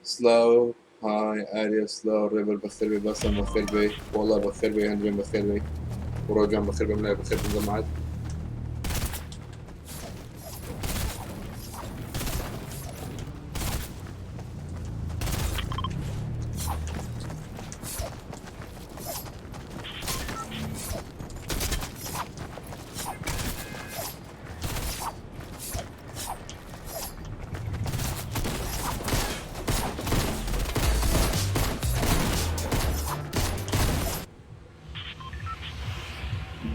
سلاو های ئاریا سلاو ڕێبەر بەخێر بێ باسم بەخێر بێ وەڵا بەخێر بێ هەندرێن بەخێر بێ ڕۆژان بەخێر بێم لای بەخێر بن جەماعەت.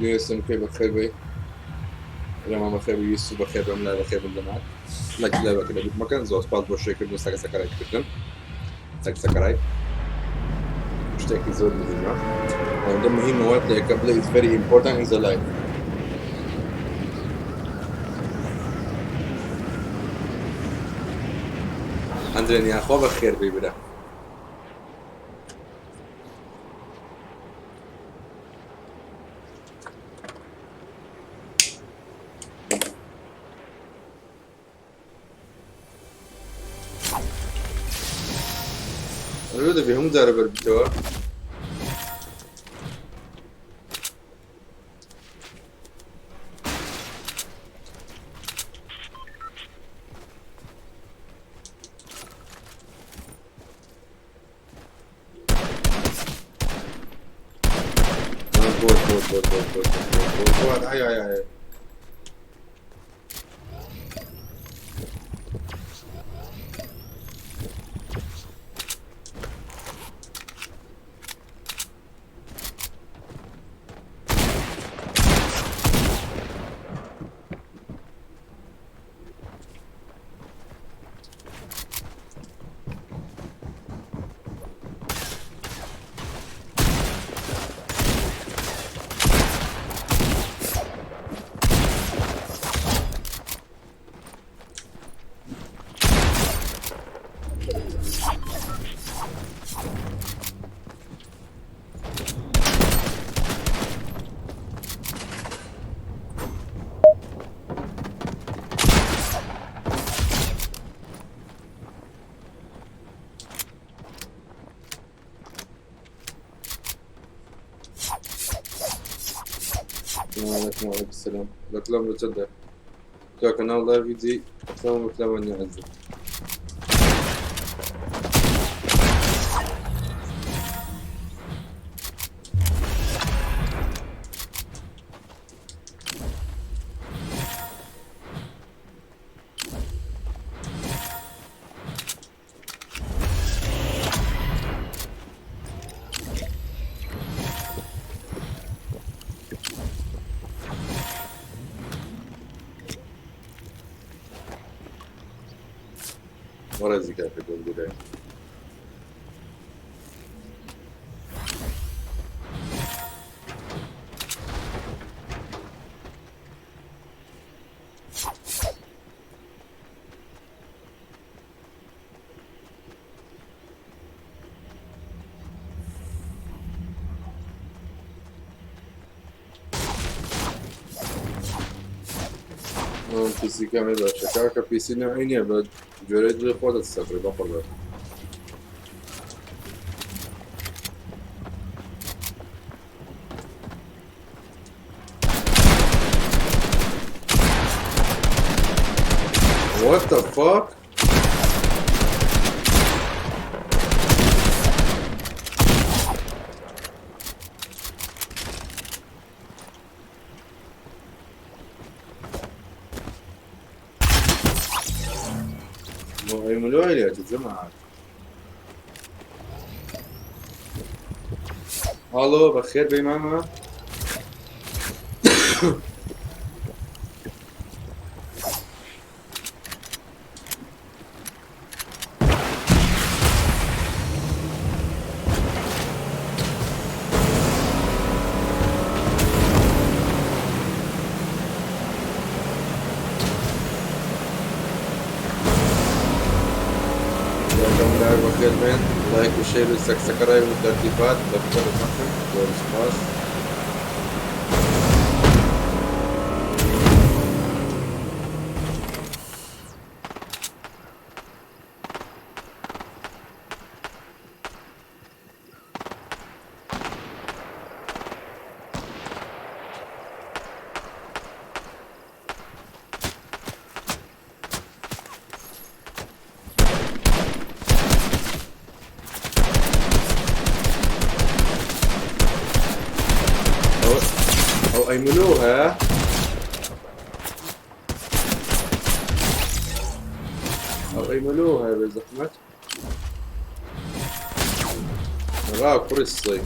دێسم پێ بەخێر بێ ڕێمان بەخێر بێ یوسف بەخێر بێم لای بەخێر بن جەماعەت. لایک لای بەکە لەبیر مەکەن. زۆر سپاس بۆ شێرکردن و سەکە سەکەرای کردن. سەک سەکەرای شتێکی زۆر مهمە. ئەوەندە مهمە وات لێکە بڵێ it's very important in the life. هەندرێن یاخوا بەخێر بێی برا. ئەوە دەبێ هەموو جارە بەر بیتەوە. بۆت بۆت بۆت بۆت بۆت بۆت بۆت بۆت ئای ئای ئای. وعليكم وعليكم السلام. الأفلام بتصدق كان لايف دي أفلام أفلام أني عزة. ورا زكاة في پیسی کەمێ باشە کاکە. پیسی نوعی نییە، بە جۆرەی دڵی خۆتت سەفر بەقڕ بێت. What the fuck? يا جماعة. الو بخير بي ماما. بخير بين لايك وشير وسكسكراي والترتيبات لبكر المحن زور سباس. ئەی ملۆ هەیە ئەو ئەی ملۆ هەیە بێ زەحمەت ڕا کوڕی سڵی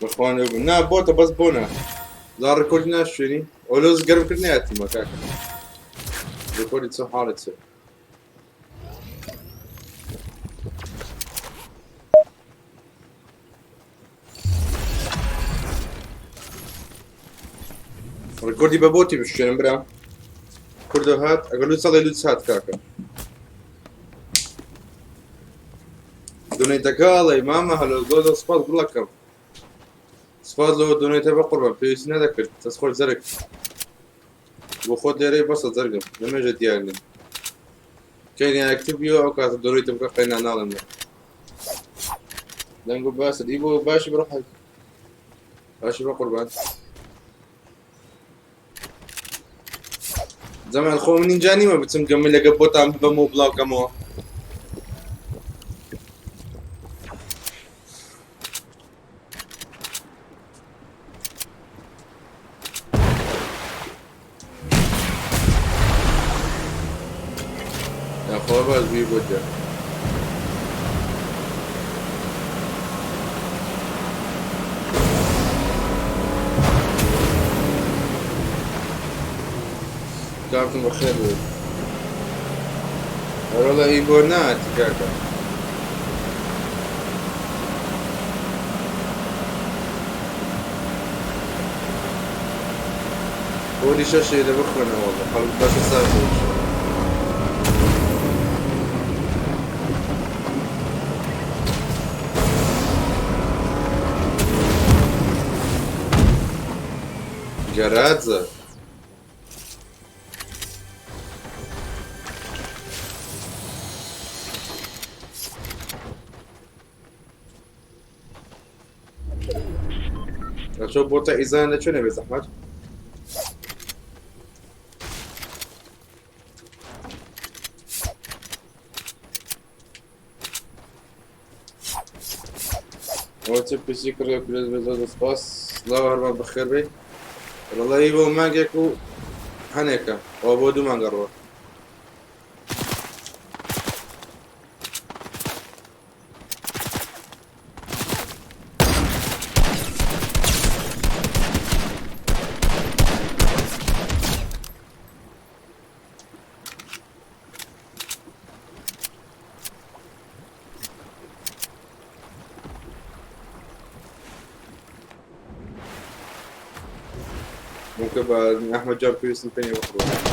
بەخوانێ بوو نا بۆتە بەس بۆنە زا ڕێکۆردی ناشوێنی ئەو لۆز گەرم کرد نایەتیمە کاکە ڕێکۆردی چۆن حاڵت چێ ڕێکۆردی بە بۆتی بشوێنم برا کوردە هات ئەگەر لوچ هەڵێ لوچ هات کاکە دۆنێتەکە ئەڵێ مامە هەلۆ زۆر زۆر سپاس گوڵەکەم سپاس لەوە دۆنێتە بە قوربان پێویستی نەدەکرد دەست خۆش زەرگ بۆ خۆت لێرەی بەسە زەرگم لەمێژە دیار نیم کەینی ئاکتیڤ بیوە ئەو کاتە دۆنێتە بکە قەینا ناڵێم دەنگ و باسە دی بۆ باشی بڕۆ باشی بە قوربان زەمان خۆ من اینجا نیمە بچم گەمە لەگە بۆتان ببەم و بڵاو کەمەوە یاخوا باش بی بۆ جا کاکم بەخێر بێت ئەرۆڵە ئی بۆ ناتی کاکە پۆلی شەشێ لە بخوێنەوە خەڵک باشە ساز گەراجە ئەچۆ بۆتە ئیزان لە چۆنێ بێ زەحمەت ئەوە چ پیسی کڕێ پرێز بێ زۆر سپاس سڵاو هەرمان بەخێر بێ وەڵی بۆ مانگێک و هەنێکە ئەوە بۆ دوو مانگە ڕۆ ممكن بقى احمد جاب بيوسن تاني بخرج.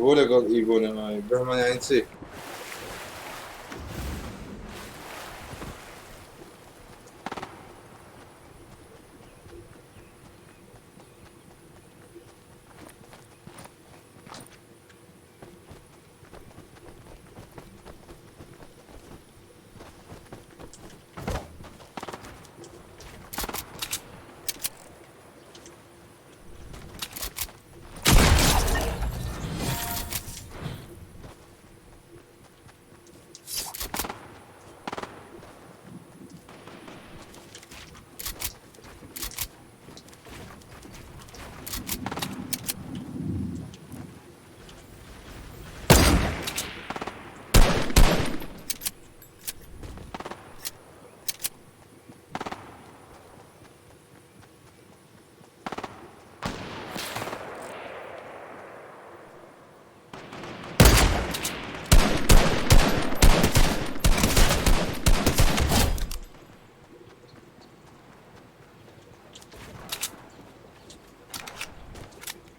بۆ لەگەڵ ئیگۆ نەماوی بەهمەن یانی چی؟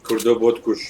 کوردۆ بۆت کوش.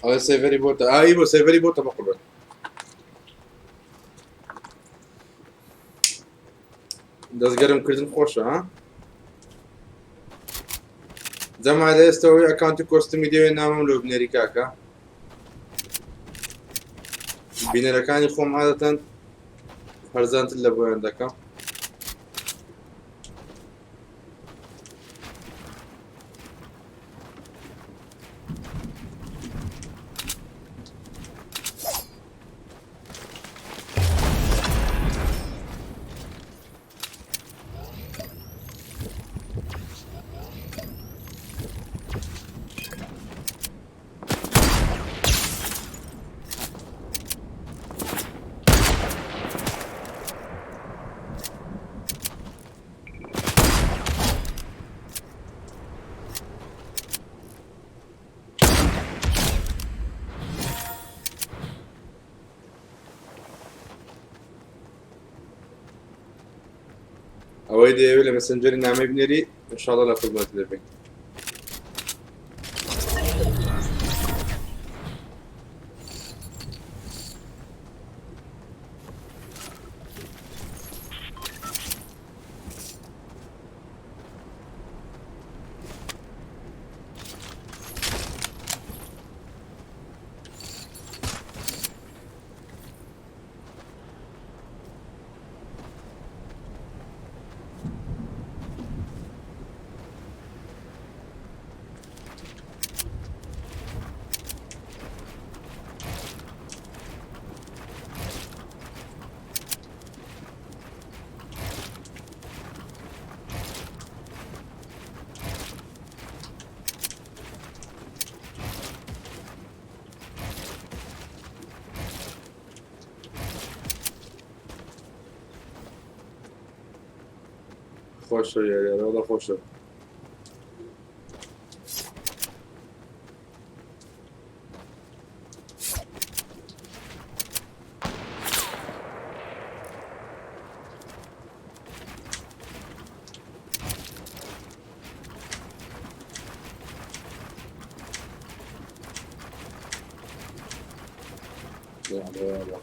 ئەڵێ سێڤەری بۆتە ئای بۆ سێڤەری بۆتە بەقوبەت دەستگەرم کردن خۆشە ها جەما لە ئێستەوەی ئەکاونتی کۆستمی دەوێ نامەم لۆ بنێری کاکە بینەرەکانی خۆم عادەتەن هەرزانتر لە بۆیان دەکەم. ئەوەی دەیەوێت لە مەسنجەری نامەی بنێری انشاءاللە لە خزمەت دەبین. خۆشە یاریارەوەڵە خۆشە. يلا يلا.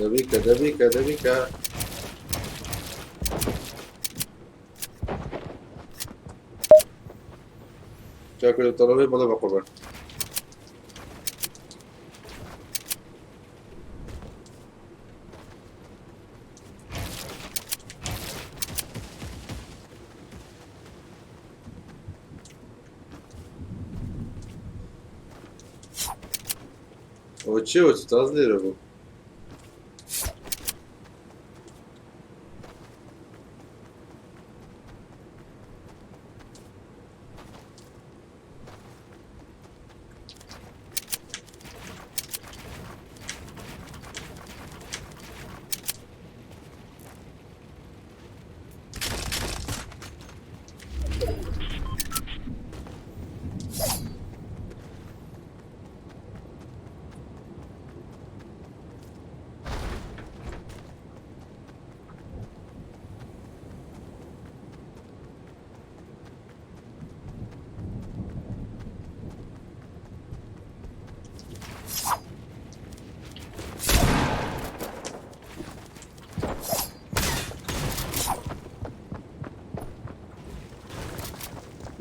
دەبیکە دەبیکە دەبیکە. تاكل الطلبية بلا بقربان. ئەوە چیە وە تاز لێرە بوو؟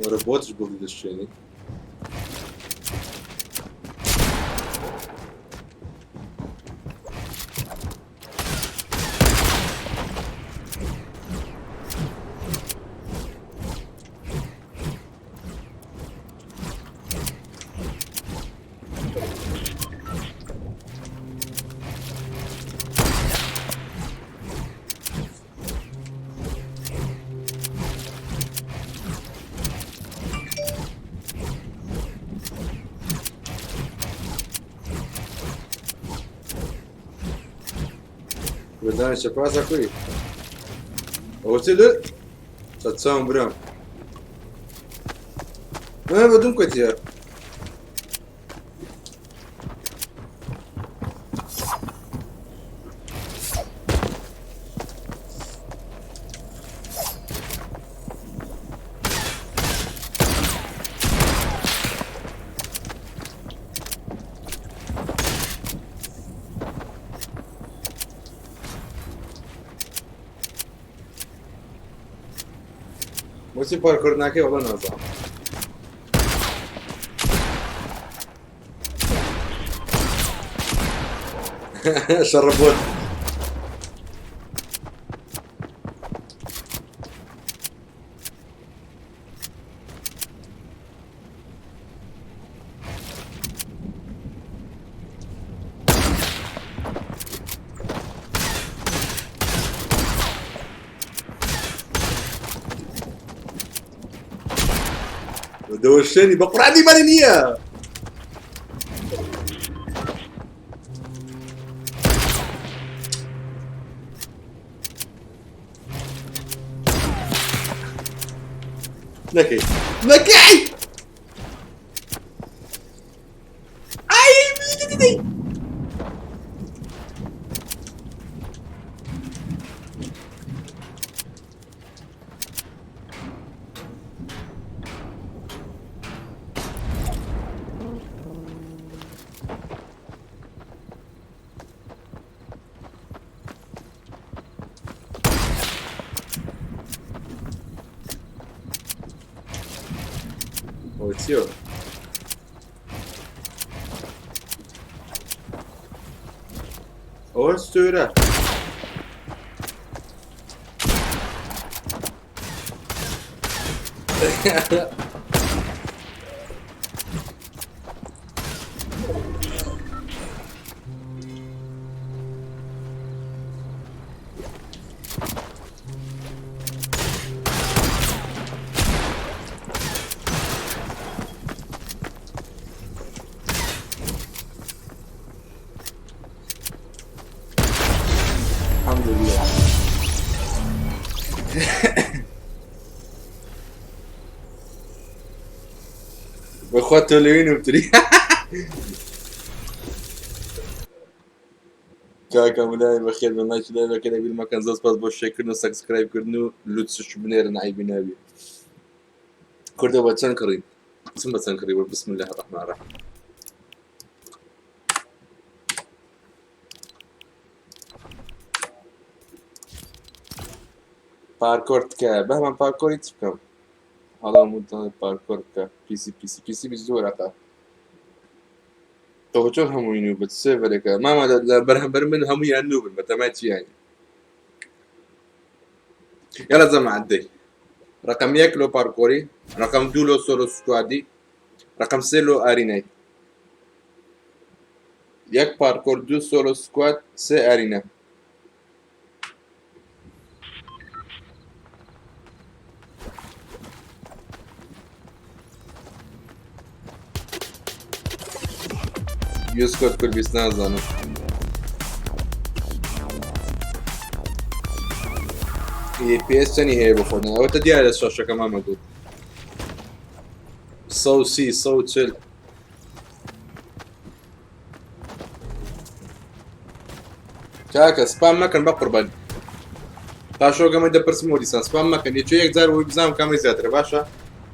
وەرە بۆتش بڵی دەشێنی. بەدانی چەپازە کوی ئەوە چی لە چەچاوم برام بە دوم کەتیە. بۆچی پارکۆر ناکەی؟ وەڵا نازانم. شەڕە بۆت. دەوەشێنی بە قورئانی مەری نییە. نەکەی نەکەی ئای دی. ئەوە چییە؟ ئەوە سوورە. الحمدلله. بەخوا تۆ لەوێ نوبتری. کاکە ملای بەخێر بن، لایک لای بەکە لەبیر مەکەن. زۆر سپاس بۆ share کردن و subscribe کردن و لوتسش بنێرن، عیبی نابی. کوردە بە چەند کڕی؟ چم بە چەند کڕی؟ بە بسم الله الرحمن الرحیم. پارکۆر تکایە بەهمان، پارکۆری چ بکەم؟ هەڵا مدڵ پارکۆر بکە. پیسی پیسی پیسی 22 وەرەقە. تۆ چۆن هەمووی نوو بت سێڤەرێکە ماما لە بەرهەمبەر من هەموویان نوو بن، بەتەمای چیانی؟ یالا جەماعەت، دەی رقم 1 لۆ پارکۆری، رقم 2 لۆ solo squad ی، رقم 3 لۆ arena ی. 1 پارکۆر، 2 solo squad، 3 arena. Use code کورد نازانم. PS چەنی هەیە بۆ خۆدان؟ ئەوە تە دیارە شاشەکە مامە گوت 130، 140. کاکە سپام مەکەن بە قوربان، پاشۆگەمە دەپرسم و دیسان سپام مەکەن. یەکێ یەک جار وی بزانم کامی زیاترە. باشە،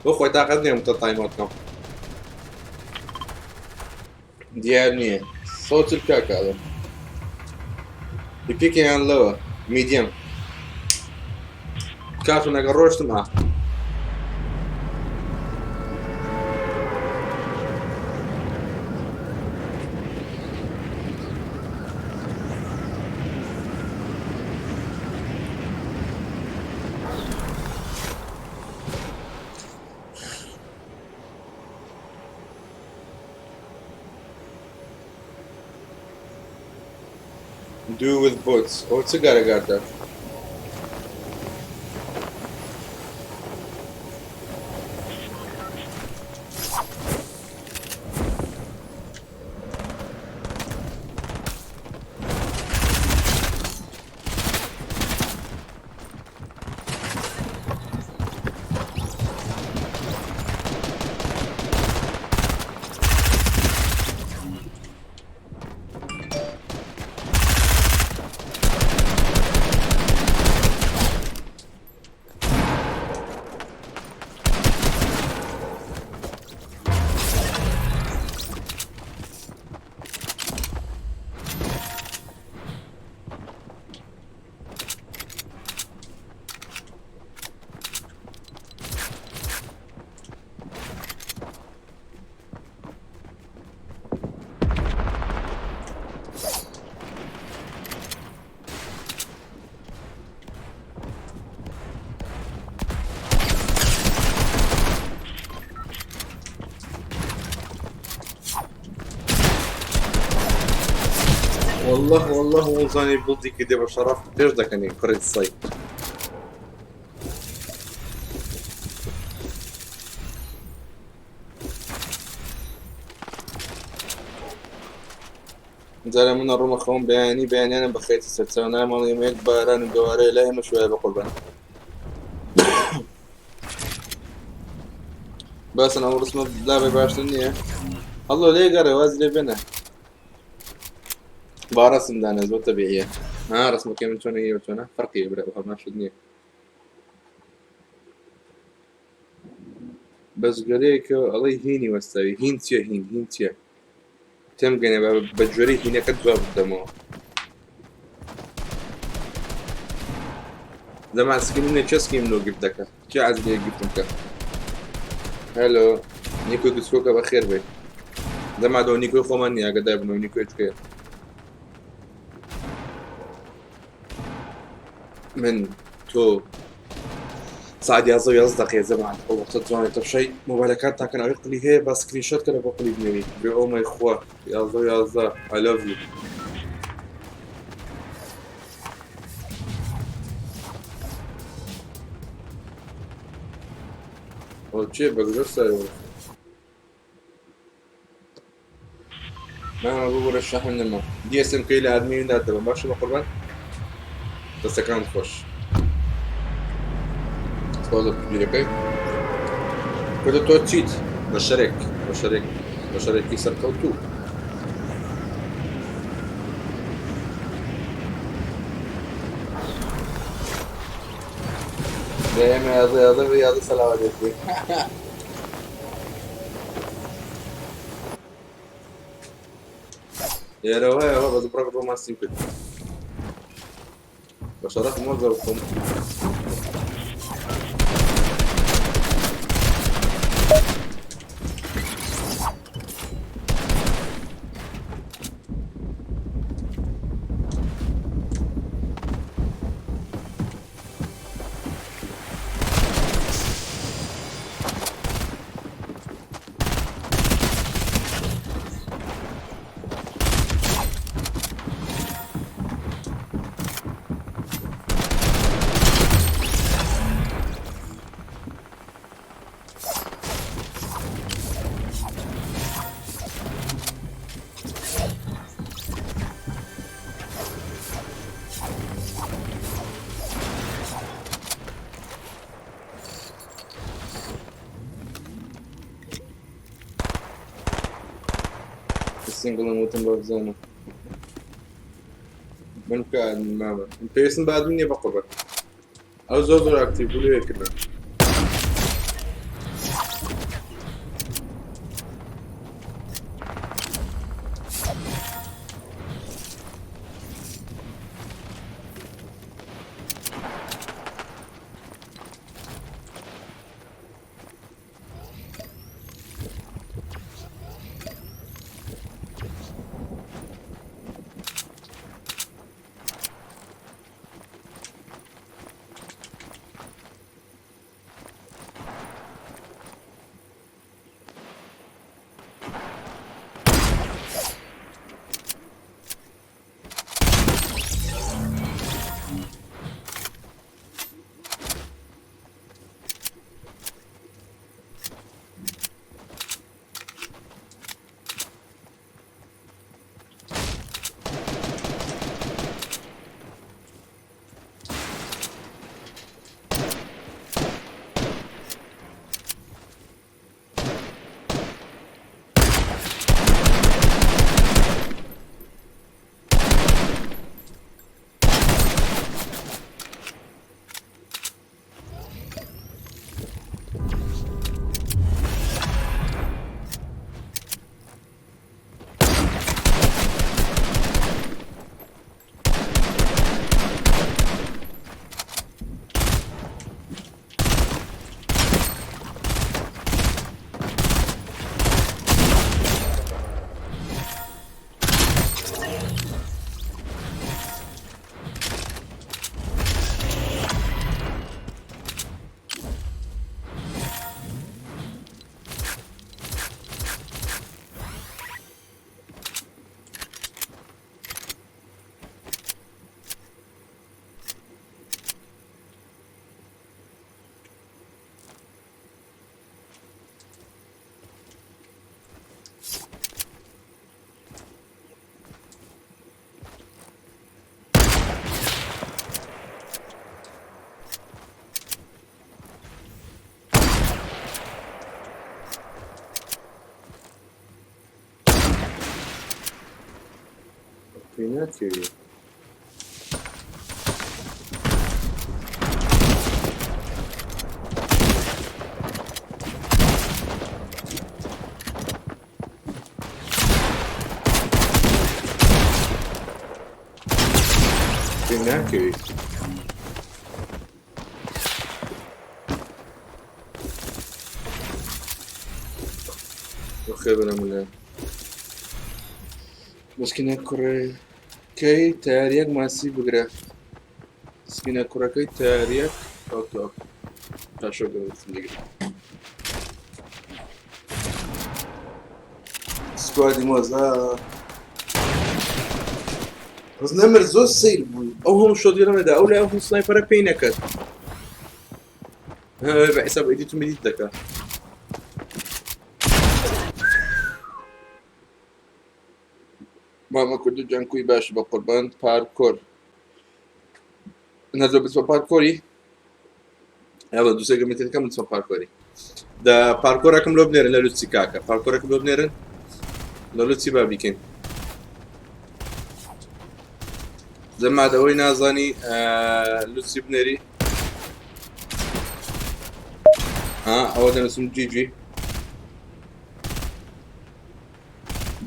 بۆ خۆی تاقەت نییە متە timeout کەم. دیار نییە 140 کاکە. ئەڵێم پیکیان لەوە medium کاتون ئەگەر ڕۆشتم ئا. Do with bots. ئەوە چ گارەگاردات؟ والله والله وزانی بڵدی کردێ بە شەڕەف پێش دەکەنی کوڕی سەی. جارە من ڕۆمە خەوم. بەیانی بەیانیانم بەخێتی سەرچاو نامەڵی یەک باران و گەوارەیە لای ئێمە شوێ بە قوربان. باسن ئەو ڕسمە لابێ باشتر نییە؟ هەڵۆ لێ گەڕێ، واز لێ بێنە، با ڕسم دانە زۆر تەبیعیە. ها ڕسمەکەی من چۆنە؟ ئێوە چۆنە؟ فەرقی برا هەمان شت نییە. بەس گەرەیەکە ئەڵێ هینی وەستاوی. هین چییە؟ هین هین چییە؟ تێم گەنێ بە جۆرەی هینەکە جواب بدەمەوە. زەمان skin منە، چێ skin منۆ gift دەکە؟ چێ عەز لێ gift م کە؟ هەلۆ نیکۆ گسکۆکە، بەخێر بێ. دەما دۆ نیکۆی خۆمان نییە، ئاگادار بنەوە نیکۆی چکەیە. من تۆ ساعت 11:11 زەمان ئەو وەختە جوانێ تەپشای مۆبایلەکان تاکەن. ئەوەی قلی هەیە با screenshot کە لە بۆ قلی بنێری بێ. oh my خوا، 11:11. I love you. ئەو چێ بەگژە سەرەوە؟ ماما ببورە، شەحن نەما. DSMK لە ئادمین داتەوە. باشە بە قوربان. دەستەکانت خۆش. سپاس بۆ پشتگیریەکەی. کوردە تۆ چیت؟ بەشەرێک بەشەرێک بەشەرێکی سەرکەوتوو. لە ئێمە یازدە یازدە بە یازدە سەلاوە دێت. لێرەوە ئەوە بەس بڕەک ڕۆمانسیم کرد. بە شەرەف مۆزە بخۆم. سینگڵم وتم بە بزانم من بکە مامە پێویستم بە ئەدمین نییە بە قوربان ئەو زۆر زۆر ئاکتیڤ بوو لەوێ کردن. پێ ناکەوێ. پێ ناکەوێ. بەخێر بێنە ملێ. مسکینە کوڕەکەی تەیاریەک ماسی بگرە. مسکینە کوڕەکەی تەیاریەک ئۆکە ئۆکە تاشۆ گەوتم دەگرم. سکوادی مۆزا بەس نەمر زۆر سەیر بوو ئەو هەموو شۆتگەرەمەدا ئەو لای ئەو هەموو سنایپەرە پێی نەکرد بە حیساب ئیدیت و مدیت دەکا. مامە کوردی جان کوی باشی بە قوربان پارکۆر. نەزۆ بچمە پارکۆری ئەوە دوسێ گەمەتەکەم بچمە پارکۆری دە پارکۆرەکەم لۆ بنێرن لە لوچی کاکە پارکۆرەکەم لۆ بنێرن لە لوچی با بیکەین دەمادەوەی نازانی لوچی بنێری ئەوە دەنووسم جیجی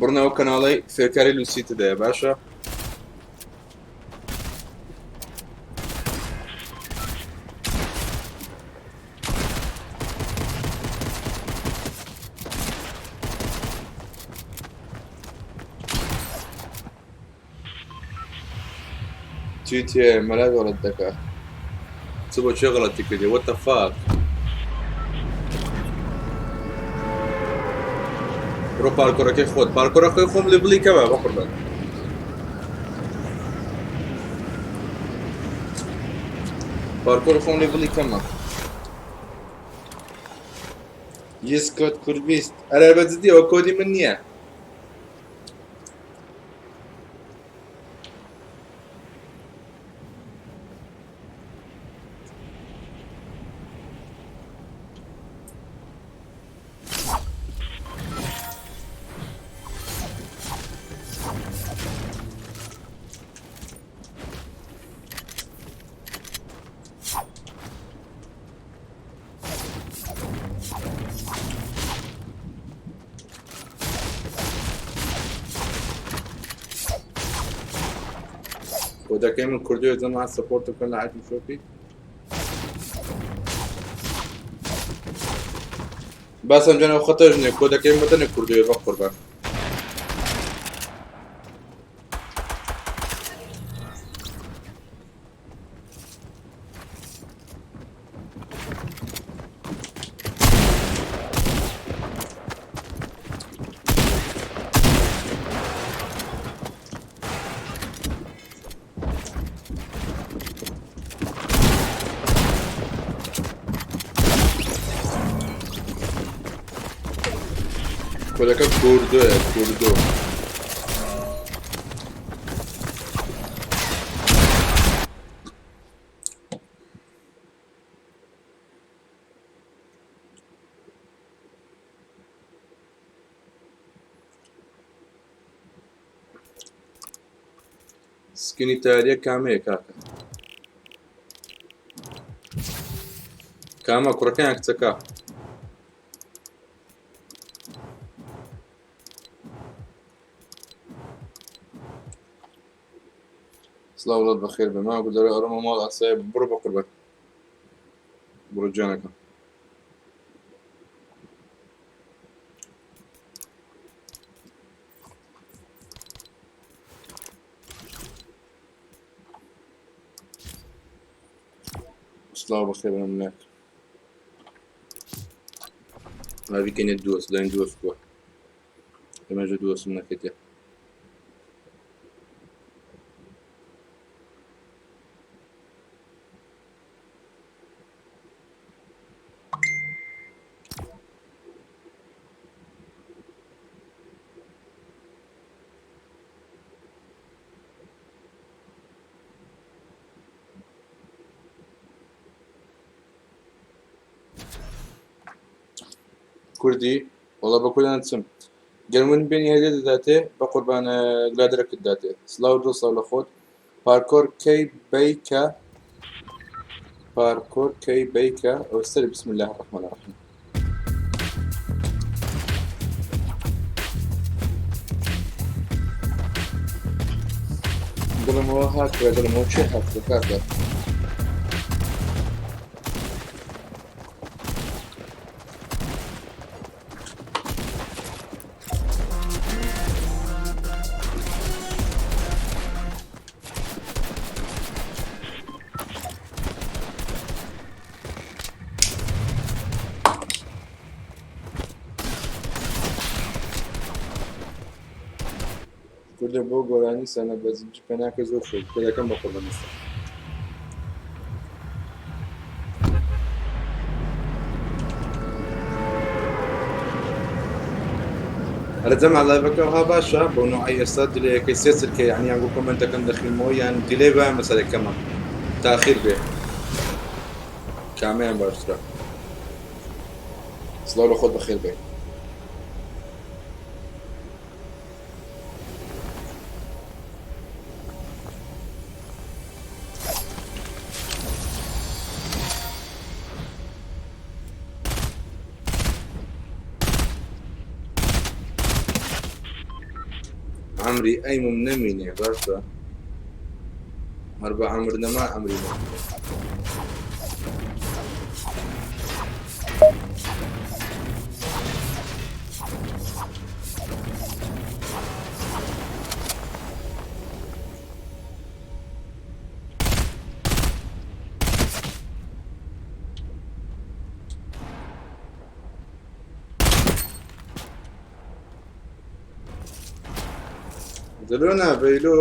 بڕنەوە کەناڵی فێرکاری لوسی تدایە باشە چی تێ مەلا غەڵەت دەکا چ بۆ چێ غەڵەتی کردی what the fuck بڕۆ پارکۆرەکەی خۆت پارکۆرەکەی خۆم لێ بڵی کەمە بەقوربان پارکۆر خۆم لێ بڵی کەمە یس کۆد کوردبیست ئەرە بە جدی ئەوە کۆدی من نییە کۆدەکەی من کوردیە جەما سەپۆرت بکەن لە ئایتم شۆپی باسم جان ئەو خەتەش نییە کۆدەکەی مەدەنە کوردیە بە قوربان کۆدەکە کوردۆیە کوردۆ سکنی تاریە کامەیە کاکە کامە کوڕەکەیان کچەکە سڵاو وڵات بەخێر بێ ما گودەرە ئەڕۆمە ماڵ ئاسایە بڕۆ بە قوربان بڕۆ گیانەکەم سڵاو بەخێر بێن منێک ناویکەنێ دووەست داین دووەست بووە ئێمەژە دووەستم نەکەیتێ کوردی وەڵا بە کوردان چم گەر من بێنی هەدیە دەداتێ بە قوربان گلادرەکت داتێ سڵاو دڵ سڵاو لە خۆت پارکۆر کەی بەیکە پارکۆر کەی بەیکە ئەو سەر بسم الله الرحمن الرحیم دڵمەوە هاتووە دڵمەوە چێ هاتووە کاکە کوردە بۆ گۆرانی سەنە بەزنجی پەناکە زۆر خۆش دەکەم بە قوربان ئێستا. ئەرە جەماع لایڤەکە ها باشە بۆ نوعی ئێستا دیلەیەکەی سێ چرکە یعنی یان گو کۆمێنتەکەم دەخینمەوە یان دیلەی بە مەسەلە کەمە. تاخیر بێ کامیان باشترە؟ سڵاو لە خۆت بەخێر بێ. عەمری ئەیمم نەمینێ باشە هەر بە عەمر نەما عەمری نەمینێ. دلۆ نا بەیلۆ.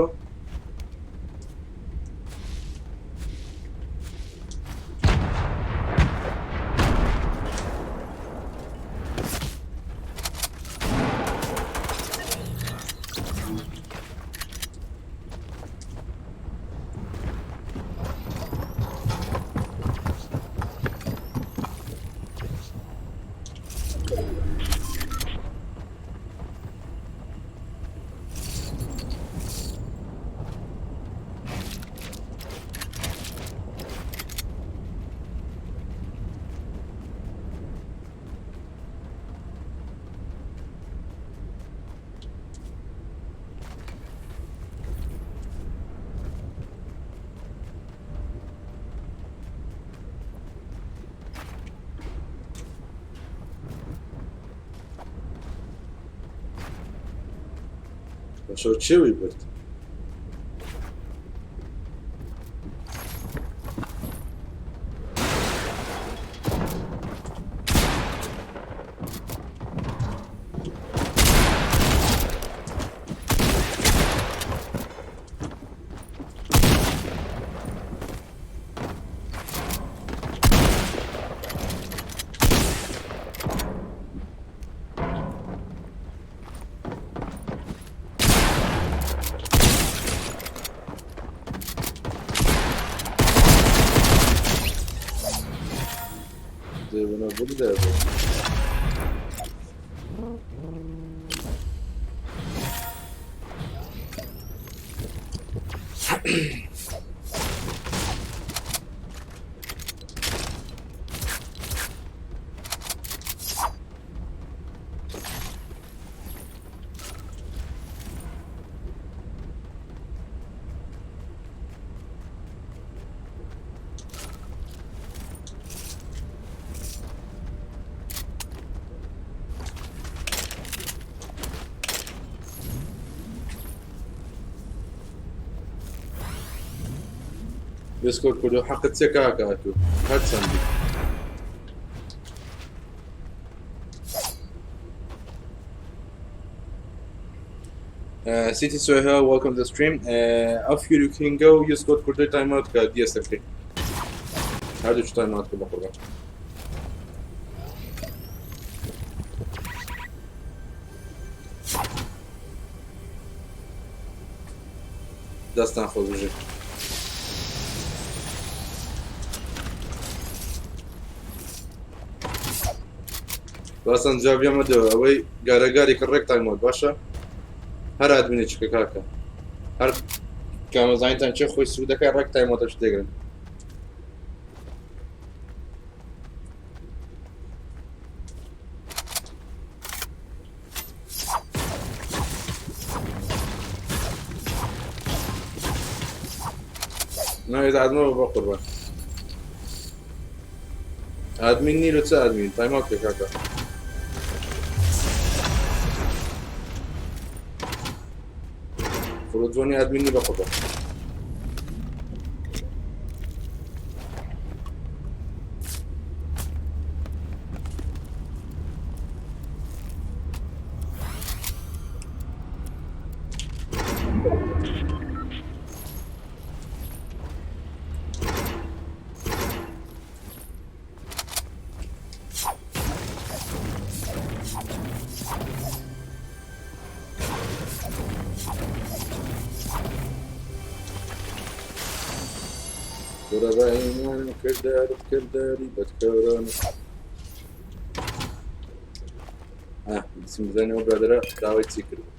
باشە چێوی برد؟ دەبنە بردە ديسكورد کوردۆ حەقت چیە کاکە ئەتوو هەر چەندی City Sohel, welcome to the stream. If you can go, use code Kurdo timeout کە DSFK. هەردوو timeout کە بەقوربان. دەستان خۆش بژێت. باسان جوابیان مەدەوە ئەوەی گارەگاری کە ڕێک تایمۆت باشە هەر ئادمینێ چکە کاکە هەر کامەزانیتان چێ خۆی سوودەکە ڕێک تایمۆتەش دەگرن. ناوێت ئادمەوە بە قوربان ئادمین نی لە چ ئادمین تایماوت کە کاکە. خۆ جوانی ئادمین نی بە قوربان. کورە بە ئیمانم کردارت کرداری بەدکارانە. ئاه بچم بزانین ئەو برادەرە داوای چی کردبوو.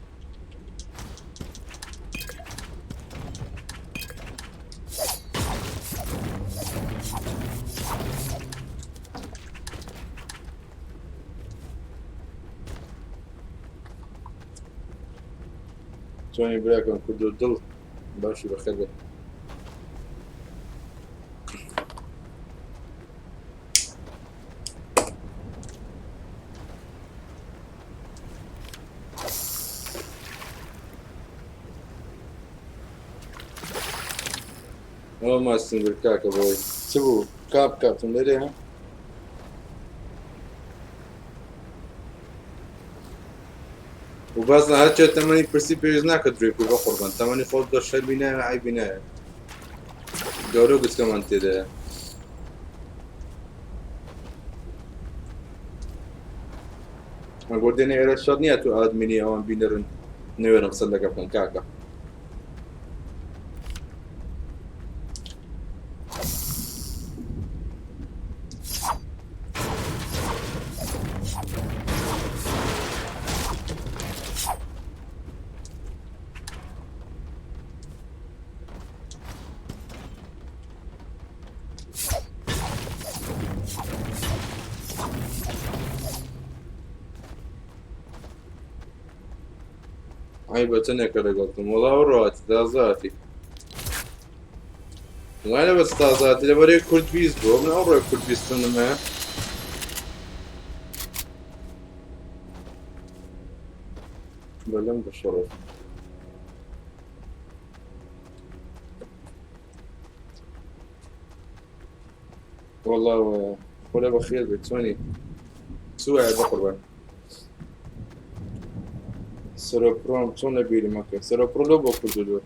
چۆنی براکەم کوردۆ دڵ باشی بەخێر بێ. ئەوە ماستن برد کاکە بۆی چ بوو کاپ کاپتم لێرێ ها و باز لە هەرچێ تەمەنی پرسی پێویست ناکە درێ بکەی بەقوربان تەمەنی خۆت بە شەرمی نایە عەیبی نایە گەورە و گچکەمان تێدایە. ئەگۆ دێنە ئێرە شەڕ نییە تو ئادمینی ئەوان بینەرن نەوێرن قسە لەگە بکەن کاکە. عیبە چەندێکە لەگەڵتم وەڵا ڕۆاتی تازاتی وڵای لە بەس تازاتی لەبەرەی کورد 20 بوو من ئەو ڕۆی کورد بیستم هەیە. بەلەم بەشەڕەف. والله ولا بەخێر بێت چۆنی سوایە بەقوربان سەرۆک پرۆم چۆن لە بیرمەکە سەرۆک پرۆ لۆ بۆ کردو.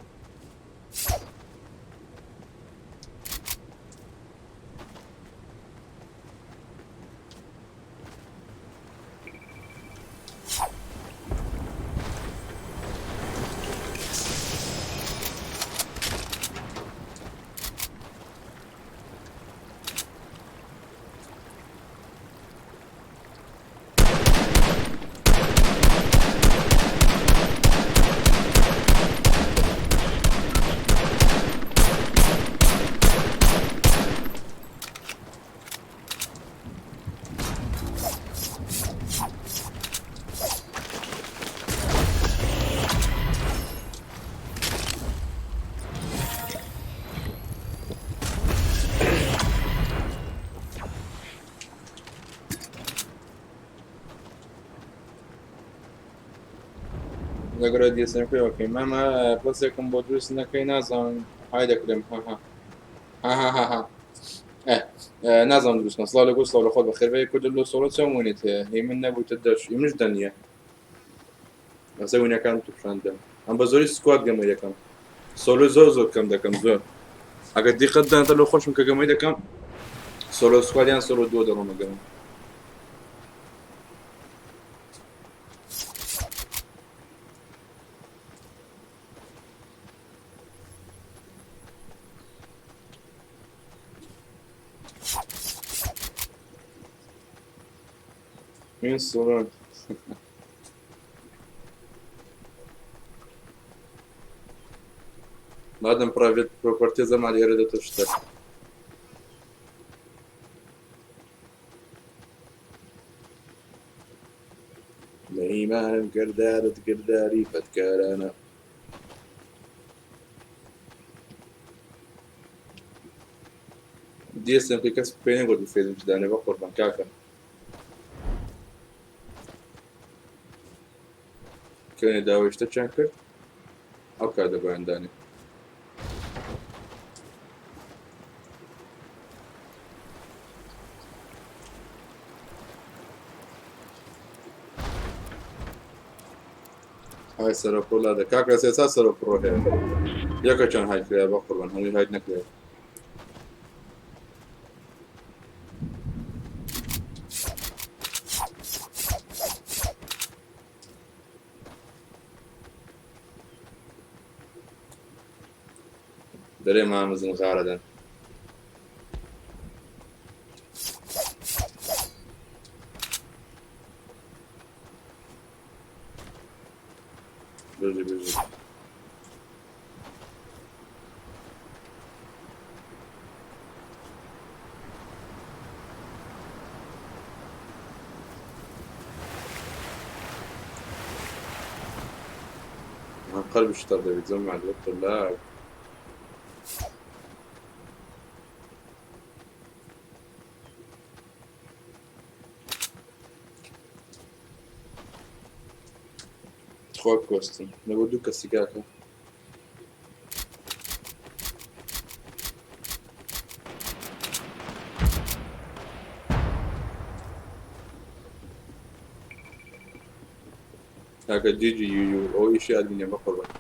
لەگەرە دیسن پێوەکەی مامە پلسێکم بۆ دروست نەکەی نازانم های دەکرم ها ها ها ها ها نازانم دروستکەم. سڵاو لە گوڵ سڵاو لە خۆت بەخێربێی کورد لۆ سۆڵە چۆن وێنێت هەیە هی من نەبوویتە دەش هی منش دەنیە ئەسە وینەکان تو پیشان دەم ئەم بە زۆری squad گەمەی دەکەم سۆلۆ زۆر زۆر کەم دەکەم زۆر ئەگەر دیقەت دانتە لۆ خۆشم کە گەمەی دەکەم solo squad یان solo duo دەڕۆمە گەمە. من سۆران مادەم private property زەمان ئێرە دەتە شتە. لە ئیمانم کردارت کرداری بەدکارانە. دیسم کە کەس پێ نەگوت فێزم دانێ بە قوربان کاکە. کوێنێ داوای شتە چیان کرد ئەو کاتە بۆیان دانێ. های سەرۆ پرۆ لادە کاکە سێسا سەرۆ پرۆ هەیە یەکە چەند های کرایە بە قوربان هەمووی های نەکرایە. دەرێ مامزن غارەدەن. بژی بژی. قلبي اشتغل بيتجمع الطلاب. تخوا کۆستن لەوە دوو کەسی کاکە. کاکە جی جی یو یو ئەو ئیشی ئادمینە بەقوربان.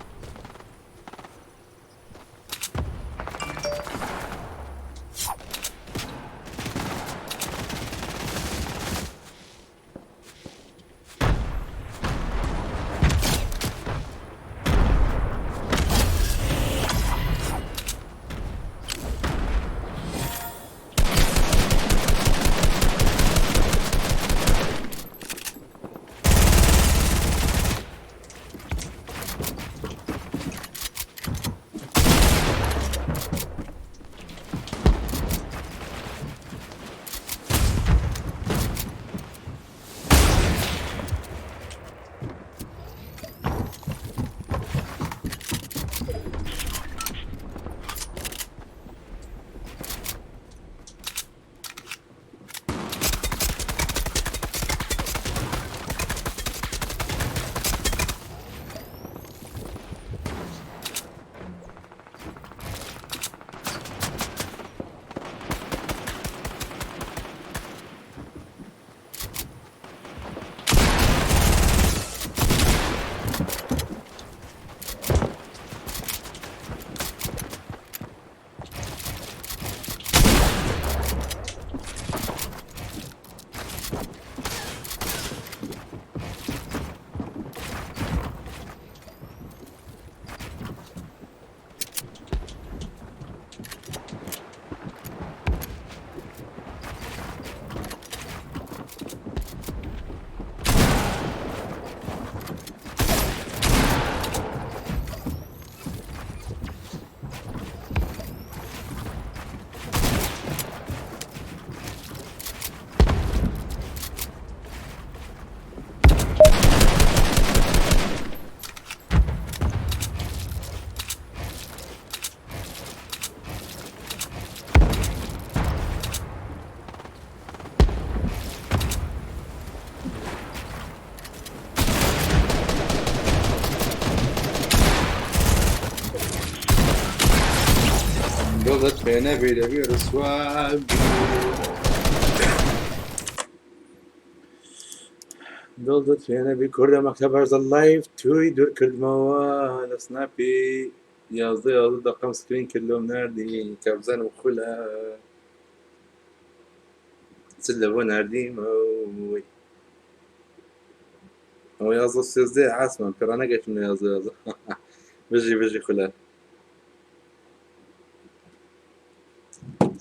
دڵت پێ نەبی دەبی ڕسوا بی. دڵت پێ نەبی کوردە مەکتەب بەرزە لایڤ توی دوور کردمەوە لە سناپی 11 11 دەقەم سکرین کرد لۆم ناردی کە بزانم خولە چ لە بۆ ناردیمەوەی ئەوە 11 13 عاسمان پێڕانەگەشتم لە 11 11. بژی بژی خولە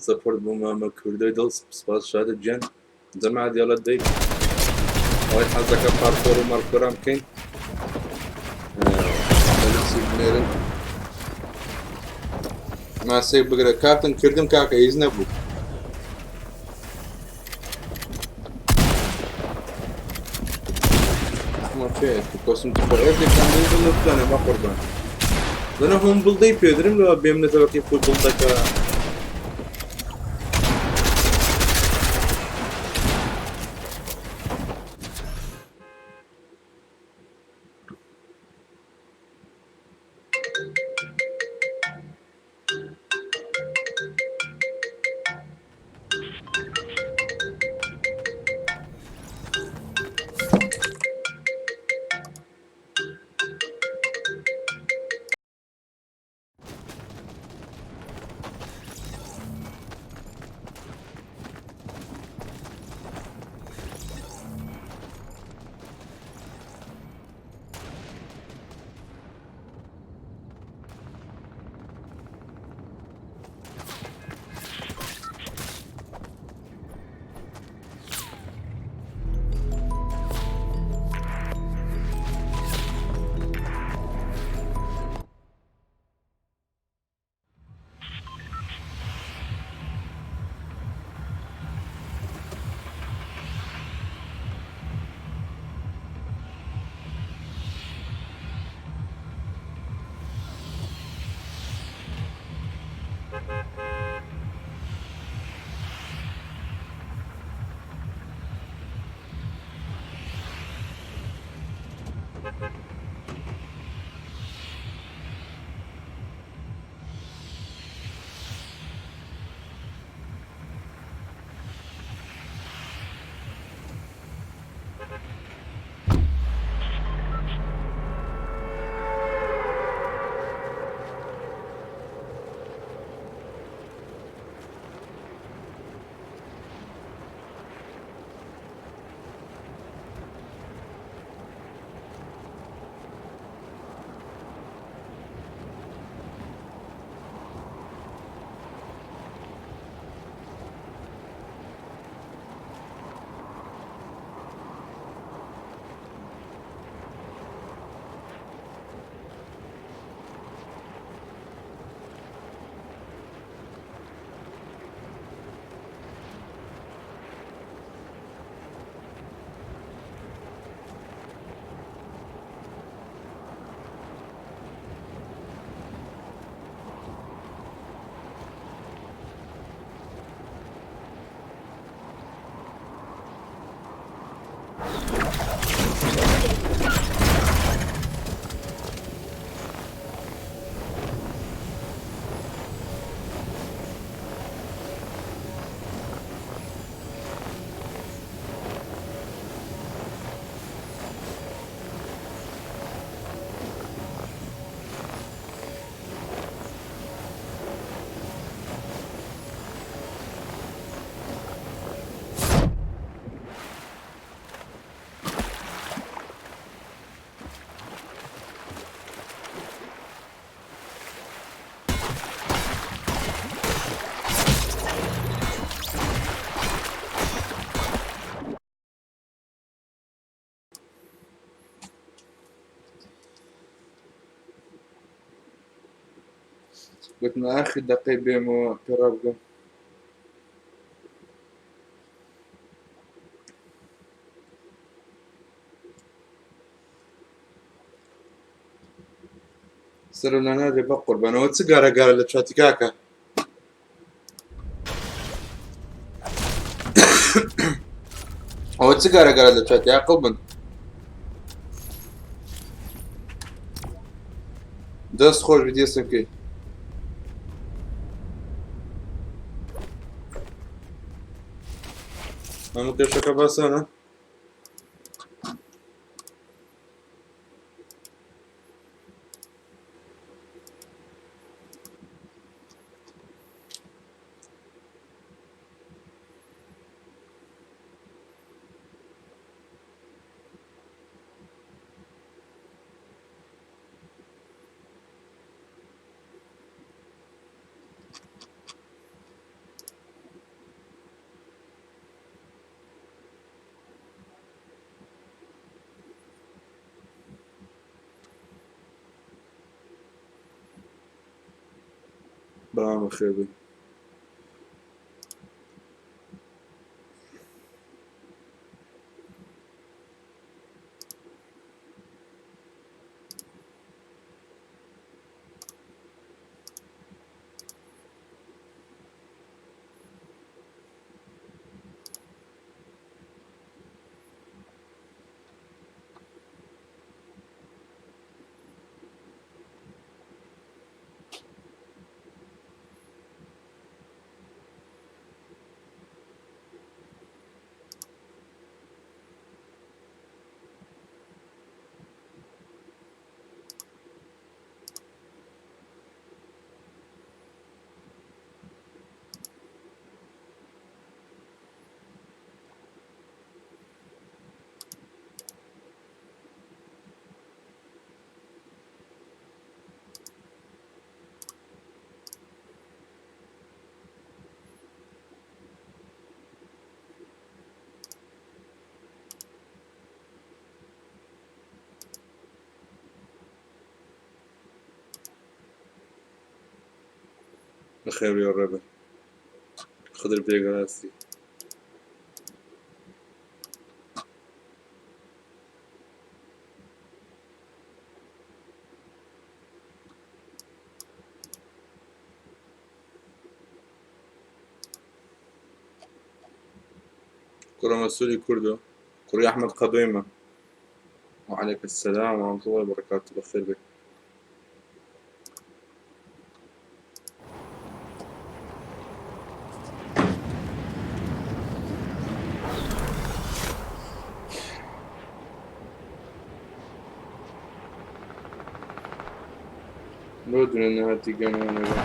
سەپۆرت بۆ مامە کوردەی دڵ سپاس شادە گیان. جەماعەت یاڵە دەی ئەوەی حەزەکە پارکۆر و مارکۆران بکەین بنێرن. ماسێک بگرە کارتم کردم کاکە هیچ نەبوو. کۆسم خۆ ئێفێکان بڵ بزانە بە قوربان دەنە هۆم بڵدەی پێدرم لەوە بێم نەتەوەکەی خۆی بڵدەکە. گوتم ئاخر دەقەی بێمەوە پێ ڕابگەم. سەرم لە نادێ بە قوربانەوە چ گارە گارە لە چاتی کاکە. ئەوە چ گارە گارە لە چاتی عەقڵ بن. دەست خۆش بی دێسم کەی. هەموو کێشەکە باسانە. بەڵام بەخێر بێی. بەخێر بێی ڕێبەر خدر بێگەڕاستی. کوڕە مەسوولی کوردە کوڕی ئەحمەد قەدۆیمە. وعليك السلام ورحمة الله وبركاته بەخێر بێی. بۆ دوێنێ نەهاتی گەمەم لەگەڵ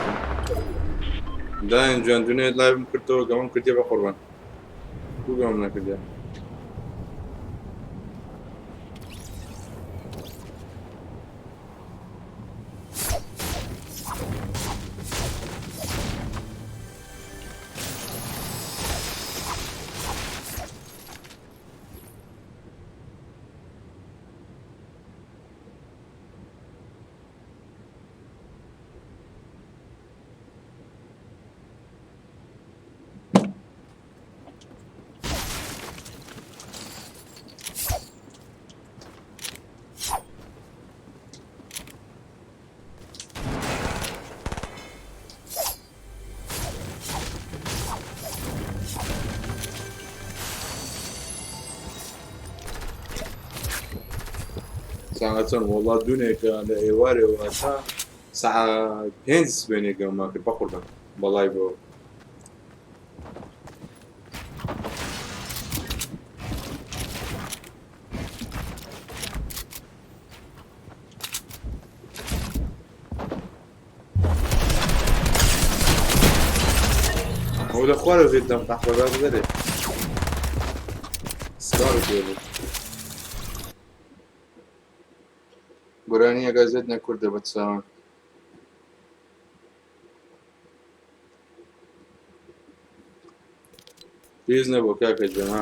دایم جوان دوێنێ لایڤم کردەوە گەمەم کردیە بە قوربان کو گەمەم نەکردیە. ساعە چەند وەڵا دونێکە لە ئێوارێەوە تا ساعە 5 سبێنێکەمان کرد بەقوربان بەڵای بۆ. ئەو لە خوارەوە زێت دەم قەحبەگا بدەرێ سڵاوت لێ بێت. گۆرانیەکە زێت نە کوردە بە چاوان. پێویست نەبوو کاکە جەما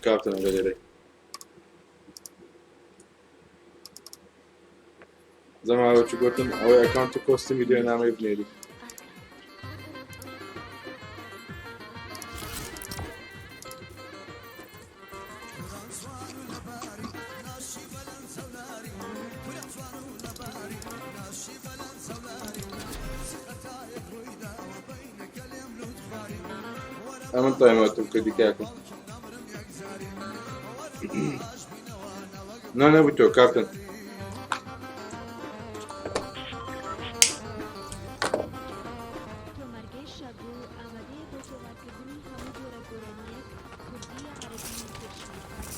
کاپتن ئەگە لێرەی. زەماوە چ گوتم ئەوەی ئەکاونت کۆستی ویدیۆ نامەی بنێری. ئەمن تایمەتم کردی کاکە. نا نەبوو تۆ کاپتن. تۆمارگەی شاگوڵ ئامادەیە بۆ تۆمارکردنی هەموو جۆرە گۆرانییەک، کوردی، عەرەبی، تورکی، فارسی.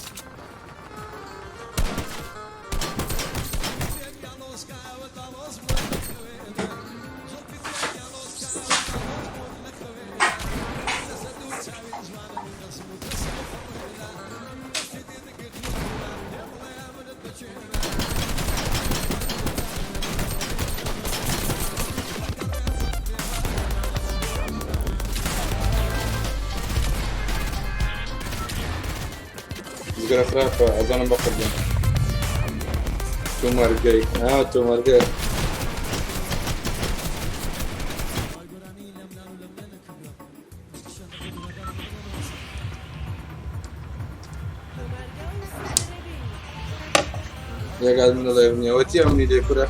جگەرە خراپە ئەزانم بەقردن. تۆمارگەی ها تۆمارگەی یەک من لە نییە چی ئەمنی لێ کورە.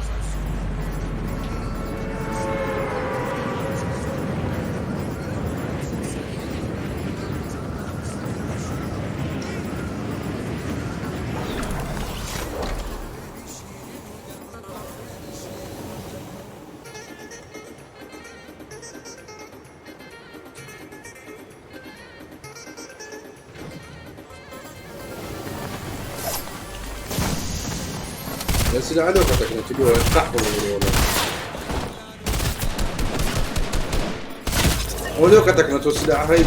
بس لا علاقة تقول قحبة والله. ولو كتك توصل هاي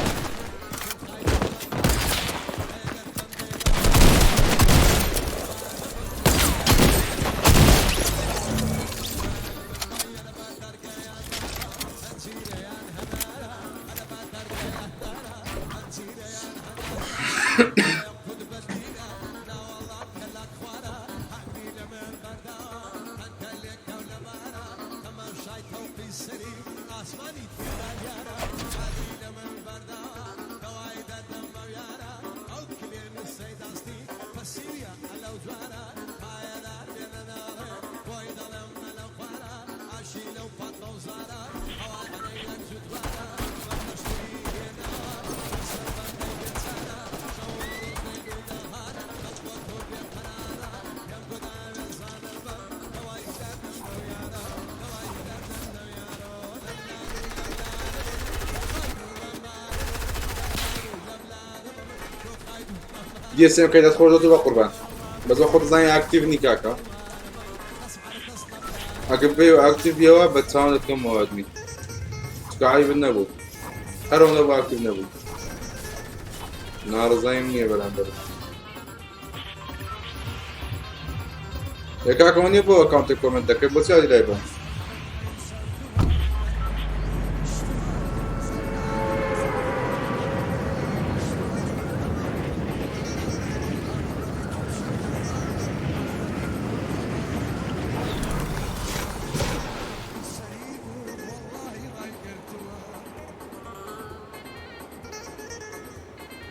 DSM کەی دەست خۆش دەتو بە قوربان. بەس بە خۆت زانی ئاکتیڤ نی کاکە. ئەگەر بێ ئاکتیڤ بیەوە بە چاوان دەتکەمەوە ئەدمی. چونکە عەیبت نەبوو. هەر ئەوەندە بۆ ئاکتیڤ نەبوو. ناڕزاییم نییە بەرامبەرت. ئێ کاکە ئەوە نییە بۆ ئەکاونتێک کۆمێنت دەکەی بۆچی ئادی لای بم؟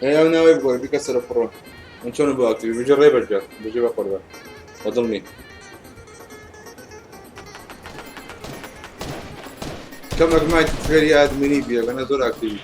ئێ ئەو ناوەی بگۆڕ بیکە سەرە پڕۆ. من چۆنم بۆ ئاکتیڤ بژی ڕێ بەرگە بژی بە قوربان بەدڵنی. کەمێک مایت فێری ئادمینی بیە گەنە زۆر ئاکتیڤی.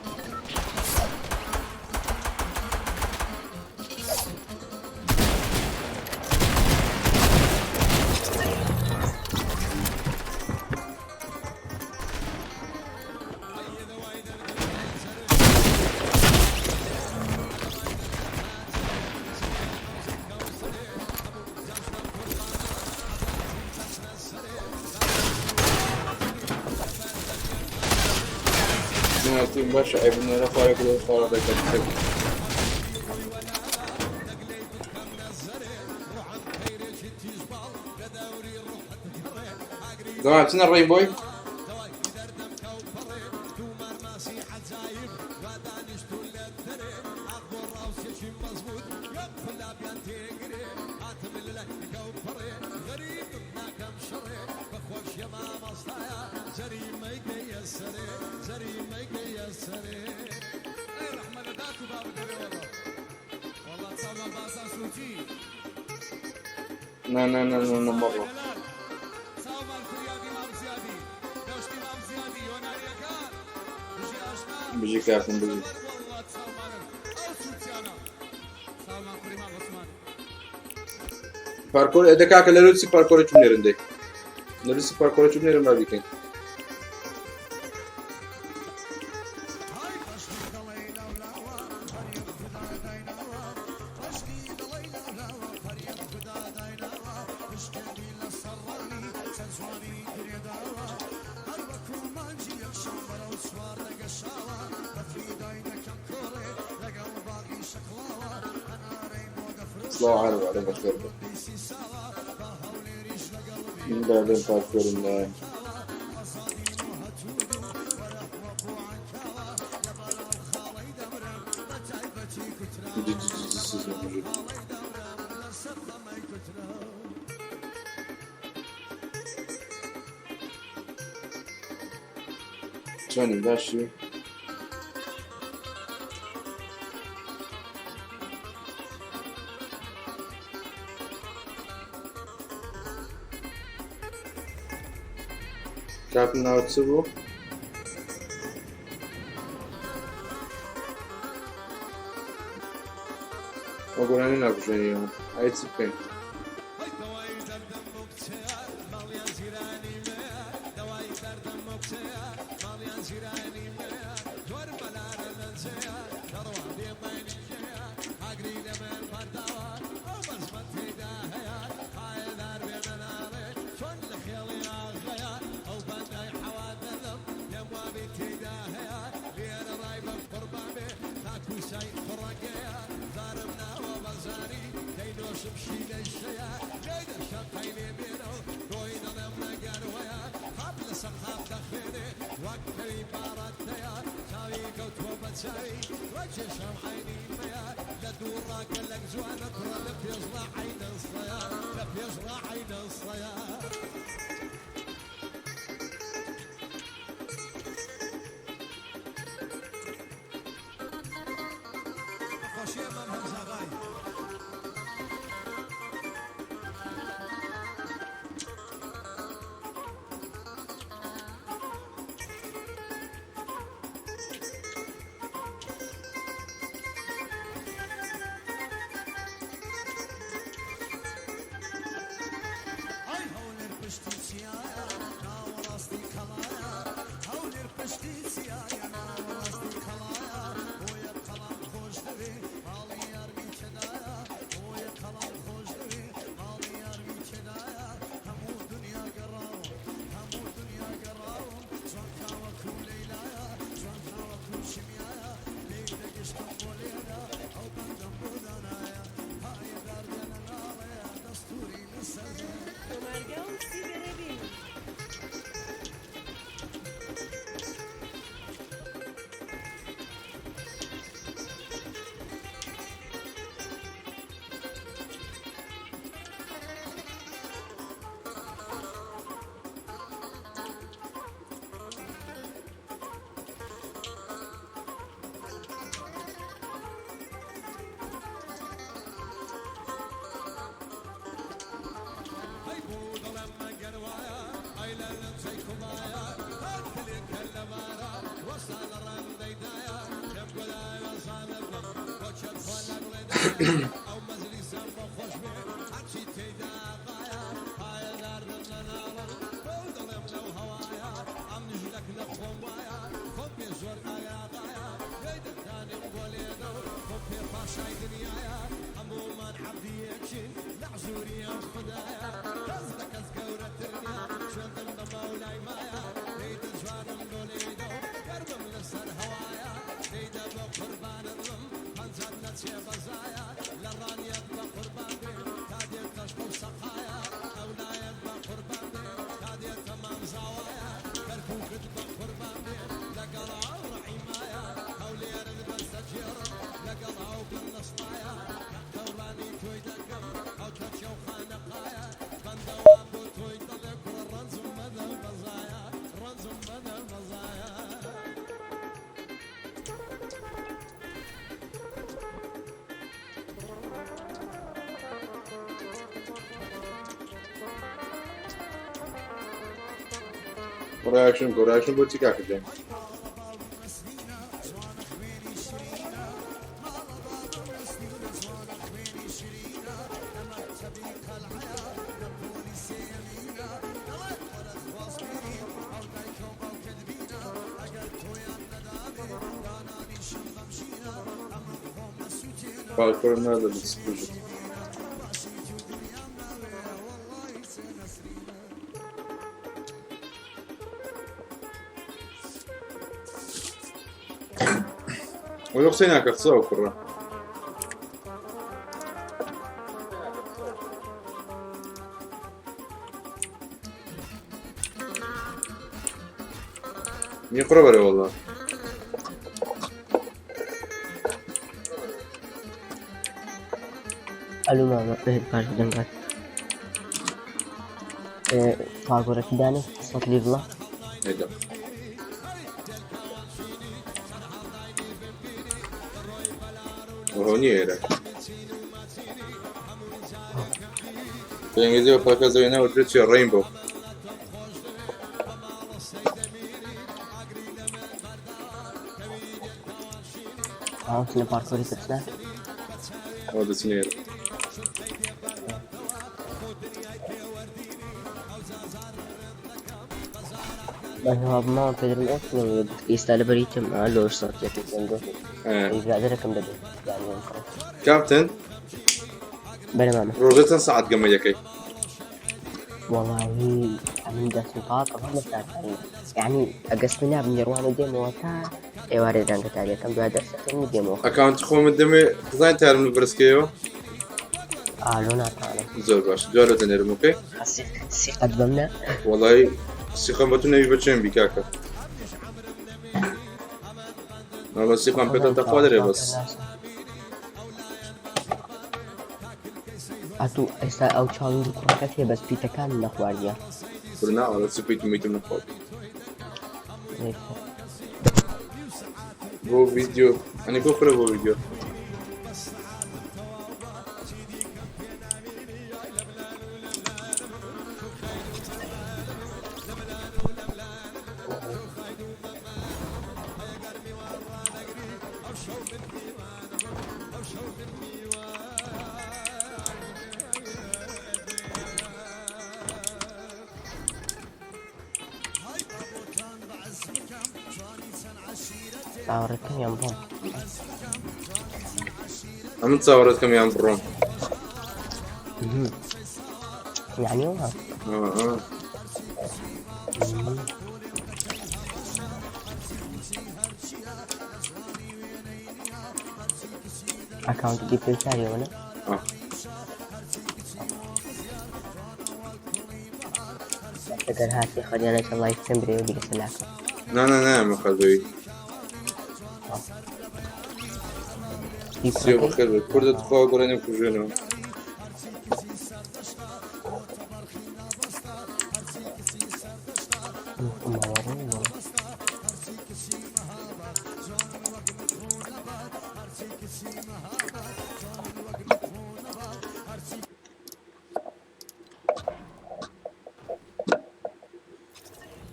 باشە ئەی بنێرە خوارێک لە خوارە دەکەن. جماعة چنە ڕێی بۆی؟ نا نا نا نا نا مرة. بژی کاکم بژی. پارکۆر دە کاکە لە لوسی پارکۆرە چوم نێرن دەی لە لوسی پارکۆرە چوم نێرن با بیکەین. سڵاو عەرەب عەرەب بەخێر بێ. من با بێم پارکۆرم لایە. چۆنی باشی؟ کاکم ناوت چ بوو؟ ئەو گۆرانی ناکوژێنیەوە ئەی چ بکەین؟ تۆمارگە و سیگەرێ بینم. ڕاکشن گۆ ڕاکشن بۆ چی کاکە گیان؟ پارکۆر نادە بکوژت. وەلۆ قسەی ناکە قسە ئەو کوڕە. نیە کوڕە بەرە وەڵا. ئەلو مامە باش بدەنگات پاگۆرەکی دانێ سەد لیڤڵە. ئەیدا. ئەوە نییە ئێرە. بە ئینگلیزیەوە پاکە زەوی ناوترێت چیە ڕەینبۆ. ئاوتنە پارکۆری پرسە. ئەوە دەچینە ئێرە. بەهوا پێدرم ئەو ئێستا لە بەریتم لۆ سەد یەکێک ئێ. برادەرەکەم دەبێت یانی کاپتن بەرە مامە. ڕۆژە چەند سەعات گەمە یەکەی؟ وەڵاهی ئەمن دەستم تاقە یعنی ئەگەستم نابم لێڕوانە دێمەوە تا ئێوارێ دەنگە تاریەکەم دوای دەرسەکەم دێمەوە. ئەکاونتی خۆمت دەمێ زانین تارم بەرزکەیەوە؟ ئالۆ ناتوانم. زۆر باش دوای لە دەنێرم okay؟ سیقەت بەمنە. وەڵای سیخەم بە تو نەوی بە چێن بی کاکە. وەڵا سیخەم پێتە تەخوا دەرێ بەس. ئەتوو ئێستا ئەو challenge کوڕەکەت هەیە بەس پیتەکان نەخواردیە. کورە نا وەڵا چ پیتم میتم نەخوارد. بۆ ڤیدیۆ ئەنی بۆ کورە بۆ ڤیدیۆ. چاوەڕێکەم یان بڕۆم؟ ئەمن چاوەڕێتکەم یان بڕۆم؟ یعنی وا. ئا. ئەکاونتی پێ کاریەوە نە؟ ئا. ئەگەر هاتی خەریانێکە لایف بکەم برێوە دیگە سەلاکەم. نا نا نا ئەمە خەردەوی. سیۆ بەخێر بێت. کوردە تخوا گۆڕێنێ بکوژێنەوە.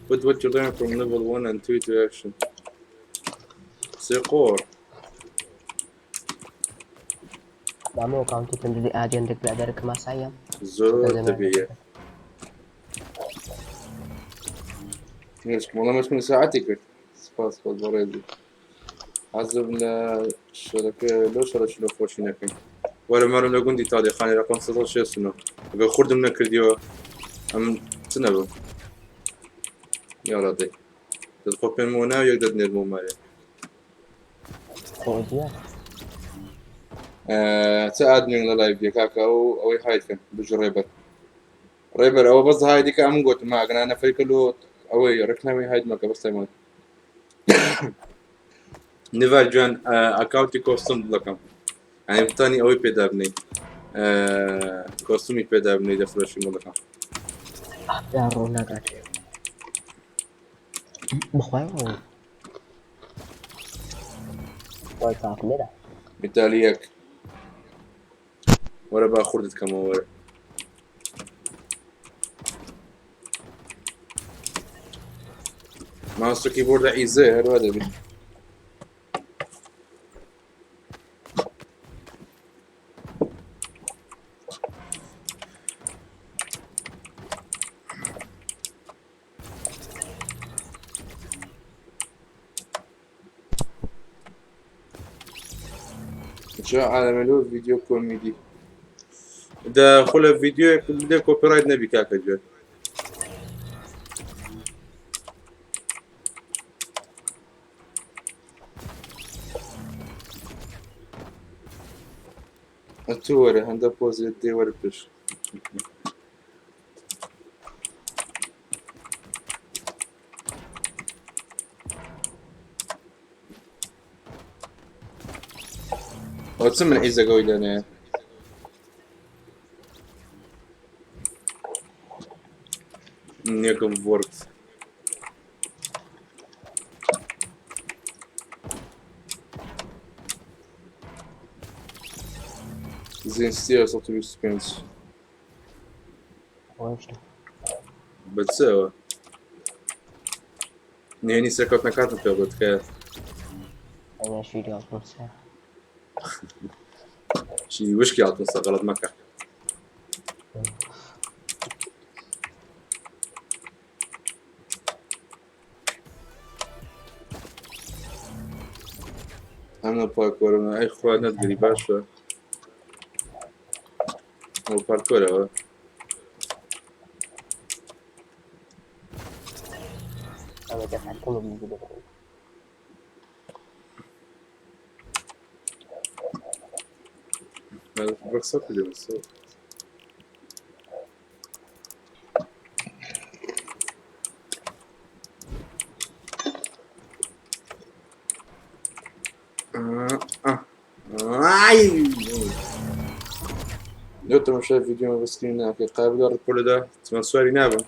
Put what you learned from level 1 and 2 to action. سيقور. مامە ئەکاونتی پێم دەدەی ئادی هەندێک برادەرەکەم ئاساییە. زۆر تەبیعیە. وەڵا مەچمە ساعەتی کرد. سپاس سپاس بەڕێزی. حەزم لە شەرەکە لەو شەرەکی لە خۆشی نەکەین. وەرە مەرم لە گوندی تادی خانی ڕقم 169. ئەگەر خوردم نەکردیەوە ئەم چ نەبم؟ یاڵا دەی. دەتخۆ پێمەوە ناو یەک دەتنێرمەوە مارێ. خۆ دیارە. چ ئادمێک لە لایڤ دێ کاکە ئەو ئەوەی hide کەن بژی ڕێبەر ڕێبەر ئەوە بەس hide ی کە ئەمن گوتم ئەگەنا نەفەری کە لۆ ئەوەی ڕێکلامی hide مەکە بەس تایمەت نڤار جوان account ی costume دڵەکەم ئەی بتانی ئەوەی پێدا بنەی costume ی پێدا بنەی دەفرۆشی مڵەکەم یا ڕۆ ناگات بخوای ڕۆ وای تاک نەدا میتالیەک وەرە با خوردت کەمەوە وەرە ماوس و کیبۆردە ئیزێ هەروە دەبی جا عالەمە لۆ ڤیدیۆ کۆمیدی دە خولە ڤیدیۆیەک بدە copyright نەبی کاکە گوێ ئەتوو وەرە هەندە پۆزێت دێ وەرە پێش ئەوە چ من عیزەکەەوەی لەنێ نیەکەم وۆرد زینستیە 125 بە چەوە نهێنی سەرکەوتنەکانتم پێ بڵێ تکایە. ئەوە شیری ئاڵتون سە. شیری وشکی ئاڵتون سە غەڵەت مەکە. ئەمە پارکۆرمە ئەی خوا نەتگری باشە ئەو پارکۆرەوە ئەوە دەفعەکەم بگرێت. بەقسە کردم لۆ تەماشای ڤیدیۆ بەسکرین ناکەی قابلە ڕپۆلەدا چما سواری نابم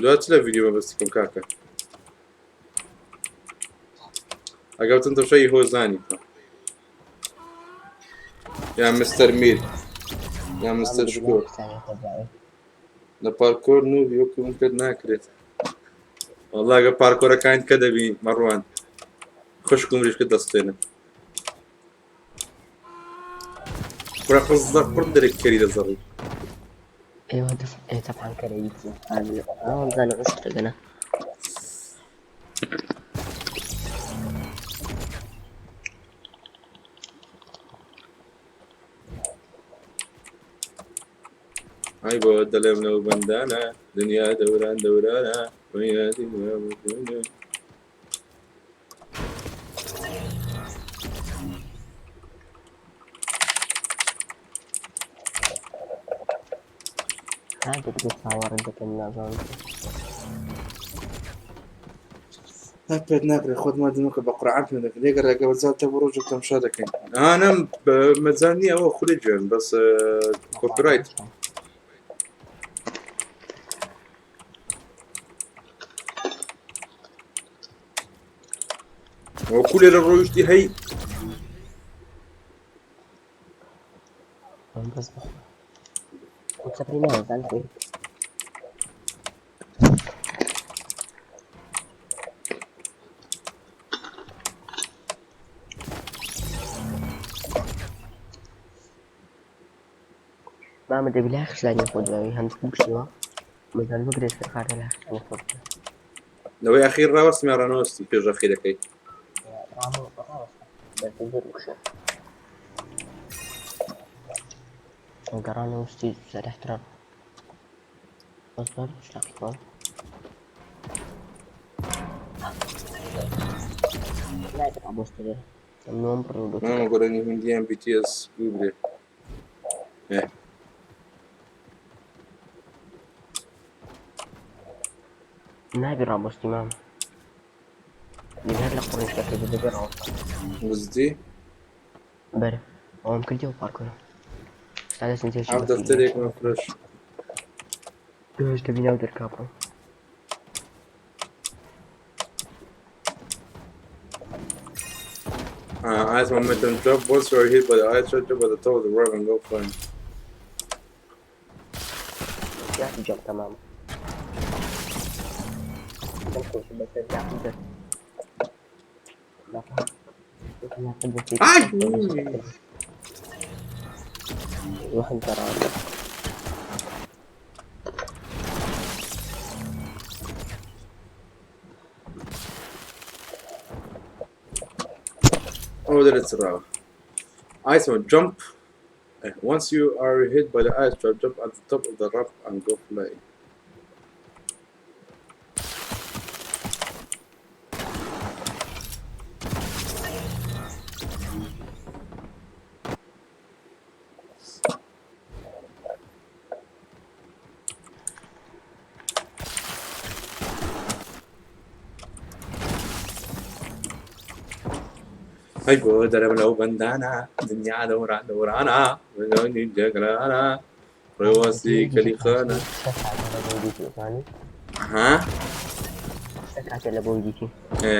دوات چ لە ڤیدیۆ مەبەستکەم کاکە ئەگەوتن تەشەی هۆزانی بکە یا مستەر میر یا مستەر شکۆ لە پارکۆر نوبی وەکو من پێت ناکرێت والله ئەگە پارکۆرەکان کە دەبی مەڕوان خوشک و مریشکە دەستێنن کوڕە قزە قڕ دەرێک کەری دەزەڕی ئێوە دف ئێ تەبعەن کەرەیتی ئەوان عشتەگەنە ئای بۆ دەڵێم لەو بەندانە دنیا دەوران دەورانە دنیا دنیا دنیا. ها دەبێت چاوەڕێ دەکەن نازانم. هەر پێت ناکرێت خۆت مادەمەکە بە قورعان پێ دەکرێت لێگە ڕێگە بەزار تە بۆ ڕۆژێک تەمشا دەکەین ئانم مەجال نییە ئەوە خولی جوێن بەس copyright وەکو لێرە ڕۆیشتی هەی بەس بخۆ سەفری نازان خۆی مامە دەبی لای خشلانی خۆت باوی هەند بکشیوە مەزان بگرێت سەر خاکە لای خشلانی خۆت لەوەی ئەخیر ڕاوەستم یا ڕانەوەستی پێش ئەخیرەکەی گەڕانەوە ستی سەرحترا بەس شتاقیکەوە. نابێ ڕابۆستێ لێرە مەمنوعم بڕی و مامە گۆرانی هیندیان BTS گوو برێ. نابێ ڕابۆستی مام هەر لە قڕیشەکەی دەبێ ڕاوەستا وزدی بەرە ئەوم کردی و پارکۆرە ستا دەستم تێکی هەر دەفتەرێکمان فرۆش. دوێش دەبی ناو دەرکا بڕۆم. Ice momentum drop once you are hit by the ice jump at the top of the rock and go flying. زیاتر جەم تەمام دەم خۆش بەسەر زیاتر دەر ئای! واحد قرار ئەوە دەرێت سڕاوە. Ice one jump. Once you are hit by the ice trap, jump at the top of the ramp and go flying. هەی بۆ دەرم لەو بەندانە دنیا دەوران دەورانە بەزۆنی جەگرانە ڕێواسی کەلیخانە. ها؟ کاتێ لە بۆم دیتی ئێ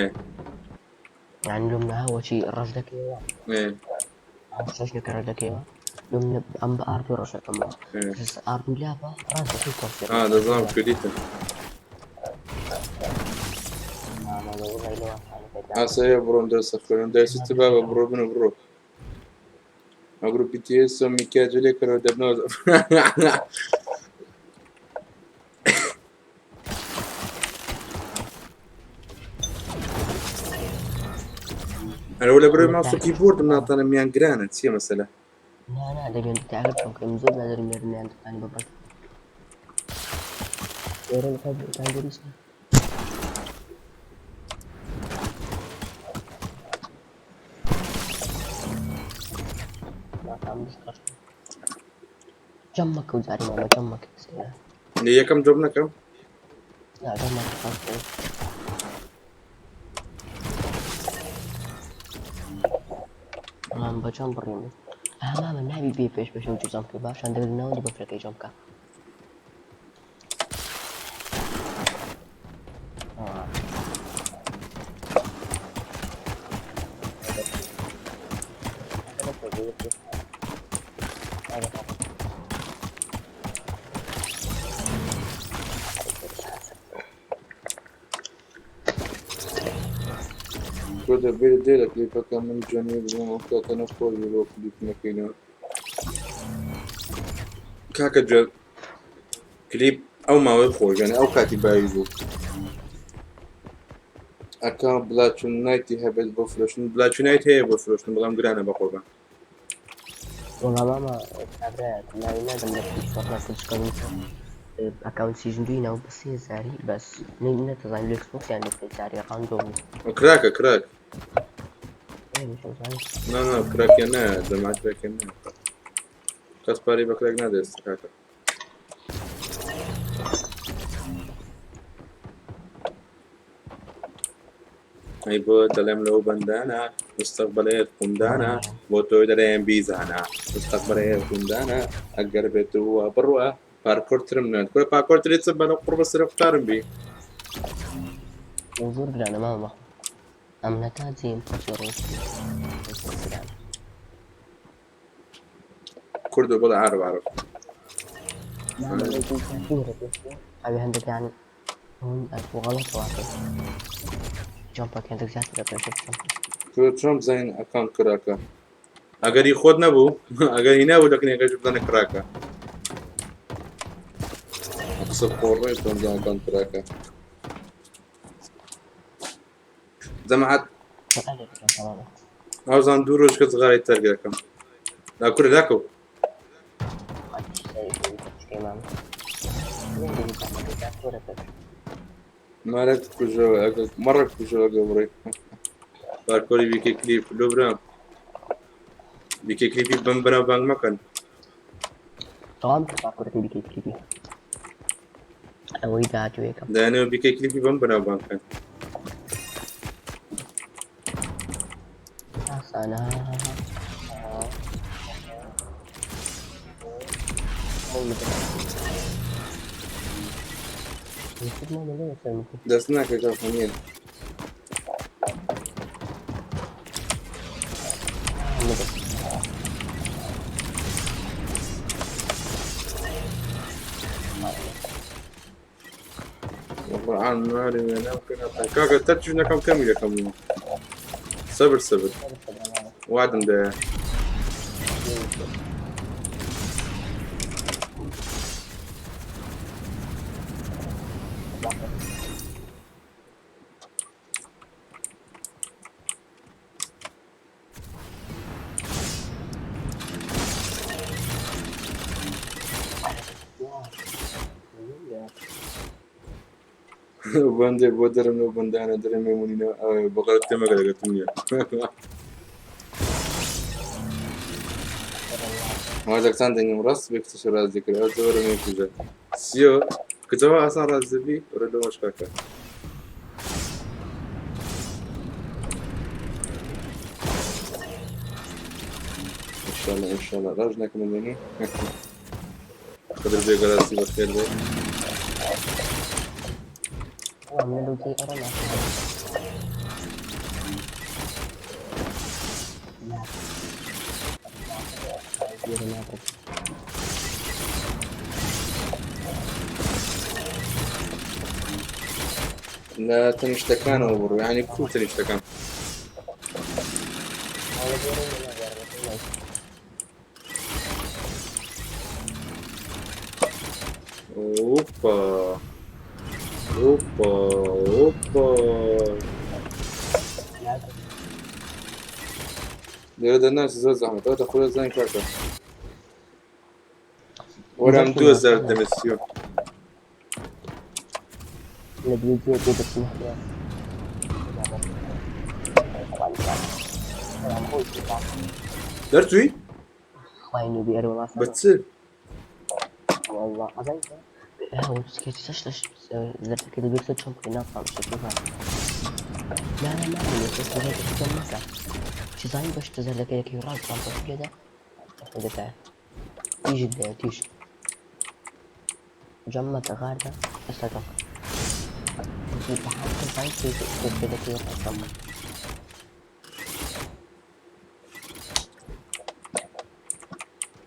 یعنی لۆم نەها وەچی ڕەش دەکەیەوە ئێ ڕەش دەکە ڕەش دەکەیەوە لۆم نە ئەم بە ئاردوو ڕەشەکەمەوە ئێ ئاردوو لابە ڕاست دەکەی کۆرسێ ئا دەزانم کوێ دیتم. ئاسایە بڕۆم دەرسە خوێنم دەرسی چ بابە بڕۆ بن و بڕۆ ئەگرو BTS و میکاج لێکەرەوە دەبنەوە. ئەرە لە بەرەوەی ماوس و کیبۆردم ناتانم میان گرانە چییە مەسەلە؟ نا نا دەبێن تاگەر بکەم کە زۆر بەدەرم مێرمیان دەتانی ببڕن ئێرە تاگەریسە. جەمەکە و جاری مامە جەمەکە سێرە. لە یەکەم جۆب نەکەم؟ لا جەمەکە خاص. بەڵام بە جەم بڕیم مامە نابی بێ پێش پێش و جزام کرد باشان دەبێت ناوەندی بەفرەکەی جەم بکە. تۆ دەبێت دێ لە کلیپەکە من جوێنێ بووم ئەو کاتە نەخۆش بوو بۆ کلیپ نەکەینەوە کاکە جوێ کلیپ ئەو ماوەی خۆش یعنی ئەو کاتی باوی بوو ئەکا بلاچون نایتی هەبێت بۆ فرۆشتن بلاچون نایت هەیە بۆ فرۆشتن بەڵام گرانە بە قوربان. وەڵا مامە کابرایەک ناوی نادەم لە فیسبوک ئەکاونت season دووی ناو بە 3000ی بەس نەتەزانین لە ئێکسبۆکس یان لە پلەی random بوو. کراکە crack. ئێ، مشەزانی. نا نا کراکیان نایە جەماعەت کراکیان نایە کەس پارەی بە crack نادێت کاکە. ئەی بۆ دەڵێم لەو بەندانە مستەقبلێت قومدانە بۆ تۆی دەڵێم بیزانە مستەقبلێت قومدانە ئەگەر بێت وە بڕوە پارکۆرترم نوێت کورە پارکۆرتری چ بەلە قوڕ بەسەر قوتارم بی. زۆر گرانە مامە بەخۆ ئەم نەتا جێم پۆچی ڕۆژ گرانە. کوردۆ بڵێ عارف عارف. مامە لە ئەوێ هەندێک یانی هون غەڵەت واقع جەمپەکە هەندێک زیاتر لە پێش جەمپ. تۆ چۆن بزانین ئەکاونت کراکە ئەگەری خۆت نەبوو ئەگەر هی نەبوو دەکنێکەش بزانە کراکە قسە قۆڕێ چۆن بزانە ئەکاونت کراکە جەماعەت. ئەوزان دوو ڕۆژ کە جغارەی تەرک دەکەم لا کورە لاکەو. مارەت کوژەوە ئەگەر مەڕە کوژەوە ئەگەر بڕۆی. پارکۆری بیکەی کلیپ لۆ برام بیکەی کلیپی بەم بەناو بانگ مەکەن. تەواو کرد پارکۆرەکەی بیکەی کلیپی ئەوەی داهاتوویەکەم. دایانەوە بیکەی کلیپی بەم بەناو بانگ کەن. ئاسانە. دەست ناکە کاکە نییە. قورئان ماری وێنە بکەن کاکە تەرچ نەکەم کەمی دەکەم سەبر سەبر وادم دایە. بەندێ بۆ دەرم لەو بەندانە دەرێ مەمونینە بەغەرت تێمەگە لەگەتم نییە. ماجەکتان دەنگم ڕاست بێ کچە ڕاست دەکرد ئەو زۆرە مێکوژە سیۆ کچەوە ئاسان ڕاست دەبی ڕێ لەوەش کاکە. إن شاء الله إن شاء الله ڕاژ نەکەم دەنگی قدر بێگەڕاستی بەخێر بێ. لە تەنیشتەکانەوە بڕۆ یعنی کو تەنیشتەکان. ئۆپا ئۆپا ئۆپا لێرە دەرناچی زۆر زەحمەتە دەخۆ زانین کاکە وەرام 2000 دەمێت سیۆ. لە دوێ جێ دەچین. دەرچووی؟ خوای نوبی ئەرێ وەڵا. بە چ؟ والله ئەزای هو سكيت شش زرت كده بيكسر شون كنا نافع مش كيف. لا لا ما بس زرت كده مثلا شو باش تزرد كده كي راس باش كده هذا تيجي تيجي جمع غارة استطاع بحال كده كي راس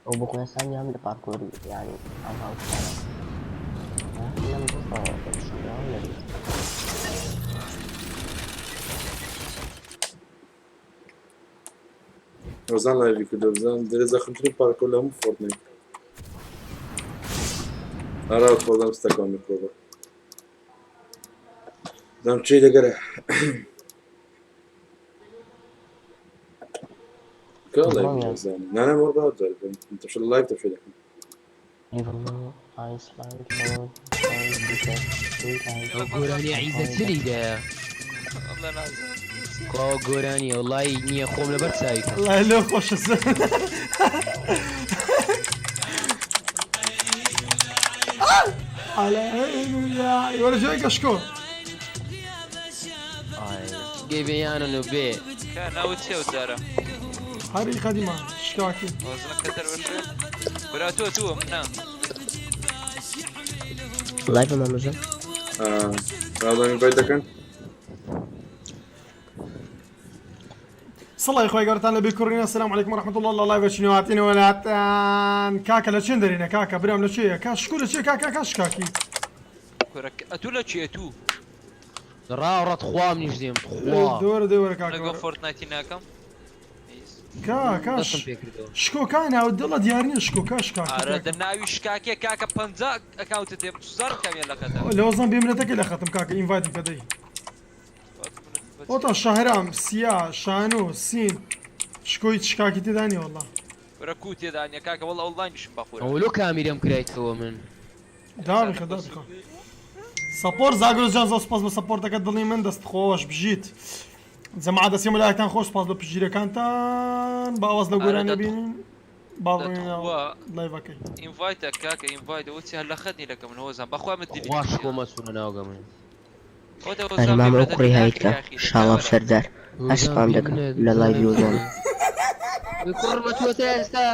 وبكرة ثانية عمل باركور يعني أنا وزان لايڤی کردو بزان دەرێ زەخمترین پارکۆر لە هەموو فۆرتنایت. ئارا خۆزم ستەکان میکرۆبە دەم چی لەگەرە کە لايڤ زانی نانە مۆر تەشە لايڤ تەشە دەکەم. گۆرانی عیزە چلی دایە؟ والله نازانم. کوا گۆرانیە وڵی نییە خۆم لەبەر چاوی کەم. والله لۆ خۆشە. على عيني ولا جاي شكون. گەیبیانن و بێ کە ناوت چیە و جارە؟ هەری قەدیمە شکاکی. وەزنە کە دەروەشێ برا تۆ تووە منە. لايف مامۆزە. ڕازانی بای دەکەن. سڵی خۆی گەورتان لە بێکوڕینە. السلام علیکم ورحمة الله. الله لايڤ چینەوە هاتینە وڵاتان کاکە لە چێن دەرینە کاکە برام لە چێیە کا شکو لە چێ کاکە کا شکاکی. کورە ئەتوو لە چیە تو؟ ڕاوڕەت خوا منیش دێم خوا. دۆرە دۆرە کاکە. لەگەڵ فۆرتنایتی ناکەم. کا کاش دەستم پێ کردەوە. شکۆکا ناو دڵە دیار نییە شکۆکا شکاکی. ئارە دە ناوی شکاکێ کاکە 50 ئەکاونتت هەیە سوزانم کامیان لە خەتە. لە وەزان بێمنەتەکەی لە خەتم کاکە ئینڤایتم کە دەی. ئۆتا شەهرام سیا شانۆ سین شکۆی شکاکی تێدا نییە والله. برا کو تێدا نییە کاکە وەڵا ئۆنلاینیشم بەخورە. ئەوە لۆ کامیرەم کرایتەوە من. دابخە دابخە. سەپۆر زاگرۆس جان زۆر سپاس بە سەپۆرتەکە دڵی من دەست خۆش بژیت. جەماعەت دەستی ملایەکتان خۆش سپاس بە پشتگیرەکانتان با واز لەو ئارە گۆرانیە دە بینین با بڕۆینە دەتخوا لایڤەکەی. ئینڤایتە کاکە ئینڤایت ئەوە چی هەر لە خەت نی لەکە من هۆزان بەخوا من دیلیتم خوا کردیە شکۆ مەچوونە ناو گەمن. ئەوە دە ئەرێ هۆزان مامە بێ ئەو منەتە کوڕی دی هایت ناکرێ کە یاخی دە شاڵاو کاوەرە سەردار هەر هۆزان سپام بێ دەکەم منەت لە لایڤی نازانم هۆزان چییە. کوڕ مەچووە تا ئێستا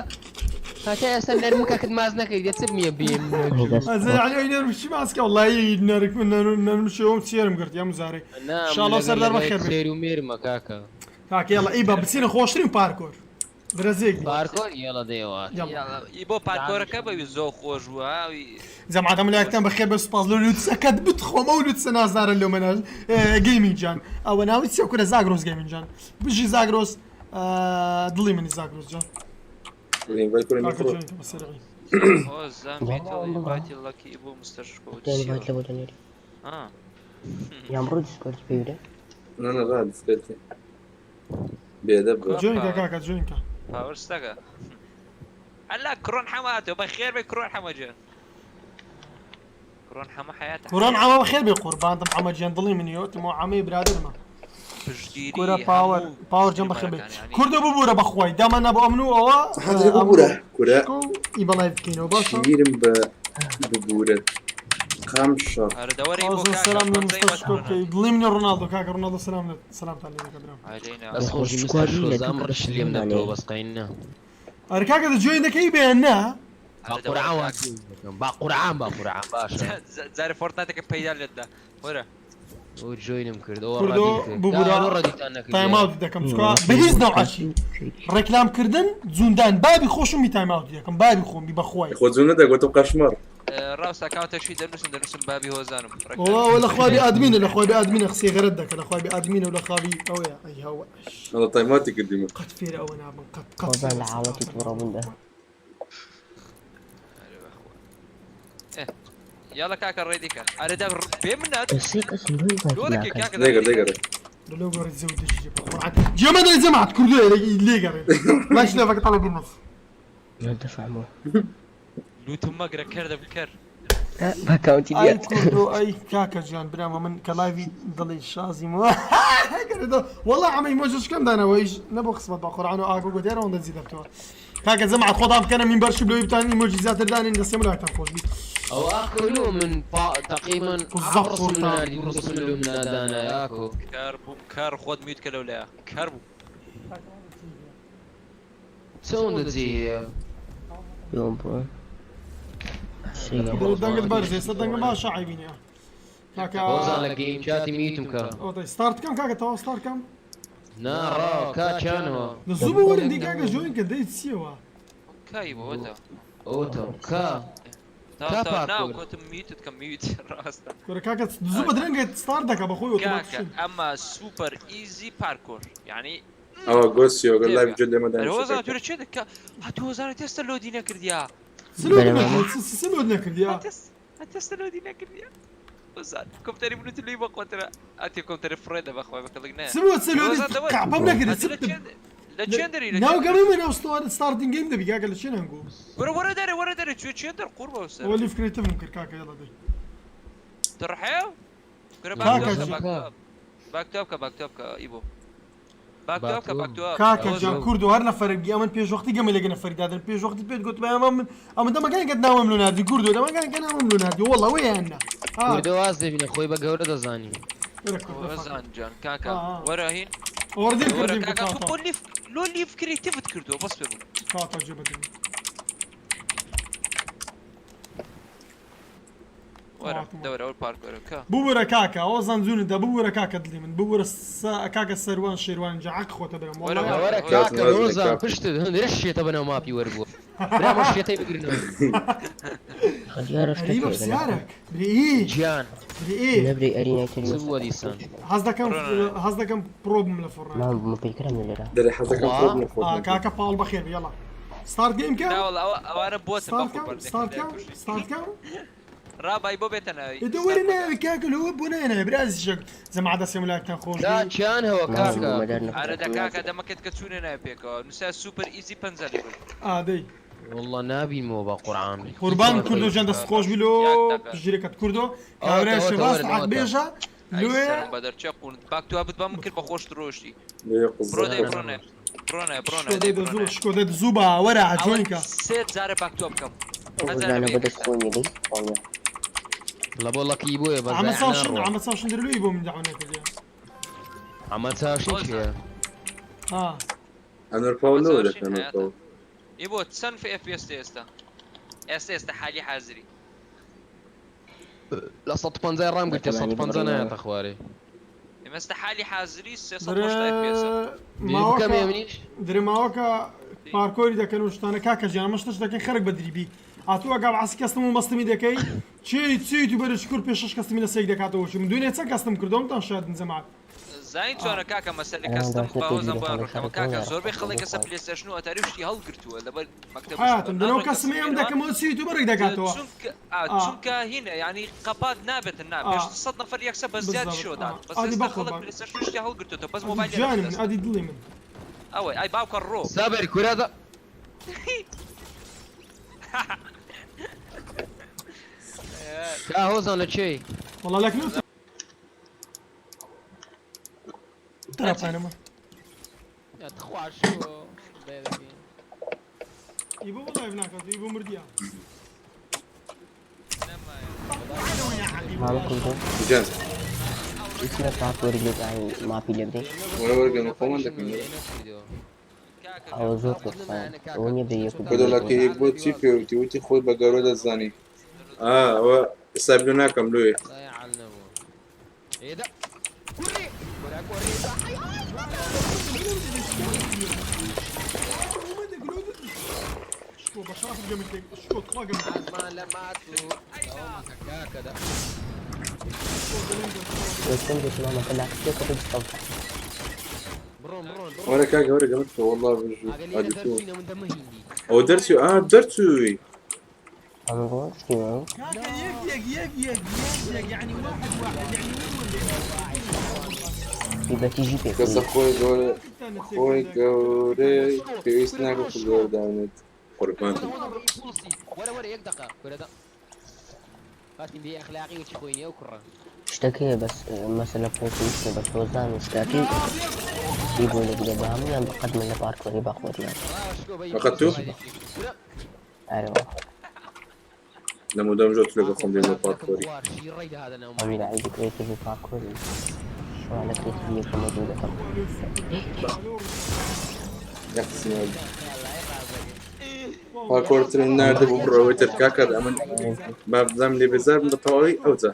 هەتا ئێستا نەرمکەکەت ماز نەکەی دە چ بمیە بێ ئەی منەت دەست ئەزە خۆش یعنی ئەی نەرمشی ماسکە وەڵی نەرک من نەرمشی ئەوم چێرم گرت یام زارەی نا من شاڵاو لەگەر سەردار لەگەر بەخێر بێ خێر و مێرمە کاکە. کاکە یاڵا ئی با بچینە خۆشترین پارکۆر درەزێک بی پارکۆر یاڵا دەیەوە. یاڵا یاڵا ئی بۆ پارکۆرەکە بەوی زۆر خۆش بوو ها وی جەماعەت هەموو لایەکتان بەخێر بێ سوپاس لۆ لوتسەکەت بتخۆم ئەو لوتسە نازدارە لۆ مەناج گەیمینگ جان ئەوە ناوی چیە کورە زاگرۆس گەیمینگ جان بژی زاگرۆس دڵی منی زاگرۆس جان ئینڤایت کورە کاکە میکرۆ جوێن کە بەسەرعی هۆزان وەڵا بیتڵ بڵا ئینڤایتی ڵەکی ئی بۆ مستەر شکۆ تۆ چییە ئینڤایت لە بۆ دەنێری ها یان بڕۆ دیسکۆرد پێ بدە نا نا ڕا دیسکەتی بێدە بووە کوا جوێن کە پاوەر کاکە جوێن کە پاوەر ستەکە ئەلا کرۆن حەمە هاتەوە بەخێر بێ کرۆن حەمە جان کرۆن حەمە حیاتە قوران حیات عەمە بەخێر بێ قوربانتم عەمە گیان دڵی منی ئەوتم ئەو عەمەی برادەرمە کورە پشتگیری پاوەر هەموو پاوەر جەم بەخێر بێ ستریمەرەکان یعنی کوردە ببوورە بەخوای دامان نابوو ئەمن و ئەوە حەزرە ئەمن ببوورە و کورە شکۆ و ئیبەڵای بکەینەوە باشە شیرم بە ببوورە قام شەڕ ئەرە دەوەرەی بۆ ئەوزن کاکە سەلام لە پەنجەی مستەر شکۆ مەترۆنە بکەی دڵی منی ڕۆناڵدۆ کاکە ڕۆناڵدۆ سەلام لە سەلامتان لێ دەکە برام علينا بەس لە خۆش خۆشی مستەر سکوادی شکۆ لە زام دوو ڕش لێم کەسمان دەبتەوە دانێ بەس قەین نا. ئەرە کاکە دە جوێن دەکەی بێ نا با ئەرە دەوەرە قورعان وا کاکە جوێن دەکەم با قورعان با قورعان باشە. جارێ فۆرتنایتەکە پەیدا لێتدا وەرە ئەو جوێنم کرد ئەوە کوردۆ ڕەدیم کرد. ببورە تا لۆ ڕەدیتان نەکردیە. تایم ئاوت دەکەم چکا بە هیچ نەوعەکی ڕێکلام کردن جوندان بابی خۆشم بی تایم ئاوت دەکەم بابی خۆم بی بەخوای خۆ جوون نەدەگوتم قەشمەڕ ڕاست ئەکاونتەشی دەنووسم دەنووسم بابی هۆزانم ئەوە لە خوابی ئادمینە لە خوابی ئادمینە قسەی غەرەت دەکە لە خوابی ئادمینە و لە خوابی ئەوەیە ئەی هەوە ئەڵە تایماتی کردیم قەت فێرە ئەوە نابم قەت قەت خۆزان فێرە لە حاڵەتی تووڕەبووندا یاڵا کاکە ڕێدیکە ئەرە دە بێ منات سێ کەسم لۆ ئینڤایت لۆرەکە ناکەن کاکە لێگەر لێگەر لەو گەڕی زەو دژی بەقورعان جێمە دەی جەماعەت کوردۆ لێگەڕێ لاش لێڤەکە تەڵە بینەس دەفهمەوە لوتم مەگرە کەر دەبکەر بەکاونتی ئەی دیات کوردۆ ئەی کاکە گیان برامە من کە لایڤی دڵی شازیم وەڵا عەمەی مۆجشکەم دانەوە ئیش نەبوو قسمەت بە قورعان و ئاگۆ گوتێرە ئەوەندە جی دەبتەوە کاکە جەماعەت خۆتان بکەنە مین بەرشی بلۆی بتان ئیمۆجی زیاتر دانێن دەستێ ملاتان خۆش بی ئەو ئاکۆ لۆ من تقریبا بالضبط رسم قورتان. ناردی رسم لۆ من نادانا ئاکۆ کار بووم کار خۆت میوت کە لەولایە کار بوو چۆن دەجێ هەیە یۆم بڕۆ دەنگت بەرز ئێستا دەنگم باشە عەیبی نییە کاکە هۆزان لە گەیم چاتی میوتم کە ئەوەتە ستارت کەم کاکە تەواو ستارت کەم نا ڕا کاچانەوە لە زوو بوەرن دی کاکە جۆین کە دەی چیەوە کای بۆ ئەوەتە ئەوتە کا تا کا تا ناو پارکۆر. گوتم میوتت کە میوت ڕاستە کورە کاکە زوو بە درەنگە ستارت دەکا بەخۆی کاکە ئۆتۆماتیکی ئەمە سوپەر ئیزی پارکۆر یعنی ئەوە گۆسیۆگە لایڤ جوێن لێمە ئەرە هۆزان دانیشتە تورە چێ دەکا هەتو هۆزانە تێستە لۆدی نەکردیا سلۆت بەرە نەکرد سلۆت نەکردیا هەتێستە لۆدی نەکردیا هۆزان کۆمپیوتەری منوت لێی بەخۆترە ئەتی کۆمپیوتەری فڕێدە بەخوای بەکەڵک نایە سلۆت سلۆت هۆزان دەوەر کعپەم نەکرد هەتو لە چێ لە چێن دەری لە ناو چێن گەمە من ئەو ستارتینگ گەیم دەبی کاکە لە چێن هەنگۆ وەرە وەرە دەرێ وەرە دەرێ چێ چێن دەر قوڕ بەو سەر ئەوە لیف کرێتیڤم کرد کاکە یەڵا دەی تڕحێو کورە کاکە باک جی. باک کە باک کە ئیبۆ باک کە باک کاکە جان کوردۆ هەر نەفەرێک بی ئەمن پێش وەختی گەمە لەگە نەفەری دادن پێش وەختی پێت گوتم ئەمە من ئەمن دەمەکان کە ناوم لۆ ناردی کوردۆ دەمەکان کە ناوم لۆ ناردی وەڵا وەیان نا آه، کوردە واز دەبینە خۆی بە گەورە دەزانی وەرە کوردۆ فاکە. هۆزان جان کاکە آه، آه. وەرە هین وەردیم وەرە کردیم کاکە تۆ کاکە بۆ لیف لۆ لیف کرێتیڤت کردووە بەس پێ بوو کاکە جێ بەدرم وەرە هاتمەوە. دەوەرە ئەو پارکۆرە کە ببورە کاکە ئەوە زانجونت دا ببورە کاکە دڵی من ببورە کاکە سەروان شێروان جا عەق خۆتە برام وەرە وەڵا وەرە وەرە وەرە کاکە کاکە هۆزان کاکە. پشتت هەندرە شێتە بەناو ماپی وەربووە برا شێتەی بگرنەوە دیارە ئەری بە شتێک پرسیارێک بری ئی گیان بری ئی نەبری ئەرینای تری چ بووە دیسان حەز دەکەم ڕۆنە. حەز دەکەم پرۆ بم لە فۆرنایت مام پەیکرم لێرە دەرێ حەزەکەم خوا. خۆ بم خۆ کاکە پاڵ بەخێر بی یەڵا ستارت گەیم کە نا وەڵا ئەوە ئەوانە بۆتە ستارت بەخۆ کەم بەردەکەن ستارت کەم ستارت کەم ڕابای بۆ بێتە ناوی ئێ وەرە ناوی کاکە لەوە بۆ نایە برازی شەک جەماعەت دەستێ ملاکتان خۆش کا بی چیان هەوە مام کاکە مەدار ئارە دە کاکە دەمەکەت کە چوونە ناوی پێکەوە نووسا سوپەر ئیزی پەنجا لێ ئادەی والله نابینمەوە بە قورعان قوربان کوردۆ جان دەست خۆش بی لۆ یاک دەقە. پشتگیرەکەت کوردۆ کابرای ئەوەتە، شێباز وەرە، حەق ئەوەتە. بێژە ئەی لۆیە؟ سەرم بە دەرچێ قونت باک تو بت بام کرد بە خۆش ڕۆشتی لێ بڕۆ دەی قزە بڕۆنێ بڕۆنێ بڕۆنێ شکۆ دەی دەی دەزوو بڕۆنێ شکۆ دەی زوو بە وەرە ئەوە جۆینکە سێ جارە باک تو بکەم هەزارە هۆزانە بە بەدەست یەک خۆی نیە خۆنیە لە بۆ لەکی بۆیە بەس عمە ضایع ساوشن ناڕۆ عمە ساوشن دەرلوی بۆ من دعوە نەکردیە عەمە چاشین هۆزان چییە ها ئەنور پاول لەوە هۆزان دەکەن شین ئەنور حەیاتە پاول ئی بۆ چەند في اف بي اس ئێستا ئێستا ئێستا حالی حازری لە 150 ڕام گرتێ بەتەمانی 150 ببڕینەوە نایەتە خوارێ ئێستا حالی حازری درێ 380 اف بي اس بکەم ماوەکە ئێمنیش درێ ماوەکە پارکۆری دەکەن و شتانە کاکە ژیان ئەمە شتەش دەکەن خەرک بە دریبی هاتووە گاو عاسی کەستم و مەستمی دەکەی چی چی تو بەرە شکر پێ شش کەستمی لە سێک دەکاتەوە چی من دوێنێ چەند کەستم کردم تان شادن جەماعەت زین چۆنە کاکە مەسەلە ئەوان کەستم دەستێ باوەزم پێ بۆیان گیرەکان ڕۆکەمە خەرک کاکە نایە زۆربەی ڕەخۆ خەڵک کەسە خۆی پلێستەشن و ئەتاری شتی هەڵگرتووە لەبەر مەکتەب حیاتم دەنەوە ناڕۆن کەسم کەسم ئەم پێنەوە دەکەمەوە چی تو بەرێک دەکاتەوە چونکە ئا چونکە هینە یعنی قەپات نابێتن نا ئا پێش 100 نەفەر یەکسە بە زیادی بالضبط شۆدات ئا بەس ئادی ئێستا بەخۆ خەڵک بان پلێستەشن شتی هەڵگرتووە بەس ئادی مۆبایلیان جانی من لەدەستە ئادی دڵی من ئەوەی ئای باوکە ڕۆ سابر کورە دە کا هۆزان لە چێی والله لكن ترى بينما یا تخوا شو بێدەکەین. يبو والله يبناك يبو مرديا مامە کوردۆ جان هیچ پاکۆری لێ داین ماپی لێ بدەین وەرە وەرگەن خۆمان دەکەن ئەوە زۆر قورسە ئەوە نییە بێ یەک و خۆ دوو لەکی یەک بۆ چی پێوتی وتی خۆی بە گەورە دەزانی ئا ئەوە حساب لۆ ناکەم لۆیە ضایع نەبوو. ئێ دە کوڕی کورە کوڕی شكو بشرف قمتك شكو تخوا قمتك عزمان لە مات و ئەوە کاکە دە وەستم دەست مامەکە لاکتێکە بستەڵ بڕۆن بڕۆن بڕۆن وەرە کاکە وەرە گەمت والله بژوو ئاگە لێرە ئادی تۆ دەرچوینە من دەمە هیندی ئەوە دەرچوو ئا دەرچووی ئەم ڕۆشتی كاكا يك يك يك يك يك يك يعني واحد واحد يعني وين ولا بەتیژی پێ کەسە خۆی گەورە خۆی گەورەی پێویست ناکە خۆ گەورە داونێت قوربان وەرە وەرە یەک دقە کورە دە هاتین بێ ئەخلاقی وچی خۆی نییە و کوڕە شتەکەیە بەس مەسەلە پۆتیشتە بە تۆزان و شتاکەی ئی بۆ لە گرێ بە هەمویان بەقەد من لە پارکۆری بەخۆریان ئەخەتوو؟ ئەرەوە لەمەدەم ژۆ لەگە خۆم دێم لە پارکۆری ئەمی لە عیدی کرێتیڤی پارکۆری شوانە کرێتیڤیەکە مەدوو دەکەم یەقسم پارکۆرترم ناردە بۆ بڕەوەی تر کاکە ئەمن با بزانم لێ بێزار بم بە تەواوی ئەوجا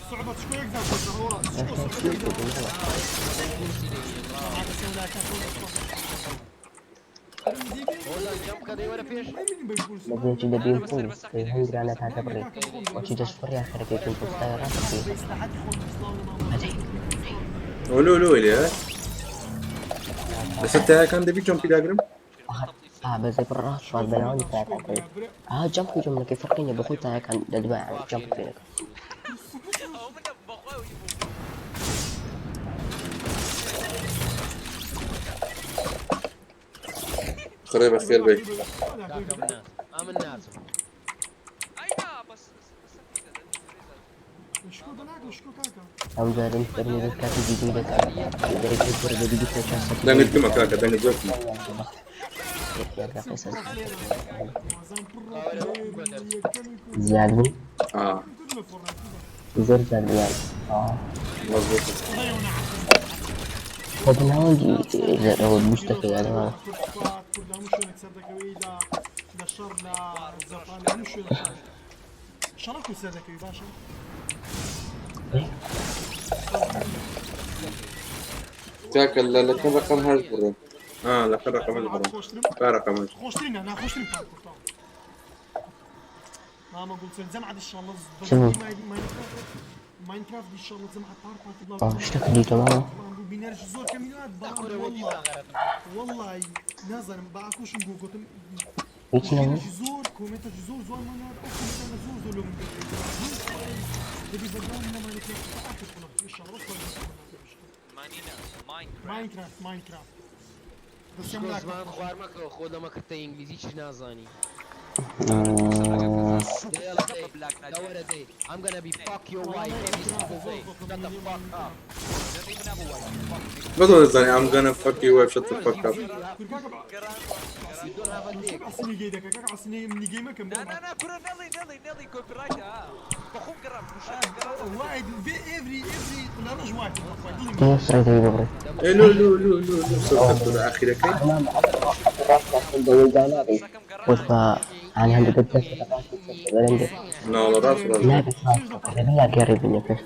صعبة شكو يقدر شكو صعبة يقدر لە دەبیم بوو هەنگرانە تاکە بڕێ وەچی دەشفڕیا خەرەکێکم پۆستای ڕاستە ئەو لۆ لۆ لێ لەسەر تایەکان دەبی چۆن پیداگرم آ بەزێ بڕ ڕاست ڕاست بەناوەندی تایەکان کەوت ئا جەمپ جەمەکەی فەرقی نییە بەخۆی تایەکان دەدوای جەمپ پێ دەکەم ئەو منە بەخۆی بوو خڕێ بەخێر بێ ئەمن ناچم ئەی نا بەس شكو دناك شكو كاكا ئەم جارم فەرمی دەست کاتی دیدوی دەکات دەرەکەی کوڕ دەبی دوو چوار سەد دەنگت کەمە کاکە دەنگت زۆر کەمە زیاد بوو ئا زۆر زیاد بوو یان آه. مەزبوطە خۆ بەناوەندی ئەوە بووشتەکە یانەوە لە شەڕ لە زەپان لە هەموو شوێنێک شەڕەکو سەر دەکەوی باشە کاکە لە لەکەم ڕقم هەشت بڕۆ ئا لەکە ڕقم هەشت بڕۆ خۆشترم با ڕقم هەشت خۆشترینە ناخۆشترین پارکۆر تاو مامە گوڵچن جەمعەت ئینشاءالله شنو؟ ماينكرافت ان شاء الله جمعة بارك بارك آه، شتەکە دیتەوە بینەرش زۆر کەمینات بەڵام والله والله نازانم با ئاکۆشم بۆ گوتم هیچ نەبوو بینەرشی زۆر کۆمێنتەکی زۆر جوانمان هات ئەو کۆمێنتانە زۆر زۆر لۆ من دەبی بەردەوام لە ماینکرافت تا ئاخر خولم ان شاء الله مانینا ماینکرافت ماینکرافت ماینکرافت دەستیان شکۆ لاکە زمان خوار مەکەوە خۆ لەمە کردە ئینگلیزی چ نازانی آه. بە بلاک نادیاری. دەوەرە دەی I'm gonna be fuck your wife every single day. Shut the fuck up. دەڵێی من نابوو وایف. Fuck nigga. بەس دەزانی I'm gonna fuck you wife shut the fuck up. کاکە You don't have a dick. عسنی گەی دەکە کاکە عسنی منی گەی مەکەم نا نا نا کورە نەڵی نەڵی نەڵی کۆپیڕایتە ها. بەخۆم گەڕام وشەکە گەڕام. والله في افري افري لا رج واحد دەی سڕی دەی ببڕی ئێ لۆ لۆ لۆ لۆ لۆ سەر ئاخیرەکەی وشەکەم گەڕام. خۆش بە یانی هەندێک دەست بەرەندێ ناوە ڕاست ڕاست نابێت لا گەڕی بینێ پێش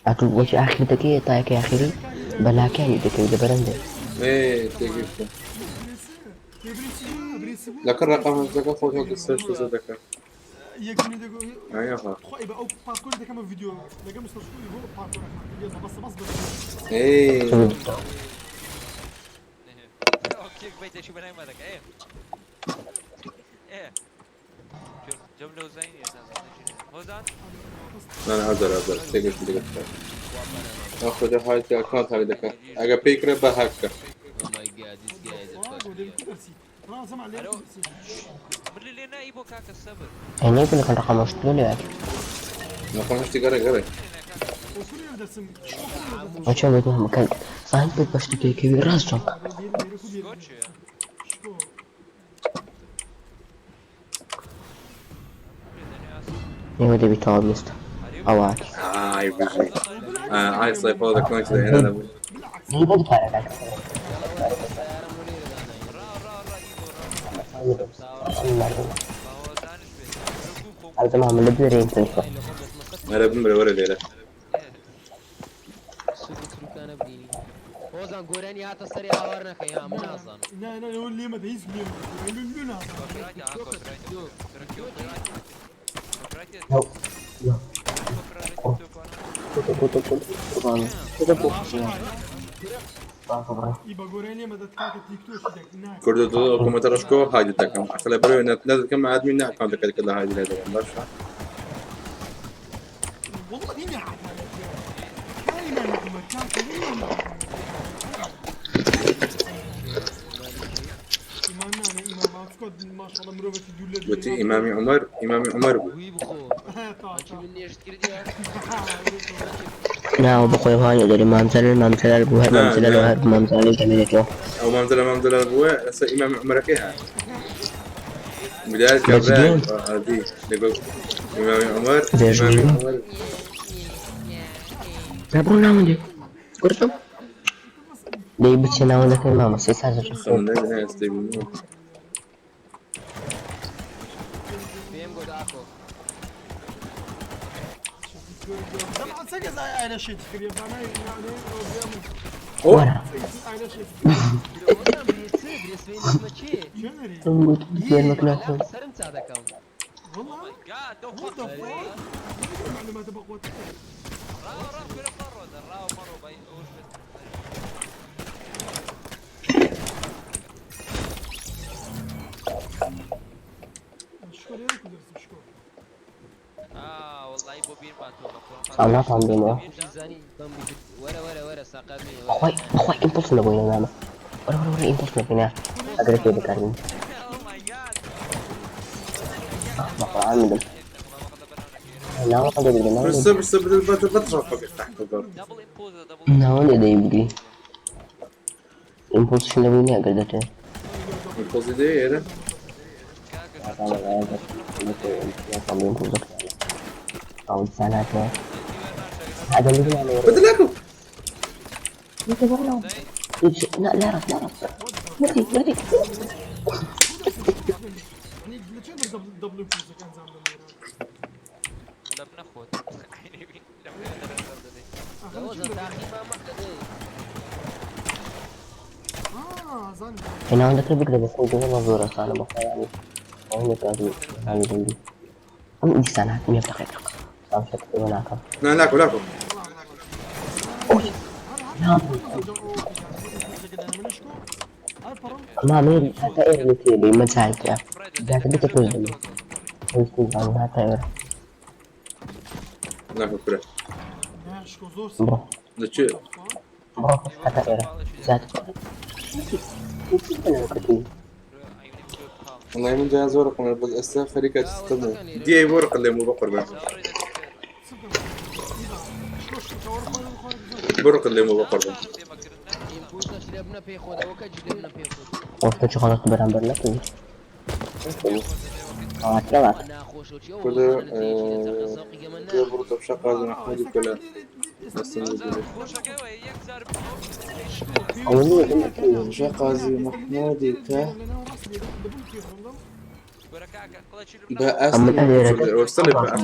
ئەتوو وەکی ئاخیر دەکەی تایەکەی ئاخیری بەلاکانی دەکەوی لە بەرەندێ ئێ تێگەیشتم لەکە ڕقم هەزەکە خۆت هەڵدە سەر شتە دەکە یەکونی دەگو ئایا خۆی بە ئەو پارکۆر دەکەمە ڤیدیۆ لەگەڵ مستەر شکۆی بۆ پارکۆرەکە يلا بس بس بس ئێ ئۆکێک بەیتە شی بەنای مەدەکە ئێ. ئێ. جەم لە هۆزانی نییە هۆزان نا نا ئەزەر ئەزەر تێگەیشتم تێگەیشتم ئەخۆ هایت ئەکاونت هاوی دەکە ئەگە پێی کرێ بە هاککە Oh my god, this guy is a fucking درسي راه سمع لي درسي من لێ نایی بۆ کاکە سەبر. هێنەی بوو لەکەن ڕقەمەشت لۆ لێ نەخۆ هەشتی گەڕێ گەڕێ وكل درسم وەچۆن بێت مەکەن ساین بێت بە شتێکەوی ڕاست چۆن گۆچێ. شكو ئێوە دەبی تەواو بێستە ئەوات ئای بژی ئای سڵی فۆڵ دەکەم لە هێنا بوو دەی بۆ پارەکە ڕا ڕا ڕا ئی بۆ ڕا. با هۆزانش بێت. ڕگوو خۆم. ئەزەما من لە دوێرێ تلفە ئەرە بمرە وەرە لێرە سوک و تروکانە بینی. هۆزان گۆرانی هاتە سەری هاوار نەکەی ها من نازانم. نا نا هو اللي ما هيز اللي ما کۆپیڕایتە ها کۆپیڕایتە. کۆپیڕایتە. کۆپیڕایتە. کۆپیڕایتی تۆ يبقى گۆرانیە مەدەت کاکە تیک تۆکی دەک نا کوردە دڵ ئەو کۆمەتەرەشکۆ هایدی دەکەم ئەخە لە بەرەوەی نەدەکەم ئادمی نە ئەکاونتەکە کە لە هایدی لێ دەکەم باشە والله مين عاد هاي ما نعمة كاكا والله ما إيمان أنا إيمان ما تسكت ما شاء الله مروبتي دولة گوتی ئیمامی عومەر ئیمامی عومەر بوو وی بخۆ. ئەچی من نێشت کردیە؟ ناوە بەخۆی هاانی دەری مامزەلال مامزەلال بوو هەر مامزەلال و هەر مامزەلالی دەمێنێتەوە ئەو مامزەلە مامزەلە بووە لەسەر ئیمامی عومەرەکەی هات بداية كابرا عادي لەگەڵ ئیمامی عومەر ئیمامی عومەر نابڕۆ ناوەندێ گورتم دەی بچێ ناوەندەکەی مامۆستا سازش خەم نەبێ ئێستا بینیوە. پێم گوت ئاکۆ. طبعا سجل على شيء تكريم انا يعني وەرە على شيء هۆزان برێ چ؟ برێ سبەی نەچمە کێ؟ جنري گوێنمەک ناکەم سەرم چا دەکەم. والله God, don't What fuck the me. fuck? معلومات بقوة ڕا ڕا کورە مەڕۆ دە ڕا مەڕۆ بای ئەوش بێت. شكون يا ريت درس شكون آه والله بۆ بیرمان تۆ بە خۆم. ئەڵاتان بێنەوە زانی بەم وەرە وەرە وەرە ساقات نییە. خۆی خۆی ئیمپڵس نەبووینە مامە وەرە وەرە وەرە ئیمپڵس نەبووینە ئەگەر پێ بەکاربین Oh my god. بەقورعان بدم ناوەندێ بگرە ناوەندێ بس بس بس بترفق تحت الضرب Double impulse, double ناوەندێ دەی بگری ئیمپڵسش نەبووینە ئەگەر دەتێ القصدي ايه هذا اللي قلنا بدلاكم لا لا رف لا رف مري مري يعني لتشندر دبل دبل امبولس كان زعما لەم نەخۆت. لەم نەخۆت. هۆزان تاقی مامەکە دەی. اه زاني هنا عندك بقدر بس والله زور أنا بخا يعني وين كان يعني عندي أم إنسان هات 100 دقيقة صار شكل هناك لا لاكو لاكو ما ميري هتا إير متيلي ما تاعك ذاك بيت تنزل هتا إير لاكو كره برو لتشي برو هتا إير ذات والله من جا زۆر ڕقم بەس ئێستا خەریکە چستە بوو دیای بۆ ڕقت لێم بوو بەقوربان بۆ ڕقت لێم بوو بەقوربان وەختە چ غەڵەت بەرامبەر نەکەی ئەواترەوات كل برضه بشقة هذا محمود وكلا بس ئەوە نییە شقة محمود كا بقى ئەمن ئەلێرە وصل بقى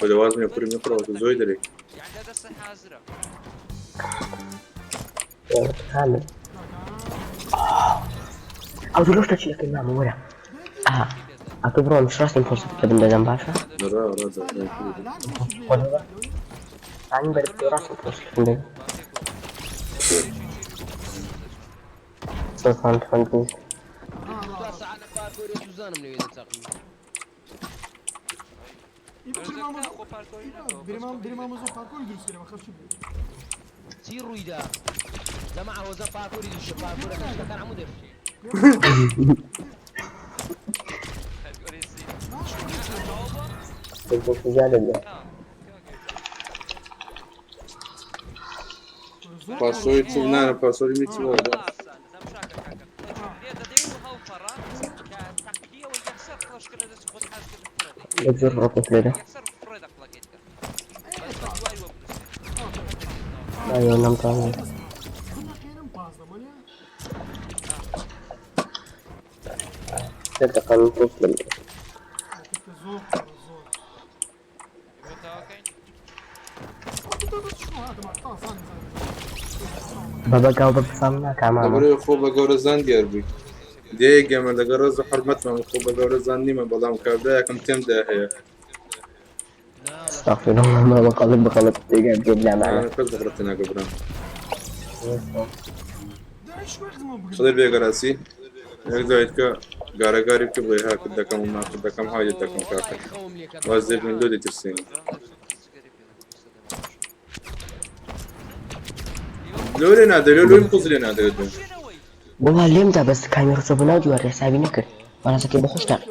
ولوازم يكون يقرأ وتزوي دري كامل ئەو لۆش تەچیەکەی مامە وەرە ئا ئەتۆ بڕۆ مش ڕاستیم فرسەت کە بم دەدەم باشە را را ئانی بەر ڕاستیم فرسەت دەدەم سلطان تفندي بريمان زۆر پارکۆری دروست کرێ خەرچی بوو چی ڕوویدا جەماعە هۆزە پاکۆری دوشە پاکۆرەکە شتەکان هەموو دەشێ زیادە پاسۆی چ نانە پاسۆری می چ وەردە لە زۆر ڕۆکت لێدە ئایۆ نەمتوانی نەخێنم پازدە وەنیە سێ دقیقە من پۆست لەم زۆر زۆر بابا گاو بە بفام ناکا مامە لەبەرەوەی خۆ بە گەورە زان دیار بووی دێ گەمە لەگەڵ ڕێز و حرمەتمان خۆ بە گەورە زان نیمە بەڵام کابرایەکم تێمدا هەیە استغفر الله ماما قلب بغلط تێگا بێ بلا معنى ئەمە کەس بەغرەتە ناگە برام داعش وەختمە بگرن خدر بێگەراسی یەک زایت کە گارەگاری بکە بڵێ هاکت دەکەم و ناکت دەکەم هاجت دەکەم کاکە واز دێ بن لۆ دەترسێنی لۆ لێ نادەرێ لۆی قوز لێ نادەرێت بن وەڵا لێمدا بەس کامی ڕچۆ بۆ ناو دیوار حسابی نەکرد وەناسەکەی بە خۆش تاقی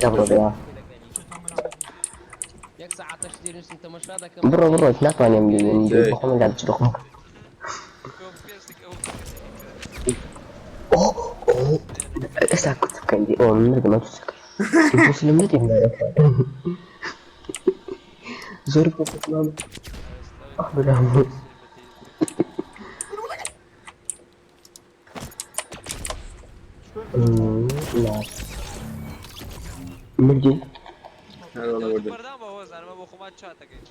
یا بڕۆ بێ یەک سەعاتە شتێ نووسن تەمەشا دەکەم بڕۆ بڕۆ ناتوانم ببینم بە خۆم دا بچ بخۆم ئۆ ئۆ ئێستا کوت بکەن دی ئۆ مردم ئەو چەکە مسلم نەدیم زۆر بۆ مامە ئەخ برام نا مردی هەر وەڵا وردە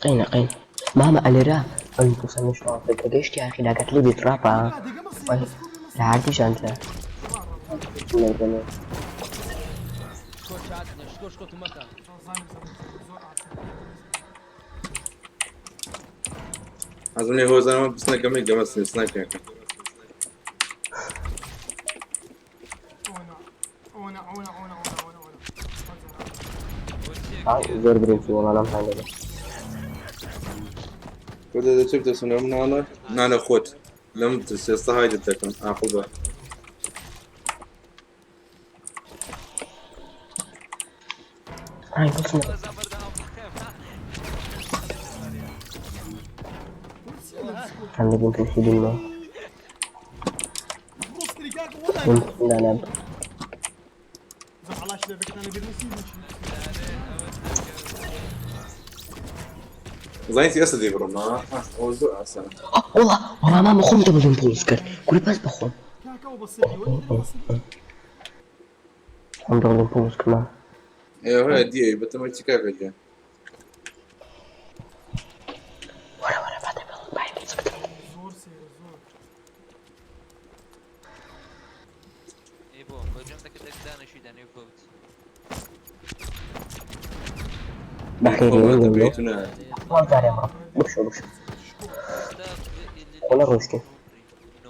قەینە قەینە مامە ئەلێرە ئەو پوسەنە شڵاو کە گەشتی ئاخی لاگەت لێ بێت ڕاپە لە هەردوو ژانتە شکۆ چات شکۆ شکۆ تومەکە حەزم لێ هۆزانەوە بچنە گەمەی گەمە سناکیان کەن زۆر برنجی وەڵا نەمتان دەبێت تۆ دەچێت بترسنەوە مناڵە نانە خۆت لەم ترسێ ئێستا هایدت دەکەم ئاقڵ بە ئای بچنە هەم دەبین پرسی بینمەوە دانا زانیتی ئێستا دەیبڕم ئەوە زۆر ئاسانە وەڵا وەڵا مامە خۆم دەبڵیم پۆز کرد کوری پاس بەخۆم خۆم دەبڵیم پۆز کرد مامە ئێوە هەیە دیێ بەتەمە چی کاکە گیان وەرە وەرە با دەبڵ بای بچکتم بەخێری دەبێت و نایەتی وەڵ جارێ بڕۆ بکشۆ بکشۆ خۆ نەڕۆیشتین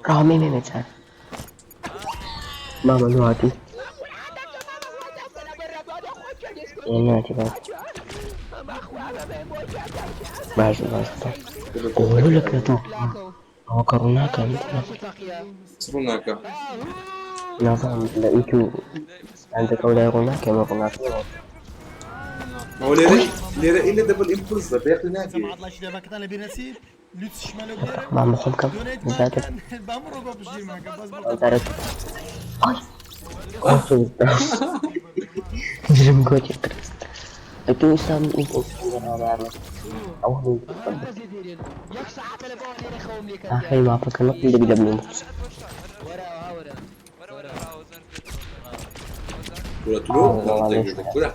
ڕاوە مێ مێ مێ چار مامە لۆ هاتی ناتی با باش باش ئەوە لە کە ئەوە کە ڕووناکە ڕووناکە نازانم لە ئیتو عندك ئەو لای ڕووناکە ئێمە ڕووناک نییە. ئەوە لێرە لێرە ئیلە دەبل ئیمپولس بە بێقلی ناکەی جەماعەت لایکی لێڤەکەتان لەبیر نەچی لوتس شمالە بێرە بام بخۆم کەم دۆنێت زیاتر بام ڕۆگۆ پشتگیرمانکە بەس بڕۆ زارت ئای جرم گۆتی قرست ئەتو ئیسلام ئەو هەموو یەک ساعتە لە باوە لێرە خەوم لێ کەتیە ئاخری ماپەکە نەقل دەبی لە بنیم وەرە وەرە وەرە وەرە هۆزان کورە تلۆ کورە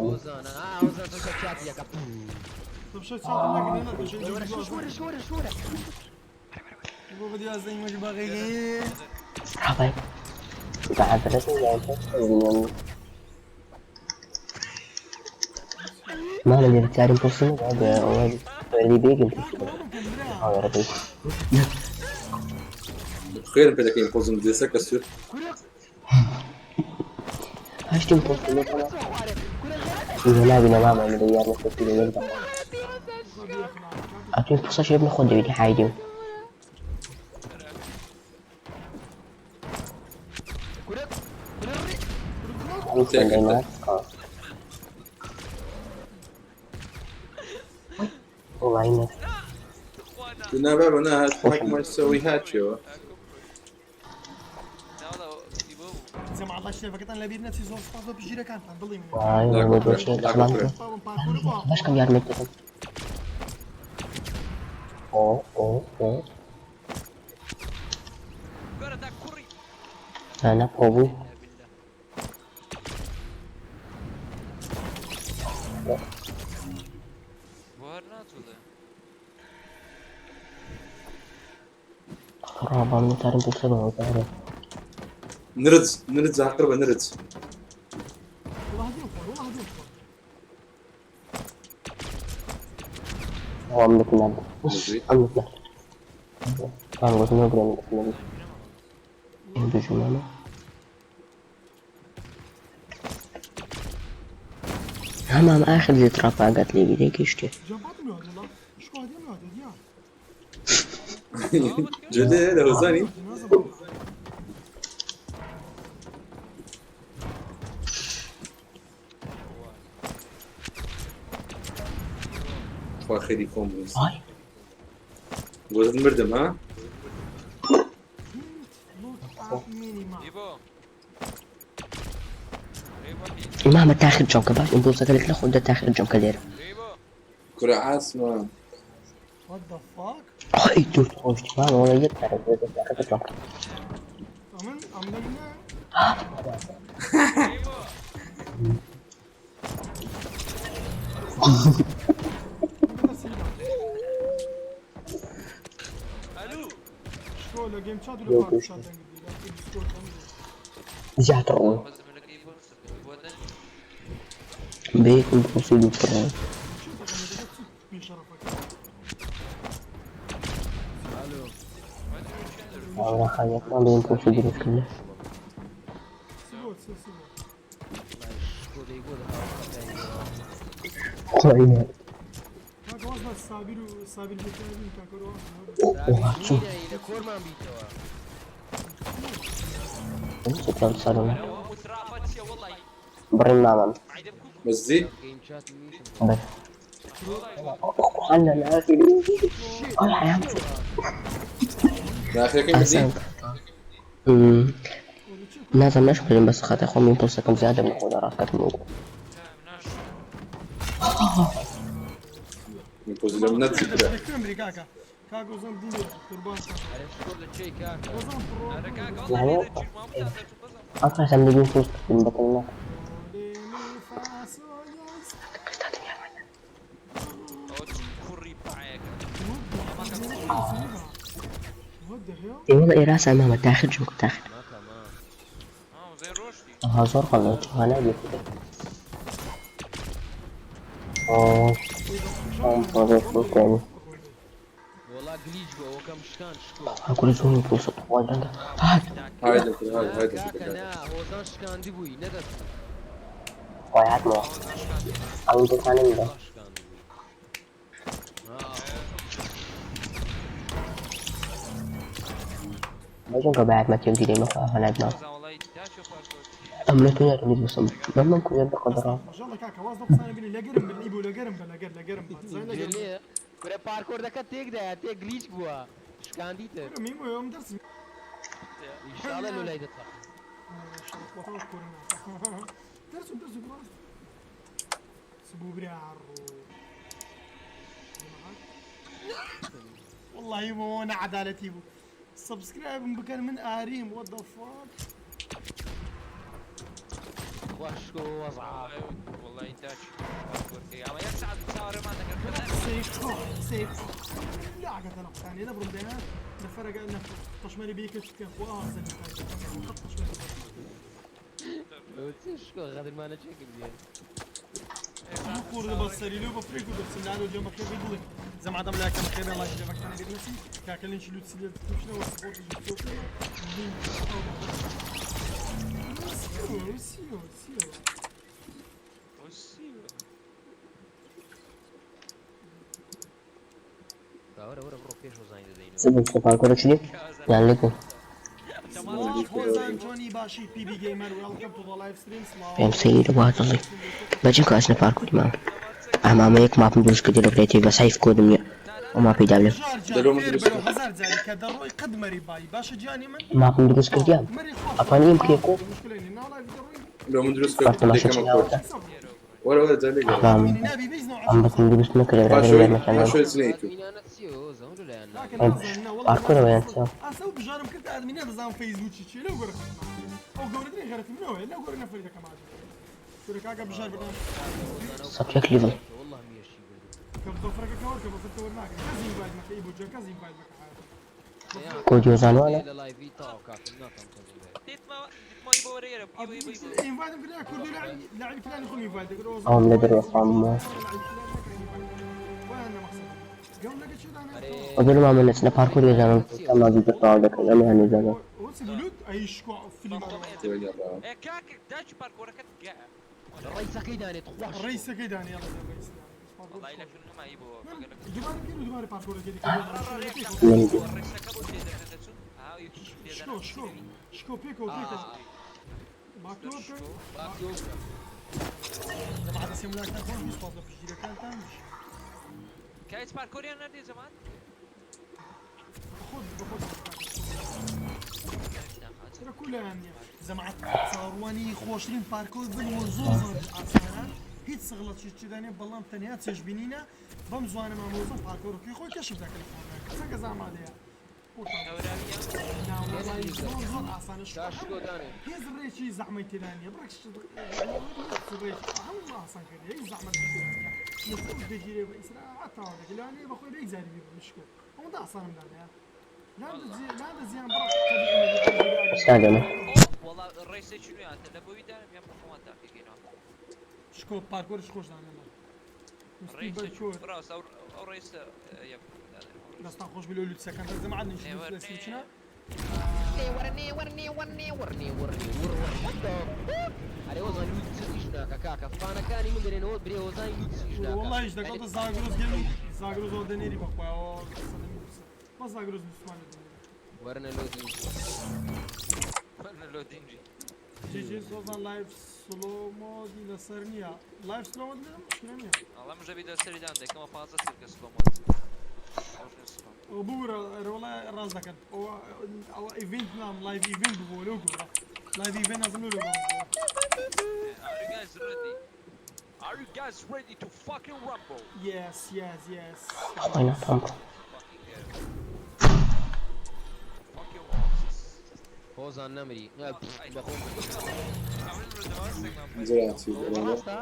هۆزان ها هۆزان تۆ چاتی یەکە بشە چاوم نەکردێ نەدەشێ وەرە شوورە شوورە شوورە بۆ بەدیازە ئیمۆجی باغێکی ڕابای بەعەزرەت ما لە لێرە چاریم پرسی نەبێ ئەوە وەردی بێگم ئەوە خێرم پێ دەکەین پۆزم دێسە کە سوور هەشتیم پۆستی نەکەمە نابینە ماما لە یارمەتی لە یەک دەقە ئەتوین پرسەش لێ بنە خۆت دەبێتی حایدیم کورە کورە ڕی والله نا بابا نا هات ما سوي هاتشەوە جەماعەت لایکی لێڤەکەتان لەبیر نەچی زۆر سپاس بۆ پشتگیرەکانتان دڵی من بابم پاکۆر بۆ باشکەم یارمەتیکەم ئۆ ئۆ ئۆ گەرە تا کوڕی نا پۆ بوو بۆ هەر ناچوڵێ ڕابام نتارم پرسە بەوە نرج نرج عقربە نرج والله هديهم خۆر والله هديهم خۆر ئەوە منت نان ئەم نان بان گوتم بڵێ من بژمانە هەمام ئاخر زێت ڕاپاگات لێ بیدەی گەشتێ جەمباتم لێ هات والله شکۆ هديهم لێ هات دیار جدێ لە هۆزانی نازم خوا خێری خۆم بوو ئای گۆزت مردم ها Look at minimap. ئیبۆ ڕێبۆ مامە تاخر جەمکە باش ئیمپولسەکە لە خۆدا تاخر جەمکە لێرە ڕێبۆ کورە عاسمە What the fuck? ئای دوور خۆشتی مامە وەڵا یەک تارە تاخر جەمکە ئەمن ئەم لەمنە ڕێبۆ ئەلو شکۆ لە گەیم چات و لە پارت چات دەنگ دی لە دیسکۆرد دەنگ دی. زیاتر ڕوو بەزمەکەی بۆ بۆ دەنگ بەیەک ئیمپولسی دوو ڕوو چی دەکەم دەکەم چی بێشەرەفەکە ئەوە خاویەکان بە ئیمپولسی دروستکردن سیبۆ سێ سیبۆ شکۆ دەیگۆ دەهاو خۆی کاکە واز بە سابیر و سابیر بێتەوە کاکە چۆن لە کۆرمان بیتەوە سەرۆنە ئەوە مترافە چییە وەڵی بڕین مامam عیدەم کو بەزی گەیم چات نیشم بس أنا الآخر أي لە ئاخرەکەی مردی أحسنت نازم نشمرم بس خاطر خۆم ئیمپولسەکەم زیادە من خۆدا ڕاستکەتم ناش ئیمپۆزی لەم نەچی کرا لەکوێ مری کاکە کاکە وزەم دینێ قوربان ئەرێ شکۆ لە چێی کاکە وەزەم پڕۆ ئەرە کاکە يعني وەڵی لێرە چیرمام دەچوو بەزم أصلا دەبین فلوس بەتەنە ئەوە چ کوڕی پایەکە What the hell? إي والله إيه راسا ماما تاخر جمك تاخر ماکە ما ئا زێ ڕۆشتی ها زۆر قەڵێت ها نابێت أوه يعني وەڵا گلیچ بۆ ئەوەکەم شکان شکۆ أكل زوم فلوس طوال هات هاي دەکرد هاي هاي کاکە دەکرد نا هۆزان شکاندی بووی نەدەچوو خۆی هاتمەوە ئەو دەتانم بە بەجون کە بە یارمەتی و دیرەی مەخوا هەنادمەوە ئەم لە تو ناتوانیت بسم بەمن کوێ بقدرە ماشاءالله کاکە واز لەو قسانە بینی لەگەرم بن ئیبو لەگەرم بە لەگەر لەگەرم بە زای لەگەرم بە. کورە پارکۆردەکە تێکدایە تێک گلیچ بووە شکاندیتر کورە میمۆ ئەم دەرسی ئینشاڵڵە لۆ لای دەتەق وەتاوش کۆرۆنا دەرسم دەرسم ڕاست سبوو برا ڕۆ والله بۆ نەعەدالەتی بوو سبسکرایبم بکەن من ئاریم what the fuck. خوشک و وەزعە. وەڵی داچ ئەمە یەک ساعت چاوەڕێمان دەکرد. قسەی خۆ قسەی خۆ لا عقد انا قساني لا برم دينا نفرق نفر طشمري بيك تشكي خو اه زين خط طشمري. شكو غادر ما نشكل خور بصري لو بفريق ودرس لانو اليوم بخير بيقولي زعما عدم لا كان خير الله يجزاك انا بيد نفسي كاكلين شلو تسلي تمشي وسبورت سيو سيو سيو وەرە وەرە بڕۆ پێش وەزانی دەدەینەوە. سبب پارکۆرە چی یان لێکۆ هۆزان جۆنی باشی پی بی گەیمەر وێڵکەم تو ذا لايف ستریم. پێم سەیرە وا دڵی بەجێ کە ئەچنە پارکۆری مام ئەمامە یەک ماپم دروست کردی لە کرێتیڤ بەس حەیف کۆدم نییە ئەو ماپی دابنێم. جار جار دەرۆ من فێر دروست بەرەو کرد. هەزار جاری کە دەڕۆی قەد مەری بای باشە جیانی من ماپم دروست کردیان مەری خۆش ئەتوانی ئیم بکەی کۆ مشکلەی نیە ناو لايف دەڕۆی لۆ من دروست کرد بەس تەماشا دەکەمە چی کۆد. ناوەتە وەرە وەرە جا لێگەڕێ. ئەمام نابی بیست نوع ئەم بەسم دروست نەکرێ برادەرم پاشۆی یارمەتیان دام. پاشۆی چنەی تو ئەدمینانە چییە هۆزە لۆ لایەن لكن ئەم نازانم نا والله پارکۆرەوە یان چیە؟ ئاسە و بژارم کرد ئادمی نەدەزانم فەیسبووکی چیە لەو گەورە ئەو گەورەترین غەرەتی منەوە لەو گەورە نەفەری دەکەم ئاجە کورە کاکە بژار بردم 101 لیڤڵ. والله مێشی بردو. کە دەفرەکە کەوەر کە بەفرتە وەرناگرن کەس ئینڤایت مەکە ئیبۆ جان کەس ئینڤایت مەکە حیاتە کۆدی هۆزانوانە لە لایڤی تاو کاکە ناتام کەس دیتمە دیتمە ئیبۆ وەرە یەرە ئیبۆ ئیبۆ ئیبۆ ئینڤایتم کرد کوردی لاعب فلانی خۆم ئینڤایت دەکرد ئەوم لە دەرەوە خواردمەوە. ئەگەر مامە نەچنە پارکۆری هۆزانم تا مازی تەواو دەکەن ئەمەیان هۆزانە. ئێ کاک داچ پارکۆرەکەت گا ڕیسەکەی دانێت خوش ڕیسەکەی دانێ يلا ڕیس وەڵی لە فیلم نەما ئیبۆ مەگەر لە دووبارە بکەین و دووبارە پارکۆرەکەی ڕیسەکە بۆ تێدەچوو ها یەکیشی شکۆ شکۆ شکۆ پێکەوە پێکەوە باکتۆ بکەین جەماعەت سیمولاکتان خۆش بی سوپاس لە پشتگیرەکانتان. کایس پارکۆریان نەردێ جەماعەت بەخۆت بەخۆت ترە کولایان نییە جەماعەت چاوەڕوانی خۆشترین پارکۆر بن و زۆر زۆر ئاسانە هیچ سغڵەتی تێدا نیە بەڵام تەنیا چێژبینینە بەم زوانە مامۆزە پارکۆرەکەی خۆی کەشف دەکەن لە فۆنەکە چەند کەس ئامادەیە ناوەڵای زۆر زۆر ئاسانە شکۆ دانێ هیچ ڕێکی زەحمەی تێدا نییە بڕێک ڕێک هەموو ئاسان کردی هیچ زەحمەت تێدا نییە لەسەر دەگیرێ بە ئیسراعەت تەواو دەکەی لەوانەیە بەخۆی بە یەک جاری بێ بشکۆ ئەوەندە ئاسانم دانایە لا زیان بڕ ئەستادەمە وەڵا ڕیسێکی نوێ هاتە لە بۆی دانم یان بە خۆمان تاقیکەینەوە شکۆ پارکۆرش خۆش دانێ ڕیسێکی ڕاست ئەو ڕیسە یەک دەستان خۆش بی لۆ لوتسەکان جەماعەت نشی لەسەر چنا ئەرێ وەزان لوت چیش ناکە کاکە فانەکانی من دەرێنەوە برێ وەزانی لوت چیش ناکە والله ايش دەکەوتە زاگرۆس گەمی زاگرۆس دەنێری بەخوایەوە بەس زاگرۆس مسلمان دەنێری وەرنە لۆ دین وەرنە لۆ دینجی جی جی سۆزان لایف سلۆ مۆدی لەسەر نییە لایف سلۆ مۆد لە مشکلە نییە ئەڵا مژەبی لەسەری دان دەکەمە 15 سیرکە سلۆ مۆد ئەو ببورە وەڵا ڕاست دەکەن ئەوە ئیڤنت نام لایڤ ئیڤنت بوو لەو گۆڕە لایڤ ئیڤنت نازم لەو گۆڕە. Are you guys ready? Are you guys ready to fucking rumble? Yes, yes, yes. خۆی ناتوانم بڕۆم. Fucking Fuck your asses. هۆزان نەمری بەخۆم زۆر چی ڕاستە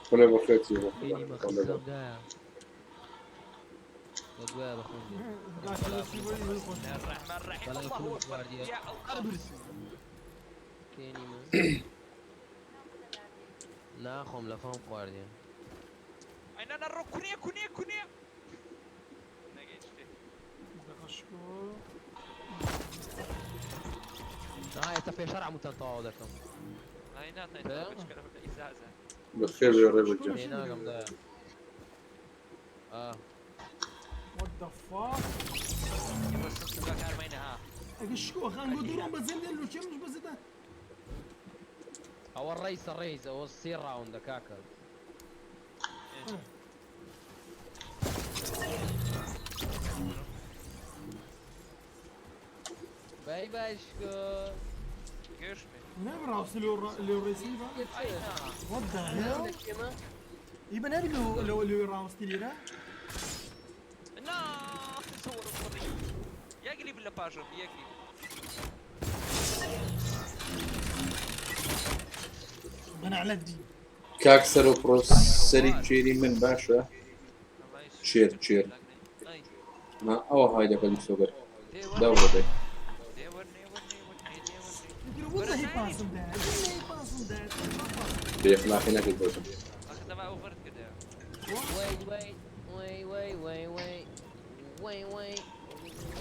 خۆێ بەخێتی بینی مەخزەمدایە لە دوایە بەخۆم دێ. الرحمن الرحيم بەڵام الله فلوس اكبر خواردیە. يا الله کێنی من ناخۆم لە فۆم خواردیە. انا نرو كنيه كنيه كنيه نەگەیشتێ. دەخەشکۆ ئا ئێستا پێشەر عموتان تەواو دەکەم. ئای ناتوانێت بچکەرە بە ئیزازە. بەخێر بێ ڕێبەر گیان. لێ ناگەم دایە. ئا. What the fuck؟ ئێوە سست بەکارمەینە ها. ئەگە شکۆ خان بۆ دوورم بەزێن لێن لوکێ منش بەزێتە. ئەوە ڕیسە ڕیز ئەوە سێ ڕاوندە کاکە. بای بای شکۆ. گەشمێ. نابێ ڕاوسی لۆ لۆ ڕێسی بە. ئای نا. What the hell؟ ئیبە نابی لۆ لۆ لۆ ڕاوستی لێرە؟ نا زۆر بڕی. یەک لیب لە پاشەوە یەک لیب. بەنعلەت بی. کاک سەرۆ پرۆسەری چێری من باشە؟ چێر چێر. ئای. ها ئەوە های دەکە سۆگەر. دێ وەر داوە دەی. دێ وەر نێ وەر نێ وەر نێ دێ وەر نێ. والله پاسم دا والله پاسم دا. بێ ئەخلاقی نەکرد بۆتم. ئاخر دەما ئەو غەرت کردە. وەی وەی وەی وەی وەی وەی وەی وەی.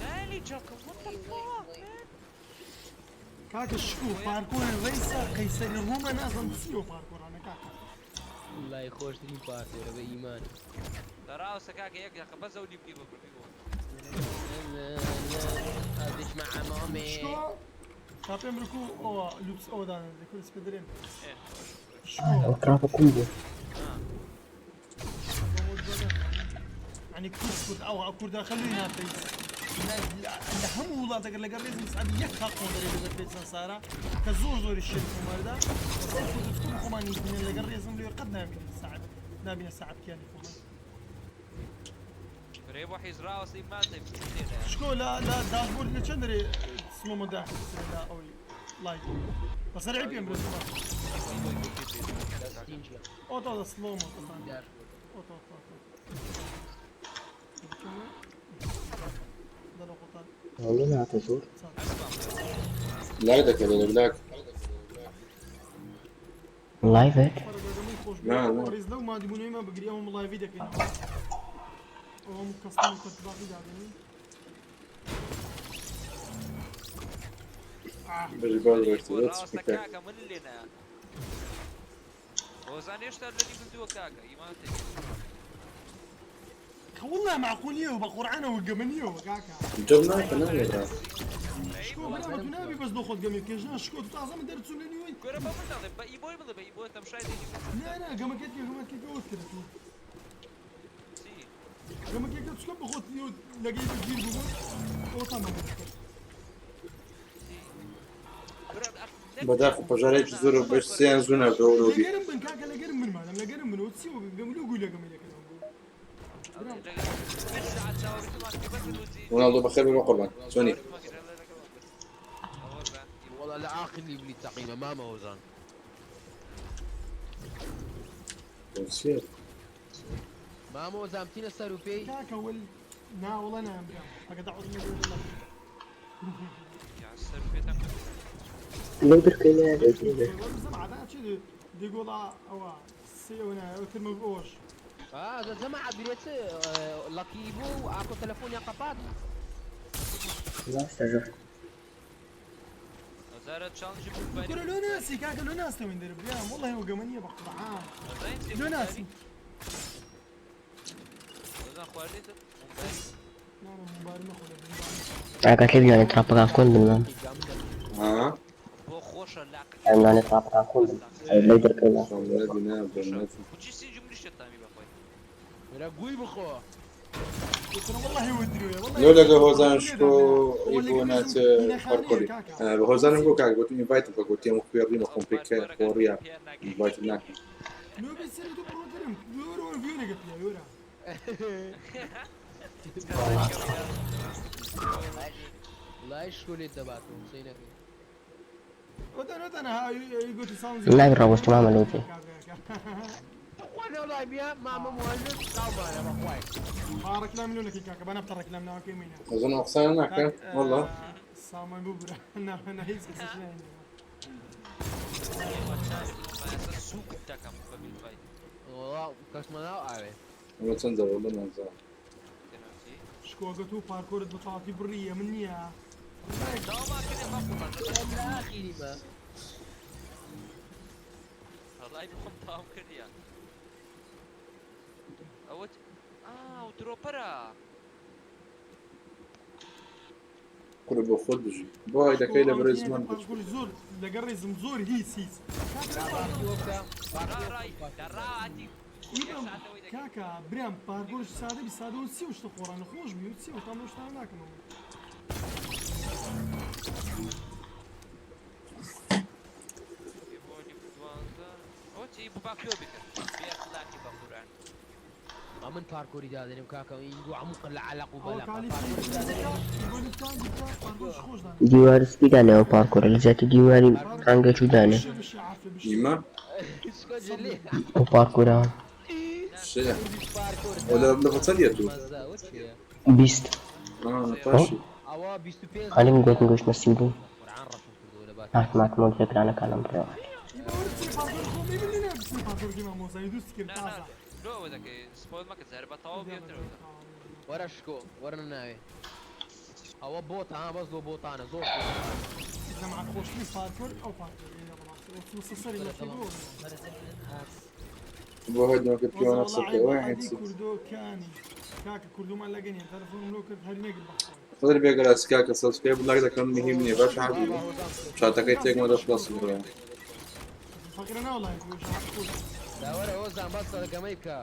نالی جاکە what the fuck man. کاکە شکۆ پارکۆری ڕێسا قەیسەری ڕوومە نازم چیەوە پارکۆرانە کاکە. لای خۆشترین پارکۆرە بە ئیمان. دەراوسە کاکە یەک دەقە بەس ئەو لیب لیبە بڕی بۆ. ئەدش مع مامي. شکۆ تا پێم برکو ئەوە لوپس ئەوە دانێن لە سپێدرێن. ئێ. شکۆ ئەو تراپە کوم بوو؟ يعني كورد كورد او كورد خلينا فيس لە هەموو وڵاتەکە لەگەڵ ڕێزم سعدی یەک خاق قۆندەرێ لەگەڵ پێسان سارا کە زۆر زۆری شێت خۆماردا کورد خۆمانی بینن لەگەڵ ڕێزم لێ قەت نابینە سعد نابینە سعد کیانی خۆمان. رێ بۆ حیز ڕاوەسی ماتە تێدا. شکۆ لە لە داشبۆرد لە چەند دەرێ سلۆمە داخل لە ئەوەی لايك بەسەرعی پێم برێ ئۆتۆ دە سلۆمە ئۆتۆ ئۆتۆ دەڵە قوتان. والله نهاتە ژوور. لاک دەکە لە لاک. لايڤێک؟ نا، نا. ڕێز لەو مادیبوونەوەی ما بگری ئەوە مڵایڤی دەکەین ئەوە کەستان و تەتباقی دابێنین. بەژی باز ڕۆشتی. ڕاستە کاکە من لێنە. هۆزان هێشتا لە لیب دووە کاکە ئیمان تێ. والله معقولية وبقرعانة وقمنية وكاكا. جەب ناکە نامێتە. شكو بلا ما تنابي بس دو خود قمي كيجنا شكو تعظم درت سنة وين. گۆرە بە من ناڵێ بە ئیبۆی بڵێ بە ئیبۆ تەمشای دێنی. لا لا قمكت قمكت كيف كده. چی؟ قمكت تسكب بخوت لقيت بتجير بقول وطن. بەداخ پەژارێکی زۆر بەش سیان زوو ناردەوە لۆبی. لقرم بن كاكا لقرم من مالم لقرم من وتسي وقملو قول لقمي لك. ڕۆناڵدۆ بەخێر بێ بە قوربان. چۆنی؟ والله لا آخر اللي بلي تقييمه ماما هوزان. چیە؟ ماما هوزان بتينا سەر و پێی. كاكا ول نا والله نعم برام هكذا دعوة والله. لەو درکەی نایە. زمعة شو ديقولا او سي ونا او ترمى بوش. آه جماعة بريت لاكي بو اكو تلفون يا قطات. ڕاستە ژوور. كل لو ناسي كاكا لو ناسي من درب يا والله هو قمنية بقطعان لو ناسي. لا لا مباري ما خذ. ئاگات لێ بنانێ تراپەکان کۆن بن مام. ها؟ بۆ خۆشە لاق. نانێ تراپەکان کۆن بن لەو دەرکەی نا. خۆم نەبی نابم نەبی. بچی سینج منیش تامی بەخۆی. برا گوی بخۆ. والله يودري والله. لۆ لەگە هۆزان شکۆ ئیبۆ ناچە پارکۆری. بە هۆزانم گۆ کاک گوتم ئینڤایتم بکە گوتیم خوێڕیمە خۆم پێ خۆڕیە ئینڤایتم ناکەم. لو بيصير تو برو يورو فيونا قلت يا يورا. لای شکۆ لێت دەباتەوە قسەی نەکەی. وطن وطن ها يقول ساوند. نابی ڕاوەستی مامە لەو جێ. خوا لای بیا مامە مهندس قاومانە بەخوای. بارك لا مليونك كاكا بنا بترك لا مناك يمينا. هۆزان ئەو قسانە ناکە والله. سامان ببرا نا نا هيك سوک دەکەم بە بیلفای. وەڵا کەسمە ناو ئاوێ. ئەمە چەند جار والله نازانم. شكو تو باركور بطاطي برية منيا. داوا کردێ بە قوربان. لە ئاخیری ما. وەڵای بخۆم تەواوم کردیە ئەوە ئا و درۆپەرە. کوڕە بۆ خۆت بژی بۆ های دەکەی لە بەرەی زمان بچ. پارکۆر زۆر لەگەڵ ڕێزم زۆر هیچ هیچ. کاکە برام پارکۆر سادە بی سادە و چی و شتە خۆڕانە خۆش بی و چی و تام شتانە ناکەمەوە. من پارکۆری دادەنێم کاکە ئینگو عموق لە عەلەق و ئەوە بەلەق کالی پارکۆری دادەنێم. خۆش دانێ. دیوار سپی دانێ ئەو پارکۆرە لە جیاتی دیواری ڕەنگە چوو دانێ ئیمە شکۆ جلی ئەو پارکۆرە شێ ئەو لە لە چەندیە تو مەزە ئەوە چییە؟ 20 باشی ئەوە 25 خالی من گوتم گەشتمە 32 قورئان ڕەشم کردەوە لە بات هاتم هاتمەوە لەگرانەکانم بڕێوە. وەرە شکۆ وەرە ناوێ ئەوە بۆتە ها بەس لۆ بۆتانە زۆر جەماعەت خۆشترین پارکۆر ئەو پارکۆر سەری بۆ های دەمەکە پیوانە قسە بکەی ئەوە یعنی چی؟ کوردۆ کانی کاکە کوردۆمان لەگەنیە تەلەفۆنم لۆ کرد هەر نەگر بەخۆی. خۆت بێگەرا کاکە سەبسکرایب و لایک دەکەم مهم نییە باشە حەبیبی چاتەکەی تێکمەدە خلاص بڕۆ. فەقیرە ناوەڵای خۆش. وەرە هۆزان بەس گەمەی بکە.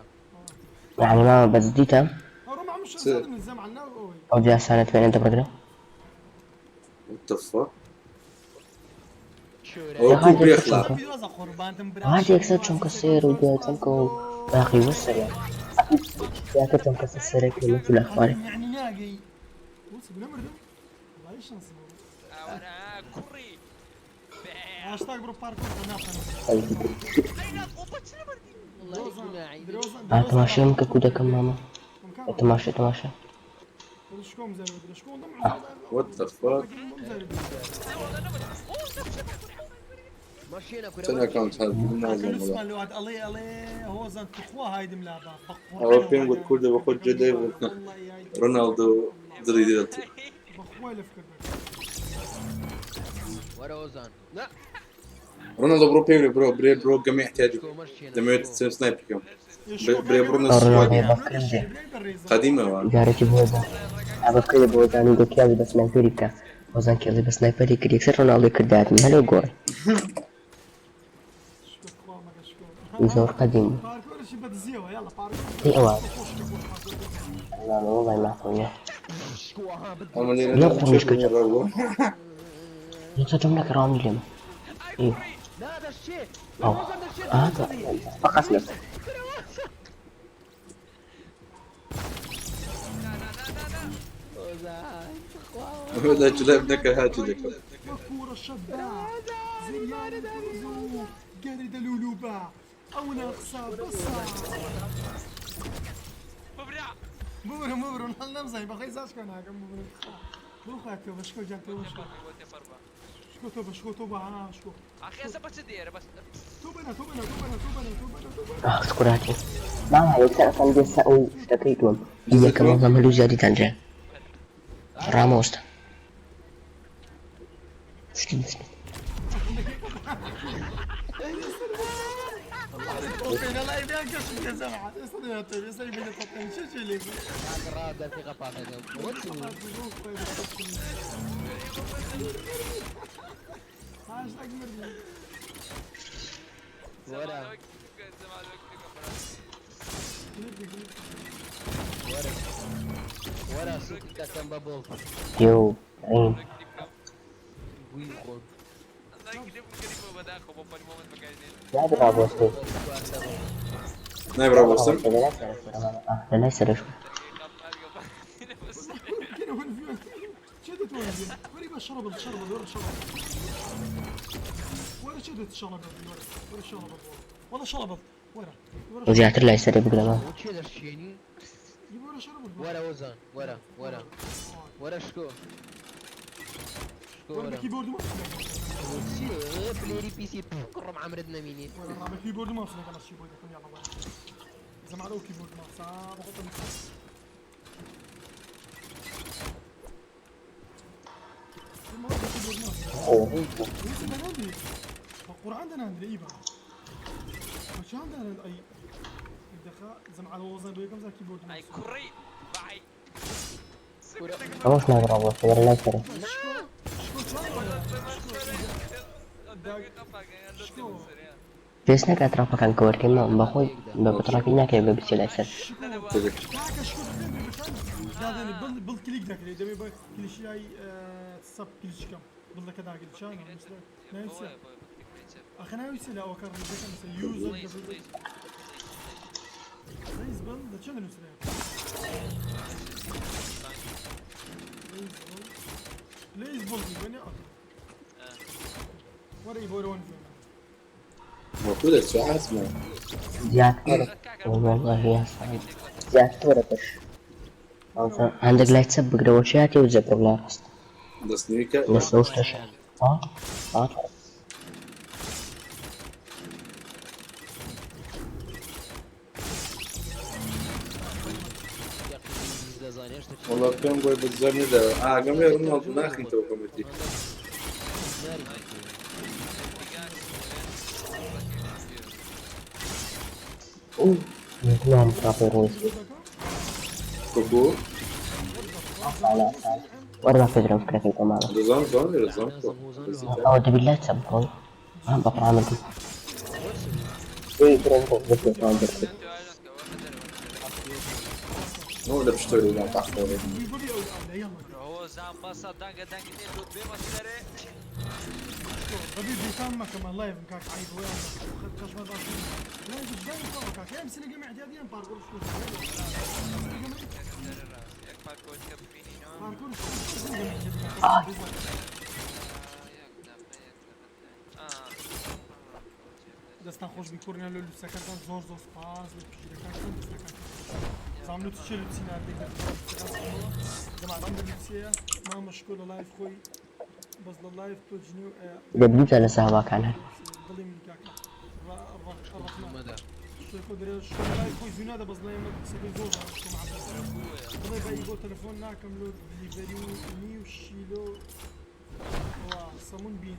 یعنی مامە بەس دیتە ئەوڕۆ عم شەرزادم الزەمعە ناو ئەوەی. ئەو جاسانە توێنە دەبڕگرە. What the fuck؟ شورە ئەوە کو بێخلا هاتێک یەکسەر چونکە سێر و دوای چونکە و باقی وەسەریان زیاتر چونکە سەرێک لە لە خوارێ. يعني ناقي وصل بنمردم والله شانس هاشتاج برو باركور تەماشای من کە کو دەکەم مامە تەماشا تەماشا. شكون مزال شكون What the fuck؟ مشينا كورة چەند ئەکاونت هات نازانم وەڵا. الله الله هو زان تخوا هاي دملابا ئەوە پێم گوت کوردە بە خۆت جێ دەی بوو. ڕۆناڵدۆ دڵی دێت. بخوا لفكر وەرە هۆزان نا ڕۆناڵدۆ بڕۆ پێم برۆ برێ برۆ گەمەی احتیاجی شکۆ مشينا دەمەوێت سنایپ بکەم. برێ بڕۆ ڕۆناڵدۆ نە بەفکرم دێ قەدیمەوە. جارێکی بۆزان بەفکرە بۆزانی گوتیاوی بە سنایپەری بکە هۆزان کێڵی بە سنایپەری کرد یەکسەر ڕۆناڵدۆی کرداتنی هەلۆ گۆڕی زۆر قەدیم بوو. باركور شي بدزيوه يلا باركور ئەی ئەوە مامە وەڵای ماقول نییە. شکۆ ها بد ئەمە لێرە لەو قوڕیش کرد. ڕەوە. یەکسەر جم نەکە ڕامی لێمە ئێ نا دەشێ ئەو هۆزان دەشێ فقط لە هۆزان لە جلاب نەکە هاتی دەکەم. وكورة الشباع زريان الفرزو قرد لولوبا او ناقصة بصة ببرو ببرو نمزح بخي زاش كان هاكم ببرو بروح توبة شكو جان توبة شكو شكو توبة شكو توبة ها شكو توبة توبة توبة توبة توبة توبة ئاخ شکراتی مامە یەکسەر ئەسان دێستا ئەو شتەکەی دووەم یەکەم وەڵام هەلوو زیادی دانرێ ڕامۆستە شتی شتی الله يبيعك يا جماعة يصير يصير يبيع شو شو اللي ڕا دەرفیقە پاکەکەم وەچ هاشتاج مردي وەرە وەرە وەرە سوکی دەکەم بە بۆڵ دێ و عین گوی خۆم نابێ ڕابۆستێ نای ڕابۆستم؟ لە لای سەرش كده وين في شدت وين وري بس شرب شرب ورا شرب ورا شدت شرب ورا ورا شرب والله شرب ورا ورا زیاتر لای سەرێ بگرەوە چێ دەشێنی ورا شرب وەرە هۆزان وەرە وەرە وەرە شکۆ شکۆ ورا وەرە بكيبورد ما چی پلێری پیسی کوڕم عەمرت نەمینی ورا بكيبورد ما وصلنا شي بودي يلا ورا اذا ما على كيبورد ما صعب بحط قرآن عندنا عندنا ايه بقى. چیان دانێن ئەی دەخە زەمعە وەزان بۆ یەکەم زار کیبۆرد ئەی کوڕی بای. ئەوەش نابڕا بۆ وەرە لای سەرێ. پێویست ناکات تراپەکان کەوەرکەی مام بەخۆی بە بەتراپی ناکەی بە بچێ لای سەر. کاکە شکۆ دادێنێ بڵ بڵ کلیک دەکرێت دەبێ بە کلیشیای سەب کلیچکەم بڵەکە داگرت چیان ناوی چیە ئەخە ناوی چیە لە ئەوەکە ڕیزەکە نووسە یوزەر ڕیز بڵ لە چێ دەنووسرێ پلەیز بڵ بی وەنێ وەرە ئی بۆرەوە نوێنە موجودة شو اسمه زیاتر والله يا صعب زیاتر وەرە پێش. هەندێک لای چەپ بگرەوە چیاتی و جەبڕ لای ڕاست. دەستنویکە لەسەر شتەش. ها؟ ها؟ والله پێم گۆی بە زۆر نەدەوە ئاگەم لێ ڕۆناڵدۆ ناخیتەوە کۆمەتی. نام تراپی ڕووی. کوکو وەرە با پێدرم فکرەکەی بۆ ماڵە. دەزان زۆر دەزان ئەوە دەبی لای چەپ بڕۆی. ها بە قورئان بگرم. ئێ درم بۆ بگرم بگرم. نو لە پشتۆری لە تاخۆری. بڵی ئەو ئەو يلا هۆزان بەسە دەنگە دەنگی نێ لۆ بێمە سەرێ. بەبی بێتان مەکەمە لايف کاک عیب ویان خشمە باش لايف جداني طبعا کاک هەم سنة اعتياديا باركور شكو یەک پارکۆر کە ببینینەوە. باركور شكو سنة یەک دەقە، یەک دەقە. آه. دەستان خۆش بی کوڕیان لە لوسەکەتان زۆر زۆر سپاس لە پشتگیرەکانتان دەستەکانتان زام لوت چێ لوتسی ناردێک جەماعەت ئەم لوتسیە مامە شکۆ لە لایف خۆی بەس لە لایف تۆ جنێو دەبی دوو جار لەسەر هەواکان هەر. دڵی من کاکە ڕەحمە شکۆ درێ شکۆ لە لایف خۆی زوو نادە بەس لای ئێمە قسەکەی زۆر زۆر شکۆ معەفەت دڵێ بە ئیگۆ تەلەفۆن ناکەم لۆ دلیڤەری و نیو شیلۆ وا سەمون بین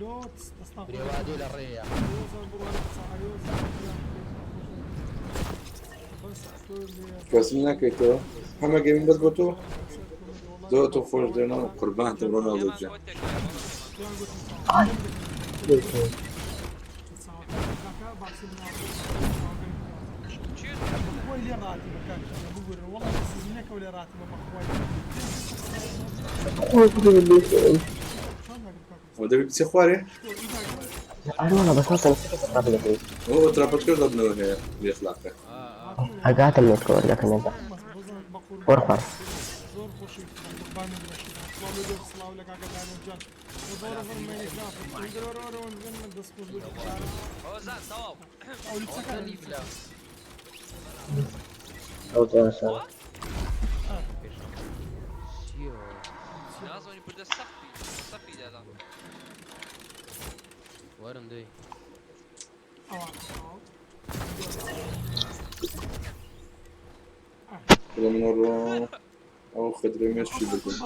لۆت دەستان خۆش برێوادێ لە ڕێیە. ۆزان بڕوانە قسە بەس تۆ لێ کەسم ناکەیتەوە هەمە گەمین بەس بۆ تۆ زۆر تۆ خۆش دێنەوە قوربانتم ڕۆناڵدۆ گیان. پێیان گوتم خۆی لێ ڕاتی بە کاک بگورن وەڵا سیزنەکە لێ ڕاتی بە بەخوای چۆن ناکەم کاک ئەوە دەبی بچێ خوارێ؟ ئەرێ وەڵا بەس نازانم چ تراپی دەکەی. ئەوە تراپەکەش دەبنەوە هەیە بێخلاقە. ئەگاتم لێت کە وەرگەکە نێدا. وەرە خوارێ. زۆر خۆشی قوربانی باشی سڵاو لە دۆخ سڵاو لە کاکە دانیل جان زۆر زۆر دەست خۆش بێت. هۆزان تەواو. ئەو لوتسەکان ئەو زۆر سەر. نازانی بردە سەقفی سەقفی دادا. وەرم دەی. ئەوان بڵێ من ڕۆ ئەو خدرە مێشکی بردم.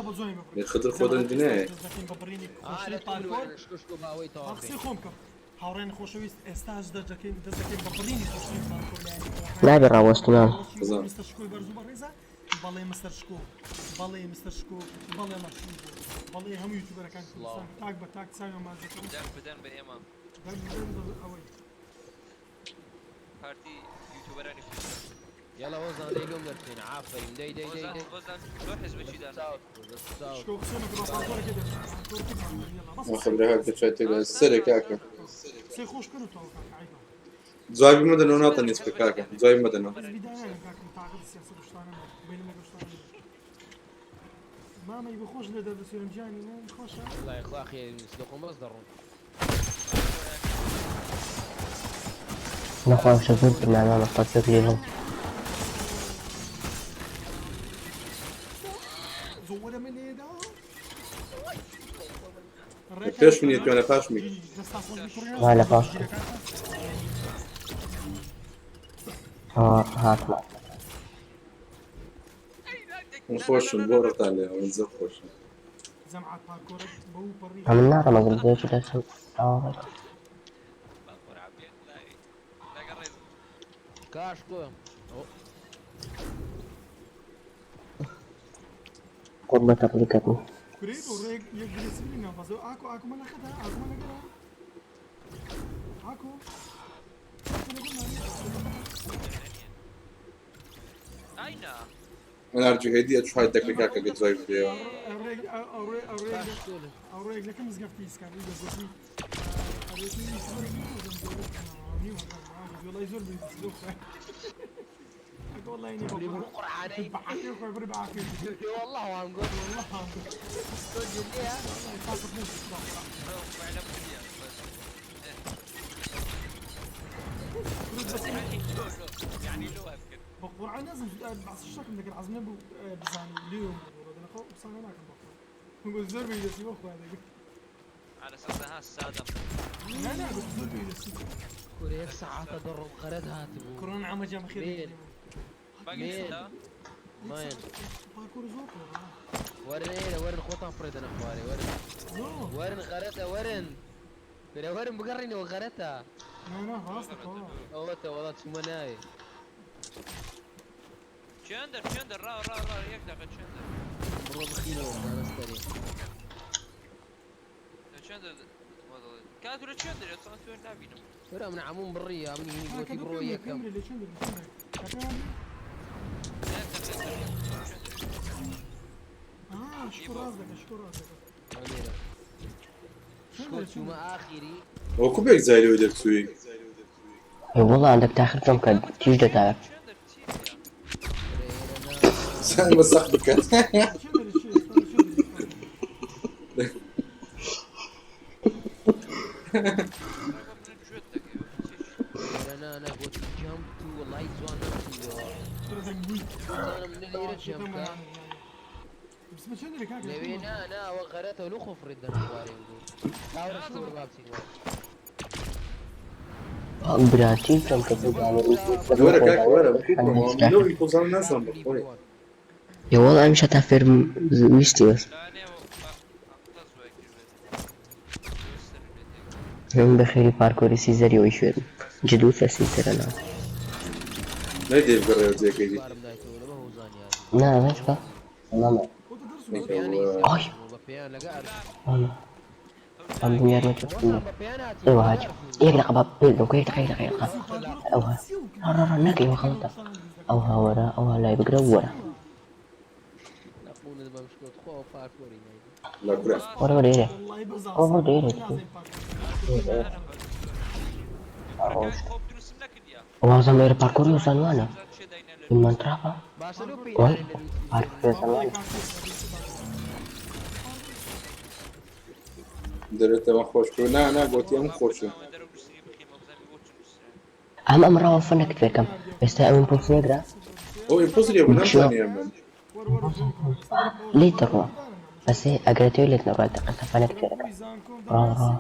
لێ خدر خۆ دەنجنێ. پارکۆر شکۆ شکۆ باوەی تەواو قسەی خۆم کەم هاوڕێن خۆشەویست ئێستاش دەردەکەین دەست دەکەین بە بڕینی خۆشترین پارکۆر لە نابێ ڕاوەستم مام. بزان. مستەر شکۆی بەرز و بەڕێزە بەڵێ مستەر شکۆ بەڵێ مستەر شکۆ بەڵێ مەشین بەڵێ هەموو یوتیوبەرەکان کوردستان تاک بە تاک چاویان ماچ دەکەم دەنگ بدەن بە ئێمە. دەنگ بدەن بە ئەوەی پارتی یوتیوبەرانی کوردستان. يلا هۆزان دەی لۆم دەرچێنە عافەرین دەی دەی دەی هۆزان دەی. هۆزان لۆ حزبێکی دانا. شکۆ قسە مەکە بە پارکۆرەکەی دەرچێت پارکۆرەکەی پارکۆر یەڵا بەس ئەو خدرە هەر دەچێتە سەرێ کاکە. قسەی خۆش بکەن و تەواو کاکە عیبە جوابی مەدەنەوە ناتەنی بکە کاکە جوابی مەدەنەوە. حزبی دانانم کاکم تاقەت سیاسەت و شتانە نەبوو بینم لەگەڵ شتانە نەبوو مامەی بەخۆش لێ دەردەچێنم گیانی من خۆشە والله اخلاقی لەخۆم بەس دەڕۆم. نەخوا شە زۆر برنامە مەخوا پێک لێ بڵ. زۆرە من لێدا پێش منی توانە پاش می. دەستان خۆش بی کوڕیان وا لە پاش. ها هاتمە. من خۆشم بۆ ڕەتان لێ من زۆر خۆشم. جەمعات پارکۆرە بەو پەڕی ئەمن ناڕەمەگرم دەوێت دەچم. ئەوە بە قورعان بێخلاقی. کاشکۆ قڕ بە تەپڵی کەتم. کورەی بۆ ڕێک یەک گرێسیلی نافەزە ئاکۆ ئاکۆ مەلە خەتا ئاکۆ مەلە گەرا ئاکۆ ئاینا من ارجو هيدي اشوف هاي الدكتور كاكا قد زاي فيديو ڕێک ئەوڕێ ئەوڕێ کاشکۆ ئەوڕێک لەکە مزگەفتی ئیسکانی دەگوتی والله زۆر والله إني بري بقرعاني بعافية بري بعافية والله عم قول والله سجل ليها فعلا بدي بس يعني لو لو يعني لو أفكر بقرعة لازم بعض الشكل ذاك العزم نبو بزاني اليوم بصاني ناكل بقرعة نقول زور بيجلس يوخو هذا على اساس ها السادة لا لا قلت زور بيجلس كوري يك ساعة تضرب غرد هاتبو كورونا عم جام خير مين؟ باقي مين؟ ستة مين باركور زور ورن ايه ورن خوطان فريدن اخواري ورن زور ورن غرتها ورن كوري ورن بقرني وغرتها لا لا خلاص والله والله تشمناي تشندر تشندر را را را يك دقيقة تشندر والله بخيلة والله انا استريح تشندر كانت ولا تشندر يا تصنت وين لاعبينهم ورا من عموم برية من هني قوتي بروية كم اه شكو راسك شكو راسك أميرة شكو ما آخري وكو بيك زايلو دەرچووی ئێ وەڵا عندك تاخر جەم کە تیژ دەتایە. سان بە سەخت بکات انا انا قلت جمب تو والله زوان انا من اللي يرجم بس ما شندري كاكا لبينا انا وغرته لو خفر الدم اخواري نقول تاور شكور بابسي برا تیژ جەم کە بزانێ وەرە کاکە وەرە لەو ئیپۆزان نازانم بەخۆی ئێ وەڵا ئەمیشە تا فێرم ویستی بەس من بەخێری پارکۆری سیزەریەوەی فێرم جدوتە سیزەرە نا نەیدێ بگەڕێ جێگەی بارم دايتو ولا ما هو زاني نا بەس بە ماما ئای بەپیان لەگە ماما ئەم بوو یارمەتی وەسان بەپیان هاتی ئێوە هاج یەک دقە با پێ یەک دقە یەک دقە یەک دقە ئەوها ڕا ڕا نەکەی ئەوە خەڵەتە ئەوها وەرە ئەوها لای بگرە وەرە نەقونت بەم شکۆت خۆ پارکۆری نایدی لە کورە وەرە وەرە ئێرە والله بزعل ئەوە دێرە خۆ دروستم نەکردیا وازم لێرە پارکۆری وزانوانە ئیمان ترافە باشە لۆ پێی وای نارێ لە لووتی پارکۆری زانوانە دەرێتەوە خۆش کرد نا نا گۆتی ئەم خۆشە ئەم ئەم ڕاوە فەنەکت فێرکەم ئێستا ئەم پۆست نەگرا ئەو ئیمپۆزری بوو نازانێ من لێت دەڕوا بەسێ ئەگەر تێ لێت نەڕات دقەتە فەنەک فێرەکەم ڕا ڕا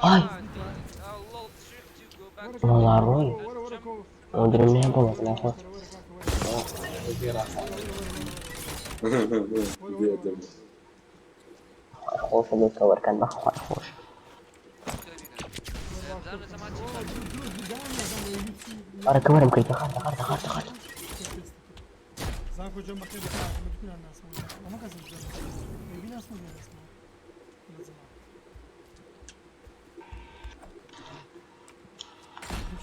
ئای وەڵا ڕۆی ئەو درم نەیە بۆ مەزنا خۆ خۆشە لێ کەوەرکەن بەخوا خۆش ئەرە کەوەرم کرد خارتە خارتە خارتە خارتە زانكو جنب خير بتاعك ما تكون على الناس ما كان جنب يبي ناس ما ناس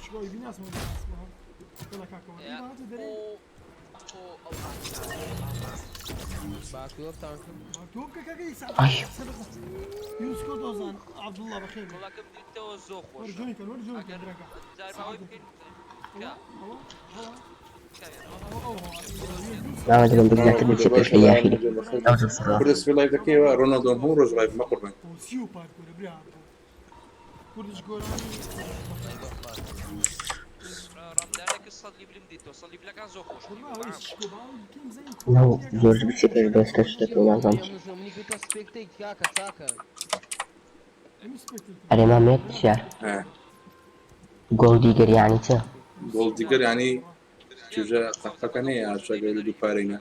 شو يبي ناس ما ناس يلا كاكو ما تدري باکوە بتان مكتوب كاكا يسعد أي. يوسكو دوزان عبد الله بخير وڵاکەم دیتەوە زۆر خۆشە ورجوني كان ورجوني ئەگەر كان بركة زارباوی بکەین کا ناوە دەبم بگاتر بچێ پێش لە یاخیری ئەو زۆر سڕا کوردە سوی لایڤ دەکەیەوە ڕۆناڵدۆ هەموو ڕۆژ لایڤ مەقڕبن وسيو باركور برا كردش جوراني ڕامدانێک سەدلی بلم دیتەوە سەدلی بلەکان زۆر خۆش نەو زۆر بچێ پێش بەستە شتەکە نازانم منی کردە سپێکتێک کاکە چاکە ئەرێ مامێت پرسیار گۆڵ دیگەر یعنی چ گۆڵ دیگەر ینی چوژە قەقەکە نەیە ئاشەگەر لە دوو پارەینە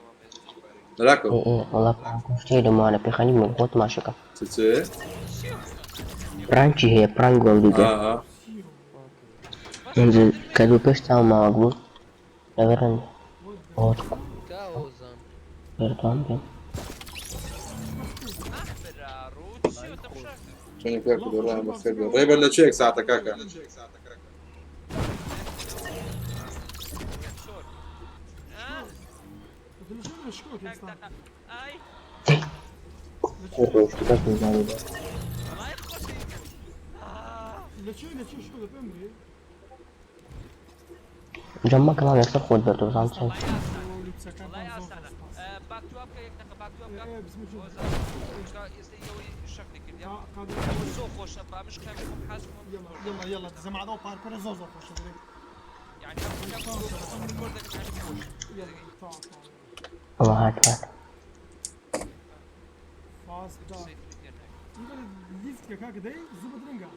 نەراکەوە ئێ ئێ وەڵا پرانکۆ شتێ لەمانە پێخەنی من خۆ تماشەکەم چ چ پرانچی هەیە پرانک گۆڵ دیگەر ئا بەس کە دوو پێش چاو ماوەک بوو لەبەرن ئۆت کا هۆزان بەردەوام بێن. چۆنی کاکە دۆڕان بەخێر بێ ڕێبەر لە چێک ساعتە کاکە جەمە کەڵام یەکسەر خۆت بەردەوە زان چەند يلا يلا زعما هذا باركور زور زور خوش يلا تعال تعال ئەوە هات هات فاست دار يبقى ليفت كاكا داي زوبا درنجا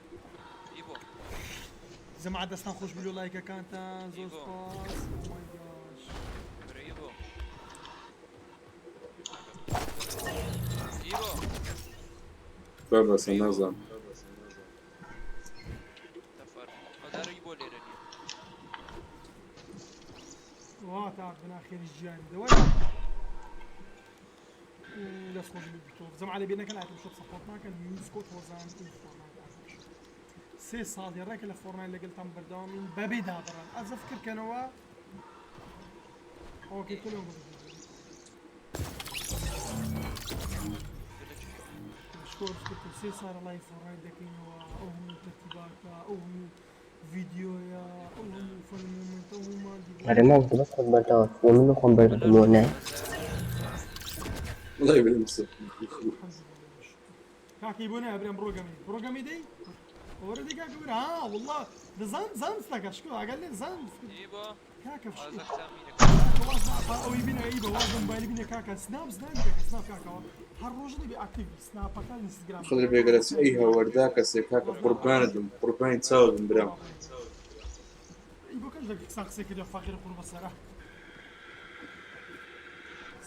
زعما دەستان خۆش بلو لایکەکانتان زۆر سپاس Oh my gosh. بابا نازانم وا تا بنا خێری ژیانی دەوە دەست خۆش بی تۆ زەمع لە بینەکەن ئایتم شۆپ سەپۆرت ناکەن میوزکۆت هۆزان سێ ساڵی ڕێکە لە فۆرنای لەگەڵتان بەردەوامین بەبێ دابڕان ئەزە فکرکەنەوە ئۆکەی تۆ شکۆر شکۆر سێ ساڵە لای فۆرنای دەکەینەوە ئەو هەموو تەرتیباتە ئەو هەموو ڤیدیۆیە ئەو هەموو فەن مومێنتە ئەو هەموو مادی ئەرێ مام بەس خۆت بەردەوە بۆ من خۆم بەردەمەوە نای والله بنمسك کاکی بۆ نایە برێم بڕۆگەمی بڕۆگەمی دەی وەرە دەی کاکە برا ها والله دەزان زان ستەکە شکۆ ئەگەر لێ زان کاکە ئەوەی بینە ئەی بە واز مۆبایلی بینە کاکە سناپ سناپ کاکە سناپ کاکەوە هەر ڕۆژ نەبی ئاکتیڤ سناپەکان ئینستاگرام خدر بێگەرەسی ئەی هەوەردا کەسێک کاکە قوربانت بم قوربانی چاو بم برام ئەی بۆ کەش لە قسە قسەی کردە فەقیر قوڕ بەسەرە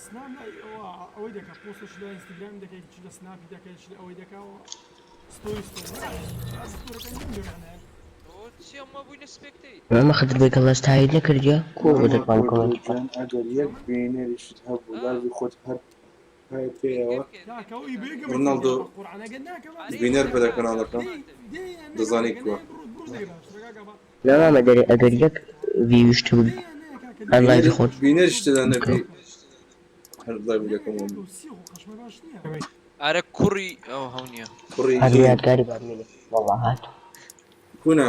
سناپ لای ئەوە ئەوەی دەکا پۆستش لە ئینستاگرام دەکەی چ لە سناپی دەکەی چ لە ئەوەی دەکاوە ستۆری ستۆری ئەز ستۆرەکە نیم بێمانایە مامە خدر بێگەڵ تایید نەکردیە کۆ بۆ دەتوان کۆمێنتی بکەم ئەگەر یەک بینەریشت هەبوو لاوی خۆت هەر پای پێیەوە کاکە ئەوی بێگەم ڕۆناڵدۆ قورعانەگە ناکەم بینەر بە لە کەناڵەکە دەزانی کووە. لا مامە دەرێ ئەگەر یەک ڤیوشت بوو هەر لایڤی خۆت بینەریشت تێدا نەبی هەر لایڤ دەکەم ئارە کوڕی ئەو هەو نییە کوڕی هەر یادگاری بابمێنێ وەڵا هات کونا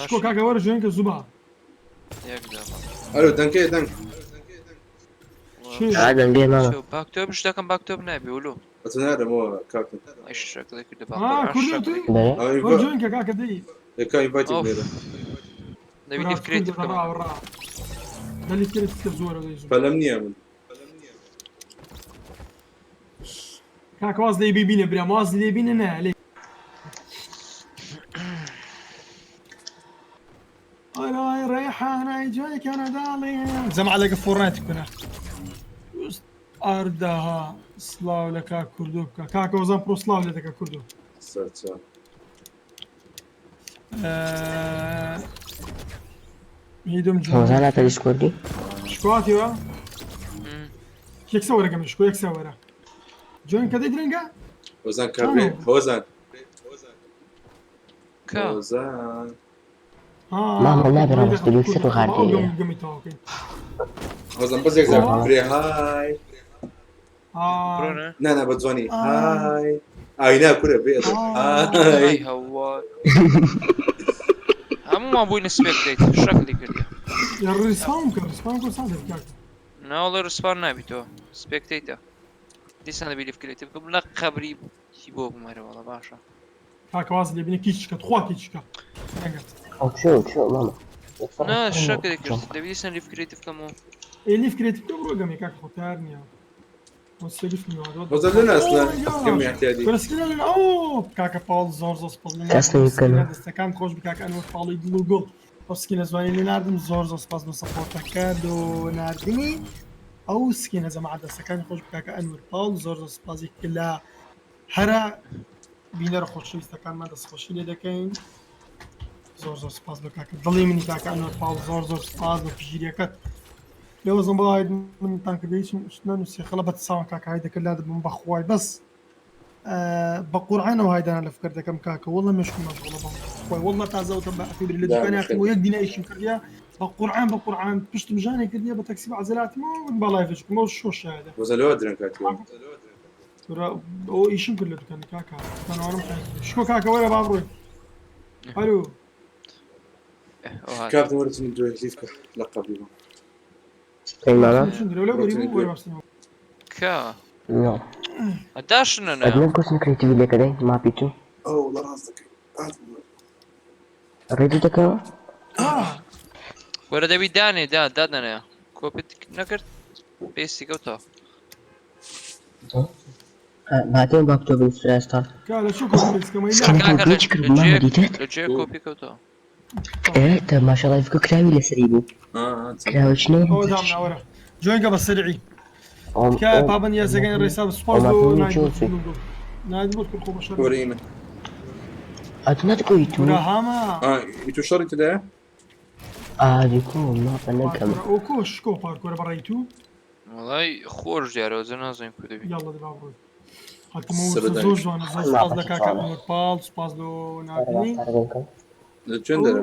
شکۆ کاکە وەرە جوێن کە زوبا یەک دەمە ئەرۆ دەنکەیە دەنگ ئادەم بێ مامە باکتۆب شتەکەم باکتۆب نابێ ولو ئەتو نارەمەوە کاکە ئەی شەکڵی کردە ها کوردی تو بەرێ ئەوەی وەرە جوێن کە کاکە دەی کە ئینڤایتی ئۆف. بنێرە دەبی لیف کرێتی بکەم ڕا ڕا دەلی کرێت کە زۆرە دەی زوو پەلەم نییە من کاکە واز لێ بینە برام واز لێ بینە نە لێ ئای ڕێحانای جوای کەنەداڵێ جەمع لەگە فۆڕنایت بکەنە ئارداها سلااو لە کاک کوردۆ بکە کاکە وەزان پرۆ سلااو لێ دەکە کوردۆ سەرچاو هیدم هۆزان هاتە دیسکۆردی شکواتیوە یەکسە وەرەکەم شکۆ یەکسە وەرە جوێن کە دەی درەنگە هۆزان کابرێ هۆزان کە هۆزان مامە نابێ ڕاوەستە یەکسەر و غاردەیە. گەمی تەواوکەین هۆزان بەس یەک جار برێ های بڕۆنە نا نا بە جوانی های ئای نا کورە بێ های ئای هەوا هەموومان بووینە سپێکتەیت شەکلی کردە ڕیسپاون کە ڕیسپاون کە سازە کاکە ناوەڵێ ڕسپان نابیتەوە سپێکتەیتە دیسان دەبی لیف کرێتی بکەم لە قەبری چی بۆ بوومەرە وەڵا باشە کاکە واز لێ بینە کیچکە تخوا کیچکە درەنگە ئەو چۆ چۆ مامە یەکسەر نا ڕاستەوە شەکلی کرد جەم. دەبی دیسان لیف کرێتی بکەم و ئێ لیف کرێتی بکە بڕۆ گەمی کاکە خۆتار نییە هۆزان لە ناسنا کەم احتیادی کەم ئەو کاکە پاڵ زۆر زۆر سپاس لە کەس نەیکەنە. دەستەکان خۆش بکاک ئەنوەر پاڵی دڵ و گوڵ ئەو سکینە زوانی لێ ناردم زۆر زۆر سپاس بۆ سەپۆرتەکە لۆ ناردنی ئەو سکینە جەماعەت دەستەکانی خۆش بکاکە ئەنوەر پاڵ زۆر زۆر سپاسی کە لە هەرە بینەرە خۆشەویستەکانمان دەستخۆشی لێ دەکەین. زۆر زۆر سپاس بە کاکە دڵی منی کاکە ئەنوەر پاڵ زۆر زۆر سپاس بە پشگیریەکەت لێوە زم بڵاویت منتان کردی هیچم شت نەنووسی خەڵە بە تساوان کاکە های دەکرد لا دەبم بەخوای بەس بە قورعانەوە هایدانە لە فکر دەکەم کاکە وەڵە مێشکم مەشغوڵە بەم خۆی وەڵە تازە وتم بە ئەخی بری لە دوکانی هاتم و یەک دینە ئیشم کردیە بە قورعان بە قورعان پشتم ژانێ کردیە بە تەکسی بە عەزەلاتمەوە من بە لایڤش بکەم ئەو شۆ شایدە وەزە لەوە درەنگ هاتیوە ئەو ئیشم کرد لە دوکانی کاکە دوکانەوانم شکۆ کاکە وەرە با بڕۆین ئەرو کاکە وەرە چنی دوێ لیف کە لە قەبری بوو ماما کە نو داشنە نە ئەدنە کۆسن کرێتیڤی لێکەدەی ماپی تو ئەو لە ڕاست دەکەی ڕێدی دەکەەوە وەرە دەبی دانێ دا دادەنێ کۆپیت نەکرد پێستی کەوتەوە هاتێن با بتۆ بنووسرا ئێستا کاکە بچ کرد ماما دیتت لە جێ کۆپی کەوتەوە ئێ تەماشا لایڤکە کراوی لەسەری بوو کراوەچنەوە ئەوە دامناوەرە جوێنگە بە سەرعی کە پابند یاسەکانی ڕێسا سوپاس بۆ نایت بۆ خۆ بەشەر وەرە ئەتنەت گوی تو هاما تو شەڕی تدایە ئادیکۆ ماپە نەکەم ئەو کۆ شکۆ پارکۆرە بەڕێی تو وڵی خۆش دیارەوە جە نازانین کو دەبی یاڵە دەبا بڕۆی هاتمەوە زۆر جوانە زۆر سوپاس لە کاکە ئەنوەر پاڵ سوپاس لۆ ناردنی لە چێن دەرە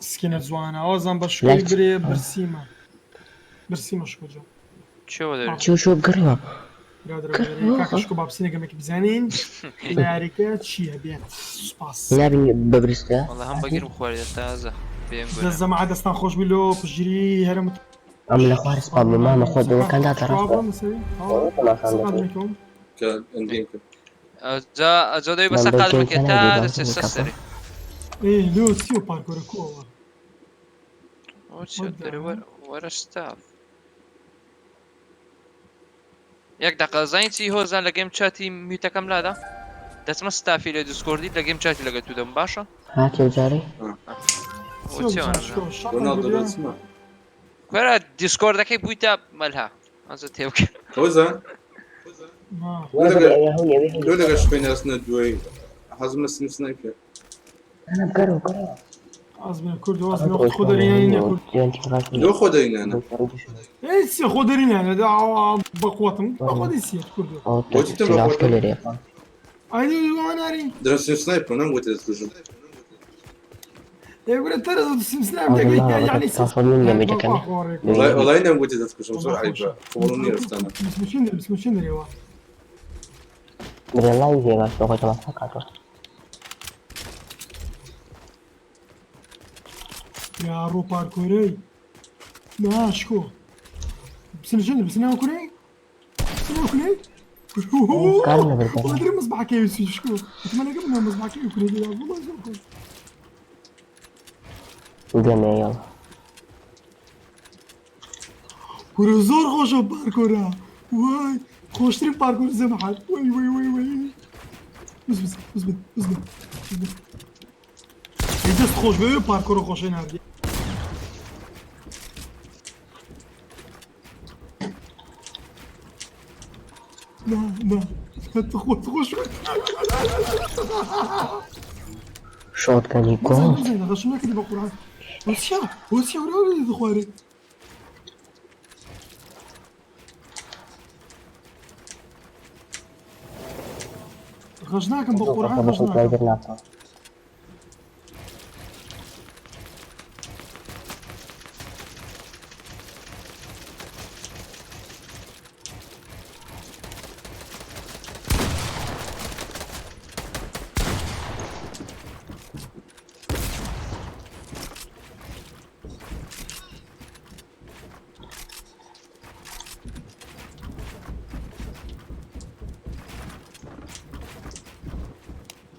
سکینە جوانە ئەوەزان بە شکۆی برێ برسیمە برسیمە شکۆ جان چێوە دەری چۆ شۆ بگەڕەوە کاکە شکۆ با بچینە گەمێکی بزانین لە یاریکە چییە بێت سوپاس نابین بە برستە وەڵا هەم بەگیرم خوارد تازە بێم گۆرە دەست دەستان خۆش بی لۆ پشتگیری هەرم ئەم لە خوار سپا بوو مامە خۆت دڵەکان داتە کە ئەندیم کرد ئەجا ئەجا دەبی بەسە قادمەکە تا دەچێت سەر سەری لۆ چیە پارکۆرە کۆوە ئەوە چیە دەرێ وەرە ستاف یەک دقە زانی چی هۆزان لە گەیم چاتی میوتەکەم لادا دەچمە ستافی لە دیسکۆردی لە گەیم چاتی لەگە تو دەم باشە هاتێ جارێ ڕۆناڵدۆ دەچمە کوێرە دیسکۆردەکەی بوویتە مەلها ئەزە تێبکە هۆزان لۆ لەگە شوێن ناسنە دوای حەزم لە سنف سنایپێ أنا بقرا بقرا ئازمە کورد وازمە خۆ دەرینانی کورد لۆ خۆ دەرینانە سێ خۆ دەرینانە بە قوتم بە خۆ سێ کورد ئەی واناری درە سنف سنایپە نەم گوتە دەستکوژم ئێگورە تەرز سمسلام يعني وەڵای نەم گوتە دەستکوژم زۆر عیبە قبوڵم نییە ئەستانە بسمشين دريوا والله زي ما سوق ما فكرت يا رو باركوري لا شكو بسنجن بسنا كوري بسنا كوري والله دري مصباح كيف شكو اتمنى قبل ما مصباح كيف كوري والله شكو جميع يلا كوري زور خوش باركورا واي خوشترين باركور زمحت وي وي وي وي بس بس بس بس بس دەست خۆش بێ پارکۆرە خۆشەی ناردی نا نا خۆ خۆش شوت كان يكون غشم نەکردی بە قورآن وەسیا وەسیا وەرە دەخوارێ غەش ناکەم بە قورآن غەش ناکەم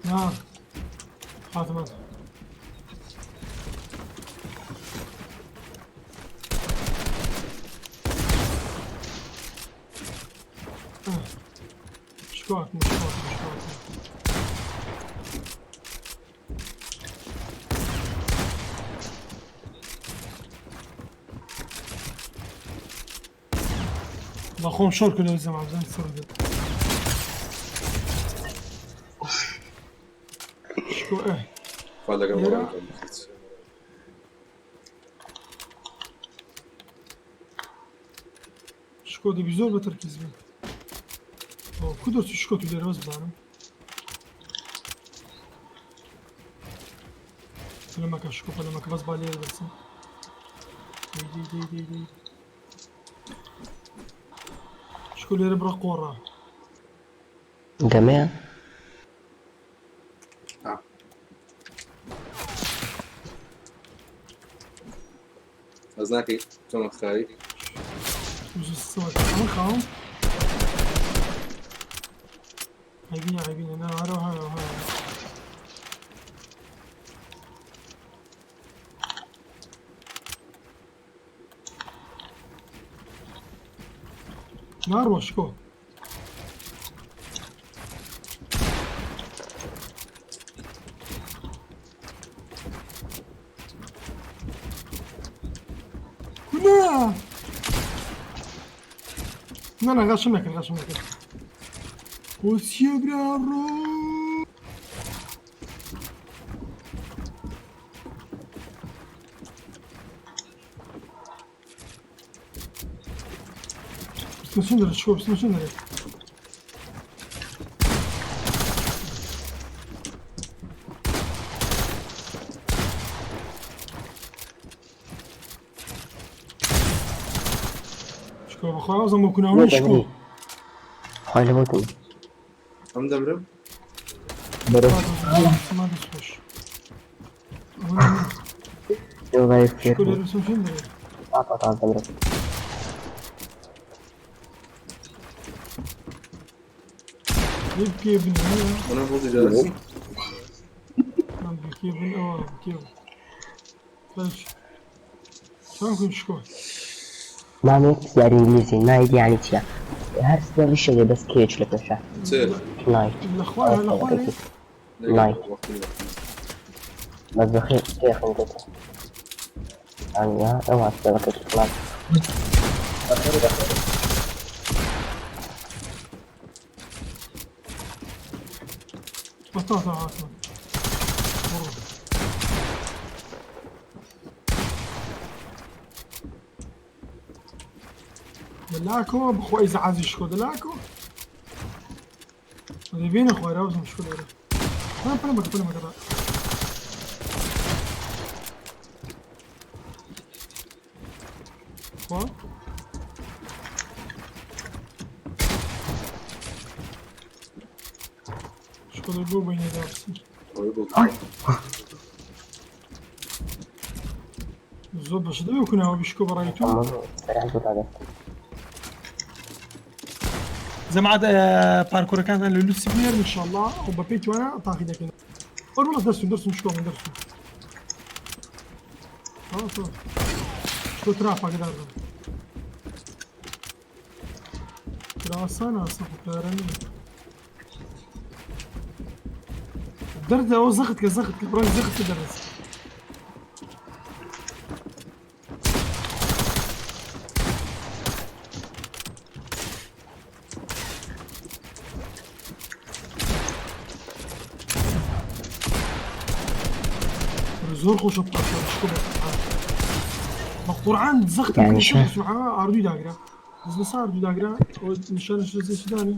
نعم خاتمات شكوات شكوات شكوات بخوم شور كله زمان زين تصير شكو ايه خوا لەگەڵ لێرە؟ وەڵام. شکۆ دەبی زۆر بە تەرکیز بی. ئەوە کو دەرچوو شکۆ تو لێرە بەس بزانم. پەلەمەکە شکۆ پەلەمەکە بەس با لێرە دەرچم. دەی دەی دەی دەی دەی. شکۆ لێرە بڕە قۆڕە. گەمەیە بەس ناکەی چۆن خاوی زوو سەوە ئەمە خاوم. عیبینە عیبینە نا هەرەوە هەرەوە هەرەوە. ناڕوە شکۆ. کونا نا نا غاشم نەکرد غاشم نەکرد. خۆ چییە برا ڕۆ؟ بسمە چۆن دەرێ شکۆ بسمە چۆن دەرێ؟ شکۆ بەخوا ئەوزەم بۆ بۆ کوناوەی شکۆ. دەمری خۆی لە بۆ دەمری ئەم دەمرم بەرە ما دەست خۆش. ئەوە نە. لۆ فێر شکۆ لێرە بسمە چۆن دەرێ؟ تا تا دەمرم لێ بکێ بن نییە؟ ئەوە بۆ جارەسی ئەم بکێ بن ئەوە بکێ بن. باش. چۆن کون شکۆ؟ مامێک پرسیاری ئینگلیزی نایت یعنی چییە؟ هەر سپێڵی شەوێ بەس کێچ لە پێشە چ نایت لە خوارە لە خوارێ؟ نایت وەختی وەختی بەس بەخێر پێ خوێندێتەوە یعنی ئەوە سپێڵەکەی خلاص بەتا تا هاتمە. بڕۆ. دەلاکۆ بخوا ئیزعاجی شکۆ دەلاکۆ. دەبینە خوارە ئەوزم شکۆ لێرە. ها پەلەمەکە پەلەمەکە با. خوا شکۆ دەبی بۆ بینێ دابچی. ئەوەی بۆ زۆر بەشە دەبێ کناوە بشکۆ بەڕای تۆ. سەران بۆ دادەستم جەماعەت پارکۆرەکانتان لە لوسی بنێرن ئینشاءڵڵا ئەو بە پێی توانا تاقی دەکەین. وەرە دەرسون دەرسون شکۆ من دەرسون. تەواو تەواو. شکۆ ترا پاکەدار بن. ترا ئاسانە ئاسان خۆ پارە نییە. دەردە ئەوە زەخت کە زەخت کە بڕای زەخت کە دەرس. زۆر خۆشە پارکۆر شکۆ بە قورعان. بە قورعان زەختم یعنی کرد چه؟ سمعە ئاردووی داگرە. دەست بەسە ئاردوو داگرە ئەوە نیشانەش لە زێ دانی.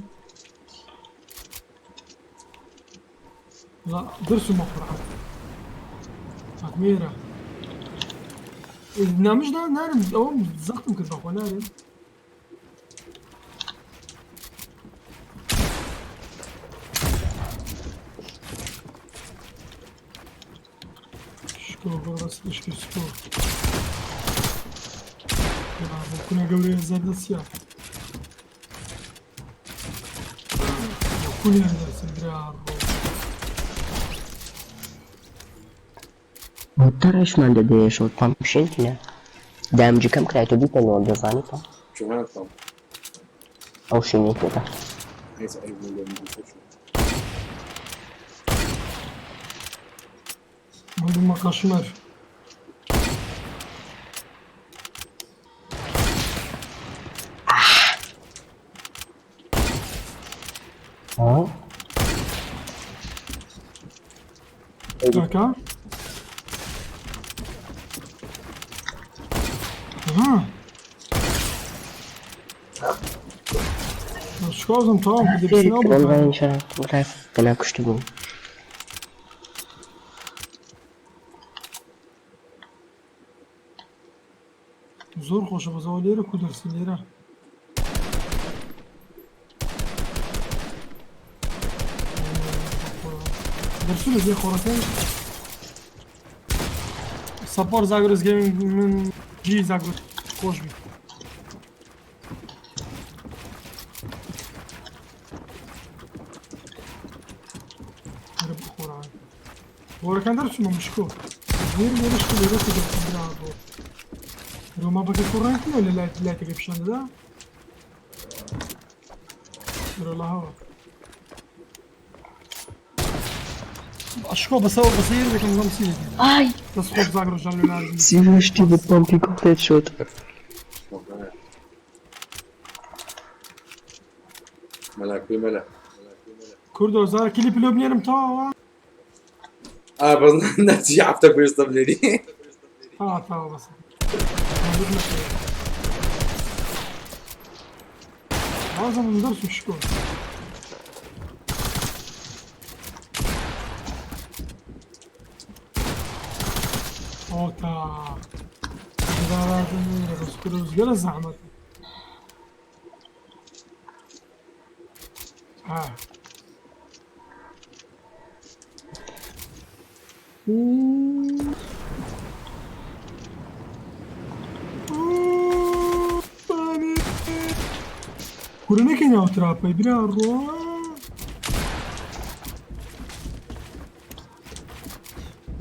لا درسوا ما قورعان. هاتمێرە. نامش نارم ئەوە زەختم کرد بەخوا نارم. شکۆ بڕۆ بەس شکۆ شکۆ. کونە گەورەیە زەردە چییە؟ کونیان دەرسن برا ڕۆ. تەڕێشمان دەدەیەشەوە پامپشێنتینە دامجەکەم کرایتۆ بیتەنەوە دەزانی تۆ چۆن خاوم ئەو شوێنەی تێدا هیچ عیب لێم بوو. من بوومە قەشمەر. ها کاکا ها شکۆزم تەواو کردی فێری بچنەوە کردم بۆ زانین چرا ڕاست تەنها کوشت بوو. زۆر خۆشە بەزەوە لێرە کو دەرسی لێرە دەرسو لە جێ خۆڕەکەی سەپۆر زاگرس گەیمینگ من جی زاگرس خۆش بی هەرە بخۆران بۆرەکان دەرچوومە مشکۆ لێرە لێرە شکۆ لێرە کو دەرچوم برا بۆ ڕۆما بەکە کوڕێک نییە لە لای لایتەکە پیشان دەدا بەرەڵا هەوە ئەشکۆ بەسەوە بەسەیر دەکەم لەم سی دەکەم ئای دەست خۆش زاگرس جان لێ ناردی سیروشتی بە پۆمپی کۆمپلێت شد. مەلا کوی مەلا کوردۆ زار کلیپ لۆ بنێرم تەواوە ئا بەس ناچی هەفتە پێستە بنێری تەواو تەواو بەس لازم ندرس شكون اوتا لازم بس كروز قال زحمة ها کورە نەکەین ئەو تراپەی برا ڕۆ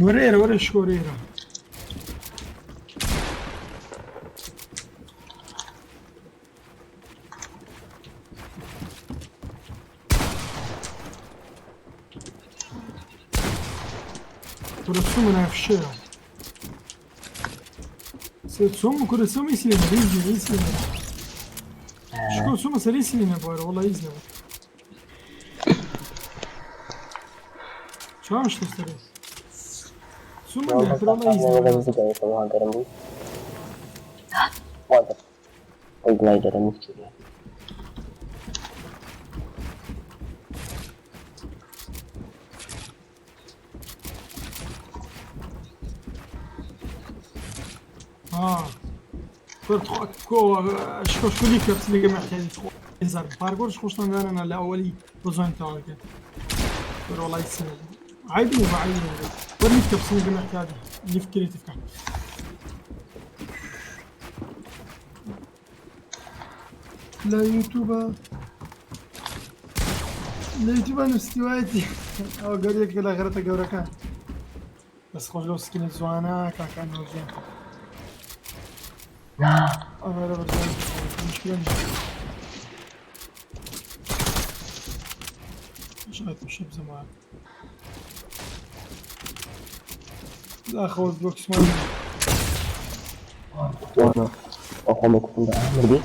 وەرە ئێرە وەرە شکۆرە ئێرە کورە چوومە نافشەیە چۆم کورە چۆم ئیسلێنە ئیزنە ئیسلێنە شکۆ چوومە سەر ئیسلێنە بوارە وەڵا ئیزنە چۆن شتە سەرێ چوومە نافرە وەڵا ئیزنە گەرم بوو. ئەو گلایدەرە مشکلە. اه كنت كو شكو شكو ليك بس اللي محتاج زر باركور شكو شنو انا الاولي بزون تاعك والله يسلم عيبني ما عيبني وريك بس اللي محتاج اللي في كريتيف كان لا يوتيوب لا يوتيوب انا استواتي او قال لك لا غير تقورك بس خوش لو سكين الزوانا كان كان زين نا أنا برزان مشكلة مش مش بزمان لا خوز بوكس مان وانا ئەو خۆمە کوتم بە مردی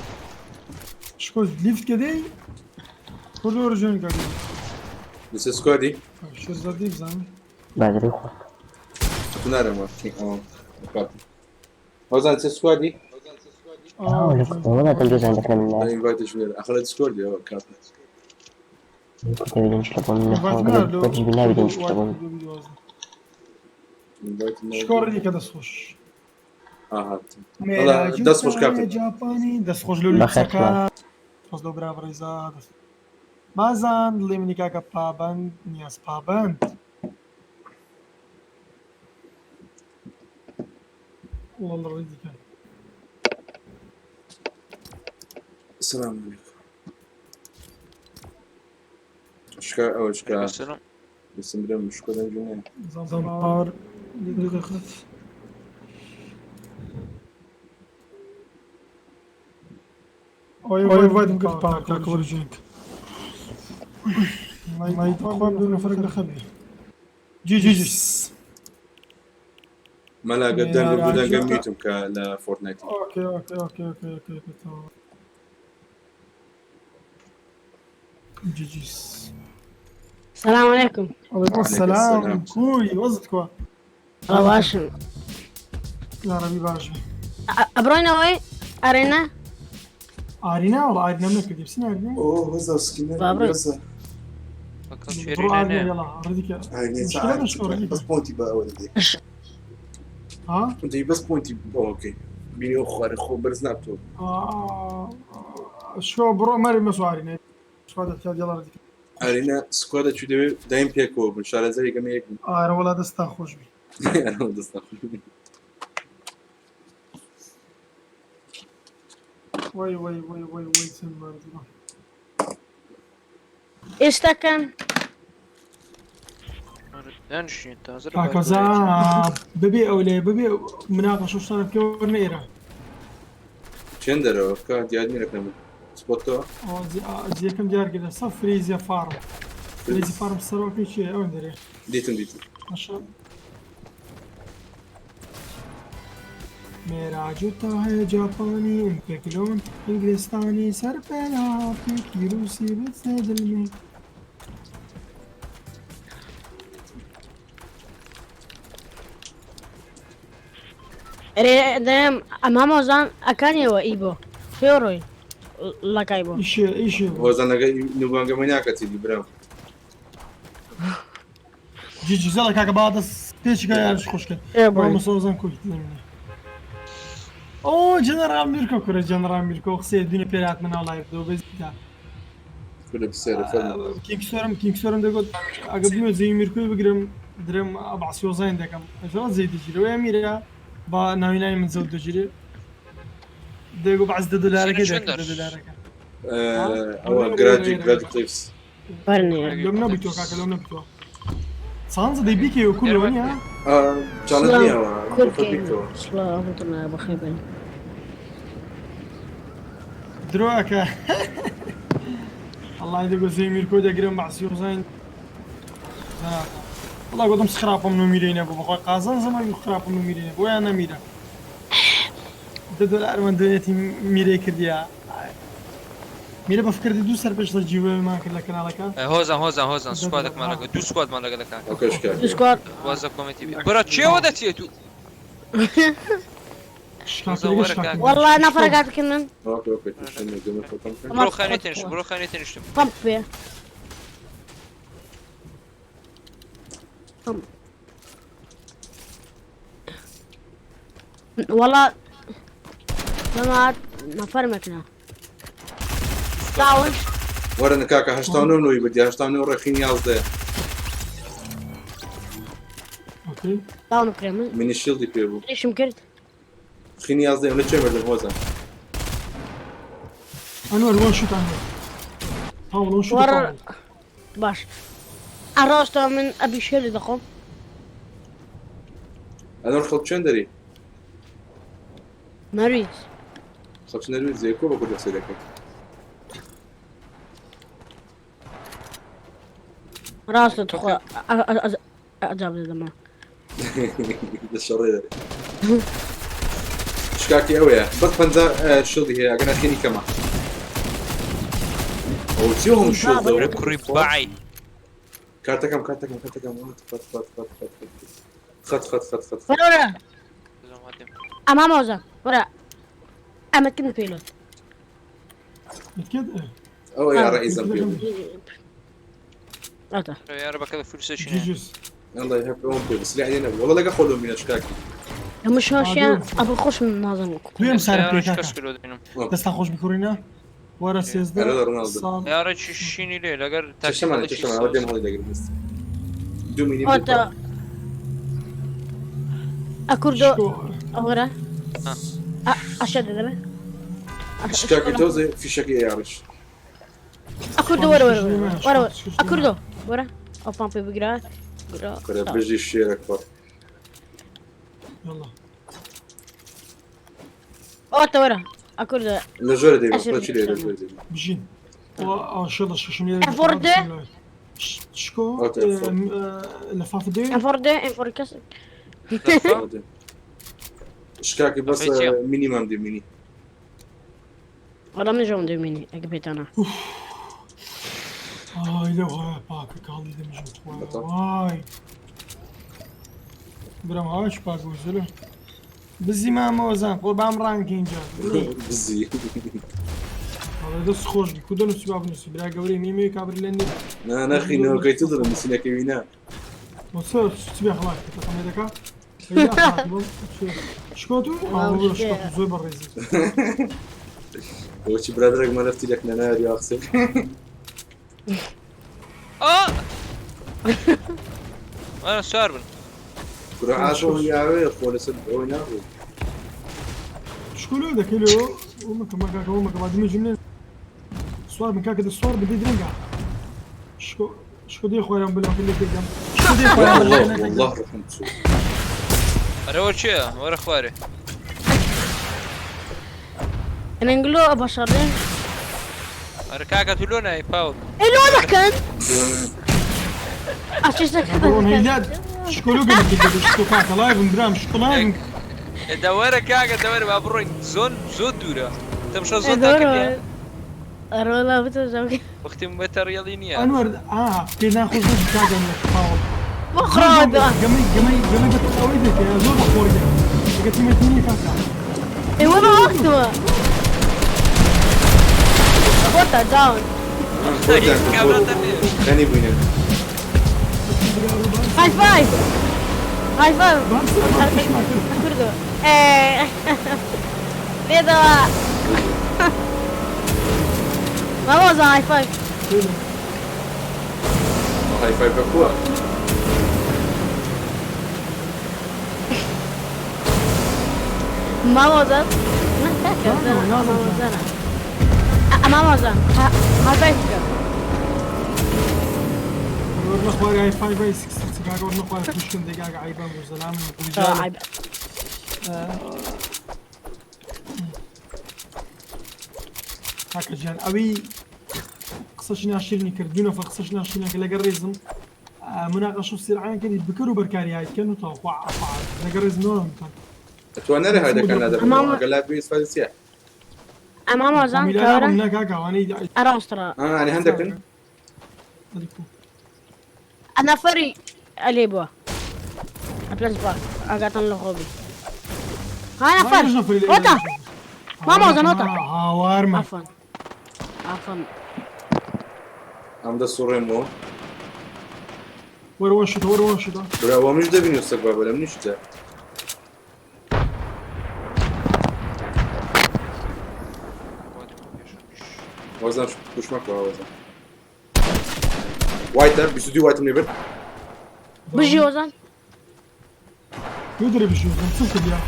شكون ليفت كدي كل رجون كدي لسه سكوادی شو زردي بزان بازری خۆت نارم هۆزان چه سکوادی ئەو لە وەڵا دەنجۆزان دەکەم من ئینڤایتش بنێرە ئەخە لە دیسکۆردی ئەوە کات كنت بدون شلبون بجيب لا بدون شلبون ئینڤایت شكون اللي كذا صوش ئاها والله دەست خۆش کاکە. جاپانی دەست خۆش لەو بەخێر لوکسەکە خۆش لەو برا بەڕێزا دەست مازان دڵی منی کاکە پابەند نیاز پابەند والله ڕێزی کە السلام عليكم شکا ئەوە شکا السلام. بسم برم شکۆ دەنگی نییە زەمپار دەخت ئەوەی وایدم کرد پاوەر کاکە وەرجێنک خۆم دوو نەفرێک لە خەبی جی جی جی مەلا گەر دەنگم بوو دەنگم میوتم کە لە فۆرتنایت ئۆکێ ئۆکێ ئۆکێ ئۆکێ ئۆکێ ئۆکێ تەواو. جی جی السلام عليكم عليكم السلام السلام. کوی وەزت کووە والله باشم یا ڕەبی باش بی. ئەبڕۆینەوەی arena؟ arena وەڵا arena م نەکردی بچین arena. ئۆ هەزار skin ە بابڕۆ. بەسە. بڕۆ arena یەڵا ڕێدیکە. ئارینە چ مشکلە نەشکۆ ئارینە ڕێدیکە. بەس point ی بە ئەوە دەدێ. ها؟ دەی بەس point ی okay بینی ئەو خوارێ خۆ بەرز نابتەوە. شۆ بڕۆ مەری مەسۆ arena. squad دەتیا یەڵا ڕێدیکە. arena squad ە چوو دەوێ دایم پێکەوە بن شارەزای گەمە یەک بن. ئارە وەڵا دەستان خۆش بی. ئارە دەستان خۆش بی. وەی وەی وەی وەی وەی چەند ماندووە. ئێستاکان دانیشتین تازە لە کاکەزا پاکۆیە. ببێ ئەو لێ ببێ مناقەشە شتانە بکە وەرنە ئێرە. چێن دەرەوە کە دیار نییە لەکەم سپۆتەوە. جیەکەم دیار گرتە سە فریزیە فارم. فریزی فارم سەرۆکەی چییە ئەوەن دەرێ. دیتم دیتم. باشە. मेरा जूता है जापानी पेकलोन इंग्लिस्तानी सर पे की रूसी बसे दिल में ئەرێ دەم ئەمامۆزان ئەکانیەوە ئی بۆ پێڕۆی لەکای بۆ. ئیشێ ئیشێ هۆزانەکە نوبانگەمە ناکەتی دی برام. جی جی زەڵە کاکە با دەست پێچکە یاریش خۆش کرد. ئێ بۆی. مامۆستا کۆی زمینە. ئۆ جەنەرال میرکۆ کورە جەنەرال میرکۆ قسەیە دونێ پێراتمە ناو live دەوە بەزیدا. کورە پرسیارە فەرموو. کینگسۆرم کینگسۆرم دەگوت ئەگە بمێ زەوی میرکۆی بگرم درم بەعسیۆزین دەکەم. ئەجا زەی دەگیرێ وەیە میرە با ناوی ناوی من زەوت دەگیرێ. دەگو بەعس دە دۆلارەکەی چۆن دەکرد دە دەر؟ دۆلارەکە. ئەوە گراجی گراجی کلیفس. وەرنێ. لەم نەبوویتەوە کاکە لەم نەبوویتەوە. سانزە دەی بیکەوە کورەوە نییە؟ چاڵنج نییە ئەوە. کورد خۆت بیکەوە. سڵاو بەخێر بێن. درۆکە. الله دەگو زەوی میرکۆ دەگرم بەعسیۆزین. والله گوتم خراپم نومیرەی نەبوو بەخۆی قازان زەمە خراپم نومیرەی نەبوو یان نەمیرە. دە دۆلار من دوێنێتی میرەی کردیە. میرە بە فکردی دوو سەر پێش لە جیوەمان کرد لە کەناڵەکە. هۆزان هۆزان هۆزان squad ێکمان لەگە دوو squad مان لەگە دەکات. okay شکاکە. دوو squad. وازە کۆمێنتی بێ. برا چێوە دەچێت و شکاکە شکاکە. والله نەفەرەکاتکردن. okay okay تشتنی گەمە خۆتم بکەن. بڕۆ خانێ تێنشتم بڕۆ خانێ تێنشتم. پەمپ پێ. والله لما نەفەرمەکنە. داون. وەرە کاکە هەشتا و نۆ نۆی بردی هەشتا و نۆ ڕێخین یازدەیە. okay. داون بکرێ من. منی shield ی پێ بوو. ئیشم کرد. خینی یازدەیە لە چێ بردم هۆزان. ئەنوەر one shot ئەنوەر. تاوڵ one shot وەرە تاوڵ. باش. ئەڕۆستەوە من ئەبی شێلی دەخۆم. ئەنوەر خەڵک چێن دەری؟ نەرویج. خەڵک نەرویج زێکۆ بە کورد قسەی دەکەن. ڕاستە تخوا ئەجاب دەدەمەوە. لە شەڕێ دەرێ. شکاکی ئەوەیە بەس پەنجا shield ی هەیە ئەگەر خینی کەمە. ئەو چی هەم shield ە؟ کوڕی بەعی. کارتەکەم کارتەکەم کارتەکەم خەت خەت خەت خەت خەت خەت خەت خەت خەت. وەرە وەرە. ئەمامۆزە وەرە. ئەمەکردن پێلۆت. متکد؟ ئەوە یا ڕئیسم پێ بوو. ئەتە. یارە بەکە فرسەشی جیجس. يلا يحب ئەوم پێ بوو سلاح لێ نەبوو وەڵا لەگە خۆلۆ مینە شکاکی. هەموو شۆشیان ئەبوو خۆشم نازم. دوێم سارە پێ کاکە. کەس کردو دەبینم. دەستان خۆش بکوڕینە. وەرە سێزدە ئەرە ڕۆناڵدۆ. ساڵ. یارە چی شینی لێ لەگەر چشمانە چشمانە ئەوە دێم هەڵی دەگرم بەس. دوو مینی ئەوتە. ئەکوردۆ ئەوەرە. ئەشە دەدەمێ. شکاکی تۆزێ فیشەکی ئێڕش. ئەکوردۆ وەرە وەرە وەرە وەرە ئەکوردۆ وەرە ئەو پامپی بگرە. کورە بژی شێرەک پڕ. يلا. ئەوتە وەرە ئەکوردۆ. لە ژۆرە دەبی خۆ چی لێ لە ژۆرە دەبی. بژین. شڵە ششم لێ. ئەفۆردێ؟ شکۆ ئەوتە ئەفۆرد. لەفاف دێ؟ ئەفۆردێ ئەفۆر کەس. شکاکی بەس ئەفەی چییە؟ مینیمام دێ مینی. وەڵا من ژۆم دەبینی ئەگە پێتانە. ئای لەو هەیە پاکە کاڵی دەمژم بەتە. وای. برام هاش پاک بوو زلە. بزی مامۆزان قوربان ڕانکین جا. بزی. ئەڵێ دەست خۆش بی کو دەنووسی با بنووسی برا گەورەی میمەوی کابر لێ نییە. نا نەخینەوەکەی تو دڵم نووسینەکەوی نا. بۆ چ چ بێ خڵاک تەقەمێ دەکا؟ شکۆتو شکۆتو زۆر بەڕێزی. بۆچی برادەرێک مەلەفتی لەک نەناری ئاخسێ. ئا وەرە سوار بن. کورە ئاشۆ یاوێ خۆ لەسەر ئەوەی نابوو. شکۆ لۆ دەکەی لۆ ومەکە مەکاکە ومەکە با دمێ جملێ سوار بن کاکە دە سوار بن دەی درەنگە. شکۆ شکۆ دێ خۆیان بلاکە لێ تێکدەم. شکۆ دێ خۆیان والله بلاکە لێ والله تێکدەم. ڕقم چوو. ئەرەوە چییە؟ وەرە خوارێ. ئەنگلۆ بەشەڕێن. ئەرە کاکە تو لۆ نای پاوە. ئەی لۆ دەکەن؟ ئەچێ بڕۆن هەیلات شکۆ لۆ گەلێ تێکدەم شکۆ کاکە لایڤم برام شکۆ لایڤم. دەوەرە کاکە دەوەرە با بڕۆین زۆن زۆر دوورە. تەمشا زۆن تاکردیە. ئەرۆلا بتە ژەوکە. وەختی بێتە ڕیاڵی نییە. ئەنوەر ئا پێ ناخۆش نەبی کاکە ئەنوەر پاوەڵ. بخڕەوە دوا. گەمەی گەمەی گەمەی بە ئەوەی دەکەی زۆر بە خۆڕگە. ئەگە تیمەتی نییە کاکە. ئێوە بە وەختەوە. بۆتە داون. خەنی بووینە. های فایف. های فایف. کوردۆ. ئێ لێدەوە. مامۆزا های فایف. های فایف بەکووە؟ مامۆزا نا کاکە مامۆزانە. مامۆزان های فایف بکە. وەرنە خوارێ های فایف های سیکس سیکس کاکە وەرنە خوارێ خوشکم دەی کاکە عەیبەم بوو زەلام ڕیجالە. کاکە گیان ئەوی قسەشی ناشرینی کرد دوو نەفەر قسەش ناشرینی کرد لەگەڵ ڕێزم مناقەشە و سیرعان کردی بکەر و بەرکاری هایکەن و تاوخوا لەگەڵ ڕێزم نۆرمتان. ئەتوانەرە هایدەکان نادەبن ئەگەر لا بێ ئیسفادە چییە؟ ئەمامۆزان کەوەرە نا کاکە ئەوانەی ئەڕاستڕا. ئەنی هەندێکن؟ نەفەری ئەلێ بووە. ئەپلەس با ئاگاتان لە خۆ بی. ها نەفەر ئۆتا مامۆزان ئۆتا. هاوارمە. عەفوەن عەفوەن. ئەم دەسوڕێنمەوە. وەرە وان شتە وەرە وان شتە. برا وە منیش دەبینی سەگ بابە لە منیش شتە. وەزان کوشمەکە وەزان. وایتە 22 وایتم لێ برد. بژی هۆزان. لۆ دەرێ بژی هۆزان چم کردیا؟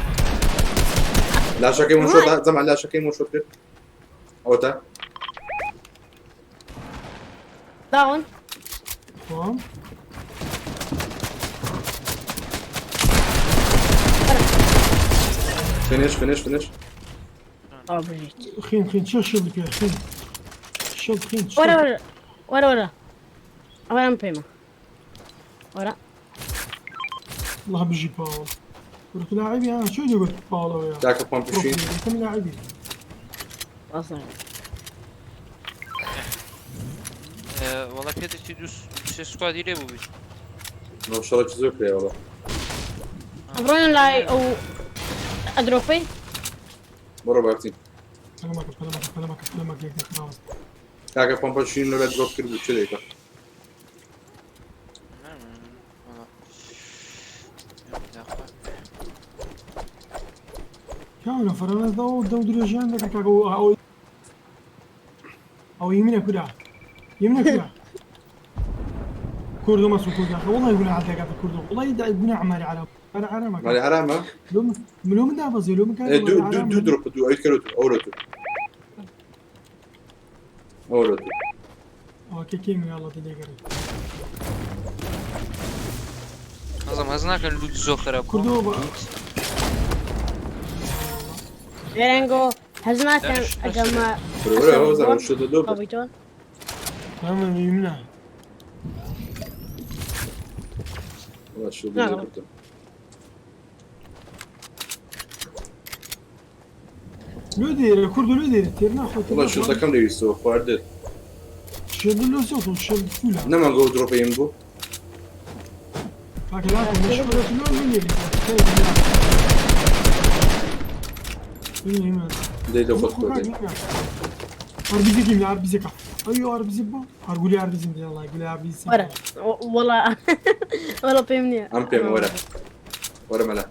لاشەکەی من شۆت جەمع لاشەکەی من شۆت کرد. ئەوەتە. داون. تمام. فينيش فينيش فينيش. خين خين شو شو بك خين شو خين وەرە وەرە وەرە وەرە ئەوەیان پێمە وەرە. الله بيجي باول ورك لاعبي انا شو اللي قلت باول ويا داك بامب شين كم لاعبي أصلا وەڵا پێ دەچی دوو سێ سکوادی لێ بوو بیت. شەڕێکی زۆر کرێ وەڵا. بڕۆین لای ئەو ئەدرۆپەی. بڕۆ باکتین. فلمك فلمك فلمك فلمك ليك خلاص کاکە پۆمپە شین لە درۆپ کرد بوو چ دەیکە؟ کاونە فەرەنەس دەو دەو درێژیان دەکە کاکە ئەو ئەو یمنە کورا یمنە کورا کوردو مەسو کوردە والله گوناه دەکاتە کوردو والله گوناه عماری عرب أنا عرامة مالي عرامة لو لو من دابزي لو من كان دوو دوو دوو درۆپ دوو ئەوی کەرۆتو ئەورۆتو ئەورۆتو. ئۆکەی کێ من الله دەگەڕێ نازم هەز ناکەن لوت زۆر خراپ کوردو بە لێرەنگۆ هەز ناکەن ئەگەمە وەرە هۆزان شتە دۆ ئەویتۆ. تمام يمنع والله شو بدي كنت لو ديري کوردو لو ديري تيرنا خو والله شو دەکەم لەویستەوە خواردت. شد لو صوت شد فولا نەمان گۆ درۆپەیم بوو. کاکە لا مش لو من يلي دەی لە خۆت خۆ دەی. ئاربیزێکی من ئاربیزێکە ئەیۆ ئاربیزێک بۆ هەرگولی ئاربیزم دی وەڵای گولی ئاربیز وەرە وەڵا وەڵا پێم نییە. ئەم پێمە وەرە وەرە مەلا.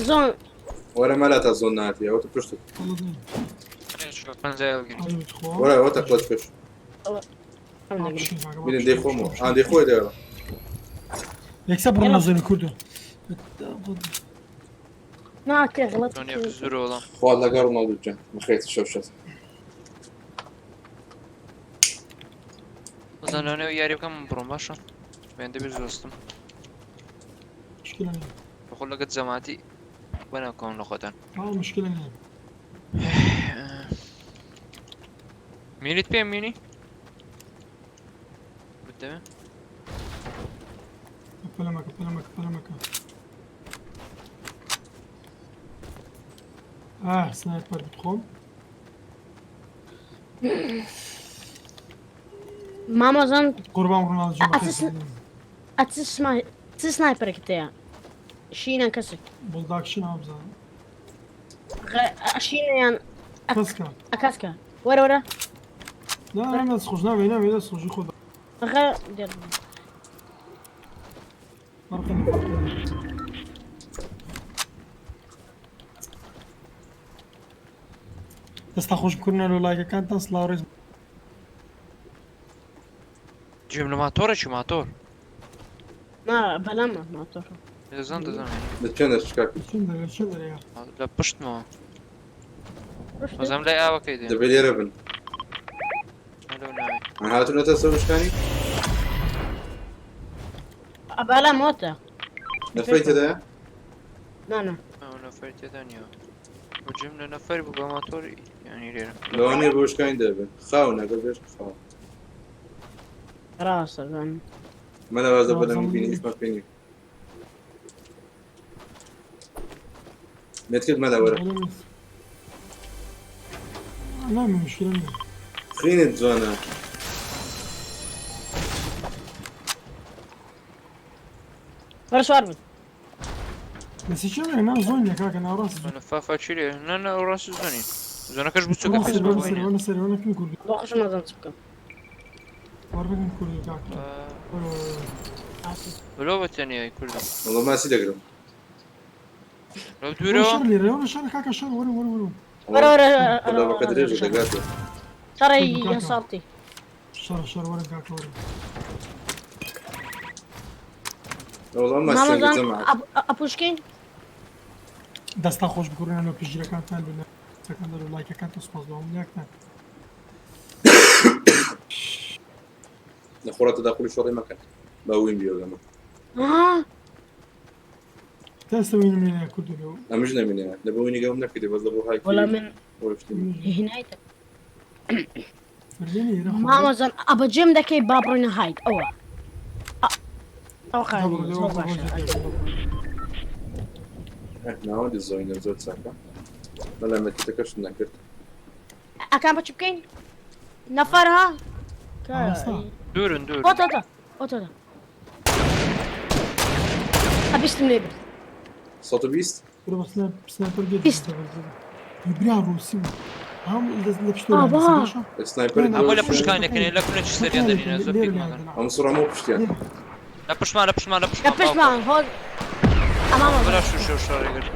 زۆن وەرە مەلا تا زۆن ناتی ئەوە تو پشتت. وەرە ئەوە تا قڵچ پێش. بینن دەی خۆمەوە ئان دەی خۆی دەوە. یەکسەر بڕۆ زۆنی کوردۆ. نا کێ غڵەت خوا لەگەڵ ڕۆناڵدۆ گیان بەخێرت شەو شەز. هۆزان لەوانەیە یاری بکەم من بڕۆم باشە بێن دەبێت زۆستم. مشکلە نییە. بەخۆ لەگەت جەماعەتی بەناکەون لە خۆتان. مشکلە نییە. مینیت پێ مینی بدەمێ پەلەمەکە پەلەمەکە پەلەمەکە. ئاه sniper بخۆم. مامۆزان قوربان ڕۆناڵدۆ گیان بەخێرت. ئەچ چ sniper ێکت هەیە؟ شینە کەسێک. بڵداک شین ئابزانم. شینە یان کەسکە. کەسکە وەرە وەرە. نا نا دەست خۆش نابێ نابێ دەست خۆشی خۆ. غە دێر. دەستا خۆش بکردن لۆ لایکەکانتان سڵاو ڕێز. گوێم لە ماتۆڕێکی ماتۆر. نا بەلامە ماتۆر. دەزان دەزان. لە چێن دەست کاک؟ چێن دەرێ؟ لە پشتمەوە. هۆزان لای ئاوەکەی دێ. دەبێ لێرە بن. هاتوونەتە سەر وشکانی؟ بەلام وەتە. نەفەری تێدایە؟ نا نا. نەفەری تێدا نییە. گوێم لە نەفەر بوو بە ماتۆر یانی لێرە. لەوانەیە بە وشکانی دەبن. خاون ئەگەر بێش خاون. ڕاستە زان. مەلا بازە بەلەمی بینی هیچمان پێ نییە. نەتکرد مەلا وەرە. لا مشكلة نییە. خوێنت جوانە. وەرە سوار بن. بەسی چێ دەرێ ناو زۆن کاکە ناوڕاست. فافا چی لێ؟ نا نا ڕاستی زۆنی. زۆنەکەش بچووکە وەرە سەر وەرە سەر وەرە سەر وەرە کن کوردی. بۆ خۆشم نازانم چ بکەم. وەرە بکەن کوردی کاکە. بلۆ بە تەنیای کوردم. وەڵا ماسی دەگرم. لەو دوورەوە؟ شەڕ لێرە وەرە شەڕ کاکە شەڕ وەرە وەرە وەرە. وەرە وەرە لەبەکە درێژە دەگاتێ. شەڕی ساڵتی. شەڕ شەڕ وەرە کاکە وەرە. وەڵا ماسیان مامۆزان جەماعەت. ئەپوشکین؟ دەستا خۆش بکڕێن لە پشتگیرەکانتان لە لایکەکانتان و لایکەکانتان سوپاس بۆ هەموو یەکتان. لە خۆڕا تەداخولی شەڕی مەکەن. با وین بیۆگەمە. تا ئێستا وینم لێ نایە کوردو لەو. ئەمش نەمینێ. لە بۆ وینی گەوم نەکردی بەس لە بۆ هایکی. وەڵا من هینایتە. مامۆزان ئەبەجێم دەکەی با بڕۆینە هاید ئەوە. ئەو خانی زۆر باشە. ناوەندی زۆینە زۆر چاکە. بەڵام مەتیتەکەشت نەکرد. ئەکان بە چ بکەین؟ نەفەر ها؟ دوورن دوور. ئۆتە ئۆتە ئۆتە ئەبیستم لێ برد. 120؟ 20. برا ڕووسی بوو. هەم لە پشتۆ sniper ئەمە لە پشکانێکەنێ لە کونێکی سەریان دەرینە زۆر پێک ماگەن. ئەم سڕامە پشتیان. لە پشتمان لە پشتمان لە لە پشتمان پشتمان هۆز ئەمامە برا شو شو شەڕی کرد.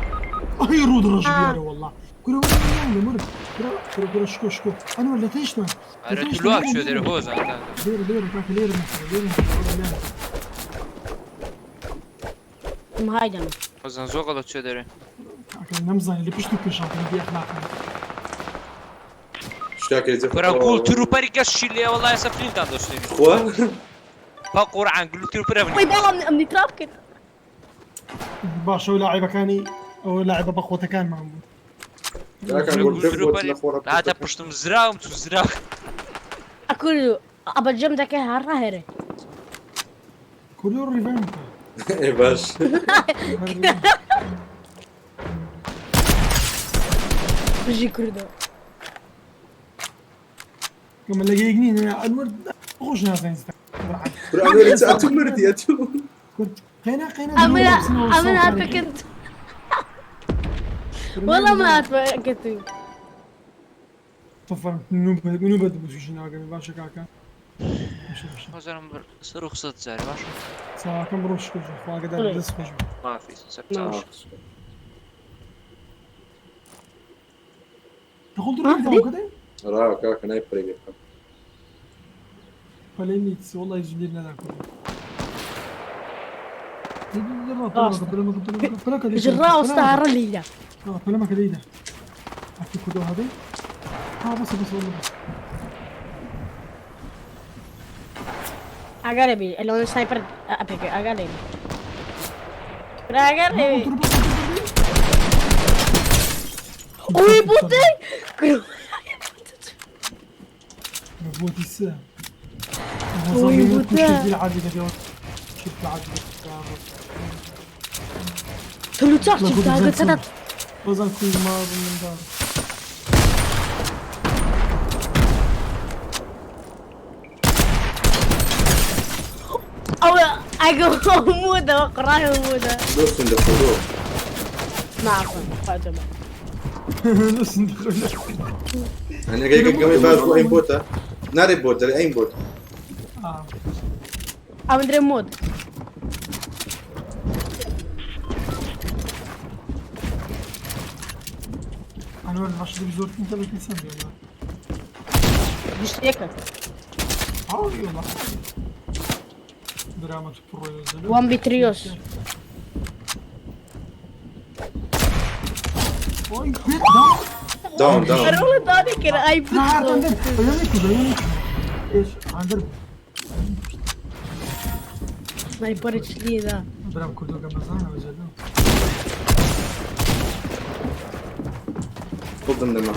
ئەی ڕوود ڕەش بیارە والله. کورە وەرە لە مرد. کورە کورە کورە شکۆ شکۆ. ئەنوەر لە تەیشتمان. ئەرە تو لوا چوە دەرێ هۆزان کاکە. لێرە لێرە کاکە لێرە نەفەرە لێرە نەفەرە وەرە لێرە. هایدەم. هۆزان زۆر غەڵەت چوە دەرێ. کاکە نەمزانی لە پشت و پێشاتن بێ ئەخلاقن. شتاکە کورە گوڵ تروپەری گەشتی لێ وەڵا ئێستا فلیمتان دەستێنی. خوا؟ با قورعان گلو تروپەرە بنی. وەی باڵام ئەمنی تراب کرد. باشە و لاعیبەکانی ئەوە لاعیبە بەقوەتەکانمان بوو. هاتە پشتم زراوم چوو زراو. ئەکورد ئەبەجێم دەکەی هەر ڕاهێرێ. کوردۆ ڕیڤایم بکە. ئێ باش. بژی کوردۆ. کەمە لەگەیەک نین ئەنوەر خۆش نازانین. کورە ئەنوەر ئەتوو مردی ئەتوو. قەینا قەینا ئەمن ئەمن هەر پێکرد. والله ما هاتمە کە تو. تفەرم نوبە نوبە بووشی ناگەمی باشە کاکە. باشە باشە. هۆزانم سەر و قسەت جارێ باشە. چاوەکەم بڕۆ شکر جان خوا ئاگادار بڵێ. دەست خۆش بێ. مافی سەر چاوش. دخل دروك داوم كده؟ را کاکە نای پرێ بکەم. فلينيتس والله يجي لنا ذاك. جرا وستارە لیدا. فلما كده عرفتي كودو هذا؟ ها بس بس والله بس. ئاگا لێ بی لەوە سنایپەر ئەپێکە ئاگا لێ بی. برا ئاگا لێ بی. ئوی بوتێ. بوتي الساعة. وي بوتا. العادي كده شفت العادي. تلو چاق شفت ئاگا تەنە. وزن كل ما من دار. ئەو ئاگە مودەوە قڕان مودە. دۆستم دەخۆ. ناخۆن فاتمە. نص ندخل. ئەنەگەی گەمەی باش بۆ ئەیم بۆتە نارێ بۆت دەرێ ئەیم بۆت. اه ئەم درێ مود. انا ولا باش بزور انت باش نسمي والله. گشتێکە. اه يلا. دراما برو يا وان بتریۆس. وي بيت داون. داوم داوم. ئەرۆڵە دانی کرد ئای لا عارف بتخۆ. عندنا عيونك ايش عندنا سنایپەرێک لیدا. برام كردو قمزان وجدو. خۆ دەما.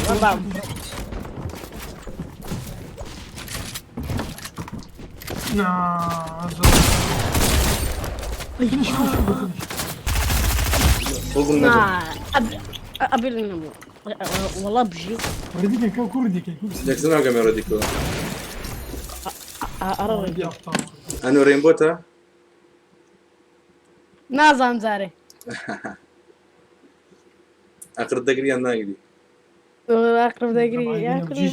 والله. نعم فينيش فينيش فينيش. خۆ نەدەم. ئەبی والله بژی. رديك كو كردي كو. یەکسەر ناگەمێ ڕەدیکەوە. ئەڕە ردي ابطال. ئەنۆ ڕێم بۆتە؟ نازانم جارێ. ئەقرت دەگری یان ناگری؟ ئەقرب دەگری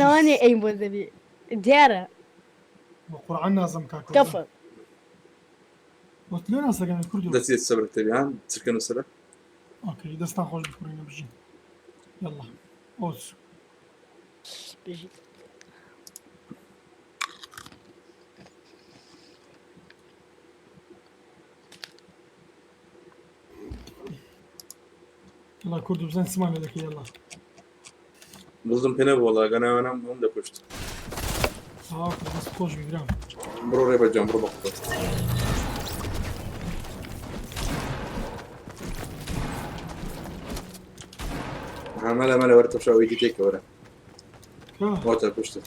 لەوانێ ئەیم بۆ دەبی دیارە. وقرآن نازم كاكو. کەفە. قلت له ناس كان كردو. دەچێت سەبر تەبیان چرکەن و سەرە. اوكي دستان خوش بكورينا بجي. يلا اوس. بژی. يلا كردو بزن سمان لك يلا. دڵم پێ نەبوو وەڵا گەناوانم هەم دەکوشت. اه بس خوش بجرام. بڕۆ ڕێ بەجام بڕۆ بەخۆت. ها مەلە مەلە وەرە تەمشا ئەوەی تێکە وەرە. كا وەتە پشتت.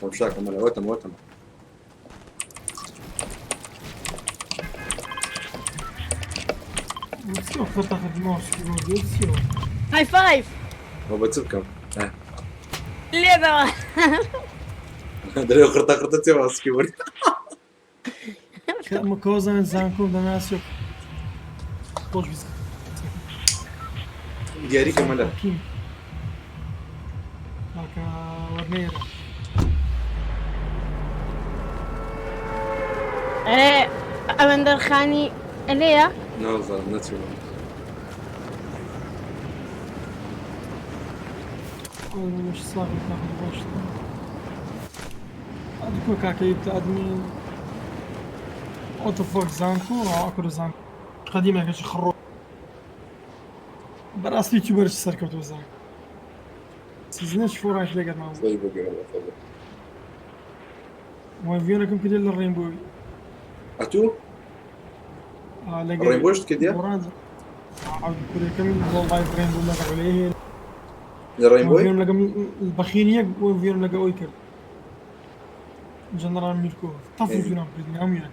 تەمشاکە مەلە وەتەم وەتەم. وتسيو خطة الماوس كيبورد وتسيو. های فایف. بۆ بە چ بکەم؟ لێدەوە. دەرێ قرتە قرتە چێ واسکی وەری. كوزان زانكو دناسيو خوش بز. دیاریکە مەلە. كيم. كاكا ورنيرا. ئەرێ ئەوەندەرخانی ئەلێیە؟ نازانم نەچووم. مش صاغي تاخذ باش. ادكو كاكا يبتا ادمين. اوت فوك زانكو اكل زانكو قديمة كاش خرو. براس يوتيوبر سركبتو زانكو. سيزنش فوراش لقد ما خۆی بۆ گەمە خۆ. وين كده للرينبو. ئەتوو لقى ڕێنبۆشت کردیە؟ عاود كوريا كم والله رينبو لقى عليه. لە ڕێنبۆی؟ وين لقى البخينية وين لقى اويكر جنرال ميركو طفوا إيه. فينا بريدني عميان.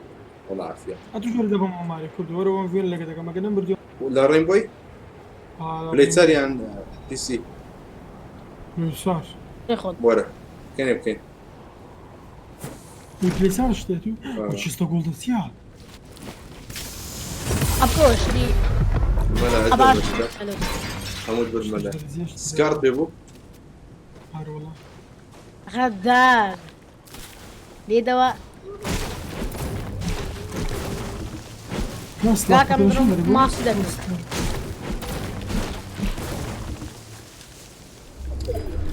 وەڵا عافیە. اتو شو دابا ماري كردو ورا وين فين لقى دابا ما قدام بردو. لە ڕێنبۆی؟ پلەیچار یان پیسی؟ صار. خۆت. وەرە بکەنێ بکەین. البلاي شتيتو آه. وتشيستا جولد سيا. ئەپۆشتی مەلا ئەباش هەموو بر مەلا سکارت پێ بوو هەروەڵا غەدار لێدەوە کاکەم ماسی دەکرد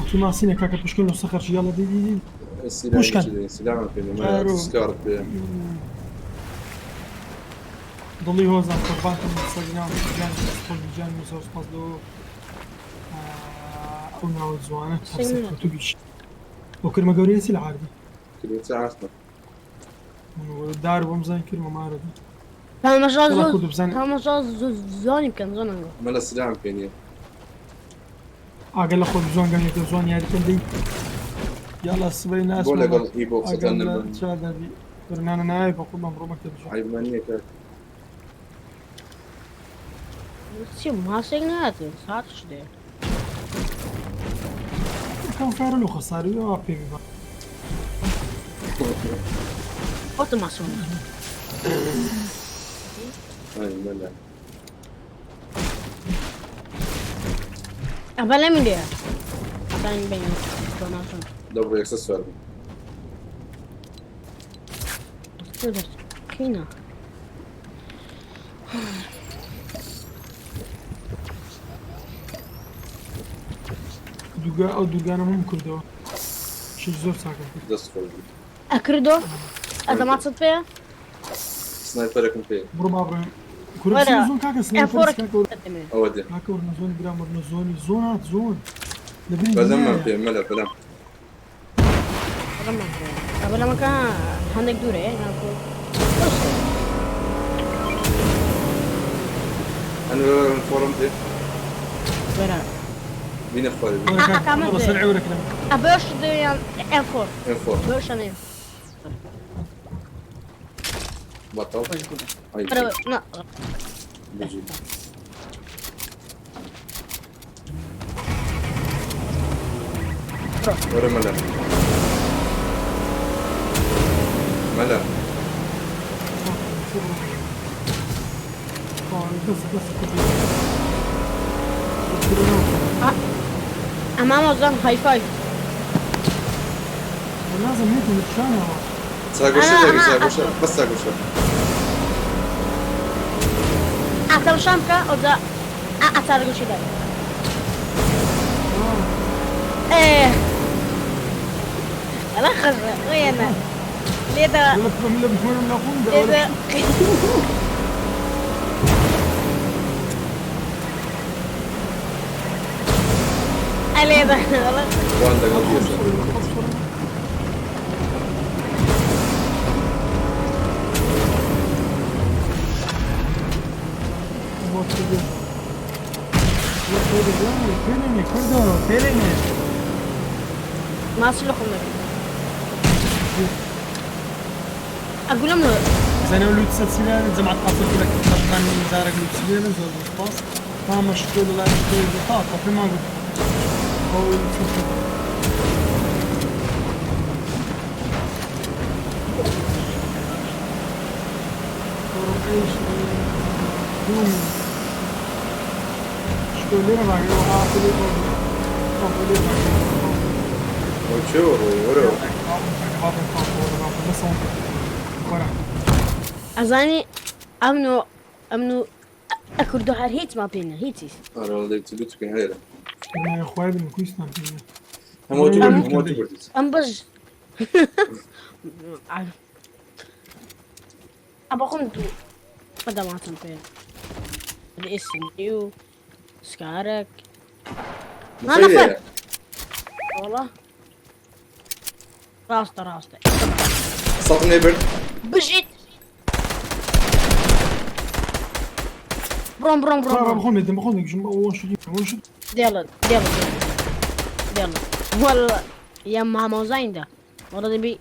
تو ماسینە کاکە پشکن لە سەخەرش یاڵە دی دی دی پشکن سلامان پێ مەلا سکارت پێ دڵی هۆزان قوربانتم سەگنام گیان خۆش گیان زۆر سپاس لۆ ئەو ناوە جوانە کەوتوبیش ئەو کرمە گەورەیە چی لە عاردی کرمە عاستە دار بۆم زان کرمە مارە دی تەماشا وەڵا زۆر کوردو بزانێ تەماشا زۆنی بکەن زۆن ئەنگۆ مەلا سلام پێ نییە ئاگە لە خۆت جوان گەنێکە جوان یاریکەن دەی یاڵا سبەی بۆ ناسمەوە لەگەڵ ئی بۆکسەکان ئاگام لە نەبن چا دەبی برنانە نایە بە خۆمان بڕۆ مەکتەب جوان عیبمان نییە کاک چی ماسێک نهاتن ساتش دێ کەم فارە لۆ خەساری وا پێ ببا ئۆتە ماسۆن ئای مەلا ئەبە لەمی لێ ئەبان بین دۆناسۆن دەبڕ یەکسەر سوار بوو کینە دوگا ئەو دوگانە مم کردەوە شش زۆر چاکم کرد دەست خۆش بوو ئەکردۆ ئەدەماچت پێ سنایپەرەکم پێ بڕۆ با بڕۆین کورە وەرە. بچینە زۆن کاکە سنایپەر ئەفۆرک کاکە ئەوە دێ کاکە وەرنە زۆن برام وەرنە زۆنی زۆن هات زۆن لەبری بەلەممان دنیایە پێ مەلا بەلەم ئەبە لەمەکە هەندێک دوورە ناکۆ ئەنوە فۆڕم پێ وەرە بینە خوارێ وەرە کاکە ئەکامە بە سەر عێورەکە لەم ئەبەش یان ئەفۆر ئێم فۆر بەشەنێ بەتەڵ ئای نا بجی وەرە مەلا مەلا دەست دەست کوردی ئەمامە زان هایفای لازم هيك نتشانها ساگۆشە ئەنا- دەگی ئەنا- ساگۆشە بەس ساگۆشە ئەتەمشان بکە ئەوجا ئەتارگوشی دای ئێ ئەڵە خەزە وێنە لێدە ولا بفهم لا بفهم لا قوم لێدە ئەلێدە وان لەگەڵ دیێسە ماسی لە خۆم دەبێت ئەگولم لە زين لو تسلسلان جمعة قاصد لك طبعا زارك لو تسلسلان زول باص ما مشغول لا طاقة في ما قلت أو شكون اللي راه ئەو چێ ڕۆی وەرەوە ئەزانی ئەمن و ئەمن و ئەکردۆ هەر هیچمان پێ نییە هیچیش ئارە دەی لوتکەین هەیە خوای بن کویستان پێ هەموو تو بردیت هەموو تو بردیت ئەم بەش ئەبە خۆم دوو بەدەماتم پێ ئێسنی و سکارێک نەفەر وەڵا ڕاستە ڕاستە سەد نێ برد بژیت بڕۆم بڕۆم بڕۆم بڕۆم. بخۆم دەم بخۆم دەگژم ئەوە شو ئەوە شو دێڵە دێڵە دێڵە وەڵا یا مامۆزایندا وەڵا دەبی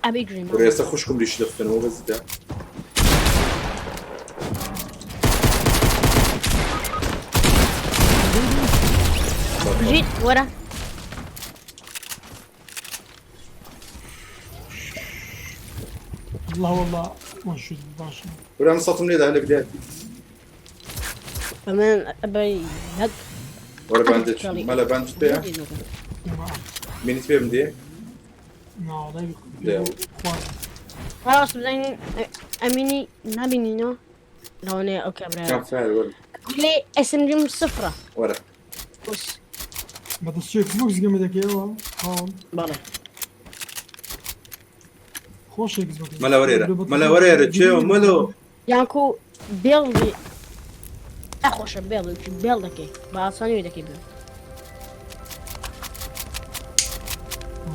ئەبی گرین وەرە ئێستا خوشکم لیش دەفتنەوە بەزیدا بژیت وەرە والله والله one shot باشە. کورە من سەتم لێدا لە بدایەتی. ئەمن بە یەک وەرە bandage مەلا bandage پێیە؟ مینیت پێ بدێ؟ خلاص بزانین ئەمینی نابینینەوە لەوانەیە ئەو کابرا لێ SMG م سفرە وەرە بەدەست چێک بۆکس گەمە دەکەیەوە بەڵێ خۆشێک مەلا وەرێرە مەلا وەرێرە چێ مەلۆ یانکو بێڵی ئەخۆشە بێڵ بێڵ دەکەی بە ئاسانی دەکەی بێڵ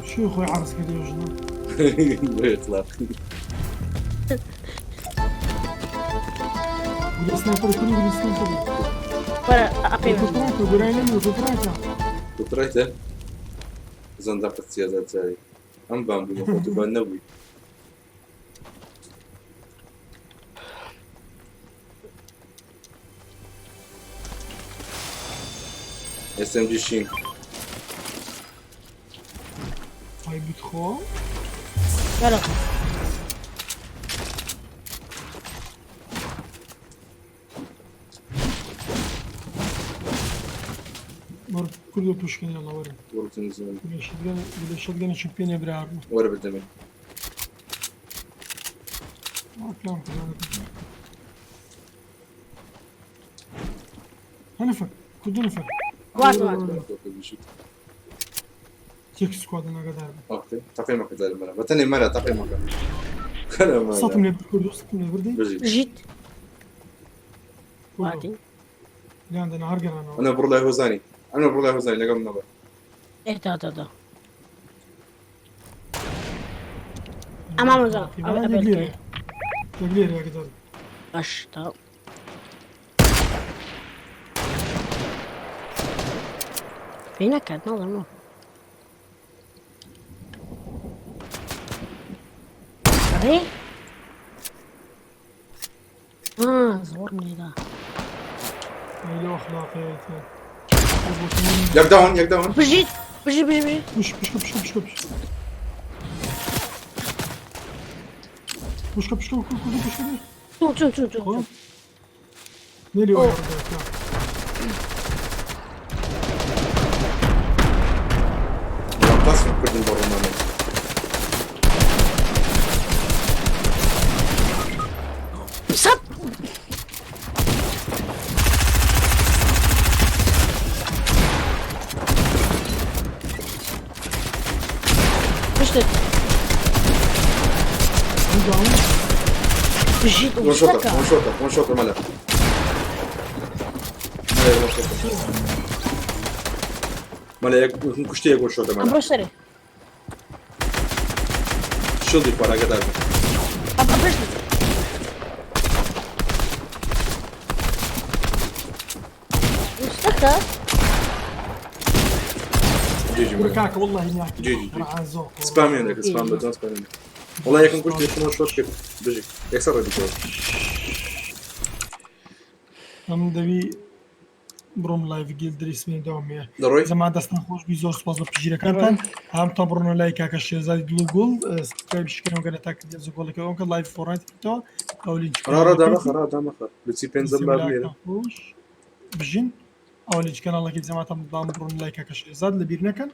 چی خۆی عرض کردی ژنە اطلاق گولە sniper کوری گولە sniper وەرە ئەقیم کوترایتە گورای نەمی کوترایتە کوترایتە زەندەقت سیازە جاری ئەم بام بوو خۆ تو بان نەبووی SMG شین ئای بتخۆ وەرە وەرە کوردۆ پشکن یاڵا وەرە وەرە تەنزیان گولە shotgun گولە shotgun ێکی پێ برا وەرە بدەمێ پلان هەنفر کوردۆ نفر وات وات تێک squad ئاگادار بن okay تقييمك زي الملا بتني ملا تقييمك كلام سەتم لێ برد کوردۆ سەتم لێ بردی بجي بژیت کوردۆ واتی لیان دەنا هەر گەڕانەوە انا برلا هوزاني انا برلا هوزاني لقم نبا ئێ تا تا تا ئەمام زان یەک لێرە یەک لێرە ئاگادار باش تا پێی نەکات ناڵێم ئەرێ آه زۆرم لێدا ئەی لەو ئەخلاقەیەتە یەک down یەک down بژیت بژی بژی بژی بش بشکە بشکە بشکە بشکە بشکە بشکە کوردۆ بشکە چون چون چون چون خۆ نێلی ئۆ. قاسم كردن برا سەد بشتت بژیت one shotter وشتەکە one shotter one shotter ملا ملا one shotter ملا یەک کوشتی یەک one shotter ملا ئەمڕۆ سەرێ شڵی خوارەکە ئەم بشتت شتەکە GG ملا کاکە واللهی ناکە GG GG. قورعان زۆر سپامیان دەکرد سپام بەجان سپامیان دەکرد. والله یەکەم کوشتی یەکەم one shot کرد بژی یەکسەر ڕێدی کرد ئەم دەوی بڕۆم live گیل دریسمێ داومێ دەڕۆی زەمان دەستان خۆش بی زۆر سپاس بە پژیرەکانتان هەمتان بڕۆنە لای کاکە شێرزادی دڵ و گوڵ subscribe شکەنەوە گەلە تاکە زۆگۆڵەکە ئەوکە live Fortnite کردەوە ئەو لینک ڕا ڕا دامەخە ڕا دامەخە لچی پێنجەم با بنێرە خۆش بژین ئەو لینک کەناڵەکەی جەماعەتان بام بڕۆن لای کاکە شێرزاد لەبیر نەکەن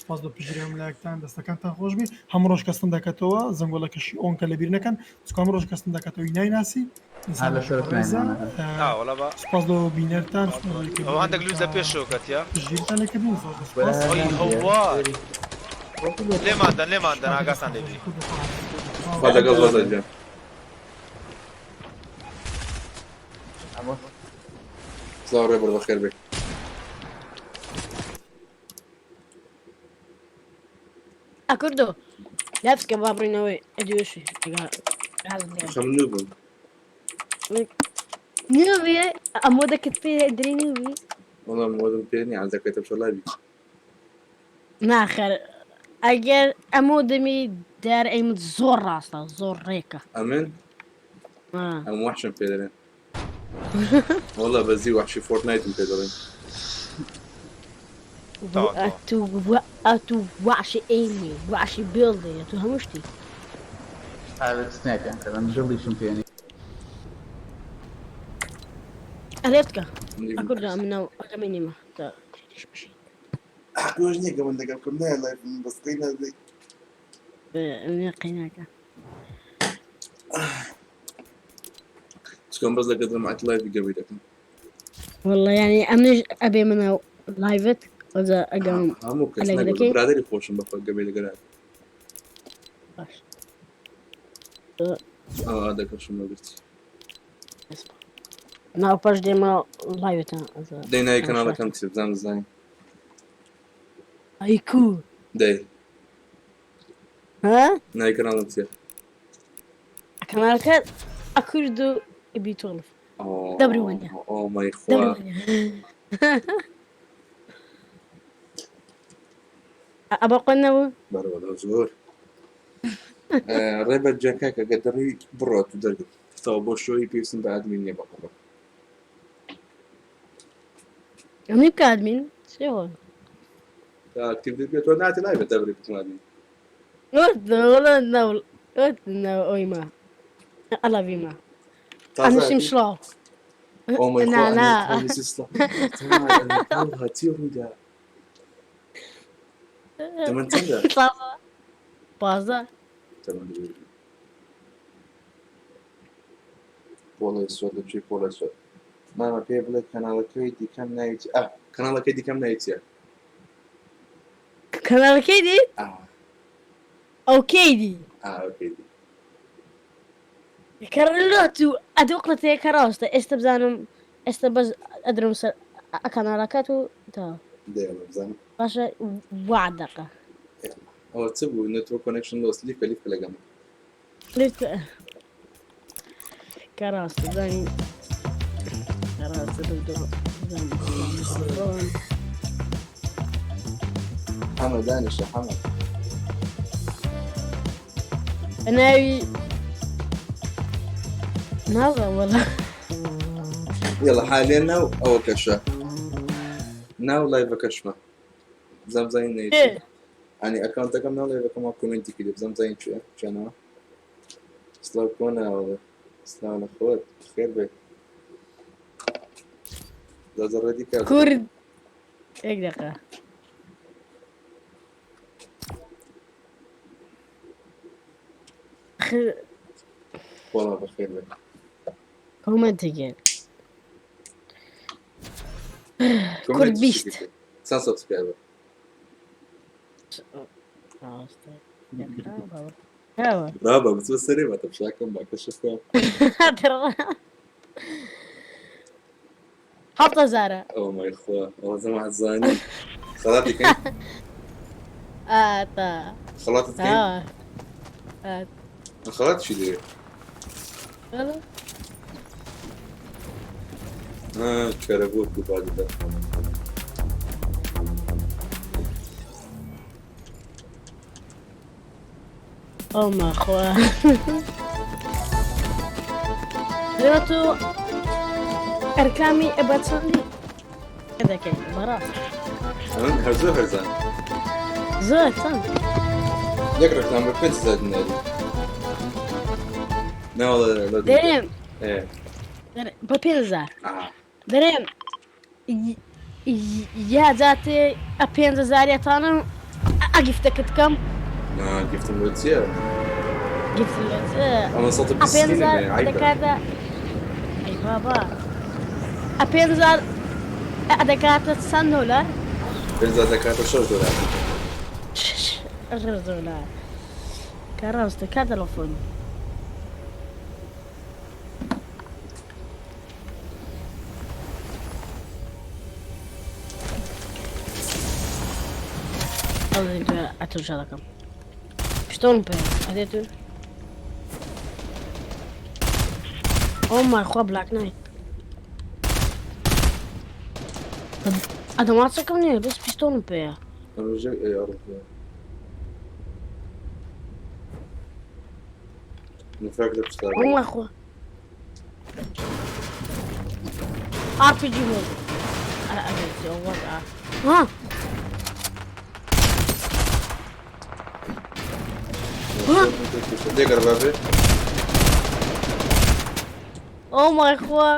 سپاس بە پشتگیری هەموو لایەکتان دەستەکانتان خۆش بی هەموو ڕۆژ کەستن دەکاتەوە زەنگۆڵەکەشی on کە لەبیر نەکەن چونکە هەموو ڕۆژ کەستن دەکاتەوەی نایناسی هەر لە شەرەف ڕێزە ناینانە. وەڵا با سپاس لۆ بینەرتان سپاس لۆ کە ئەو هەندێک لوز لە پێشەوە کەتیە پشتگیریتان لێکردین زۆر زۆر سپاس ئەی هەوار لێمان دەن لێمان دەن ئاگاتان لێ بی خوا لەگەڵ زۆر گیان سڵاو ڕێبەر بەخێر بێ ئەکردۆ لافکە با بڕینەوەی ئەدوێشی خەم نوو بووم نوێ ئەمۆ دەکرد پێ درێ نوێ وەڵام مۆدم پێ نییە عەزەکەتە بشە لایڤی ناخەر ئەگەر ئەمۆ دەمی دار ئەیمت زۆر ڕاستە زۆر ڕێکە ئەمن آه. ئەم وحشم پێ دەڵێن والله بەزی وحشی فۆرتنایتم پێ دەڵێن ئەتو ئەتو وحشی ئەیمی وحشی بێڵدی ئەتو هەموو شتی ئاوێت سنایپیان کردم دڵیشم پێ نییە. ئەلێتکە ئەکوردا منە ئەگەمینیمە تا بشی حەقی نییە کە من لەگەڵ بکەم نایە لایف من بەس قەی نادەی. قیناکە. چکەم بەس لەگەڵ جەماعەتی لایڤی گەوەی دەکەم. والله يعني ئەمنیش ئەبێ منە لایڤت ئەوجا ئەگەم هەموو کەس ئەلێک نەگەڵ دەکەی برادەری خۆشم بەخۆ گەوەی لەگەڵ. باش. ئەوە دەکەشم لەگرت. ناو پاش دێمە لایڤتان ئەوجا دەی ناوی تەماشا. کەناڵەکەم چیە بزانم بزانین. ئەی کو دەی ها ناوی کەناڵم چیە؟ کەناڵەکە ئەکورد و بی12 دەبری وەنیە. ئۆ مای خوا. دەبری وەنیە. ئەبە قۆنەوە. بەرەوە زۆر. ڕێبەر گیان کاکە گەر دەڕی بڕۆ تو دەرگت تەواو بۆ شۆی پێویستم بە ئەدمین نییە بەقوڕە. ئەمنی بکە ئەدمین چێ هۆ؟ تا ئەکتیڤ دەبێت تۆ ناتی لایڤە دەبری بکەم ئەدمین. ئۆیما ئەڵەڤیما ئەنووسیم سڵاو. ئۆ مای خوا نا نا. ئەنووسی سڵاو. چی ڕوویدا؟ تەمەن چەندە؟ 15. تەمەن درێژ. پۆڵی سوێد لە چی پۆڵی سوێد؟ مامە پێ بڵێ کەناڵەکەی دیکەم ناوی چیە؟ ئا کەناڵەکەی دیکەم ناوی چیە؟ کەناڵەکەی دی؟ ئا ئەو کەی دی؟ ئا ئەوکەی دی. کەڕلۆت و ئەدوقلت کە ڕاستە ئێستا بزانم ئێستا بەس ئەدرم سەر کەناڵەکەت و تا دەیەڵە بزانم. باشە وعد دەقە. ئەوە چ بوو نێتۆرک کۆنێکشن لۆس لیفکە لیفکە لەگەڵم. کە ڕاستە بزانین کە ڕاستە دڵ بزانم. حەمە دانیشە حەمە. ناوی نازانم وەڵا. يلا حاليا ناو ئەوە کەشە ناو لایڤەکەشمە بزانم زانین ناوی چیە. ینی ئەکاونتەکەم ناو لایڤەکەم وا کۆمێنتی کردی بزانم زانین چیە چیانەوە. سلاو کۆناوە سلاو لە خۆت خێر بێ. زازە ڕێدی کە کورد یەک دقە. وەڵا بەخێر بێ. کۆمێنتێکێ کورد 20. چەند سبسکرایبەر؟ بابا بچمە سەرێ بە تەمشاکەم بە کەشفکەم. 7000ە. ئەو مای خوا ئەوە جەماعەت زانی خەڵاتی کەین؟ ئاتا خەڵاتت کەین؟ خەڵات چی دەوێ؟ کەرە بۆ بادە. ئەو ماخوا لێمە تۆ ئەرکامی ئەبە چەندی دەکەی بەڕاست؟ هەر زۆر هەرزان. زۆر چەند؟ یەک ڕێکلام بە 5000 دیناری. ناوەڵا دەرێم بە 5000 دەرێم یا جاتێ ئە 5000ەتانم ئەگیفتەکەت بکەم. نا گفتم بۆ چییە؟ گفت لۆ چ؟ ئەمە 120 5000 عیبە. دەکاتە ئەی بابا ئە 5000 دەکاتە چەند دۆلار؟ 5000 دەکاتە 6 دۆلار. 6 دۆلار کە ڕاستە کا تەلەفۆن. ئەتۆ دەکەم پشتۆن پێ ئەدێت و ئۆ مای خوا بلاک نایت ئەدەماچەکەم نییە بەس پیستۆڵم پێیە. نفاق لە پشتا. ئۆ مای خوا RPG بۆ ئەوە ها. لێگەڕ بابێ. ئۆ مای خوا.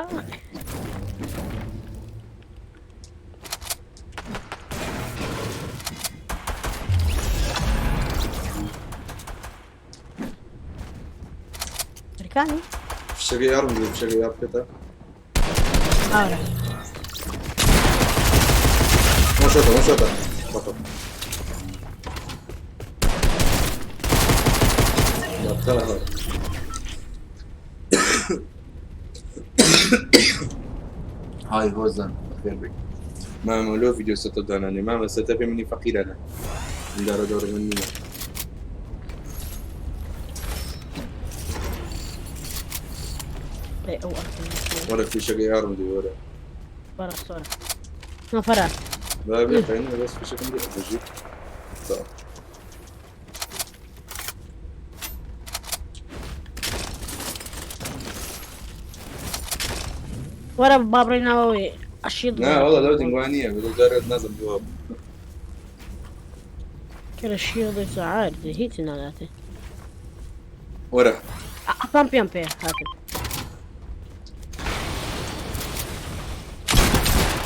ەکانی فشەکە یارم بێ فشەکە یار بکێتە. ئاورە. وان شۆتە وان شۆتە. بەتەڵ. بەتەڵ. هاي هۆزان بەخێر بێی. مامە لۆ ڤیدیۆ سەتەپ دانانێ مامە سەتەپی منی فەقیرانە من دارە دەورە من نییە. ئەو ئەرکە. وەرە فیشەکە یارم دی وەرە. وەرە سۆرە. نەفەرە. بابێ قەینە بەس فیشەکەم دی بژی. تەواو. وەرە با بڕۆی ناوەوەی ئەشیت نا والله لەو دنگوان نییە بەدڵ جارێت نازم بۆ کەرە شیڵ سعار هیچ ناداتێ. وەرە. ئەپام پێم پێ هاتم.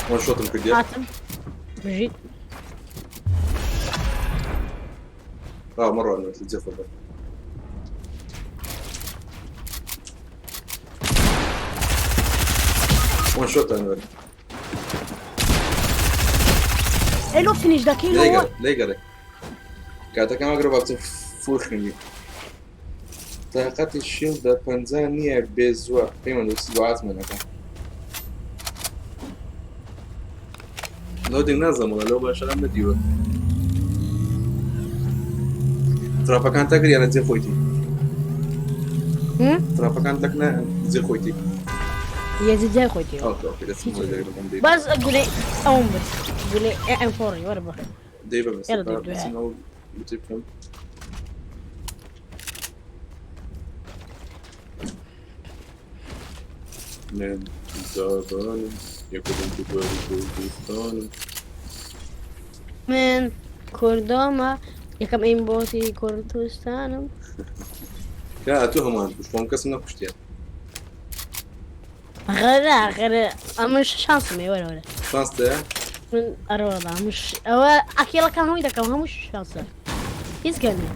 وان شۆتم کردیە. هاتم. بژیت. اه مرة أنا تجي خبر. وان شوت أنا ئەی لۆ فینیش دەکەی لۆ لێگەڕێ لێگەڕێ کاتەکەم ئەگرە بابچم فورخنی تاقەتی شیڵدە پەنجا نییە بێ زووە پێمان دەچی دوعاتمان ئەکا لۆدینگ نازانم وەڵا لەو باشەرام نەدیوە تراپەکان تەکر یان لە جێ خۆیتی تراپەکان تەک نە جێ خۆیتی یە جێ خۆیتی ئۆکێ ئۆکێ دەچم بۆ دەگرم دەی بەس گولەی ئەوم برد گولەی ئەم فۆڕی وەرە بە دەی بە بەس ئێرە دوێ. بچم ئەو بچی بکەم من زابانم یەکەم کوردستانم من کوردۆمە یەکەم ئەیم بۆتی کوردستانم. کە ئەتوو هەمووان کوشت خۆم کەسم نەکوشتیە. غەرە غەرە ئەمن شانسم هەیە وەرە وەرە. شانست هەیە؟ من ئەرە وەڵا مش ئەوە ئەکیڵەکان هەمووی دەکەم هەموو شانسە هیچ گەل نییە.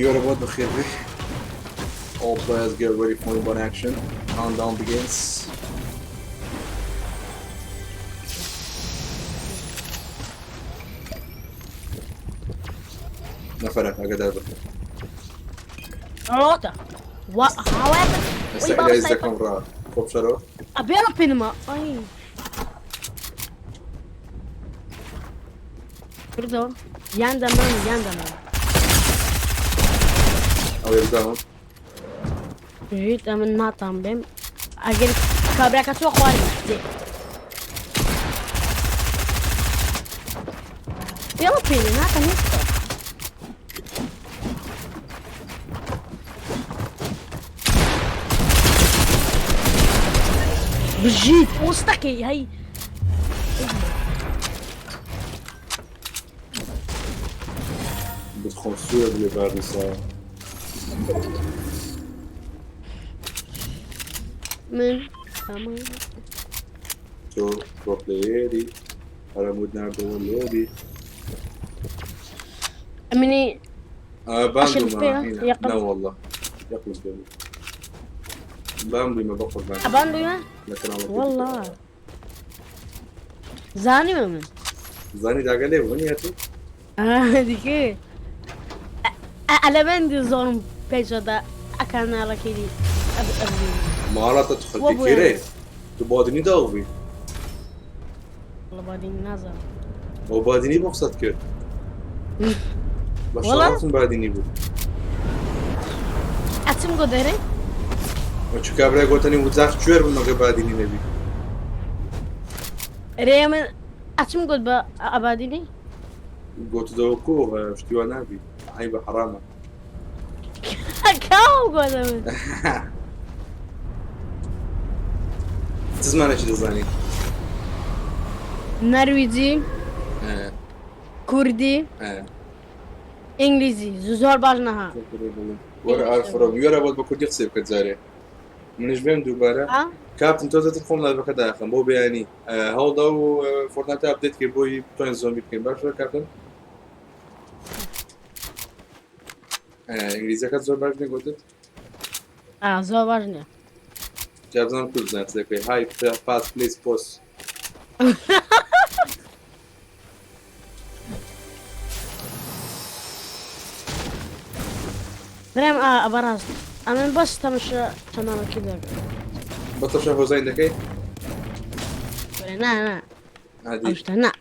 You're about بخير بك. All players get ready for one action. Countdown begins. نەفەرە ئاگادار بە. ڕۆتە وا هاوایە ئێستا ئیلایز دەکەم ڕا خۆ بشەرەوە. ئەبێڵە پێنمە ئەی کردەوە یان دەمرم یان دەمرم. ئەو یەکداوم. ژیت ئەمن ناتان بێم ئەگەر کابراکە چوە خوارد دێ. بێڵە پێنێ ناکەم هیچ بکە. بژیت وەستەکەی هەی بتخۆم سوورە بلێ باردسا. من تەمام. تۆ پرۆ پلەیەری هەرەموت ناردەوە لۆبی. ئەمنی باندومە ئەشرف پێ یەقم. نەوەڵڵا یەقم پێ بوو. بام بوویمە بە قوربان. ئەبان بوویمە؟ لە کەناڵەکەی وەڵڵا. زانیمە من. زانی داگە لێ بوو نییە تو؟ دیکە. ئەلەبەندی زۆرم پێشەدا ئەکاناڵەکەی ئەبینی. ماڵەتە تو خەڵکی کێرێ؟ تو بادینی داغ بووی. وەڵڵا بادینی نازانم. ئەو بادینی بۆ قسەت کرد. بە شەڕەتم بادینی بوو. ئەچم گۆ دەرێ؟ چ کابرای گۆتەنی وجاخ کوێر بوو مەگە بادینی نەبی. رێ من ئەچم گۆت بە ئەبادینی؟ گۆتدەوە کۆ شتی وا نابی عەیبە حەرامە. کاو گۆتە من. چ زمانێکی دەزانی؟ نەرویجی، کوردی ئینگلیزی زۆر باش نەها. وەرە ئارفرۆ وێرە بۆت بە کوردی قسەی بکە جارێ منیش بێم دووبارە کاپتن تۆ زیاتر خۆم live ەکە داخم بۆ بەیانی هەوڵدا و Fortnite update کرد بۆی بتوانین زۆمبی بکەین باشە کاپتن ئینگلیزیەکە زۆر باش نیە گوتت زۆر باش نییە جابزان کورد زانت دەکەی های پاس پلیس پۆس برام بەڕاست ئەمن بەس تەمەشا چەناڵەکەی دەکەم. بە تەمەشا هۆزای دەکەی؟ نا نا ئەو شتە نا.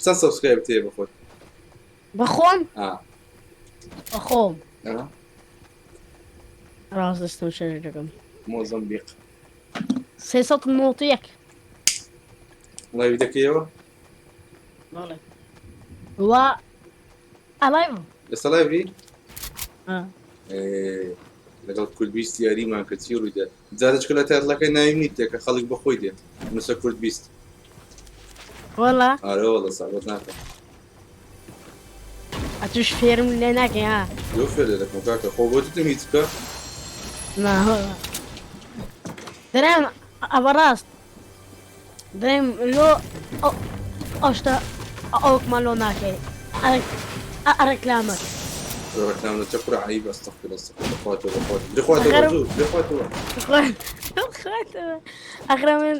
چەند subscribe تێ بەخۆت؟ بەخۆم؟ بەخۆم. ڕاست دەستم شەر دەکەم. مۆزەمبیق. 391. live ی دەکەیەوە؟ بەڵێ. وا ئەلایڤ ئێستا live ی لەگەڵ کورد 20 یاریمان کرد چی ڕوویدا جارێکە لە title ەکەی ناویم نیت کە خەڵک بەخۆی دێت نووسە کورد 20 وەڵا ئارە وەڵا سابەت ناکەم ئەتوش فێرم لێ ناکەی ها لۆ فێر لێ دەکەم کاکە خۆ گۆتتم هیچ بکە نا دەرێم ئەوە ڕاست دەرێم لۆ ئەو شتە ئەوکمان لۆ ناکەی ڕێکلامەت ڕێکلام لە چەکورە عیب ئەستەغفر ئەستەغفر بەخواتەوە بەخواتەوە بخواتەوە بخواتەوە بخواتەوە ئەخرە من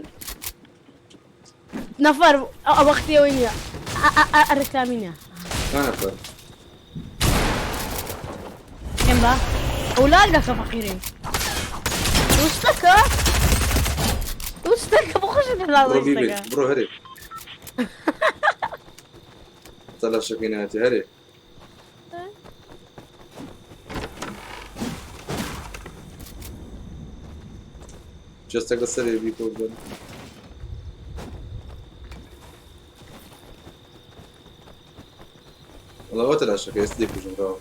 نەفەر ئەو وەختی ئەوەی نییە ڕێکلامی نییە نەفەر كم با اولاد لك فقيرين وستكا وستكا بخش لا برو بيبي برو هري طلع شكيناتي هري جستك لسه بيكو والله وقت العشاء كيس ليك وجمراو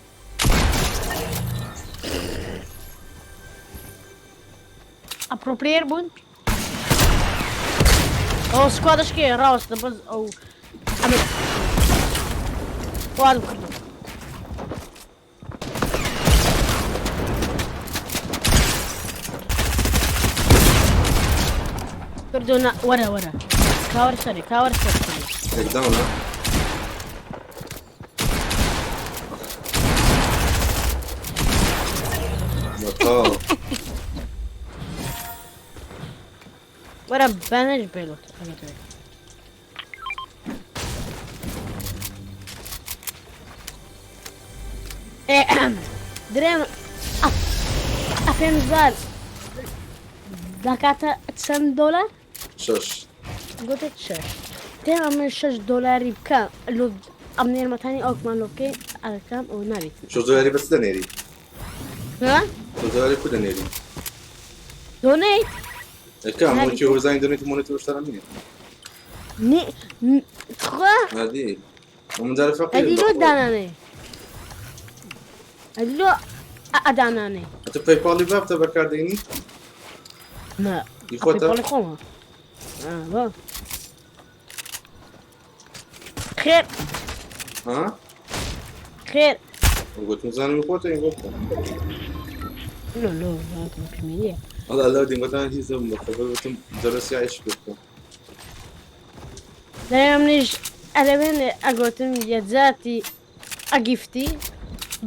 ئەپرۆپلەیەر بوون ئەو سکوادش کێ ڕاوەستە بەس ئەو ئەمە وادم کردو کردو نا وەرە وەرە کاوەر سەری کاوەر سەر یەک داونە بەتاڵ وەرە بانەش بێلۆت درێم ئەفێن زار دەکاتە چەند دۆلار؟ شەش. گوتت شەش. تێما من شەش دۆلاری بکە لۆ ئەم نێرمەتانی ئەوکمان لۆ بکەی ئەرەکەم ئەو نابێت. شەش دۆلاری بەس دەنێری؟ ها؟ شەش دۆلاری کو دەنێری؟ دۆنەیت؟ ئەکە مۆچی هۆزانی دۆنێت مۆنێت وشتانە نییە. نی تخوا؟ هادی من جارە فەقیر ئەدی لۆ دانانێ ئەدی لۆ ئەدانانێ ئەتە پەیپاڵی بابتە بەکاردێنی؟ نا ئی خۆتە؟ پەیپاڵی خۆمە. با. خێر ها؟ خێر گوتم زانیم خۆتە این گوتم لۆ لۆ هاتم پێمێنیە. والله لو دي گوتم هیچ زم بخۆ گوتم دەرەسی عیش بکەم. دەرێ منیش ئەلەوێن ئەگوتم یەجاتی ئەگیفتی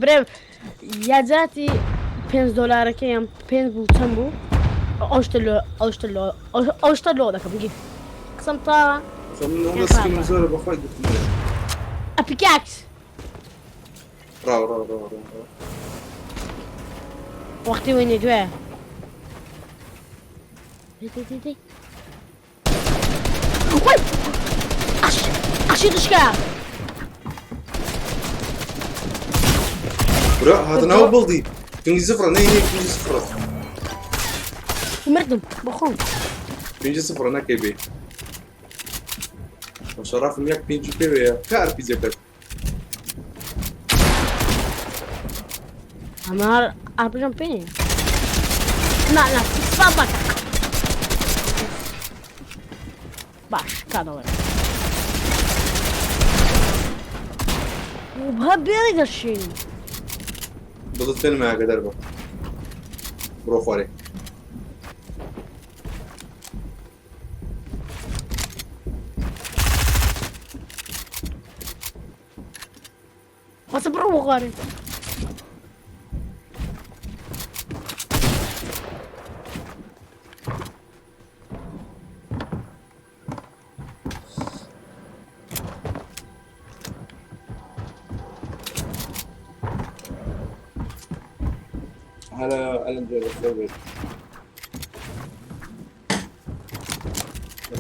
برێ یەجاتی 5 دۆلارەکەیان 5 بوو چەند بوو ئەو شتە لۆ ئەو شتە لۆ ئەو شتە لۆ دەکەم گیفت قسەم تاوە خۆ من ئەوەندە سکینم زۆرە بەخوای گوتم ئەپیکاکس ڕاو ڕاو ڕاو ڕاو ڕاو وەختی وێنێ دوێ دەی دەی دەی دەی وای ئەش ئەشی دشکا برا هاتە ناو بڵدی پینگی زفرە نەی نەی پینگی زفرە مردم بەخۆم پینگی زفرە نەکەی بێ شەڕافم یەک پینگی پێوەیە کە ئەرپیجەکەت ئەمە هەر ئارپیجم پێ نییە نا نا سپا بەکە باش کادەوەرە. بە بێڵی دەشێنی. دڵت پێ نەما ئاگادار بە. بڕۆ خوارێ. بەس بڕۆ بۆ خوارێ. هلا هلا جاي بخير. ما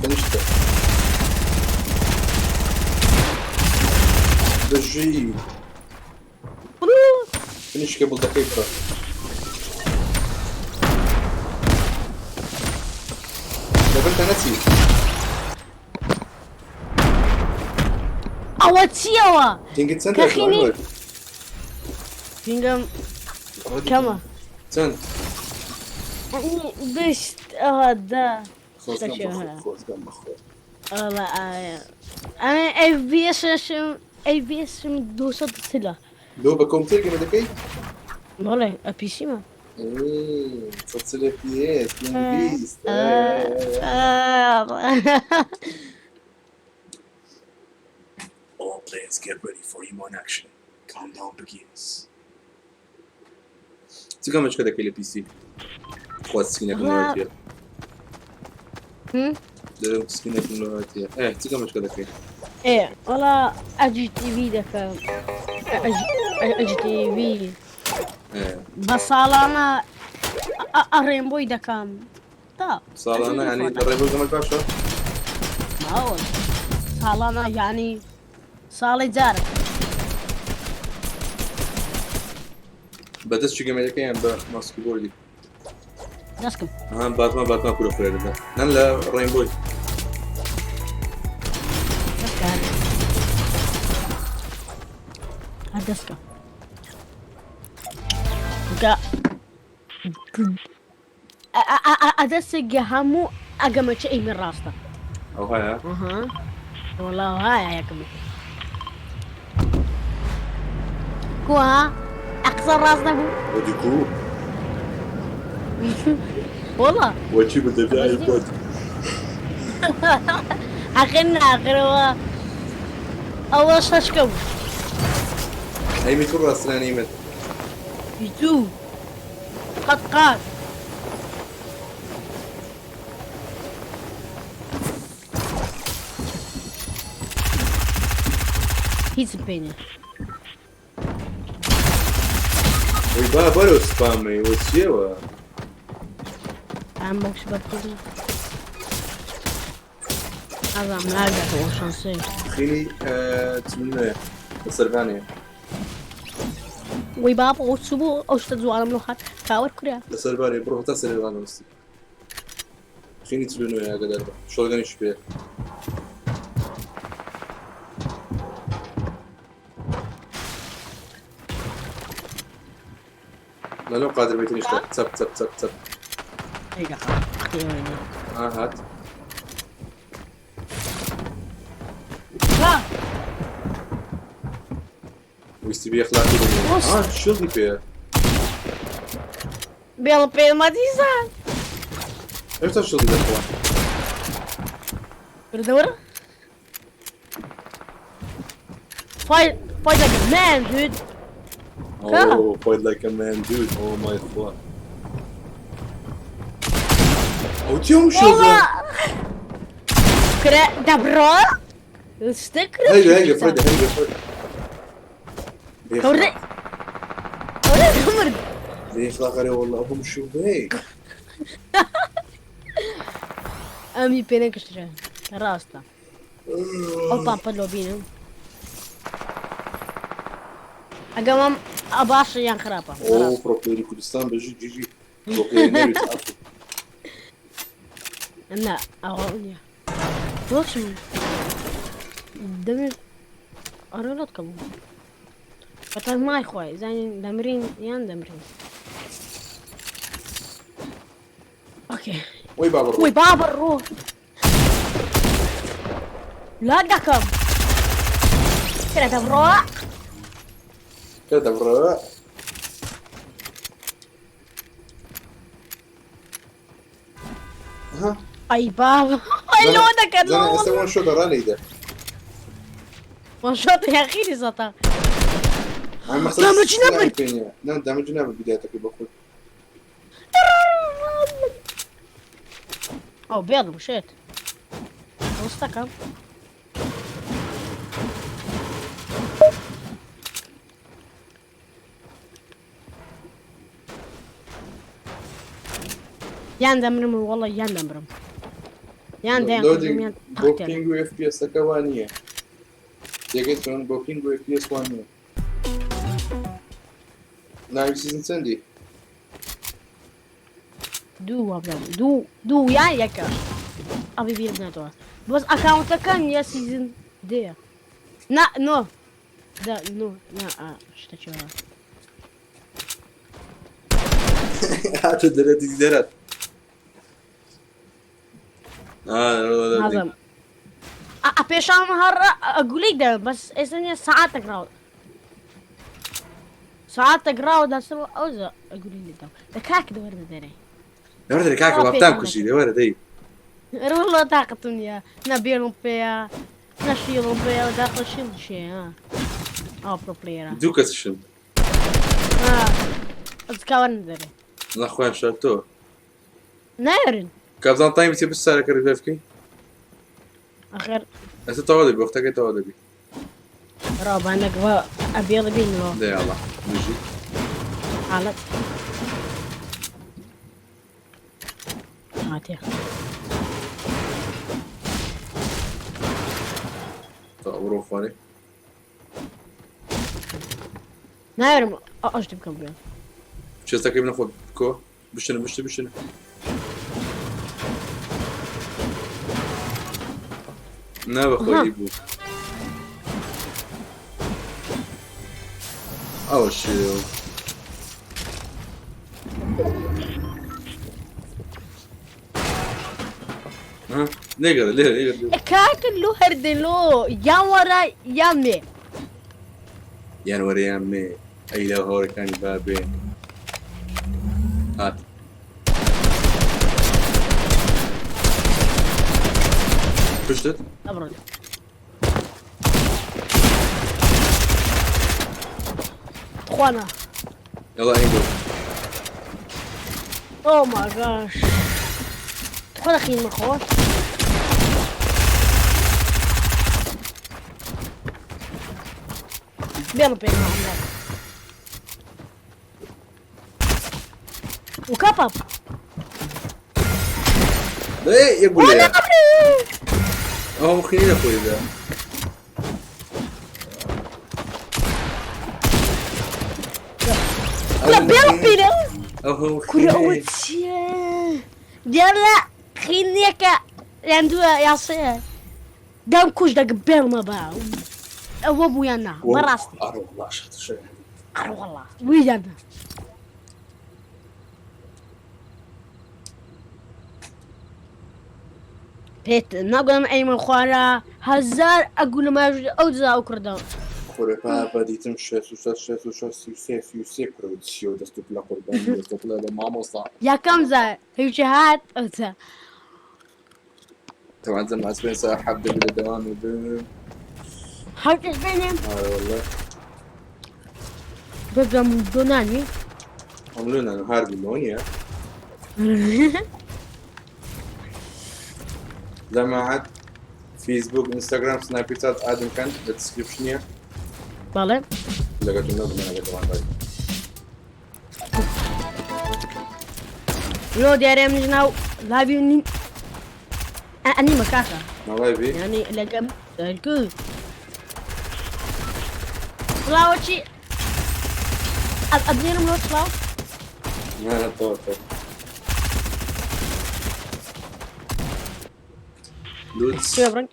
بەژی فinish قبل دقيقة. طب انت ناسي. ئەوە چییەوە؟ تینگت چەند کەخینی؟ پینگم کەمە. چەند؟ بشت ئەوە دە. خۆزگەم شتەکێ بەخۆ هەیە. خۆزگەم بەخۆ. وەڵا ئایا. ئەمە FPS-شم FPS-شم 240. لۆ بە کۆمپیوتەر گەمە دەکەی؟ بەڵێ ئەپیسیمە. إيه، 140 FPS 220. All players get ready for Iman action. Countdown begins. چ گەمەچکە دەکەی لە PC؟ خوا سکینەکەم وەڵا لەوە تێ. دەرم سکینەکەم لەوە تێ. ئێ چ گەمەچکە دەکەی؟ ئێ وەڵا ئەجی تیڤ دەکەم. ئەجی تیڤ. ئێ بە ساڵانە ئەڕێم بۆی دەکەم. تا ساڵانە یعنی دەڕێ بۆ گەمەک باشە؟ ماوە. ساڵانە یعنی ساڵی جارێک. بەدەست چی گەمە دەکەی یان بە ماسکی بۆردی؟ دەستکەم. ها باتمان باتمان کورە خورێ دەدا. نەن لە ڕێنبۆی. دەستکە هەر دەستکە. کە ئەدەستێک هەموو ئەگەمەچە ئەی من ڕاستە. ئەو هەیە؟ وەڵا هایە یەکەم. کوها ئەقسە ڕاست نەبوو. وەدی کو؟ وەڵا وەچی بدەبی بۆت؟ ئاخر ناخرەوە ئەوە شەشکە بوو. ئەیمی تو ڕاسترانی من. دوو قەت قات. هیچم پێ نییە. وی با بەرەو سپامەی وە چیەوە؟ ئەم بۆکس بەکردن. ئازام ناگاتەوە شانسێ. خینی چ نوێ لە سەربانێ. وی بابا ئەو چ بوو ئەو شتە جوانم لۆ هات کاوەر کورە. لە سەربانێ بڕۆ تا سەربانە وستی. خینی چ نوێ ئاگادار بە. شۆڵگەنیش پێ. لا لو قادر بيتني اشتغل تب تب تب تب. ها هات. لا ویستی بێ اخلاقی بڵێ. ها شڵی پێ. بێڵ پێمە دیسان. هێشتا شڵی دەخوا. وردە Fight, fight like a man, dude. Oh, fight like a man, dude. Oh my god. ئەو چی ئەو شڵە؟ کرە دەبڕۆ شتە کرە. هەیگە هەیگە فرێدە هەیگە فرێدە. کەورە کەورە مرد. بێ اخلاقەرێ والله ئەو شڵەی. ئەمی پێ نەکشترە ڕاستە. ئەو پامپە لۆ بینم. ئەگەمەم باشە یان خراپە؟ ئەو پرۆپلێری کوردستان بەژی جیجی. پرۆپلێری نەوێت ئەفو. نا ئەوە نییە. بۆچم دەمێ ئەرە لۆت کەم. بەتە مای خۆی زانین دەمرین یان دەمرین. ئۆکێ. وەی بابە ڕۆ. وەی بابە ڕۆ. لا دەکەم. کرە دەبڕۆ. دەبڕەوە. ئەی بابا ئەی لۆ دەکەن زانا ئێستا وان شۆتە ڕا لێیدە. وان شۆت یاخیری زەتا. ئەم دامەجی نەبرد. نا دامەجی نابرد بدایەتەکەی بۆ خۆی. ئەو بێڵم شێت. ڕستەکەم. یان دەمرم و وەڵە یان دەمرم یان دەیان کوژم یان بۆ تەختیان. پینگ و ئف پی ئێسەکە وا نییە تێگەی چۆن بۆ پینگ و ئف پی ئێس وا نییە ناوی سیزن چەندی دوو وابزانم دوو دوو یان یەکە ئەبی بیرم ناتەوە بەس ئەکاونتەکەم یە سیزن دێ نا نۆ دە نۆ نا ئا شتەکی وا هاتە دەرە دیدی دەرات نازم ئا پێشان هەر ئەگولەی دە بەس ئێستا نیە سەعاتێک ڕاو سەعاتێک ڕاوە دەسەوە ئەو ئەگولی لێداو دە کاک دەوەرنە دەرێ دەوەرە دەرێ کاکە وابتان کوژی دەوەرە دەی ئەرە وەڵا تاقەتم نییە نە بێڵم پێیە نە شیڵم پێیە داخە شیڵ شێ ئەو پرۆ پلەیەرە دوو کەسیشن ئەز کاوەرنە دەرێ نا خۆیان شارتەوە نایەرن کابزان تایم بچێ بچ سارەکە ریڤایڤ بکەی ئەخر ئێستا تەواو دەبی وەختەکەی تەواو دەبی ڕابانەک بە ئەبێڵ بینەوە دەی ئەڵا بژی حاڵەت هاتێ تەواو بڕۆ خوارێ نایەرم ئەشتی بکەم بێ چێستەکەی بنە خۆ بکۆ بشتنە بشتە بشتنە نا بەخۆی بوو ئەوە شێ لێگەڕێ لێرە لێگەڕێ کاکە لۆ هەردێ لۆ یان وەرە یان مێ یان وەرە یان مێ ئەی لەو هەورەکانی با بێ هات پشتت ئەبڕۆ خوانا يلا انجل Oh my gosh. تخوا دەخین مەخۆش. بێڵ پێ وكبب ايه يقول لي هو مخيل اخوي ذا لا بێڵ پێ ئەو کورە ئەوە چییە؟ دیارە خینیەکە یان دووە یان سێ دەم کوش دەگ بێڵمە بە ئەوە بوو یان نا بەڕاستی ئەڕۆ وەڵا شەت شەت ئەڕۆ وەڵا ویان نا پێت ناگوم ئەیمە خوارە هەزار ئەگو لە ماژ ئەو جا ئەو کردەوە خورە پا دیتم شێست و شەش شێست و شەش سی و سێ سی و سێ کورە چیەوە دەست و پلە قوربان دەست و پلە بە مامۆستا یەکەم جار هیچ هات ئەو جا طبعا زعما سبعين ساعة حبدا بلا دوام بم حوت بينهم آه والله ببقى دوناني عملونا نهار بالمونيا زعما فيسبوك انستغرام سناب شات ادم كان الديسكربشن بەڵێ لقيتو نظم انا طبعا لۆ دیارە منیش ناو لاوی نین ئەنیمە کاکە والله بي یعنی لەگەم کو سڵاوە چی ئەبنێرم لۆ سڵاو ما طور طور لوتس شوێ بڕنگ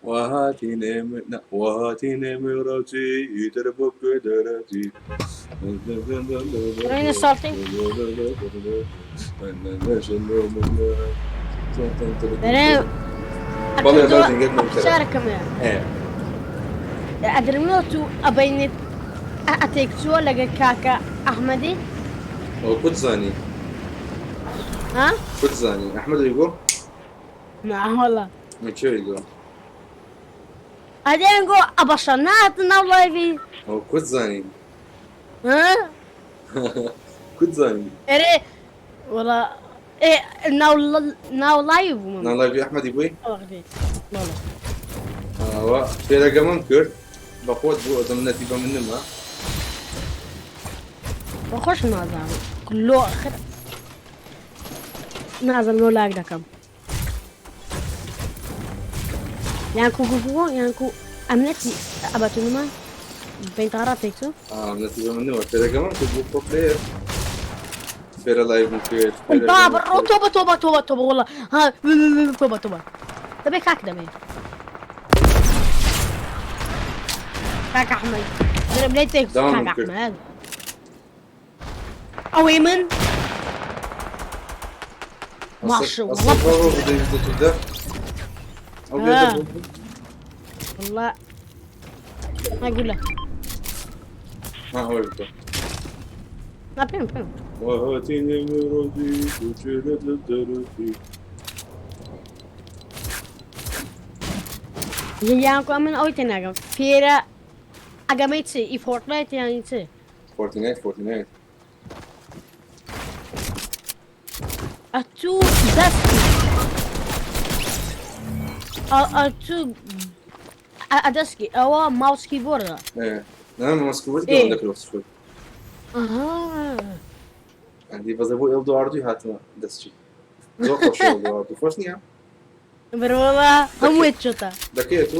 وهاتي نم لا وهاتي نمرتي يدربك درتي رين السالتي. دەرێ بەڵێ ئەکردەوە بەزن گەرمم کەرە. پرسیارەکەم هەیە ئێ ئەدرمنۆ تو ئەبینێت ئەتێک چووە لەگەر کاکە ئەحمەدی ئەوە کوت زانی ها کوت زانی ئەحمەد ئەیگۆ نا والله کێ ئەیگۆ ئەدێنگۆ ئەبەشە نات ناو لايڤی ئەوە کوت زانی ها کوت زانی ئەرێ والله ئێ ناو ناو لايڤ بووم نا لايڤی ئەحمەدی بووی وەختی بەڵێ ئەوە پێرەگەمم کرد بە خۆت بوو ئەدەم نەتی بە من نما بەخۆش نازانم لۆ ئەخر نازم لۆ لاک دەکەم یان کو گوگو یان کو ئەمنەتی ئەبەتونما بینتارا تێکچوو نەتی بە من نما پێرەگەمم کرد بوو پرۆ پلەیەر فێرە لايڤم کرد فێرەگەمم بابا کرد. تۆبە تۆبە تۆبە تۆبە والله ها تۆبە تۆبە دەبێ کاک دەبێ کاک ئەحمەد درم لێ تێک داوام کاک کرد. ئەحمەد ئەوەی من ماشە أصل والله بابا بده يبدأ أو بيدا آه. والله ما أقول له ما هو يبدأ ما بين بين وهاتيني مرادي وجلد الدربي یان کو ئەمن ئەوەی تێناگەم پێرە ئەگەمەی چ ئی فۆرتنایت یانی چ فورتنايت فورتنايت ئەتوو دەستی ئەتوو ئەدەسکی ئەوە ماوسکی بۆردە ايه انا ما مسكوت إيه. قبل ذاك الوقت شوي ئەها عندي بس ابو الدو هاتنا دستي زۆر خۆش ئێلدۆ خۆش نییە بەرەوەڵا هەمووێت چۆتە دەکەیە تو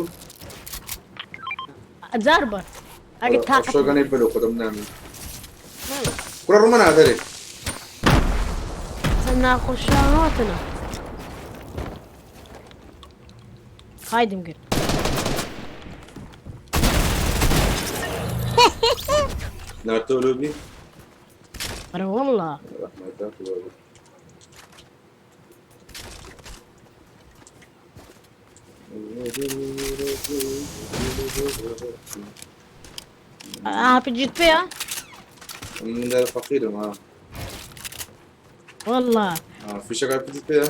جار بە ئەگە تاقەت شۆگەنەی بلو خۆدەم نامی کوڕە ڕوومە نادەرێ ناخۆشیان هاتنە هایدم کرد نارتۆ لۆبی بەرەوەڵا ڕەحمەتە ئاپجیت پێیە من دار فەقیرم ها والله فیشەکە پێت پێیە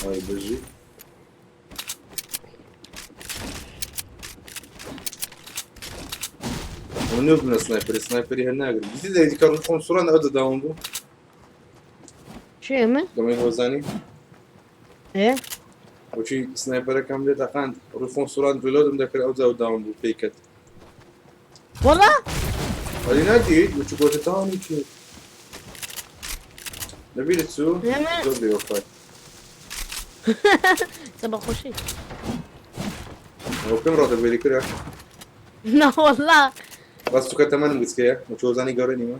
ئەی بژی ونوب من سنايبر سنايبري هەر ناگرم دیتی دەیدی کە ڕوو خۆم سوڕان ئەو دەداوم بوو چێ من دەمەی هۆزانی ئێ وچی سنایپەرەکەم لێ تەقاند ڕووی خۆم سوڕان ریلۆدم دەکرد ئەو جا داوم بوو پێی کەت والله ئەدی نادیت وچی گۆتە داونی کرد لەبیرت چوو ئێمە زۆر بێوەفای سەبە خۆشی ئەوە پێم ڕادەبێری کرا نا والله ڕاست چووکە تەمەنم گچکەیە وچ هۆزانی گەورە نیمە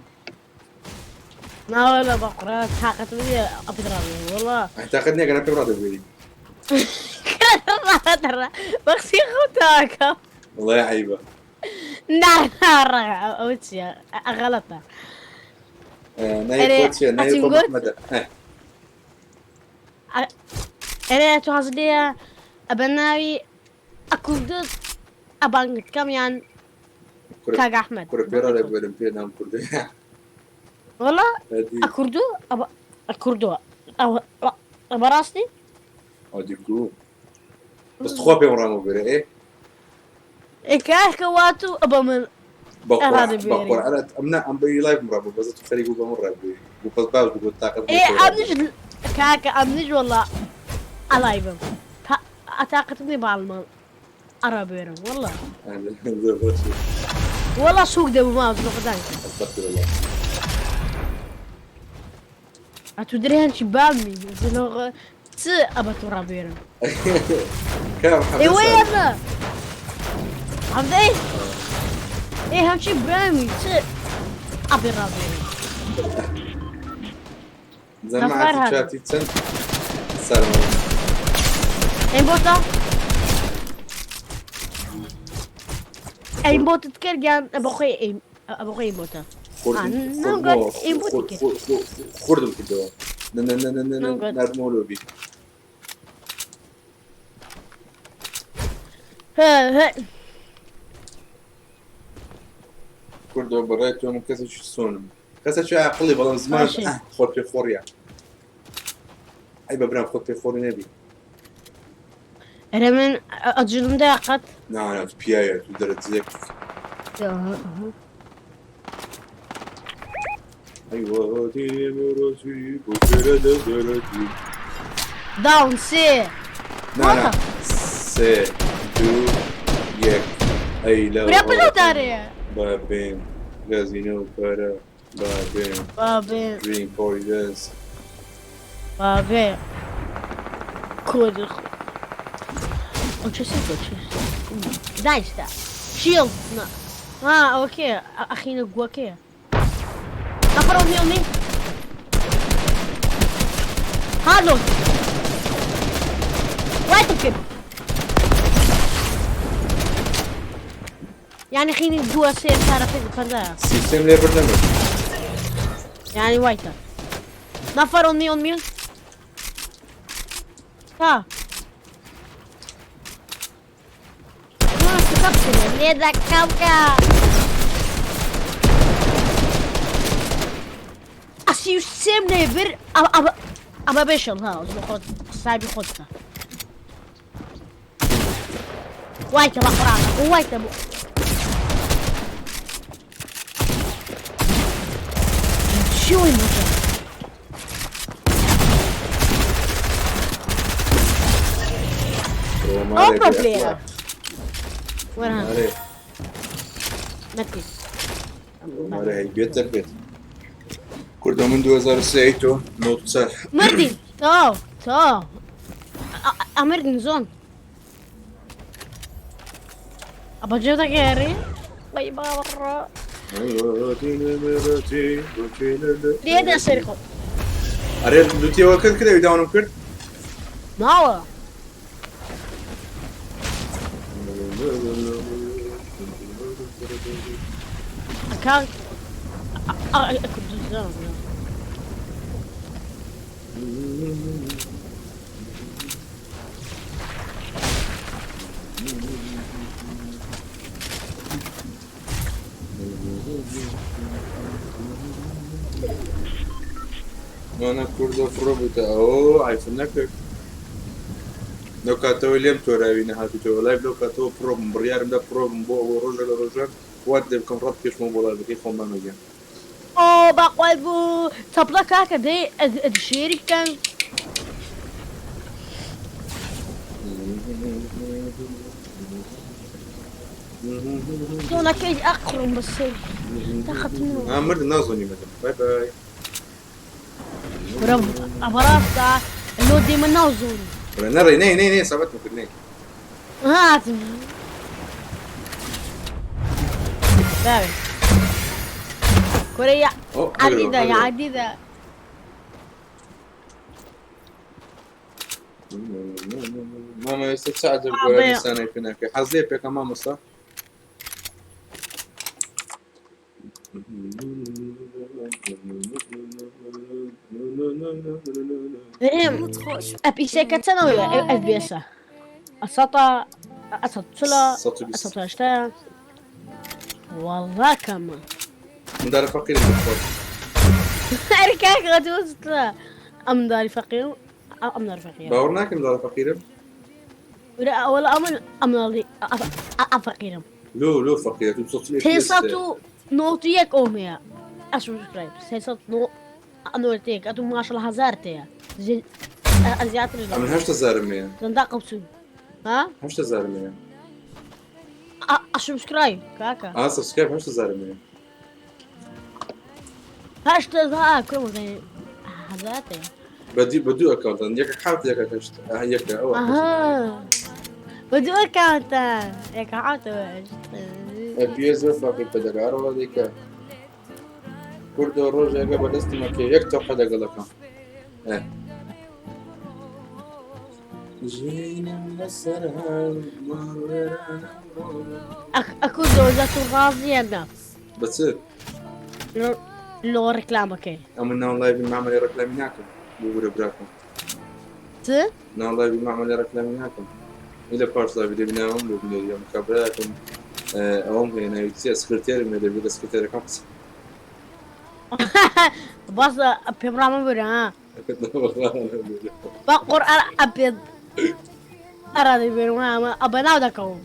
نا والله بەقڕا تاقەت نییە ئەپدرابێ والله تاقەت نییە گەنە پێم ڕادەبێری بەخسی خۆتاکە والله عیبە نا نا ئەوە چییە غەڵەتە ناوی ئەرێ، خۆ چییە ناوی ئەچین خۆ گوت؟ محمەدە ئەرێ تۆ حەز لێیە ئەبە ناوی ئەکوردت ئەبانگت کەم یان کاک ئەحمەد کوڕە پێ ڕادەبێرم پێ نام کوردە والله ئەدی ئەکوردو ئەکوردووە بەڕاستی ئەدی گوو بەس تخوا پێم ڕامەبێرە ئێ ئێ کاکە واتوو ئەبە من ڕادەبێری. بەقورئان ئەم نا ئەم بەی لایڤم ڕابوو بەس تو خەریک بوو بە من ڕابووی بوو بەس باش بوو تاقەت ئێ ئەمنیش کاکە ئەمنیش والله ئەلایڤم ئەتاقەتم نییە باڵمان ئەڕابێرم والله زۆر باش والله سوق دەبوو ماوس لە خودان استغفر الله ئەتوو درێ هەنچی بامی زلۆغ چ ئەبە تو ڕابێرم کام ئێ حەمدە وەی ساڵ ئەمە حەمدەی ئێ هەمچی برامی چ ئەبێ ڕابێرم جەماعەتی نەفەر هەن. چاتی چەند سەرمەوە ئەیم بۆتە ئەیم بۆتت کرد یان بەخۆی ئەیم بەخۆی ئەیم بۆتە خوردم نەم گوت ئەیم بۆتی کرد خوردم کردەوە نەم گوت. ناردمەوە لۆبی کوردۆ بەڕای تۆ من کەسێکی سۆنم کەسێکی عاقڵی بەڵام زمان خۆت پێ خۆڕیە ئەی بە برام خۆت پێ خۆڕی نەبی. ئەرێ من ئەجلم دا قەت. نا نا تو پیاوی تو دەرەجەیەک. داون سێ. نا نا سێ دوو یەک ئەی لە برا پلو دارێ. بابێن گازینە و پارە بابێن بابێن درینک پارتی دەنس بابێ کۆد ئەو چه سێ چه دایستا شیڵد نا ها ئەوە کێ ئەخینە گووەکەیە نەفەر ئۆنی ئۆنی هالۆ وای بکرد یعنی خینی گووە سێ چارەکە پەردایە سیستم لێ بردەمە یعنی وایتە نەفەر ئۆنی ئۆنی ها لێ دەکەم کە ئەسی و سێم لێ بر ئەمە بێشم ها خۆت حسابی خۆت بکە وایتە بە قورئان وایتە بۆ چی وی بکە ئەو پرۆ پلەیەرە وەرە نەکەی بێتە بێت کوردە من 2003 تۆ 94 مردین تەواو تەواو ئەمردین زۆن ئەبە جێ دەگەڕێ بەی باوەڕە لێ سەری خۆ ئەرێ لوتیەوە کرد کرێ داونم کرد ماوە ئەکاونت کوردستان نانا کوردە فڕۆ بووتە ئەو ئایفن نەکرد لەو کاتەوە لێم تۆراوی نەهاتوتەوە لایڤ لەو کاتەوە پڕۆ بووم بڕیارم دا پڕۆ بم بۆ ئەوە ڕۆژە لە ڕۆژان وات لێ بکەم ڕەت کێشمەوە بۆ لایڤەکەی خۆم مامە گیان. ئۆ باقوای بوو چەپڵە کاکە دەی ئەد شێری بکەن. زۆنەکەی ئەقڕم بەسەر تاقەتم نەما. ها مردم نازۆنی مردم بای بای. ورە ئەبەڕاستە لۆ دێمە ناو زۆنی. ورە نەڕێ نەی نەی نەی سەبەتم کرد نەی. هاتم. باوێ. کورە یا عەدیدە یا عەدیدە. مامە ئێستا چ عەجەب گۆرانی سانای پێ ناکەی حەز لێ پێکە مامۆستا ئەپیسەکە چەنەوە ئەف بێسە ئەسەتا ئەسەد چلە ئەسەد هەشتا والله کەمە منداڵە فەقیرم بخۆ ئەرێ کاک غەدوستە ئەم منداڵی فەقیرم ئەم منداڵی فەقیرم باوەڕ ناکەم منداڵە فەقیرم وەڵا ئەمن ئەم منداڵی فەقیرم لۆ لۆ فەقیرە تو سەد سێ سەد و نۆت و یەک ئۆم هەیە ئەسوبسکرایب سێ سەد نۆت یەک ئەتو ماشەڵ هەزار تەیە زیاتر ئەمن هەشت هەزارم هەیە زەندا قەوسون ها هەشت هەزارم هەیە ئەسوبسکرایب کاکە ئا سبسکرایب هەشت هەزارم هەیە هەشت هەزار کوڕ هەزار تەیە بە دوو ئەکاونتان یەکە حەوت یەکە هەشت یەکە ئەوە بە دوو ئەکاونتە یەکە حەوت پێ زۆر فەقیر پێدەگارەوە دیکە کوردە ڕۆژێکە بەدەستمەکە یەک تۆقە دەگەڵەکەم ئەکو دۆزە تو ڕازیە نا بەچ لۆ ڕیکلامەکەی ئەمن ناو لایڤی مامەلی ڕێکلامی ناکەم ببورە براکەم چ ناو لایڤی مامەلی ڕێکلامی ناکەم. لە پارسا ڤیدیۆ بیناوم بۆ بنێریەم کابراکم ئەوەم هەیە ناوی چیە سکرتێرم هەیە دەبێت لە سکرتێرەکەم قسە بەس پێم ڕامە بورە ها بە قورئان ئەپێ ئەرا دەبێنم ئەمە ئەبە ناو دەکەوم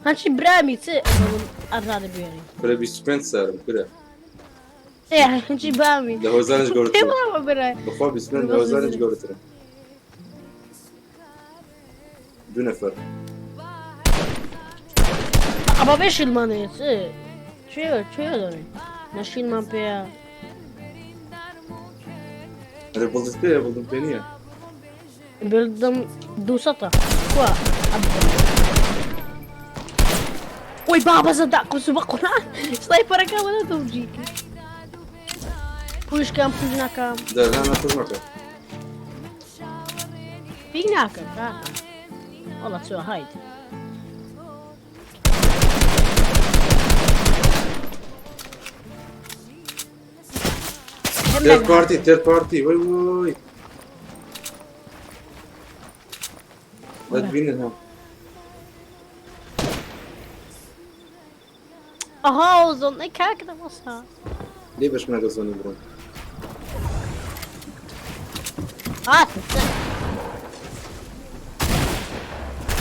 هەنچی برامی چ ئەرا دەبێنی کورە 25 سالم کورە ئێ هەنچی بامی لە هۆزانش پێم گەورەترم ڕامە برای بەخوا 25 لە هۆزانش گەورەترم دوو نەفەر ئەبە بێ شیلمان هەیە چ چێ چێ دەڵێن نەشیلمان پێیە ئەرێ بڵدت پێیە بڵدم پێ نییە بردم دووسەتە کوا وی بابە زەدا قوس بە قورئان سنایپەرەکە وەرە دڵجیک پوشکەم پوش ناکەم دەرنا نا پوش مەکە پێی ناکەم کاکە وەڵا چۆ هایت تێر پارتی تێر پارتی وای وای دەتبینن ها ئەها زۆن ئەی کاکە دەوەسا لێ بەش منە دەزۆنی بڕۆن هات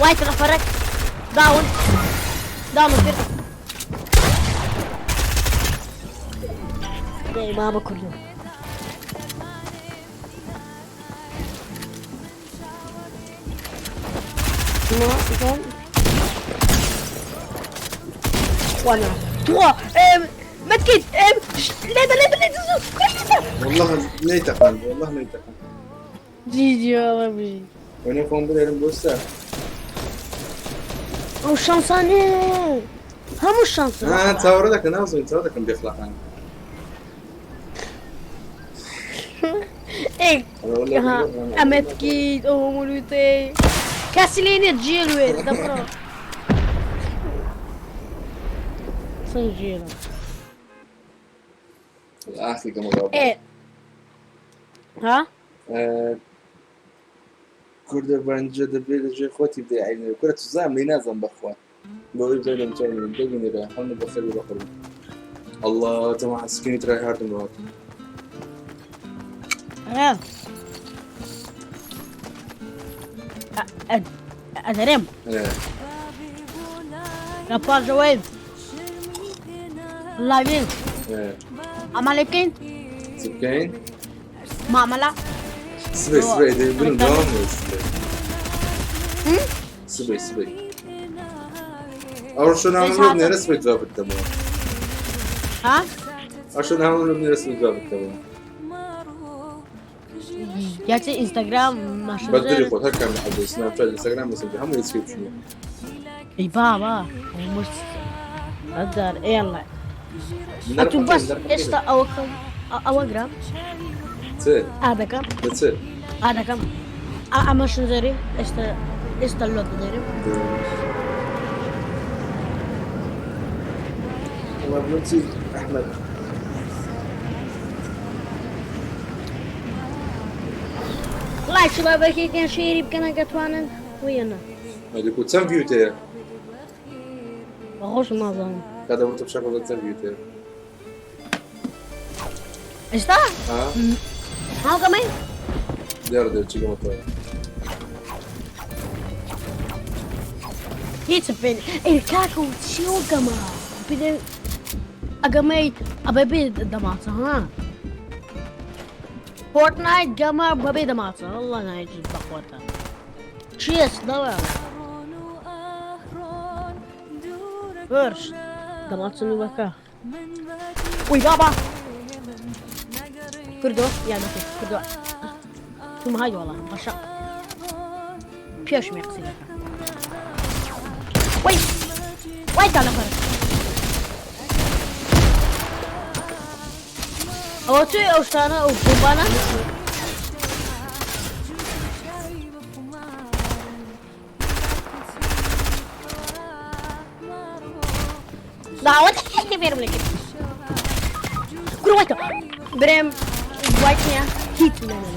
وايت غفرك داون داون كده زي بابا كله ما وانا توا ام متكيت ام لا لا لا لا والله نەیتەقاند والله نەیتەقاند جی جی والله بجی وەنێ خۆم بنێرم بۆ سەر ئەو شانسانێ هەموو شانس ها چاوەڕێ دەکەن نازانین چاوە دەکەم بێخلاقان ئێ ها ئەمەتکیت ئەو هەموو کەسی لێ نییە جێل وێ دەبڕۆ چەند جێلە ئاخی گەمە ئێ ها کوردە بەنجە دەبێت لە ژێر خۆتی بدەی عینێ کورە تزام لێ نازم بەخوا بۆی بزای لەم چاوی دەبینێرە هەموو بەخێر بێ بەقڕ الله جەماعە سکینی ترای هاردم بۆ ئێ ئەدەرێم لە پاژەوەی لاوین ئەمە لێ بکەین چ بکەین مامەلە سبەی سبەی دەی بنم دەوام هەیە سبەی سبەی سبەی ئەو شۆ نامە بنێرە سبەی جواب بدەمەوە ها ئەو شۆ نامە بنێرە سبەی جواب بدەمەوە یاچێ ئینستاگرام بەدری خۆت هەر کام حەز سناپچات ئینستاگرام مەسنجەر هەموو دەسکریپشنە ئەی بابا هەزار ئێڵە ئەتوو بەس ئێستا ئەوەکەم ئەوە گرام چ ئادەکەم چ ئادەکەم ئەمە شنجەری ئێستا ئێستا لۆ دەدەرم ئەحمد وڵای چ بابەکێکیان شێری بکەنە گەتوانن ویەنە ئەدەکو چەند ڤیوت هەیە بەخۆش نازانم کاتە بۆ تەمشا بڵێ چەند ڤیوت هەیە ئێستا هاوکەمەی دیارە دەچی گەمەتەوە هیچ پێ ئەی کاکە و چی و گەمە پێ ئەگەمەی ئەبێ بێ دەماچە ها فۆرتنایت گەمە بەبێ دەماچە والله نایجی بەخۆتە چییە دەڵێ فرش دەماچە نوبەکە وی بابا کردو یان کردو توم های والله بەشە پێش مێ قسەی دەکەم وی وای دا لەبەر ئەوە توی ئەو شتانە ئەو بۆمبانە داوت فێرم لەکرد کوڕ وایتە برێم وایت نییە هیچ نەنە.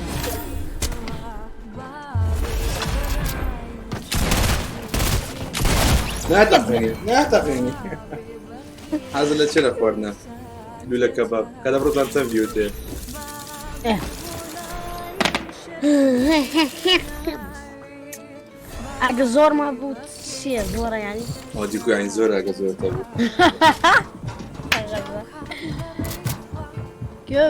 ناتەقێنی ناتەقێنی حەزت لە چێ لە خواردنە لولە کەباب کە لە ڕۆژان چەند ڤیوت هەیە؟ ئەگە زۆرمان بوو چییە زۆرە ینی ئەوە دیکو یانی زۆر ئەگە زۆر تەبوو کوێ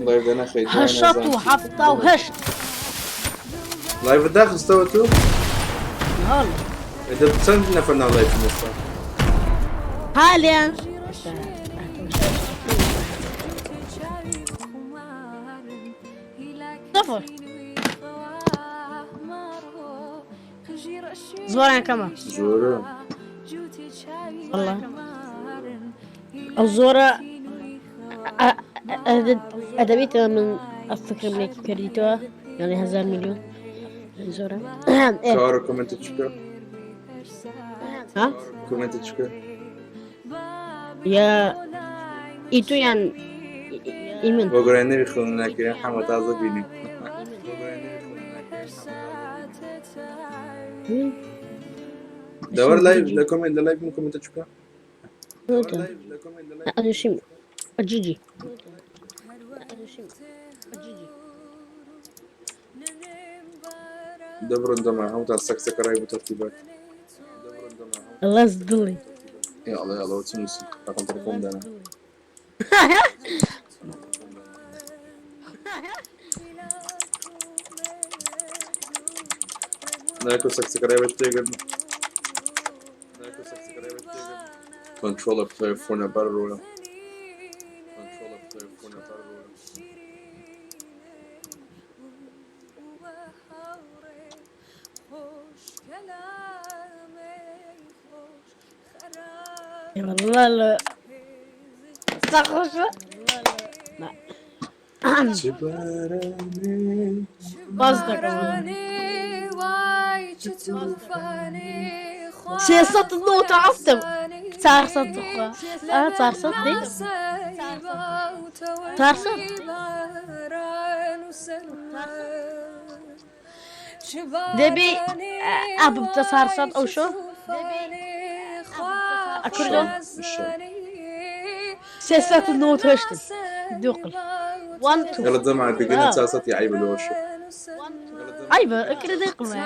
live دەنەخەیت 878 live داخستەوە تو والله دە چەند نەفەر ناو live ئێستا حاليا صفر زۆریان کەمە زۆرە والله ئەو زۆرە ئەدەبیتەوە من ئەفکرم لێکی کردیتەوە یعنی هزار میلیۆن زۆرە ئێ، کارە کۆمنتت چکە ها کۆمنتت چکە یا ئی تو یان ئی من بۆ گۆرانی نەبی خۆم ناکرێن حەمە تازە بینیم دەوەر live لە comment لە live من کۆمنتت چکە ئەدوشیم جیجی دەبڕن دەما هەمووتان سەکسەکە ڕای بۆ تەرتیبات لەس دڵی يلا يلا وتنسي رقم تليفون دانا ناكل سكسك راي باش تيجي Controller player for na battle royale. Controller player for na battle royale. والله لا ساخۆشە باز دەکەم سێسەد نۆتە عەفتم چارسەد بخوا ئا چارسەد دی چارسەد دەبی ئا ببتە چارسەد ئەو شۆ ئەکردۆ سێسەد نۆت هەشتم دووقل وان تو يلا جماعة بقينا تاسات يا عيب الوشو عيبە ئەکرد دقمە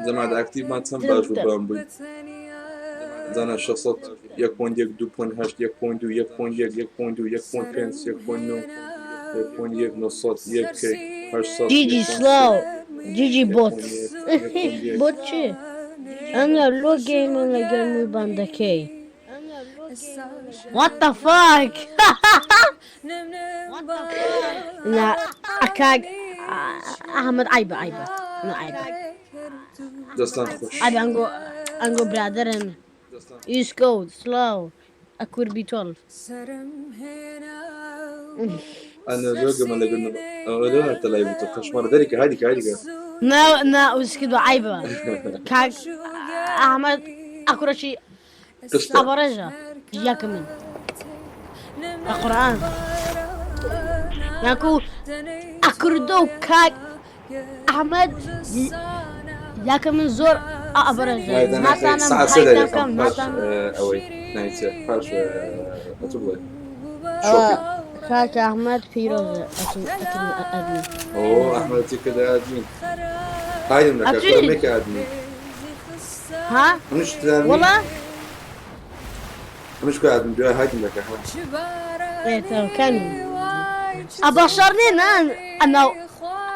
جماعة اكتيف ما تسم باش بامبوي زانا شخصات یەک پوینت یەک دوو پوینت هەشت یەک پوینت دوو یەک پوینت یەک یەک پوینت دوو یەک پوینت پێنج یەک پوینت نۆ یەک پوینت یەک نۆ سەد یەک کەی هەشت سەد جیجی یەک پوینت سێ سلاو جیجی یەک بۆت پوینت یەک یەک پوینت یەک بۆت چی ئەنە لۆ گەیمە لەگەر موی باندەکەی What the fuck نا ئەکاک ئەحمد عیبە عیبە نا عیبە دەستان خۆش عیبە ئەنگۆ ئەنگۆ برادرن ئیس گۆ سلاو ئەکور بی 12 أنا زۆر گەمە لەگەر ئەوە لۆ هاتە لای بوو قەشمەڕ دەریکە هادیکە هادیکە نا نا وسکت عیبە کاک ئەحمد ئەکورەشی قشتە ئەبەڕێژە یەکە من لە قورئان یاکو ئەکردۆ و کاک ئەحمد یاکە من زۆر ئەبەڕێژە وای دەناخەی ناتانم سەعات سێ هایتان دەریخەم بکەم پاش ناتانم ئەوەی نایچێ پاش ئەتو بڵێ ئەوە شۆپی کاک ئەحمد پیرۆزە ئەتو ئەتو ئەدمین ئۆ ئەحمەد تیکە ئادمین هایدم لەکە ئەتوی کورە مێکە ئادمین ها منش تدارمی وەڵا منش کو ئادمین دوای هایدم لەکە ها ئێتەکەن ئەبەشەر نێ ئەنا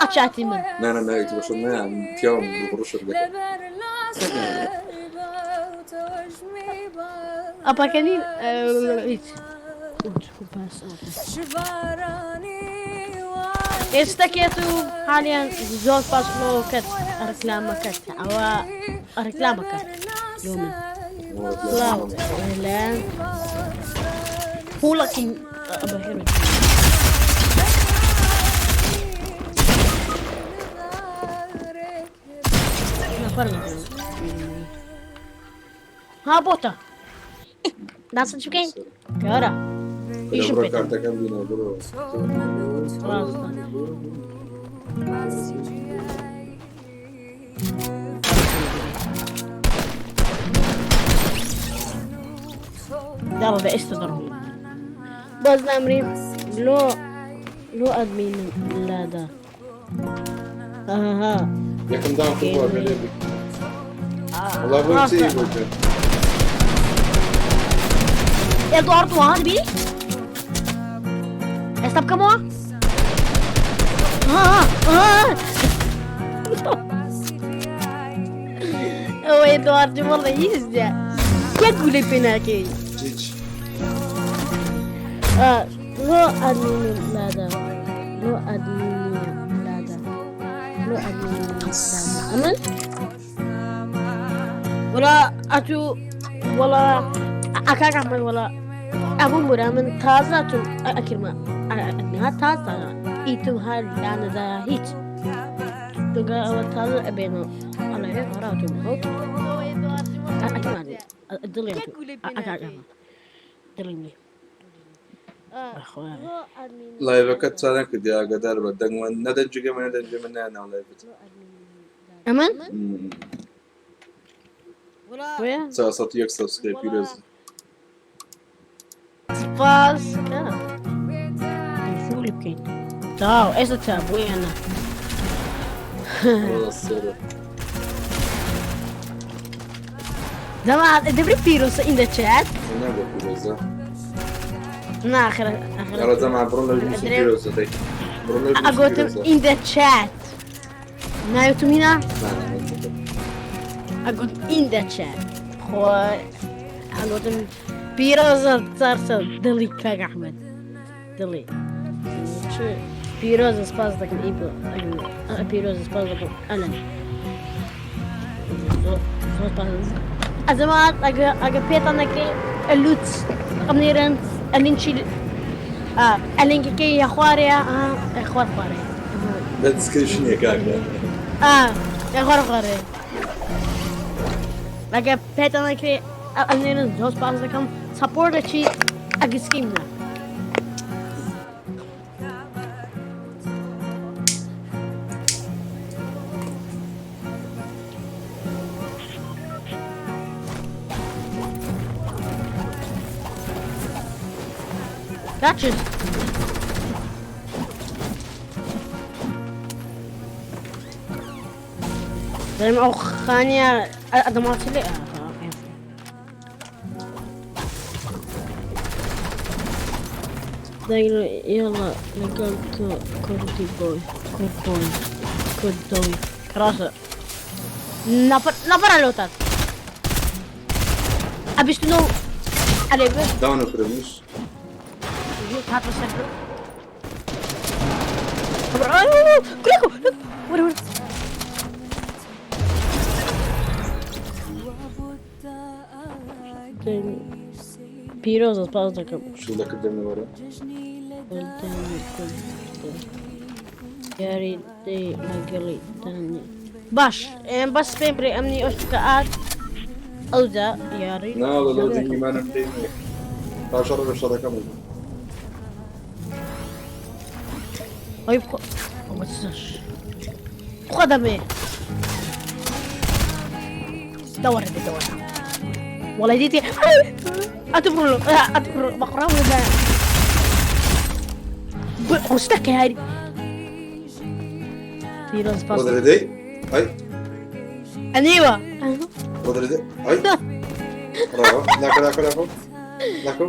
ئەچاتی من نا نا نا ئەتو بەشەر نا پیاوم ڕووشت دەکەم ئەپەکەنین هیچ ئێستا کێت و حالیان زۆر پاس کرد ڕکلامەکەت ئەوە ڕکلامەکە لۆ من سڵاو لەلایەن پوڵەکی بەخێر بێت. نەفەرموو. ها بۆتە داست چ بکەین کارە ئیشم بڕۆ پێتە کارتەکەم بینە بڕۆ. ڕاستە. يلا بئست ضرب باز نامري لو لو ادمين لا ده ها ها یەکەم داون کرد بۆ ئەگەر لێ بی. وەڵا بۆ چی بۆ کرد؟ ادوارد وهذا بي استب كموا ها ها هو ادوارد والله يزدع يقول بيناكي چیچ آه لو ادمين لا ده لو ادمين لا ده لو ادمين لا ده امن ولا اتو ولا اكاك احمد ولا ابو مرا من تازه تو اكرما ادمي تازه ايتو هال انا ذا هيت تقا او تازه ابينو الله يقرا تو هوك اكرما دلي اكاك احمد دلي اخوان لایڤەکەت چا نەکردی ئاگادار بە دەنگوە نەدەنجگە من نەدەنجێ من نایە ناو لایڤت. امان ويا 401 سبسکرایب پیرۆزە. سپاس فول بکەین تاو ئێستا تا بۆیانە وەڵا سەرە. جماعة دبري بيروس in the chat نابێ پیرۆزە. نا آخر آخر یاڵا جەماعە بڕۆن لە بنووسن پیرۆزە دەی. بڕۆن لە بنووسن أقولتم پیرۆزە. in the chat نايتم هنا نا، نا، نا. أقول in the chat خو أقولتم بيروز تارسل دلي كاك أحمد دلي شو بيروز سباس دكم إيبو بيروز سباس دكم أنا ئەزەمات ئەگە پێتان نەکرێ ئەلوت ئەمنێرن ئەلینچی ئەلینکەکەی یاخوارەیە خوار خوارێ لە دیسکریپشنیە کاکە. خوار خوارێ ئەگە پێتان نەکرێ ئەمنێرن زۆر سپاس دەکەم سەپۆرتەچی ئەگسکیم نا Gotcha. دارم ئەو خانیە ئەدەماتی لێ يلا لەگەڵ تۆ کوردی بۆی کوردبۆی کوردۆی کڕاسە نەفەر لۆتات ئەبیستنەوە ئەلێ داونە کرمیش. هات بس كلكو ورا ورا پیرۆزە سپاس دەکەم شو دەکردم لەوەرە. یاری دەی لەگەڵی دانی باش ئێم بەس پێم برێ ئەمنی ئۆشتکە ئات ئەوجا یاری نا وەڵا لەو دەنگیمانم پێی نییە. تا شەڕە بە شەڕەکەم بوو. ئەی بخۆ ئەوە چش بخۆ دەمێ دەوەرە دێ دەوەرە وەڵای دیتی ئەتبڕۆ ئەتبڕۆ بەقڕا وە قوستەکە هەری پیرۆز پاس ڕۆدرە دەی؟ ئەی ئەنیوە ڕۆدرە دەی؟ ئەی ڕاوە لاکۆ لاکۆ لاکۆ لاکۆ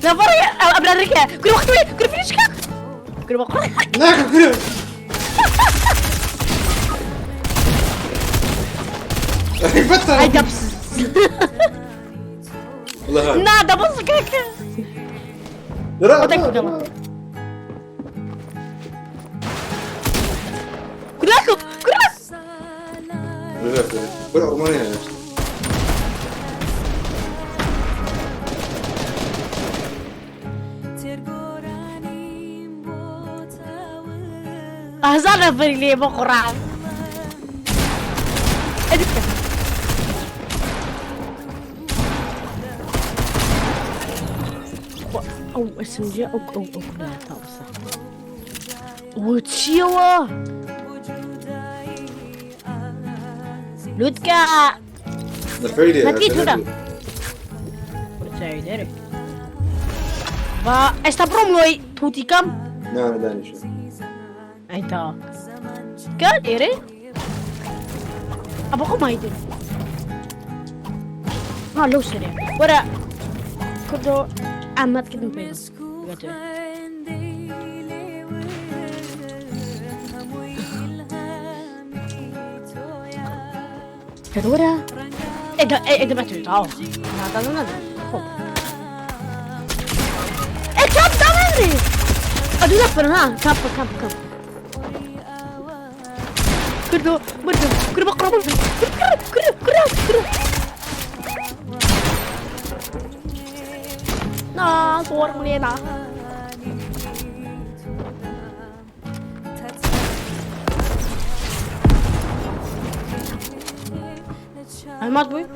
لا فرق أبرارك كل وقت كل فيش كل وقت لاکۆ کورە ئەی بەتە هاي دبس والله هاي نا دبس كاك لا أتاك لا كلاكو كلاك لا كل أرمانيا هزار نفر لي بقران ادك ئەو SMG ئەو ئەو ئەو تاوسە وچیەوە لوتکە نەفەری مەتکی تورە چاوی دەرێ با ئێستا بڕۆم لۆی توتیکەم نا دانیشە ئەی تا کە لێرێ ئەبە خۆم هایدن ها لەو سەرێ وەرە کوردۆ ئاماد کردم پێ وەرە ئێدە بەتوێت ئاو ناتازە نادەم خۆ ئێ کاپ دامەنرێ ئەدوو نەفر ها کاپ کاپ کاپ کردو مردم کرد بە قڕ مردم کرد کرد کرد کرد نا زۆر لێدا الماس بوي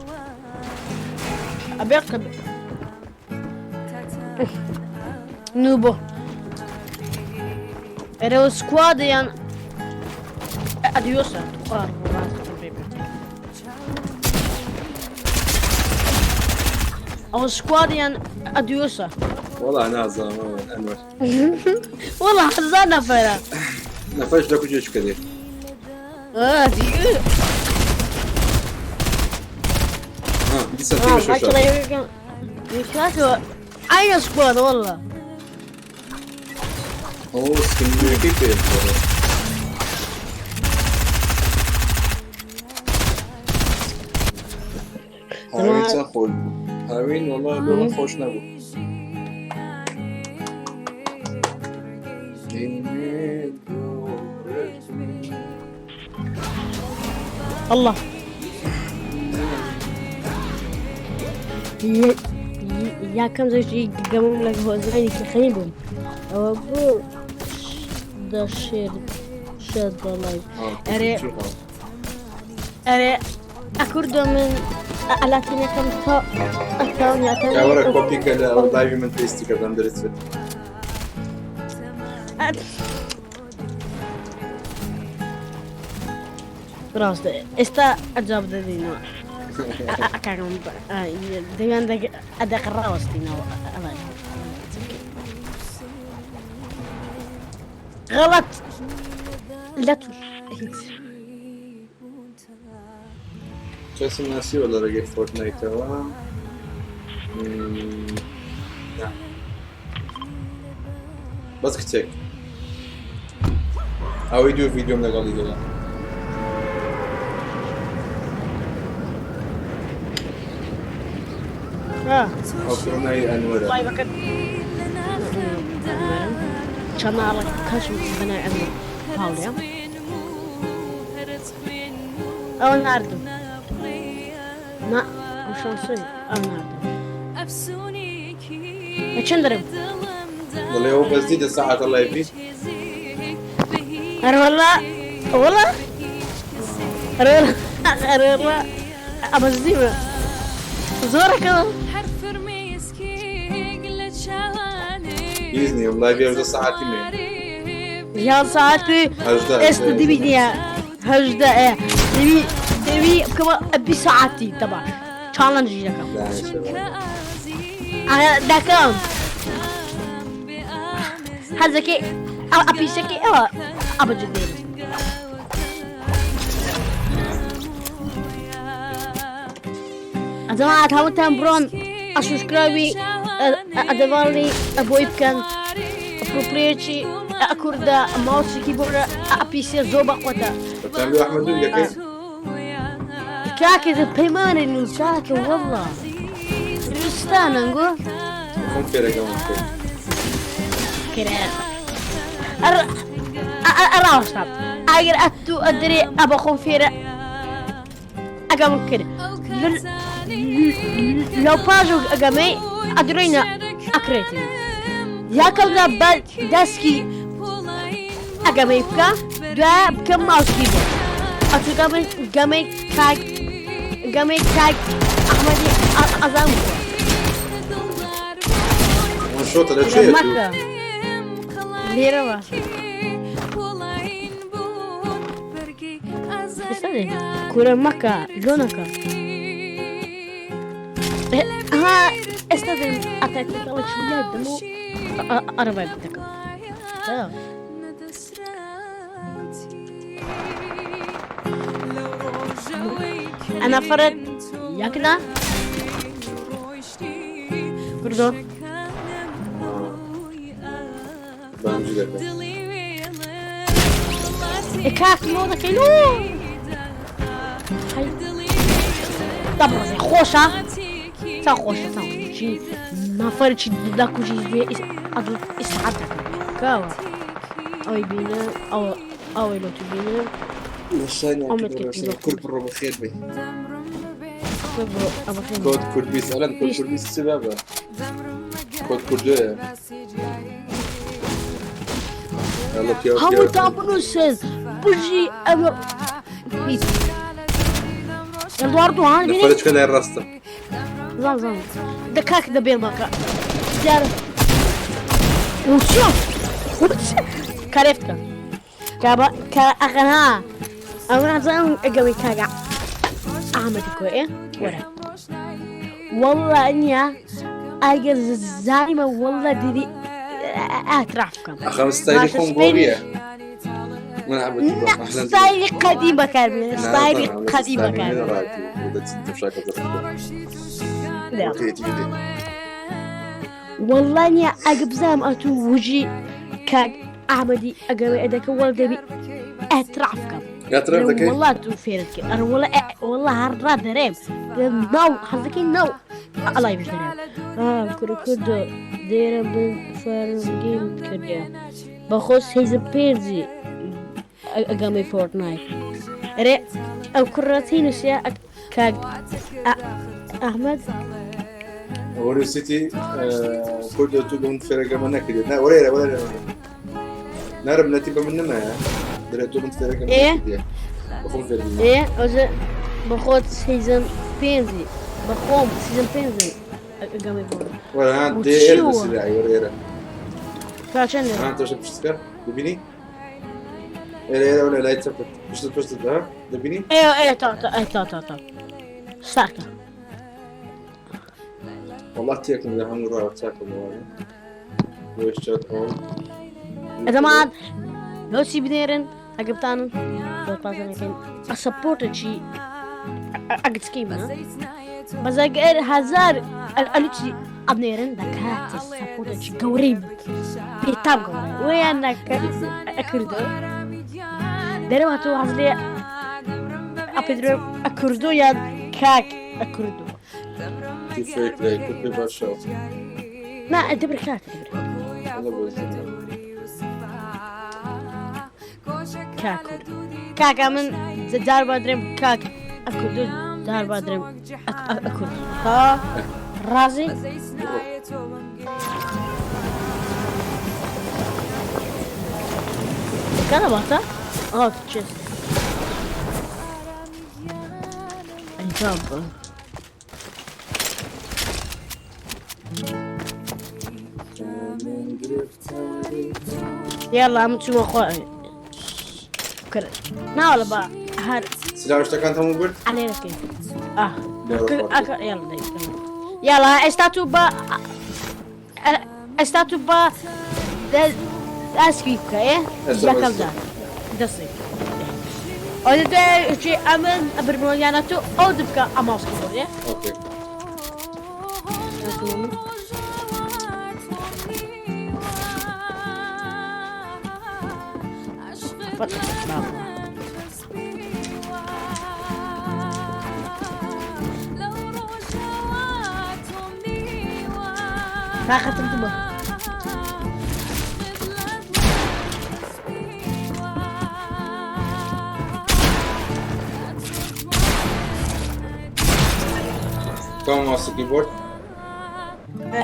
ابي اكتب نوبو ارو سكواد يان اديوسا تقرار او سكواد يان اديوسا وەڵا نازانم ئەنوەر والله حزانا فرا نەفەش لە کوجێ چکە دێ اه دي ها دیسان تیمە شۆشە اين سكواد والله ئەو سکنەکەی پێ بخۆرە. هاوین چەند خۆش بوو هاوین وەڵا لۆ من خۆش نەبوو الله یا کەم زۆشی گەمم لە هۆزانی کە خەنی بووم ئەوە بۆ دەشێر شەد دەڵای ئەرێ ئەرێ ئەکوردۆ من ئەلاتینەکەم تا ئەتاونیاتە کاوەرە کۆپی کە لە لایوی من پێستی کردم درست بێت ڕاستە ئێستا ئەجاب دەدەینەوە ئەکانم دەیان ئەدەقە ڕاوەستینەوە ئەڵێ غلط لا توش هیچ کەسم ناسیوە لە ڕێگەی فۆرتنایتەوە نا. بەس کچێک ئەوەی دوو ڤیدیۆم لەگەڵی هەیە آه. ئەو کوڕە ناوی ئەنوەرە لايفەکە چەناڵەکەشم بەناوی ئەنوەر هاوڵێ ئەوە ناردم نا ئەم شانسۆی ئەو ناردم چەند دەرم دەڵێ ئەو بەس دیدە سەعاتە لایڤی ئەرە والله والله ئەرە ئەرە والله ئەمە زیمە زۆرەکە هیچ نییە لایڤی 18 سەعاتی مێ یان ساعتی هەژدە ئێستا دەبی نییە هەژدە ئێ دەبی دەبی بکەمە ئەبی ساعتی تەبا چاڵنجی دەکەم دەکەم حەزەکەی ئەپیسەکەی ئەوە ئەبە جدێ جەماعەت هەمووتان بڕۆن ئەسوشکراوی ئەدەواڵی بۆی بکەن ئەپرۆپرێکی ئەکوردە ماوسێکی بۆ ئەپیسێ زۆر بەقوەتە بەتان ئەحمەد دوور دەکەی کاکە پەیمانە نووساکە والله لوستانەنگۆ خۆم فێرەکەم بکەی کرا ئەڕاوەستام ئەگەر ئەتوو ئەدرێ ئەبە خۆم فێرە ئەگەم کرد لەو پاژ ئەگەمەی ئەدرۆینە ئەکرێتی یاکەمدا بە دەستکی ئەگەمەی بکە دوای بکەم ماوسکی بۆ ئەتوو گەمەی گەمەی کاک گەمەی کاک ئەحمەدی ئەزان بووە. شۆتە لە چێ مەکە لێرەوە کورە مەکە لۆ نەکە ها ئێستا دێم ئەتاکەڵێک دەم و ئەڕبای دەکەم أنا فرد ياكلا کوردۆ بانجی دەکەم کاک لۆ دەکەی لۆ دەبڕێ خۆشە تا خۆشە تا چی نەفەرێکی دەکوژی ئیسعاد دەکەم کاوە ئەوەی بینە ئەوە ئەوەی لۆ تو بینە لەشانیان کورد بڕۆ بەخێر بێ کۆد کوردبیس ئەلەن کۆد کوردبیس چ بابە کۆد کوردۆیە يلا پیاو هەمووتان بنووسن بژی ئەمە ئێدواردۆ هان بینی نەفەرێکە لای ڕاستە زان زان دە کاک دەبێ مەکە دیارە وچیە کارێفتکە کابە کە ئەغەنا ئەو نازانم ئەگەوەی کاگە ئامەدی کۆ ئێ وەرە والله نییە ئەگەر زایمە والله دیدی ئاعتراف بکەم ئەخەم ستایلی باشە خۆم سبەینی گۆڕیە من عبد ستایلی قەدیم بەکاربێنە ستایلی قەدیم بەکاربێنە لا. والله نییە ئەگە بزانم ئەتوو وجی کاک ئەحمەدی ئەگەوێ ئەدەکە وەڵ دەبی ئەتراف بکەم اعتراف دەکەی والله تو فێرت کرد ئەرە والله والله هەر ڕا دەرێم ناو حەزەکەی ناو ئەڵای بش دەرێم کوڕ کوردۆ دێرە من فەرگیم کردێ بەخۆ سیزن پێنجی ئەگەمەی فۆرتنایت ئەرێ ئەو کوڕەتی نووسە کاک ئەحمەد وەرو سیتی کوردۆ تو بم فێرەکەمە نەکردێت نا وەرێرە وەرێرە نارم نەتی بە من نمایە دەرێ تۆ من فێرەکەم ئێ؟ نەکردیە بەخۆم فێر بووم. ئێ ئەوجە بەخۆت سیزن پێنجی بەخۆم سیزن پێنجی ئەگەمەی فۆرتنایت وەرە ها و دێ ئێرە چیوە؟ بسیرای وەرە ئێرە کاچەند ها تۆشە پشتکە دەبینی ئێرە ئێرە وەرە لای چەپت پشتت پشتت ها دەبینی ئێ ئێ تا تا ئێ تا تا تا ساکە والله تێکم لە هەموو ڕاوە چاکم وۆیس چات ئۆن ئەدەمان لۆچی بنێرن ئەگە بتانن زۆر پازەکەین سەپۆرتێکی ئەگچکەی منە بەس ئەگەر هەزار ئەلوچی ئەبنێرن دەکات سەپۆرتێکی گەورەی بوو پێتاب گەورە ویان ئەکردۆ دەرەوە تۆ حەز لێ ئەپێدرێ ئەکردۆ یان کاک ئەکردۆ تو فێک لای کورد پێ باشە نا دەبر کاک دەبر والله بۆ زیاتر. کاک کورد کاکە من جار با درێم کاک ئەکردۆ جار با درێم ئەکرد ها ڕازی كان باتا اه تشيست الجامب يلا عم تشوف اخوي كر نا ولا با هر سلاح شتەکان هەموو برد علينا كيف اه لێرە أك... خواردن. أك... يلا داي. يلا استاتو با استاتو با داسكي ايه ئێستا ياكل بەس. دا دسي او ده شيء امن برمونياناتو او دبكا اماوس كبر ئۆکەی فتح بابا راحت انتبه کام ماوس و کیبۆرد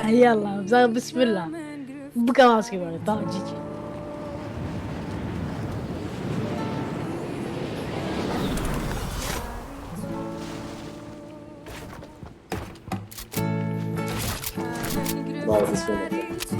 يلا بسم الله بكا ماسك بقى طبعا جي جي با دەست پێ نەکەم.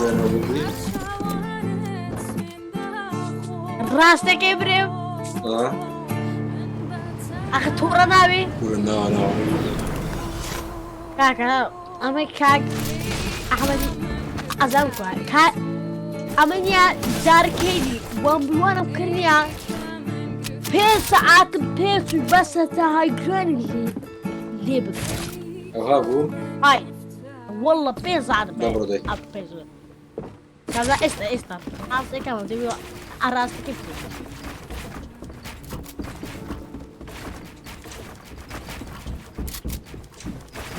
لێنەوە بردی؟ ڕاستەکەی برێم ئا ئەخە تووڕە ناوی کورە نا نا کاکە ئەمە کاک ئەحمەدی ئەزام کوا کا ئەمە نییە جارکەیدی وام بوانم کردنیە پێ سەعاتم پێ چوو بەسە تا های گوێنی لێ لێ بکەم ئەوها بوو های والله پێ سەعاتم پێ دەبڕۆ دەی. ئەپ پێ زۆر کازا ئێستا ئێستا ڕاستەکەم دەبی ڕاستەکەی بکەم.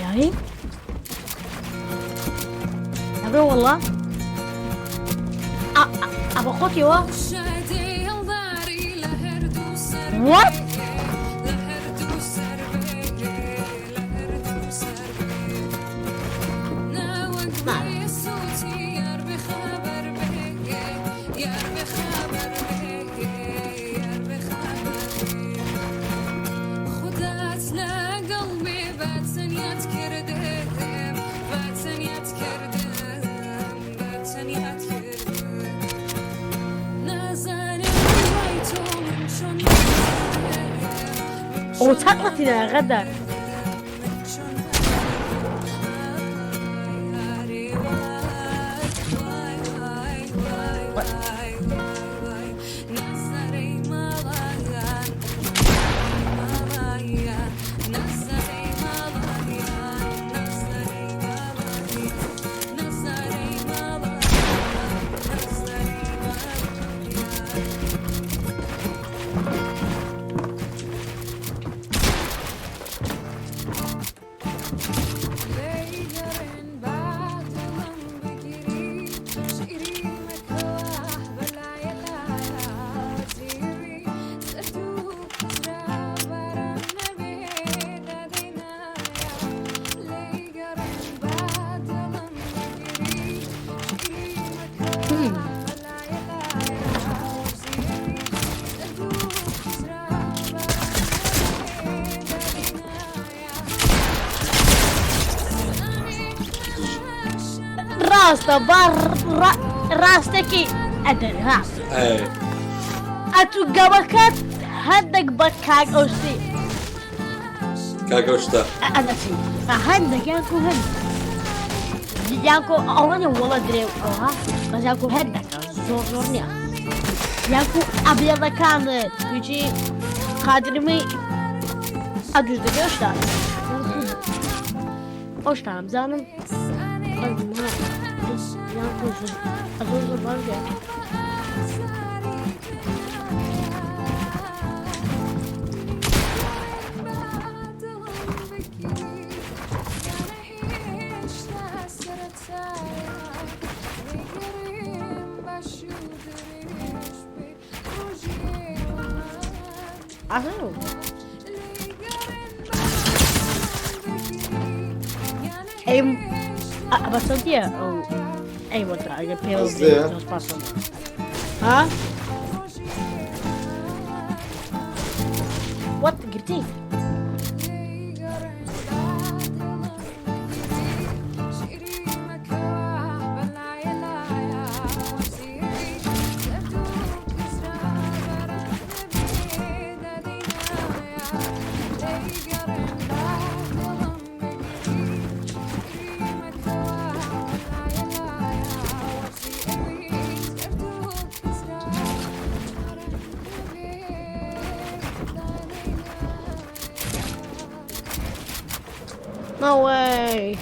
يعني أبرو والله أبو خوتي هو What? وتقلتي غدا ڕاستە با ڕاستەکی ئەدەن ها ئەی ئەتو گەمەکەت هەندێک بە کاک ئەوشتی کاک ئەو شتە ئەنەچی هەندێک یانکو هەند یانکۆ ئەوە وڵە درێ ئەوها بەس یانکو هەندێک زۆر زۆر نییە یانکو ئەبیەدەکان تویچی قادرمی ئەدوش دەکەشتا ئەوشتان بزانم یانکو زۆر زۆر باش بێت. ئاخر ئەی بەسەندیە ئەو ئەی وەتە ئەگەر پێوە ئەزێ؟ ها وات گرتی No way.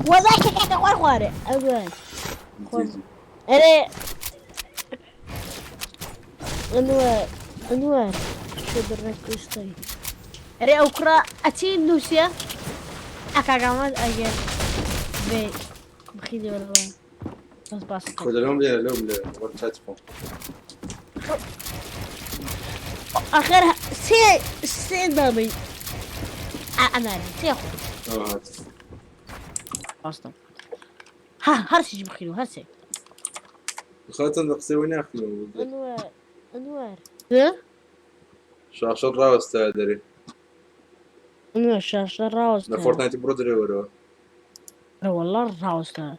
وذاك كذا خوار أبد أنا أنوار أنوار شو درك وشتي أنا أقرأ أتين نوسيا أكاغامات أجل بي بخيلي والله بس بس کورە لەوم لێرە لەوم لێرە وەرە چای خۆم آخر سي سي ضربي أنا سي أخو ئەوە هات أصلا ها هرسي بخيلو هرسي خاتن لە قسەی وی ناخینەوە أنوار أنوار ها شاشەت ڕاوەستایە دەرێ ئەنوەر شاشە لە ڕاوەستایە. فۆرتنایتی بڕۆ دەرێ وەرەوە. ئەرە وەڵا ڕاوەستایە.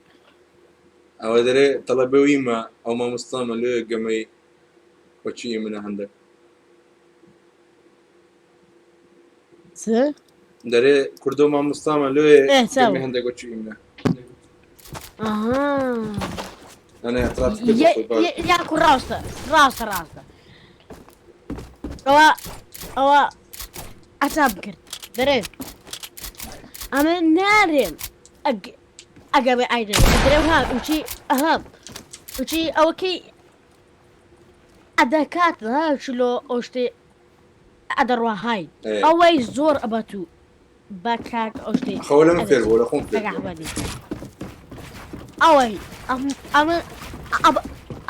ئەوە دەرێ تەڵەبە ویمە ئەو مامۆستامە لۆیە گەمەی وەچی منە هەندەک. چ؟ دەرێ کوردۆ مامۆستامە لۆیە ئێ چاو. گەمەی هەندێک وەچی منە. ئەها. ئەنا اعتراف کرد یە خۆی باش. یە یاکو ڕاستە ڕاستە ڕاستە. ئەوە ئەوە عەتاب کرد دەرێ ئەمە نارێم ئەگ ئەگە بێ ئایدەێ دەرێ ها وچی ئەها وچی ئەوەکەی ئەدەکات ها چلۆ ئەو شتێ ئەدەڕوا های ئەوەی زۆر ئەبەتوو بە کاک ئەو شتێ خەوە لەم فێر بوو لە خۆم فێر بوو. ئەوەی ئەمە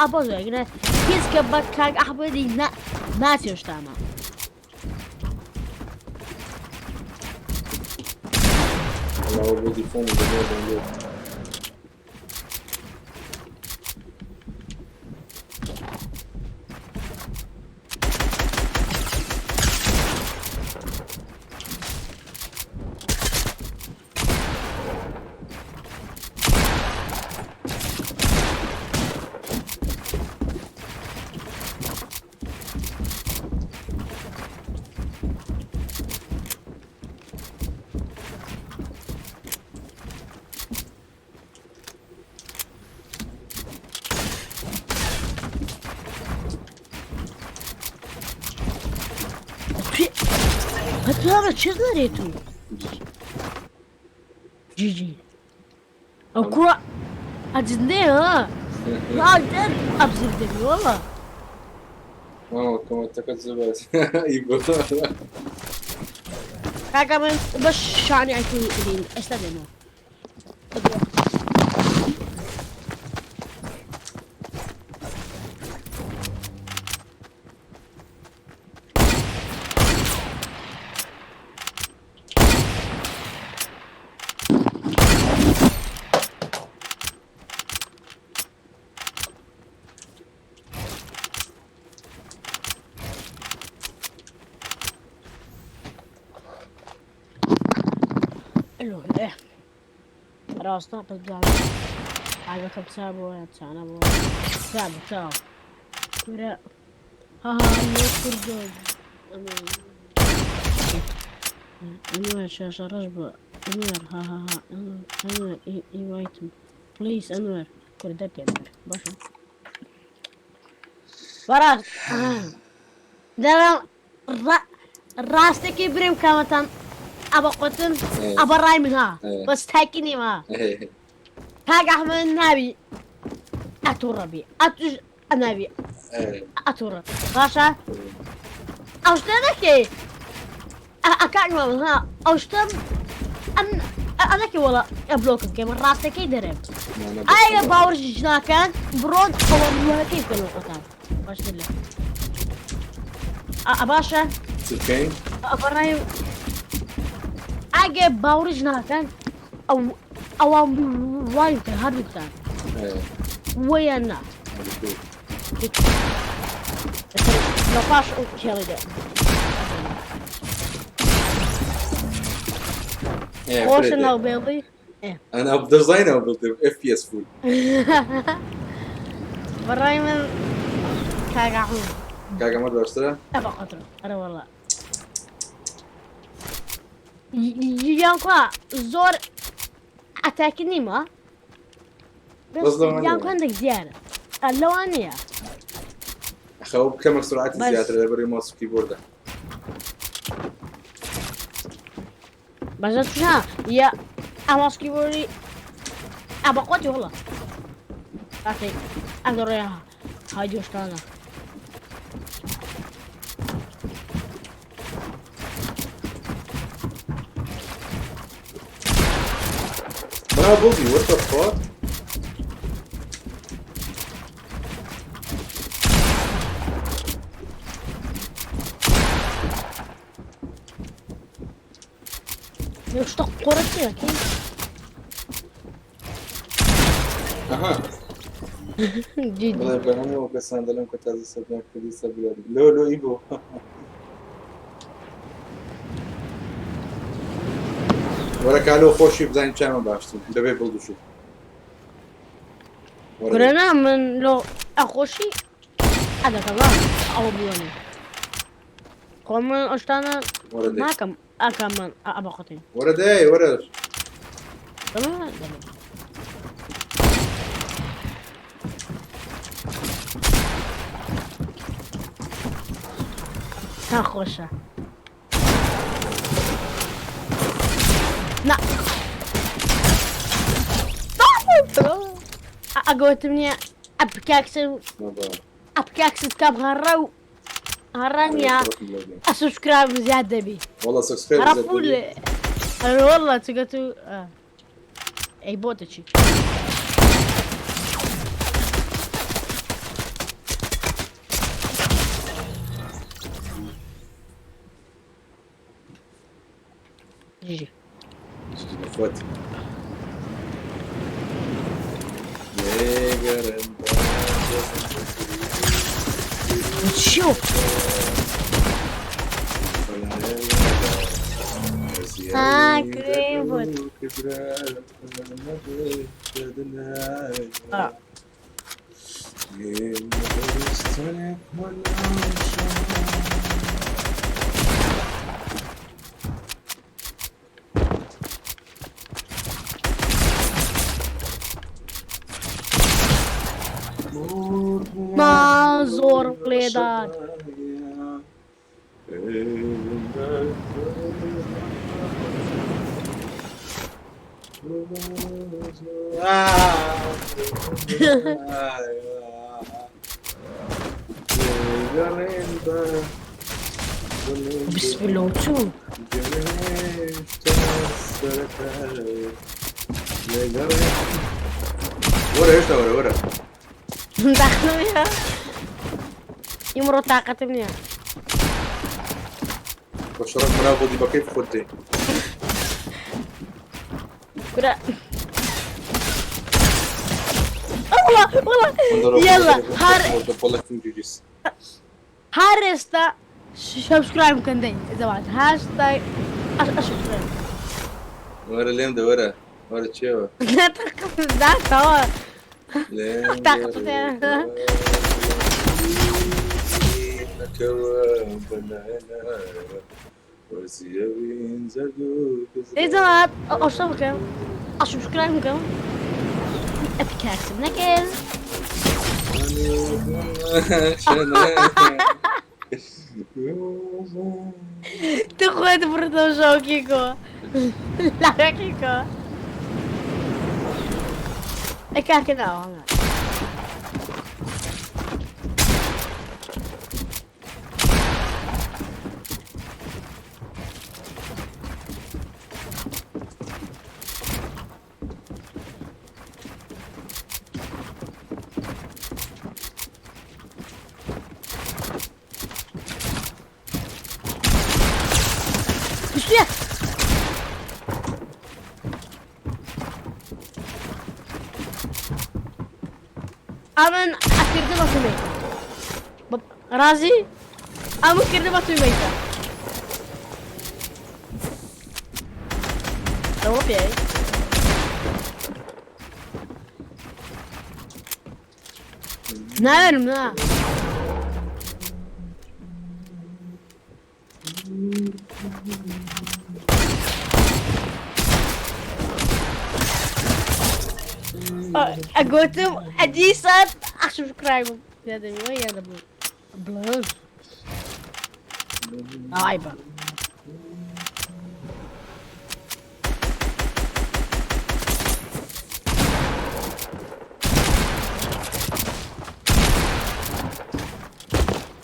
ئەبە زۆر هیچ کە بە کاک ئەحمەدی ناچێشتانە. الله بودي فون دەنگۆ. هەتوانە چ دەرێت و جیجی ئەو کوڕە ئەجندێ ها ناگەر ئەبزر دەبی وەڵا ماما کۆمەنتەکەت زۆر باش ئیبۆ. کاکە من بەش شانی ئەتو دین ئێستا دێمەوە حلو ايه ڕاستە بەس بزانم ئاگەکە بچا بۆ یان چانە بۆ چا بچاوە کورە ها ها لۆ کوردۆ ئەنوەر شاشە ڕەش بووە ئەنوەر ها ها ها ئەنوەر ئیوایتم پلیس ئەنوەر کورە دەرکێ ئەنوەر باشە بەڕاست دەڵێم ڕاستێکی برێم کامەتان ئەبە قوتم ئەبە ڕای من ها بەس تاکی نیم ها کاک ئەحمەد ناوی ئەتوڕە بی ئەتوش ناوی ئەتوڕە باشە ئەو شتە نەکەی ئەکاک ها ئەو شتە ئەم ئەنەکە وەڵا ئەبلۆکم بکەم ڕاستەکەی دەرێم ئایا باوەڕ ژناکان بڕۆن ئەوە ڕووەکەی بکەن خۆتان باشتر لە باشە بەڕای ئەگەر باوەڕیش ناکەن ئەو ئەوان وای بکەن هەردووکتان وەیان نا لە پاش ئەو کێڵی دێ خۆشە ناو بێڵی أنا ديزاين بيلد اف بي اس فول. بەڕای من کاک ئەحمەد کاک ئەحمەد باشترە؟ ئەبە قەترە ئەرە وەڵا یان کوا زۆر ئەتاکی نیمە بەس لەوانەیە. یان هەندێک دیارە لەوانەیە خەو کەمێک سرعەتی بەس. زیاترە لەبەری ماوس و کیبۆردە. بەس ها یا ئەماس کیبۆردی ئەبە قوتی وەڵا کاتێ ئەگەڕێ های دۆشتانە برا بوبی what the fuck؟ شتە قۆرە چییە ئەها جدی بڵێ بە هەموو ئەو کەسان دەڵێم کە تازە سەردان کردی سەبیان لۆ لۆ ئیبۆ. وەرە کالۆ خۆشی بزانین چامە باشتر دەبێ بڵدوشو. کورە نا من لۆ ئەخۆشی ئەدەکەڵا ئەوە بووەنی خۆ من ئەو شتانە ناکەم ئاکام من ئەبەقەتین. وەرە دەی وەرە. تا خۆشە. نا ئەگۆتم نییە ئەپکاکسم ئەپکاکست کام هەڕە و هەڕانیا ئەسوسکراب زیاد دەبی والله سبسكرايب هەڕە والله چگە تو ئەی بۆ دەچی جي خۆت. چیو آه. ما زۆر لێدات. بسم الله چوو وەرە هێشتا وەرە وەرە. داخلم ئیمڕۆ تااقەتم نییە. بەشەڕەت مەلا بۆ دیبەکەی خۆت دێ. کورە والله والله يلا هار هار ئێستا سبسكرايب بکەن دەی زەوات هاشتاگ ئەسبسکرايب. وەرە لێم دە وەرە وەرە چێوە. لا تاقەتەوە لێم تاقەتە. ئەی جەماعەت ئەو شتە بکەم ئەسبسکرايب بکەم ئەپیکاکسم نەکرد. تو خۆت بردەوە شەوکیکۆ لاکیکۆ ئەی کاکە ناوە. بیست و یەک. ئەمن ئەکردم بە تومەیتە ڕازی ئەمن کردم بە تومەیتە ئەوە پێ ناوێرم نا. ئەگوتم ئەدی سات ئەسوبسکرایبم یادەوە یادە بوو بڵێ عیبە.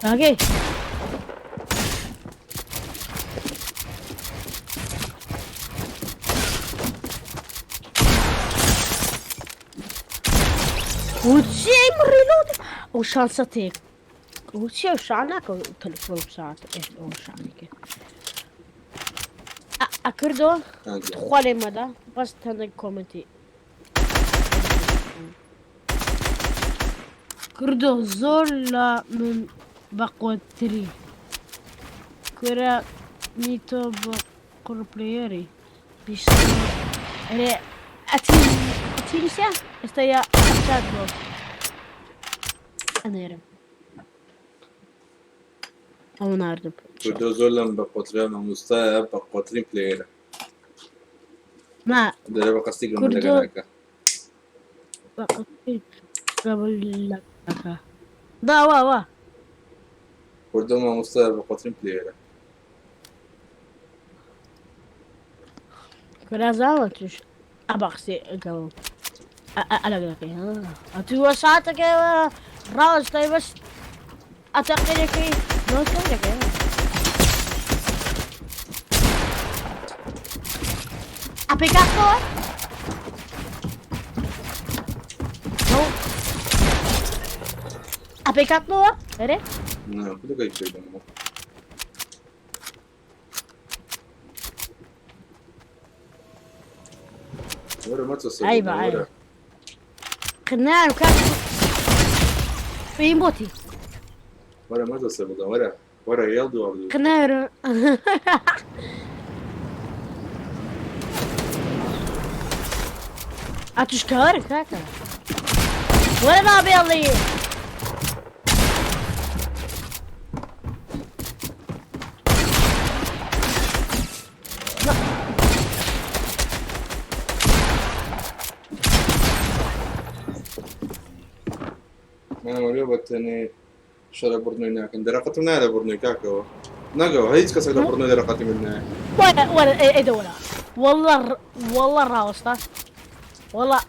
ئۆکەی وچی ڕیلۆد ئەو شانسە تێک وچی ئەو شان ناکە تەلفۆن ساعت ئەو شانێکە ئەکردەوە خوا لێ مەدا بەس تەنێک کۆمنتی کردۆ زۆر لە من بەقوەتتری کورە نیتۆ بە قوڕپلەیەری. بیست ئەرێ ئەچی ئەچی نووسیا ئێستا یا چات بۆ ئەنێرم ئەوە ناردم. کوردۆ زۆر لەم بە قۆترە مامۆستایە بە قۆترین پلەیەرە. ما دەرێ بە قەستی گەمە کوردۆ لەگە ناکە. بە قەستی گەمە لەگە دا وا وا. کوردۆ مامۆستایە بە قۆترین پلەیەرە. کورا زاوە توش ئەبە قسەی گەمە ئەلەگەکەی ها ئەتووە ساتەکە ڕاستای بەس ئەتەقێنەکەی نۆسەکەی. ئەپێکاتەوە ئەپێکاتەوە ئەرێ نا کودەکەی پێدەمەوە. وەرە مەچە سەر عیبە وەرە. عیبە قنار کاک پێیم بۆتی وەرە مەچە سەر بڵدە وەرە وەرە هێڵ دووە دوو. قنار ئەتوش کار کاکە وەرە با بێڵی من وەرە بەتەنێ شەرە بڕنووی ناکەن دەرەقەتم نایە لە بڕنووی کاکەوە. ناگەوە هیچ کەسێک لە بڕنووی دەرەقەتی من نایە. وەرە وەرە ئەی دەوەرە والله والله ڕاوەستا والله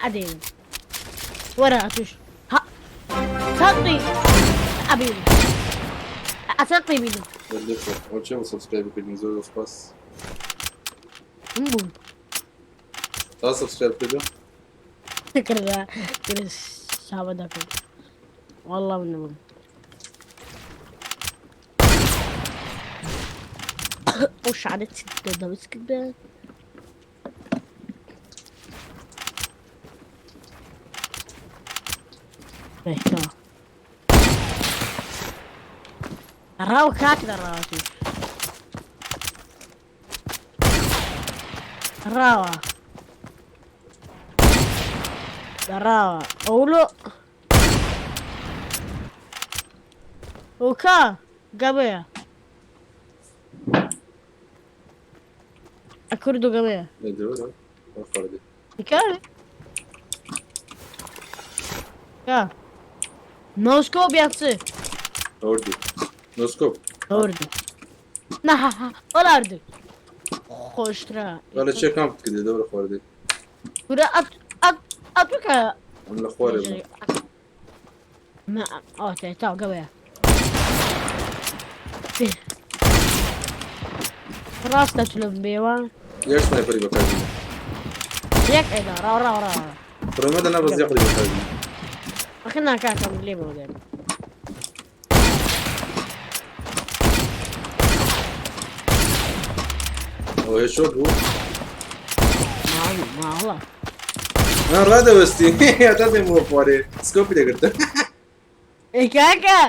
ئەدێن وەرە ئەتوش ها تەقی ئەبین ئەتەقی بینم وەردەکە ئەو چێ بە سەبسکرایب کردین زۆر زۆر سپاس. بوو تا سەبسکرایب کردم كذا كذا شابة داكم والله من نبوم وش عادت دوس كده إيه تمام راو كاكدا راوتي راوا دراوة أولو وكا قبيا أكردو قبيا دەوەرە خواردی. كا كا نوسكوب يا ئەوردی. نۆسکۆپ. أوردو نا ولا أردو خوشترا وەرە چێ کام بکردی دەوەرە خواردی. ورا أت أت أتوكا ئەم لە خوارێ بوو. ما أوه تا قبيا ڕاستە چلم بێوە یەک سنایپەری بەکاربینە. یەک ئەیدا ڕاو ڕاو ڕاو پرۆمەدە نابەز یەک بەکاربینە. ئەخنا کاکەم لێ بۆ دێن ئەوە هێشۆت بوو. ماڵە نا ڕادەوەستی هەتا دێمەوە خوارێ سکۆپی دەگرتە. کاکە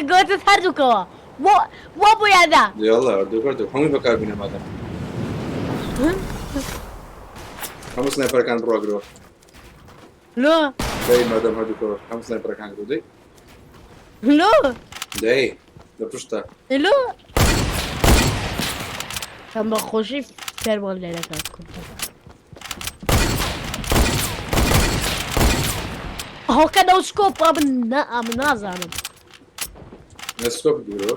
گوتت هەردووکەوە بۆ بۆ بۆ یادا یاڵا هەردوو هەردوو هەمووی بەکاربینە مادەم. هەموو سنایپەرەکان بڕواگرەوە. لۆ دەی مادەم هەردووکەوە هەموو سنایپەرەکان گرەوە دەی. لۆ دەی لە پشتە. لۆ کەم بە خۆشی فێرمان لێ دەکات کوردە هۆکە دەو سکۆپ من من نازانم لە سکۆپ گرەوە.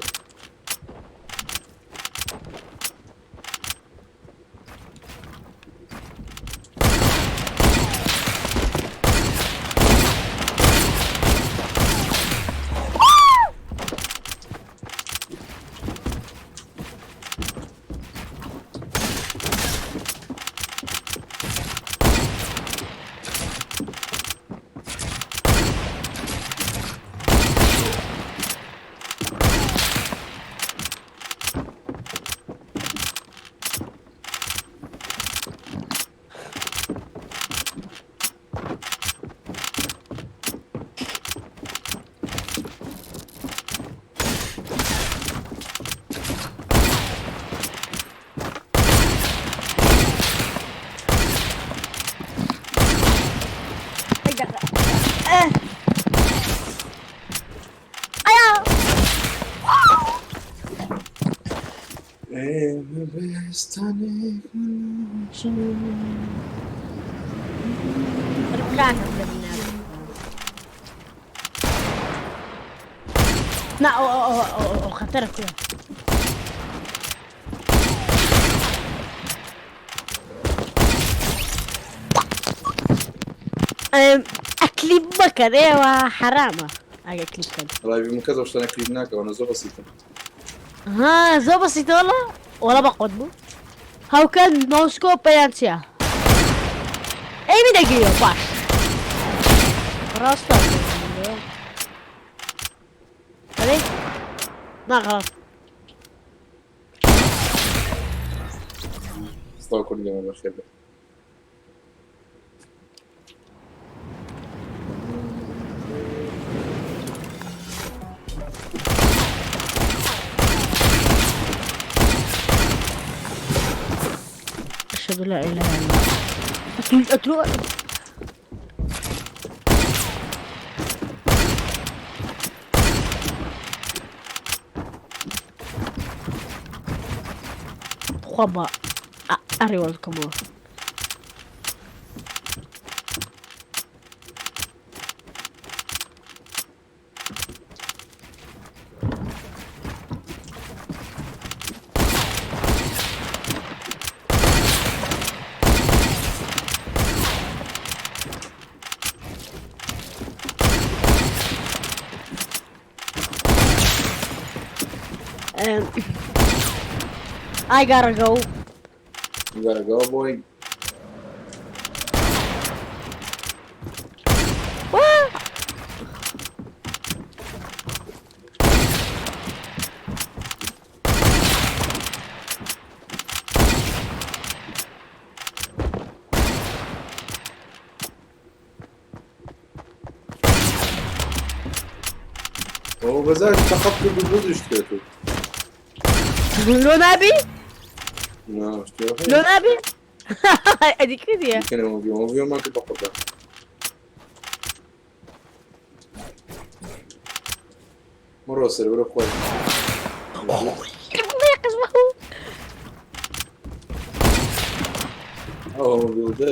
نا ئەو ئەو ئەو ئەو ئەو خەتەرە کوێ ئەکلیپ بکەن ئێوە حەرامە ئەگە کلیپ بکەن ڵایڤی من کەس ئەو شتانە کلیپ ناکە وەنە زۆر بەسیتە. ها زۆر بەسیتە وەڵا وەڵا بەقوت بوو هەوکەن نۆسکۆپە یان چییە ئەیمی دەگیرەوە باش ڕاستە ئەرێ نا غەڵەت سڵاو کوردی گەمە بەخێر بێ. أشهد لا إله إلا الله أتلو أتلو خوا بە ئەڕێوە بکەمەوە I gotta go. You gotta go, boy. What? ئەوە بەزار تەقەت کرد و بۆ دشت کرد لۆ نابی؟ نا شتێ لۆ نابی؟ ئەدی کردیە کەنەوە بیەوە بیەوە کرد بە قوربان. مڕۆ سەر وەرە خۆی. ئەوە بیڵدە.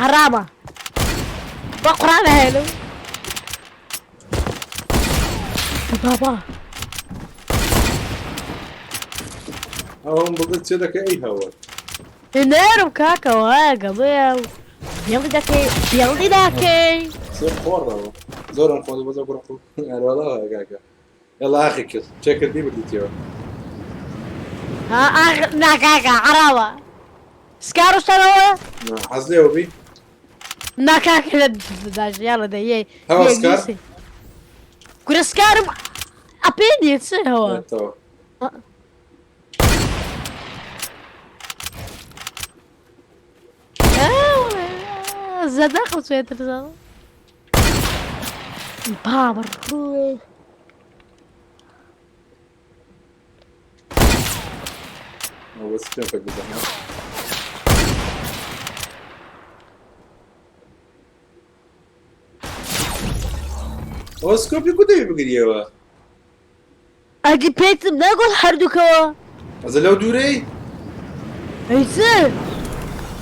حرامە بە قورئان هێلم بابا ئەوە بڵدە چێ دەکە ئەی هاوار. نێرم کاکەوە گەڵێ بێڵی دەکەی بێڵی داکەی سێ خۆڕەوە زۆرم خۆ بەزە کوڕ ئەرواڵا کاکە يلا اخي كل تشيكر دي بديتيوە ها ئاخ نا کاکە حرامە سکار و سەرەوە حەز لێوە بی نا کاکە لە داش یاڵە دە یەی هەوا سکار؟ کورە سکارم ئەپێ نییە چ هەوە تەوە زەدە خەوتێتر بابە ڕووێ ئەوە بەس پێم پێک بزانم ئەوە سکۆپی کو دەوێ بگریەوە ئەگی پێتم نەگوت هەردووکەوە ئەزە لەو دوورەی ئەی چ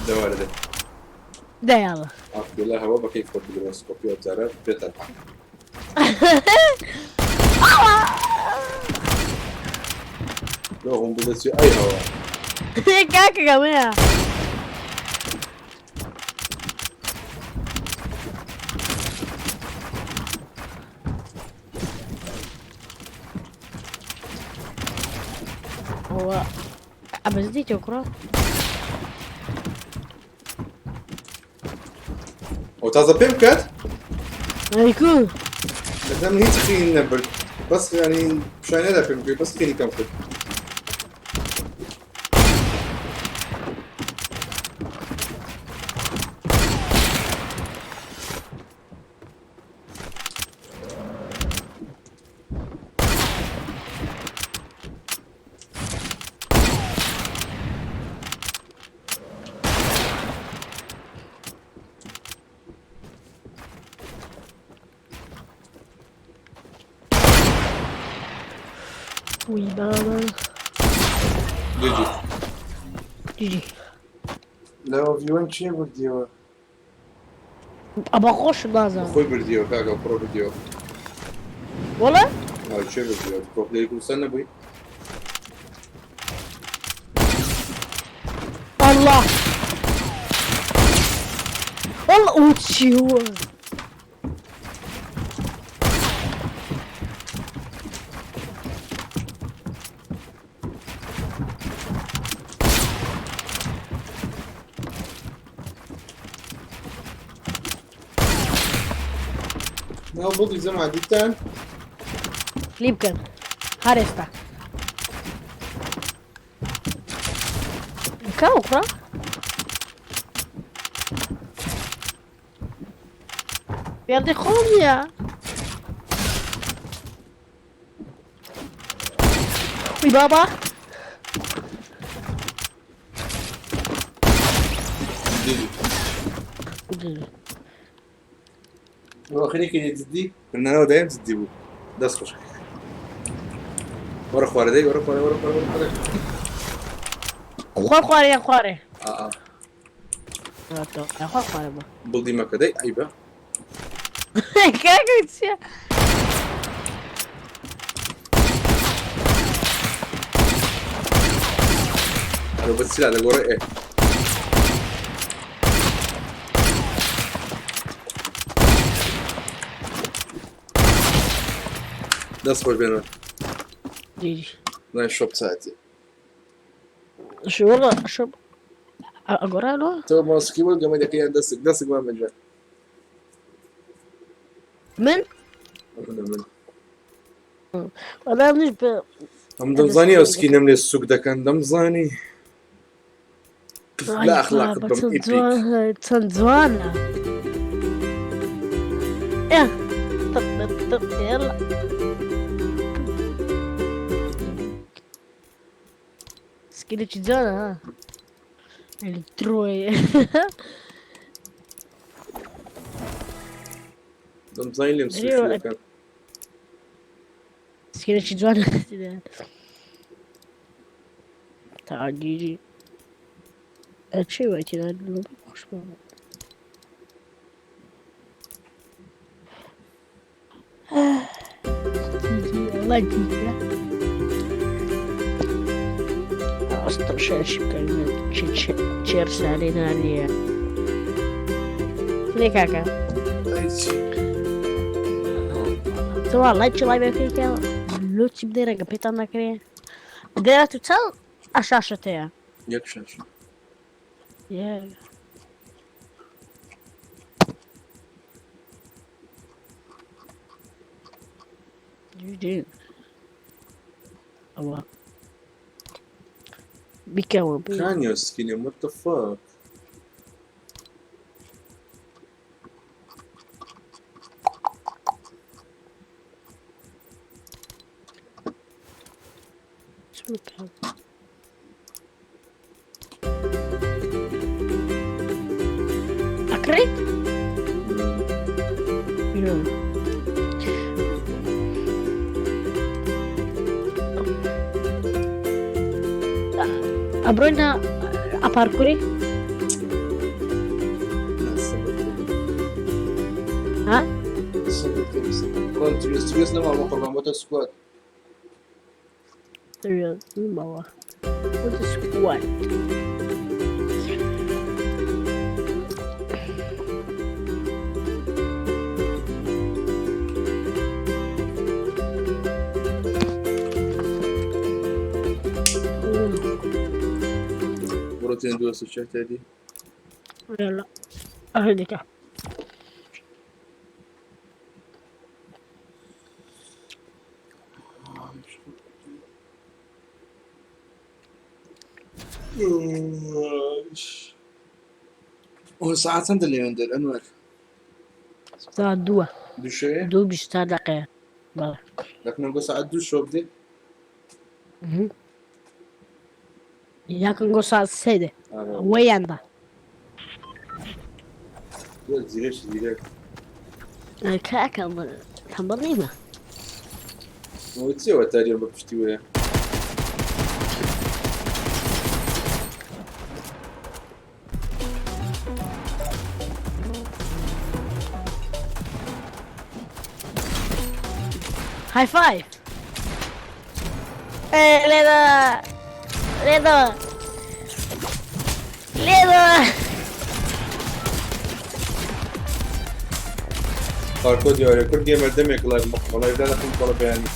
دەوارە دە دەیاڵە ئەفگەلە هەوە بەکەی خۆت بگرەوە سکۆپی ئەو جارە پێتە لۆ هەم بڵێ چی ئەی هەوە کاکە گەمەیە هو ئەبەزدیتەوە کوڕە ئەو تازە پێم بکات ئەیکو لەگەڵ من هیچ خینی نەبرد بەس ینی پیشانی نەدا پێم بکەی بەس خینی کەم کرد وی بابا. GG. GG. لە ڤیوەن کێ بردیەوە؟ ئەبە خۆشم نازانم. خۆی بردیەوە کاکە کوڕە بردیەوە. وەڵا؟ ئەو کێ بردیەوە؟ pro player کوردستان نەبووی؟ الله والله وتشي هو ناو بڵی زەما دیتان؟ لی بکەن هەر ئێستا کاو کوڕە پێڵی خۆم نییە وی بابا. ئەخری جدی نەوە دایم جدی بوو دەست خۆش. وەرە خوارێ دەی وەرە خوارێ وەرە خوارێ وەرە خوارێ. خۆ خوارێ یان خوارێ؟ ئا خۆ خوارێ بوو. بڵدی مەکە دەی عیبە. کاکە چییە؟ ئەرۆ بە چیلا دەگۆڕێ ئێ. دەست خۆش بێنەوە. جی نای شۆپ ساعتی. شو والله شو ئەگۆڕانەوە؟ تۆ ماسکی بۆ گەمە دەکەی یان دەستک دەستک وان بەجا. من؟ من وەڵا منیش بە ئەم دەمزانی ئەو سکینەم لێ سوک دەکەن دەمزانی. لا ئەخلاقت بم ئیپیک. چەند جوانە. ئێ طب طب يلا سکینێکی جوانە ها ئەلیکترۆیە. دەمزانی لێم سوک دەکەن. سکینێکی جوانە. تعالیری چی وایتی خۆش والله جديدة أسطر شاشة تشيرس علينا عليا ليه كاكا تو والله تشي لايف فيك لو تبدا رقم بيتا نكري دايرة تل أشاشة تيا یەک شاش. يا جي الله بيكون بي کانیۆ سکینێ what the fuck. شو أكريت؟ ئەبرۆینە ئەپارکوری؟ ها؟ تریس نەما بۆ قوربان بۆتە سکوات. ماوە بۆتە سکوات. بڕۆ تێن دووەستە چێتێدی. يلا أهدك. ئەو ساعت چەندە لێوێن دەر ئەنوەر؟ ساعة دووە. دوو شەوێ؟ دوو بیست دقيقة بەڵێ. لەکنم گۆ ساعت دوو شەو بدێ؟ یاکن گۆ ساعت سێ دێ وەیاندا. زیرەک زیرەک. کاکە تەمبەڵ نیمە. ئەوە چییە تاریان بە پشتی وەیە؟ های فایف لێدە لێدە لێدە. پارکۆ دیارە کورد گەمەر دەمێک لایڤ مەخۆ لایڤ دادەخم کۆڵە بەیانی.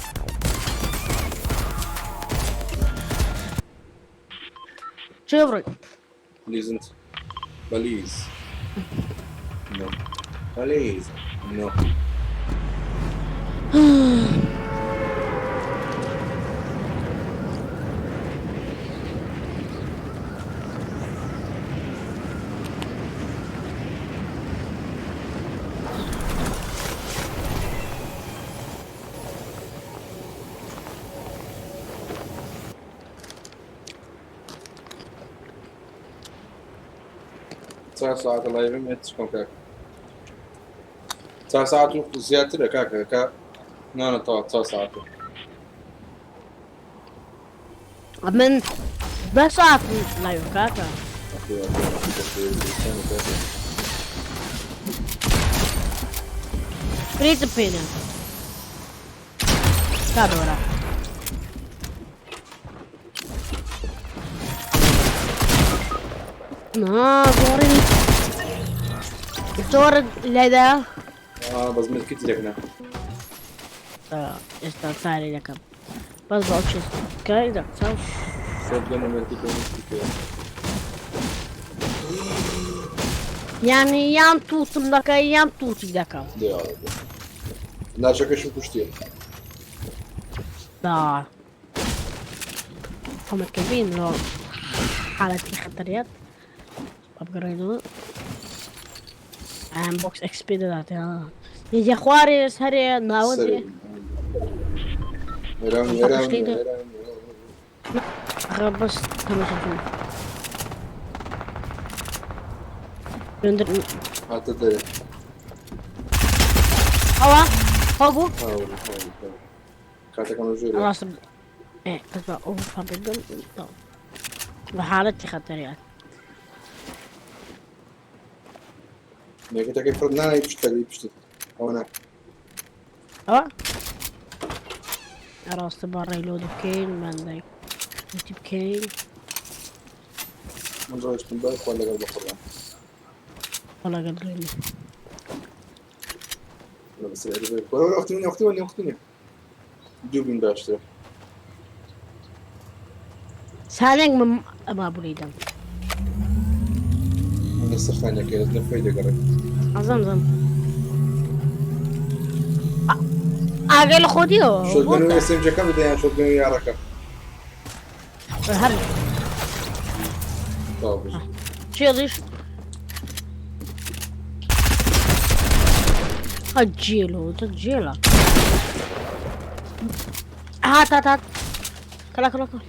چێ بڕۆی؟ Pleasant. Please. No. Please. No. چوار ساعتە لایڤم هێ چ کەم کاکە چوار ساعت و زیاترە کاکە کە نانە تەوا چوار ساعتە. من 10 ساعت لایڤ کاکە. فریزم پێنە کاکە وەرە. نا زۆری زۆر لێدا. بەس ملکەتی دەکەنە. ئێستا ساری دەکەم بەس بە ئەو کاری دەکەم. شۆتگەن و ملکەتی و ملکەتی. یعنی یان تووتم دەکەی یان تووتی دەکەم. ناچەکەشم کوشتیە. دا خۆمت کردین لۆ حالەتی خەتەریات بگەڕێنەوە. ئەم بۆکس ئەکسپی دەداتێ یە خوارێ سەرێ ناوەندێ. بەس تەماشا هاتە دەرێ. ئەوە هەبوو کاتەکەم لە ژێرە. ڕاستم ئێ بەس بە ئەو پامپێ بم بە حالەتی خەتەریات. مێکەتەکەی فڕ نانای پشتەکەی پشتت ئەوە نا. ئەوە ڕاستە با ڕێلۆد بکەین مندای وتی بکەین. من ڕۆیشتم بە خوا لەگەڵ بەخۆڕان. خوا لەگەڵ دڵی. وەرە وەختنی وەختنی وەختنی دوو بین باشترە. سالێک من ئەما بوریدەم. من لەسەر خانەکەی لە خۆی دەگەڕێت. ئەزەم زەم. ئاگای لە خۆدیەوە. شۆتگەن و ئێسێمجەکەم بدە یان شۆتگەن و یاڕەکە. هەر. تەواو بژی. چێڵیش. ئەجێلۆ دەجێلە. هات هات هات. کەلا کەلا کەلا.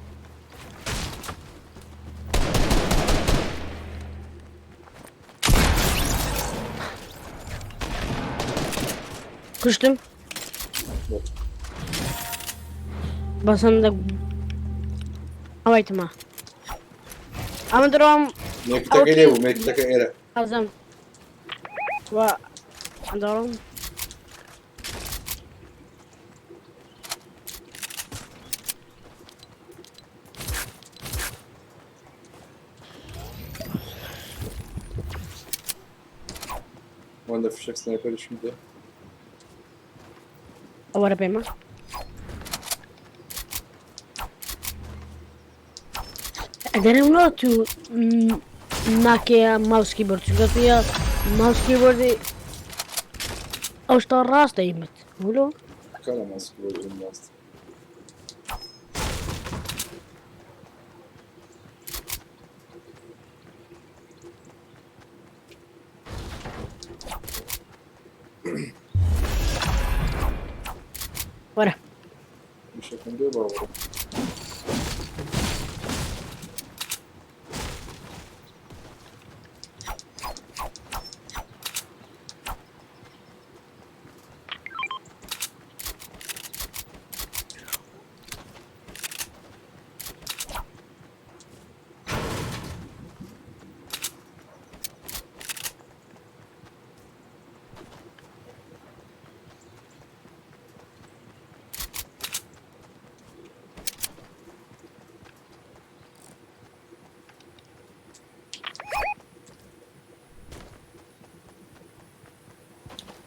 کوشتم. بەسەندە ئەوەیتمە. ئەمە درۆم. مێکتەکەی لێ بوو مێکتەکە ئێرە. ئەزەم. و دەڕۆم. وان لە فشەک سنایپەریشم بدە. ئەوەرە پێمە. ئەدەرم لۆ تو ناکێ ماوس کیبۆرد چونکە توە ماوس کیبۆردی ئەو شتە ڕاستە ئیمت ولۆ. کارە ماوس کیبۆردی ڕاست. وەرە. ئیشەکەم بێ باوەڕە.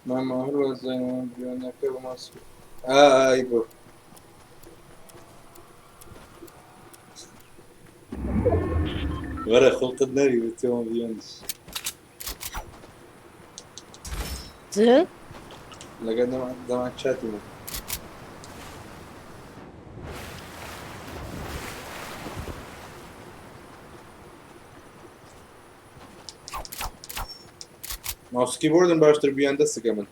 ماما هەر وازانم بیۆنەکە بە ماسک ئای بۆ وەرە خڵقت نەری وتەوە بیۆنش چ؟ لەگەر دەما چاتی من ماوس کیبۆردم باشتر بیان دەستەکە من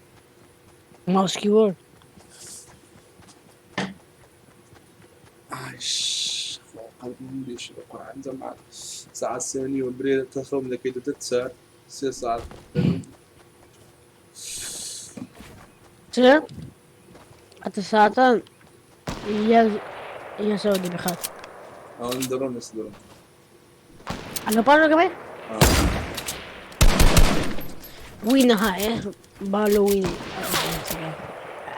ماوس کیبۆرد ئایش قەلبم لێشە بە قورعان جەماعەت سەعات سێ و نیوە برێ تەخەوم دەکەیت دە چار سێ سەعات چ؟ ئەتە ساعتان یا یا سەوەدی بخات ئەوەن دەڕۆم ئێستا دەڕۆم ئەلۆ پاژەکە بێ وی نەها ئێ بالۆ وی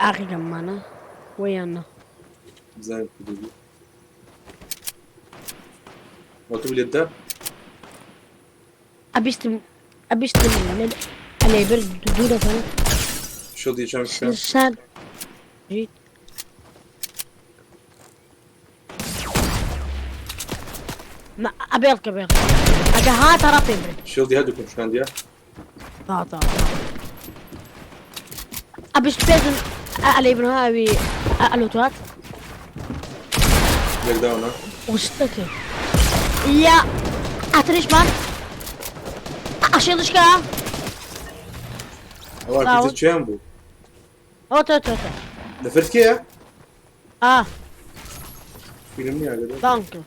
ئاخی گەممانە وەیان نا بزانم کوردی بوو وەتو لێت دا ئەبیستم ئەبیستم ئەلێ بر دوو دەکەن شڵدی چەند بکەم سات ما ئەبێڵکە بێڵ ئەگە هاتە ڕاپێ برێ شڵدی هەردووکم شکاندیە تا تا ئەبیست پێزن ئەلێ بن هاوی ئەلۆتوات لێکداوە وشتەکە یا ئەتریشمان ئەشێڵشکە ئەوە داون. چیان بوو ئەوە تۆ تۆ تۆ نەفرت کێیە ئا فیلم نییە ئەگەر داونکە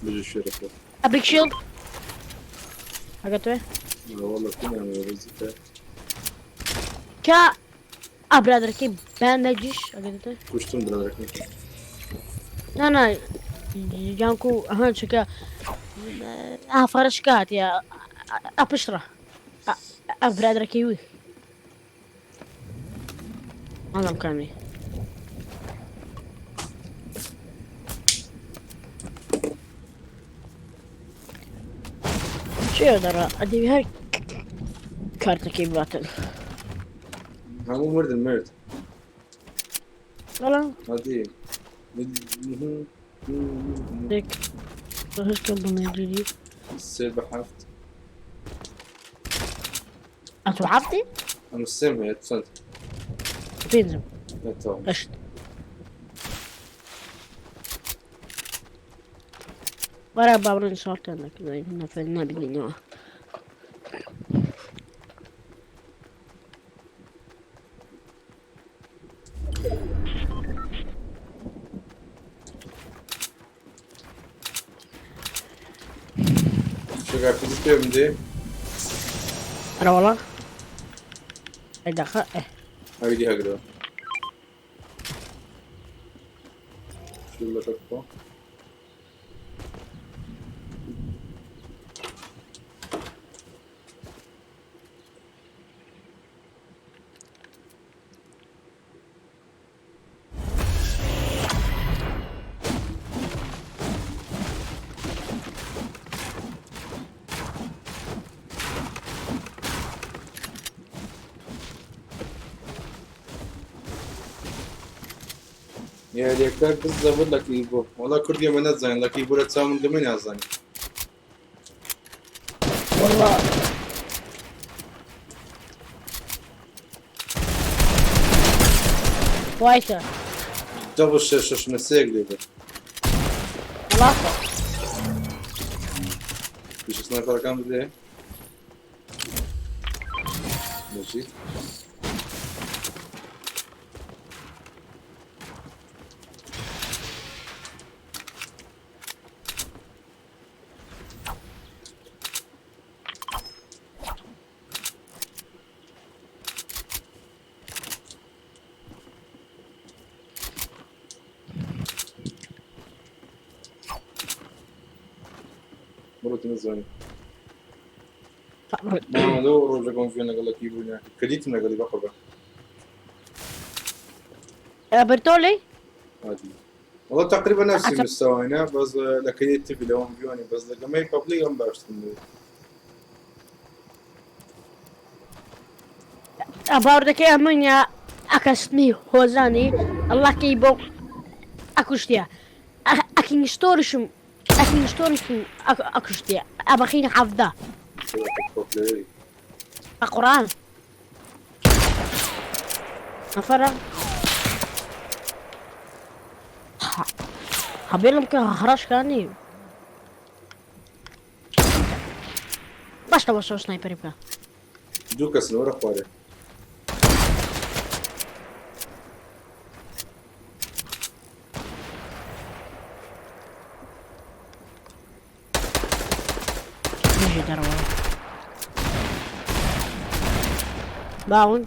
بژی شێرەکە ئەبیک شیڵد ئەگە تۆ والله كنا بزيتها کە ئا برادەرەکەی بەیان نەگیش ئەگە تۆ کوشتم برادەرەکەم نا نا یانکو ئەها چکە ئافەرشکە هاتیە ئەپشڕە ئە برادەرەکەی وی ئەڵم کامی چێ دەڕا ئەدەوی هەر کارتەکەی باتن هەموو مردن مرد بەڵام هادی دێک هەشتم بڵێ سێ بە حەفت ئەتو حەفتی ئەم سێم هەیە چەند پێنجم نەتەوە هەشت وەرە با بڕۆین شاڵتان دەکەین نەفەر نابینینەوە شگافیزی پێ بدێ ئەرە وەڵا ئەی دەخە ئێ ئەوی دی هەگرەوە شلەکە بخۆ یاریەکە بزەبت لە کیبۆ وەڵا کوردی ئەمە نەزانین لە کیبۆرە چاوم گەمە نازانین وەڵا وایتە دەبڵ شەش شەش نە سێک لێ بێت وەڵا پیشە سنایپەرەکان بدێ بەجی بڕۆ نەزانین ماما لەو ڕۆژە کۆنفیۆن لەگەڵ لە کیبۆ ناکرد کە دیتم لەگەڵی بەقڕبە ئەبرتۆ لێی هادی. والله تقريبا نفس مستوانا بس لكريتيف لو بيوني بس لقمي بابليك ام باشتن. باوەڕ دەکەی ئەمنیا ئەکەسمی هۆزانی ئەڵاکەی بۆ ئەکوشتە ئەکینگستۆریشم ئەکینگستۆریشم ئەکوشتە ئەبەخین 17 قورآن نەفەرە هەبێڵم کە هەڕەشکانی باشتەوە سۆ سنایپەری بکە. دوو کەسن وەرە خوارێ. بژی دەرەوە باون.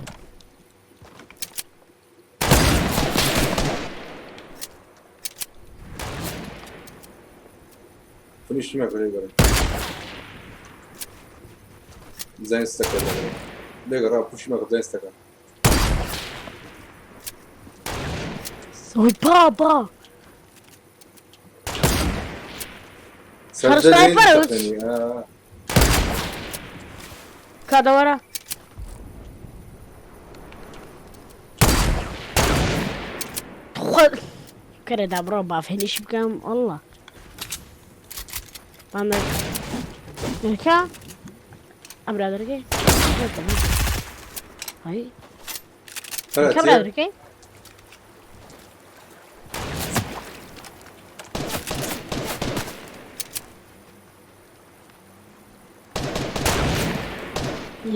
فنیش مەکە لێگەڕێ. بزانین ستەکە لێگەڕێ. لێگەڕا پوشی مەکە بزانین ستەکە. وی بابا سەرجە سنایپەر لێ وت. تەقێنی، ئا. کادەوەرە خۆ کەرە دابڕۆ بافێنیش بکەم والله ئەمە کە ئەم برادەرەکەی هەی هەرە کە تێ؟ برادەرەکەی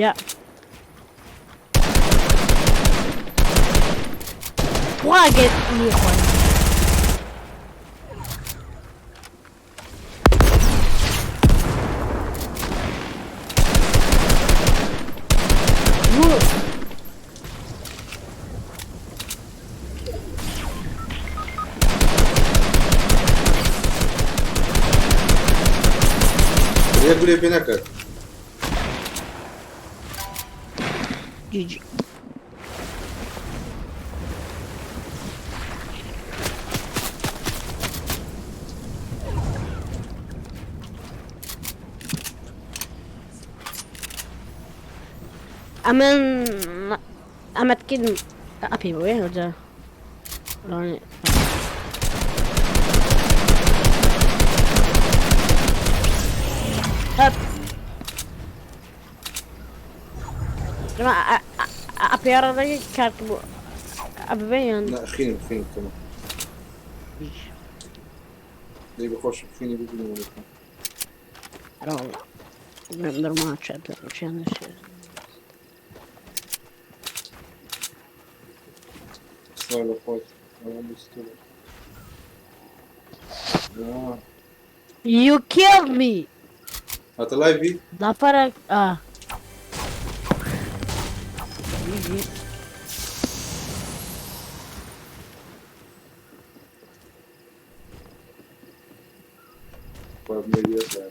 یا خوا گەر نیخۆن. بوو. یەک گولێ پێ نەکرد. جی جی. ئەمن ئەمەت کردم ئەپی بۆ وجا هەپ جماعة ئەپیارە کارت بۆ ئەببەیان. نا خینم خینم کەمە. دەی بەخۆشم خینی ببینم. والله نقدر ما تشد سڵاو لە خۆت. ئەوە مستوە. ئا. You killed me. هاتە لایڤی؟ لا فرق. خوا بمێری ئێستا.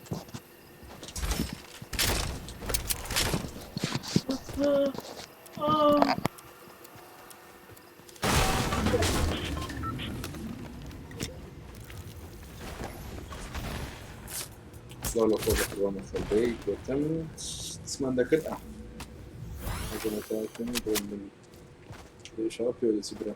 سڵاو لە خۆ بەقوربان خەڵبەی گوتم چمان دەکرد ئا ئەگەمەتاکەم بۆ من شەوە پێوە دەچی برا.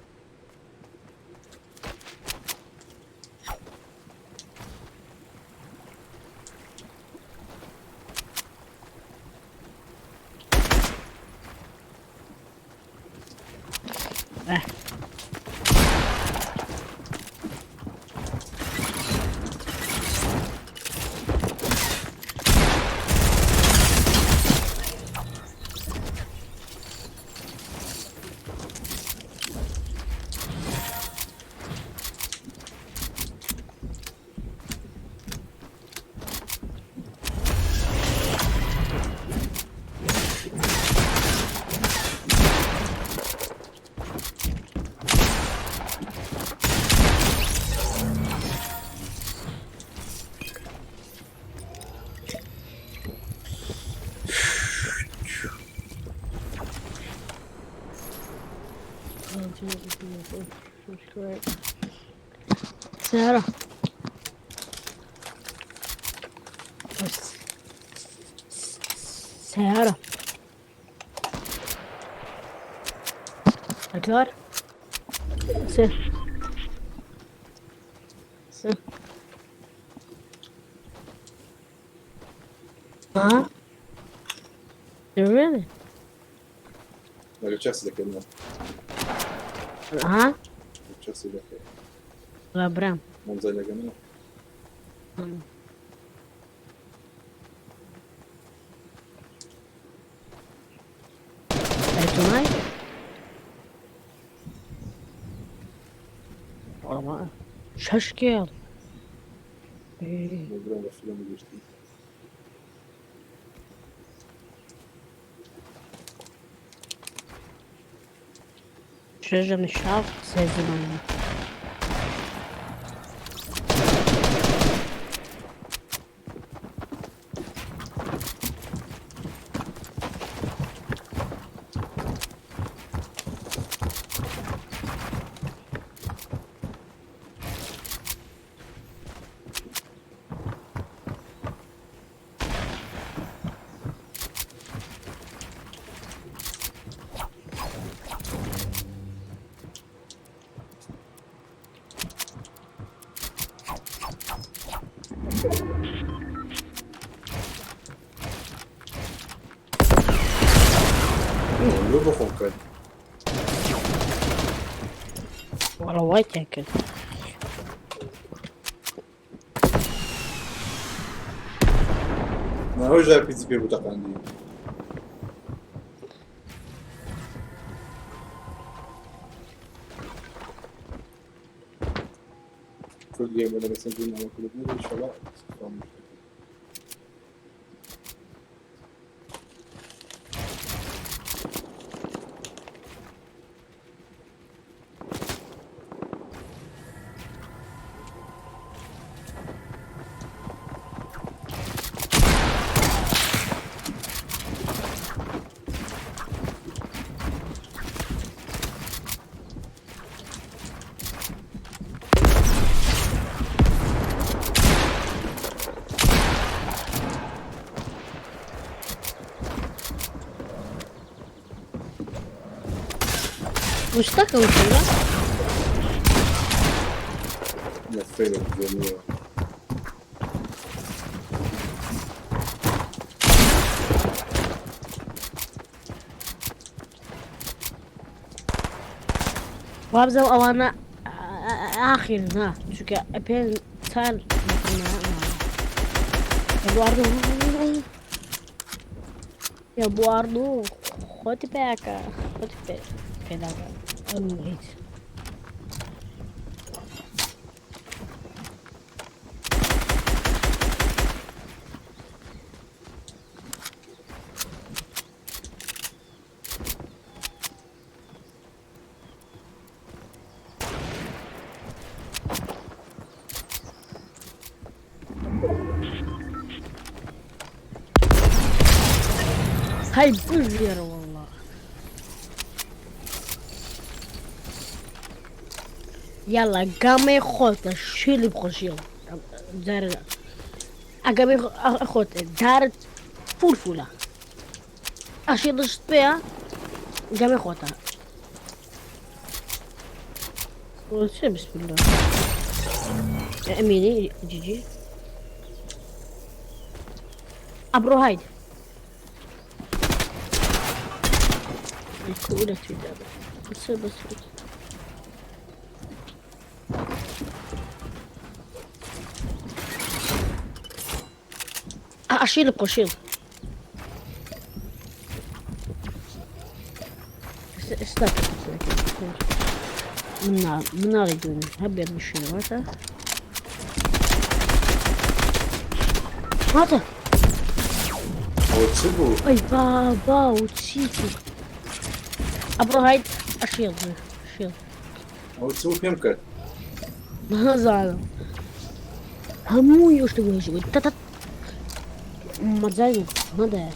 سەیارە. سەیارە. چوار سێ سێ ها Really? لەگە چەخسی دەکردن ها؟ چەخسی دەکرد لا برام مەمزای لەگە منە Tonight? والله شەش کێڵ برام بە فیلم گرتی شەش من شاف سێ زمان لۆ بخۆم کرد والله وايد تاكل ناوە ژار پیسی پێ بوو تەقاندی کورد گەیم لە مەسەنجەر ناوە کورد نەبێ ئینشەڵا فامۆش دەکەم. مشتاقة وشو لە فەیلە جۆنیەوە وابزە ئەوانە ئاخیر نا چونکە پێ چار بواردو خۆتی پێکە خۆتی پێ پێداکە ئەم هیچ هاي بزير والله يلا قامي خوت شيلي بخشيل دار اقامي خوت دار فولفولة اشيل بيها قامي خوتها بسم الله اميني جي جي ابرو هايد الكولة بس بس اشيل بقشيل استنى من من نار يدوني هبي بشيل ماتا ماتا ئەوە چ بوو اي بابا وتسيتي ابرو هايد اشيل اشيل ئەوە چ بوو پێم کرد ما زعلان همو يشتغل يشتغل تتت ما زعلان ما ده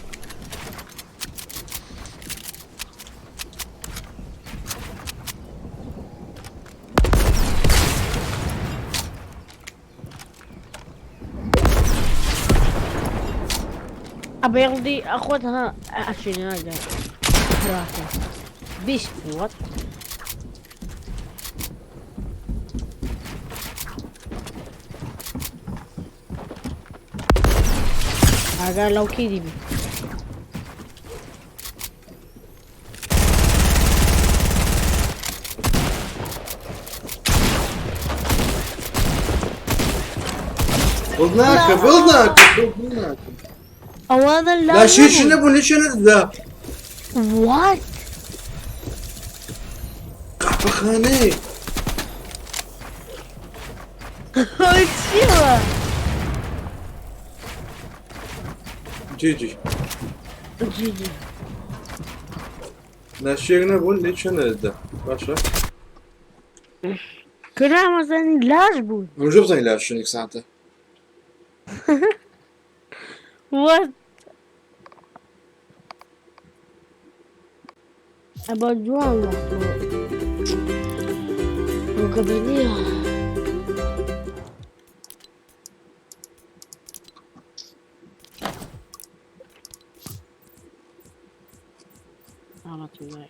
ئەبێڵدی ئەخۆت ها ئەچینە ناگە براکە 20 وات. ئاگا لەو کی دیبی. دڵ ناکەم دڵ ناکەم دڵ ناکەم. ئەوانە لا لا شیش نەبوون لێ نەدەدا. وات؟ قەحپەخانەیە. چیوە؟ جی جی. جی جی. لا شێک نەبوون لێ نەدەدا باشە. کورە مەزانی لاش بوون. ئەم ژۆ بزانین لا شوێنێک ساتە. وات؟ ئەبە جوان وەخت ڕووکەبەنیە. الله.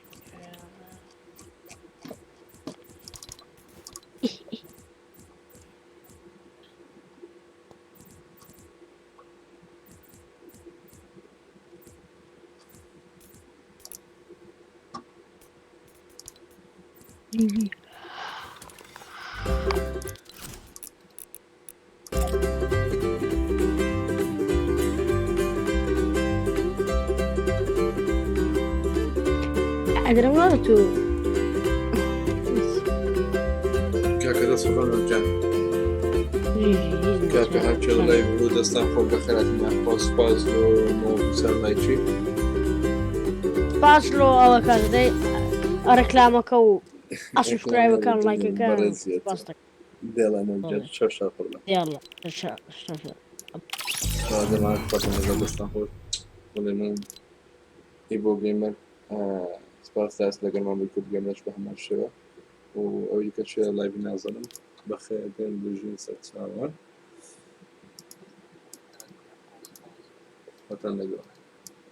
ئەگرم تو. کاکە دەست خۆشان گیان. کاکە هەرچێ لای بوو دەستان خۆش بەخێراتن خۆ سپاس لۆ سەرمایچی. سپاس لۆ ئەوە کاتدەی ڕێکلامەکە و ئەسوبسکرایبەکان لایکەکان سپاس دەکەم. دێڵە گیان شەر شەر خۆڵە. يلا شا شا. دەمان خۆتان لەگەڵ دەستان خۆش بڵێ من ئیبۆ گەیمەر سپاس داست لەگەڵمان بووی کورد گەیمەرش بە هەمان شێوە و ئەوی کە چێ لایڤ نازانم بەخێر بێن بژین سەرچاوان خۆتان لەگەڵ.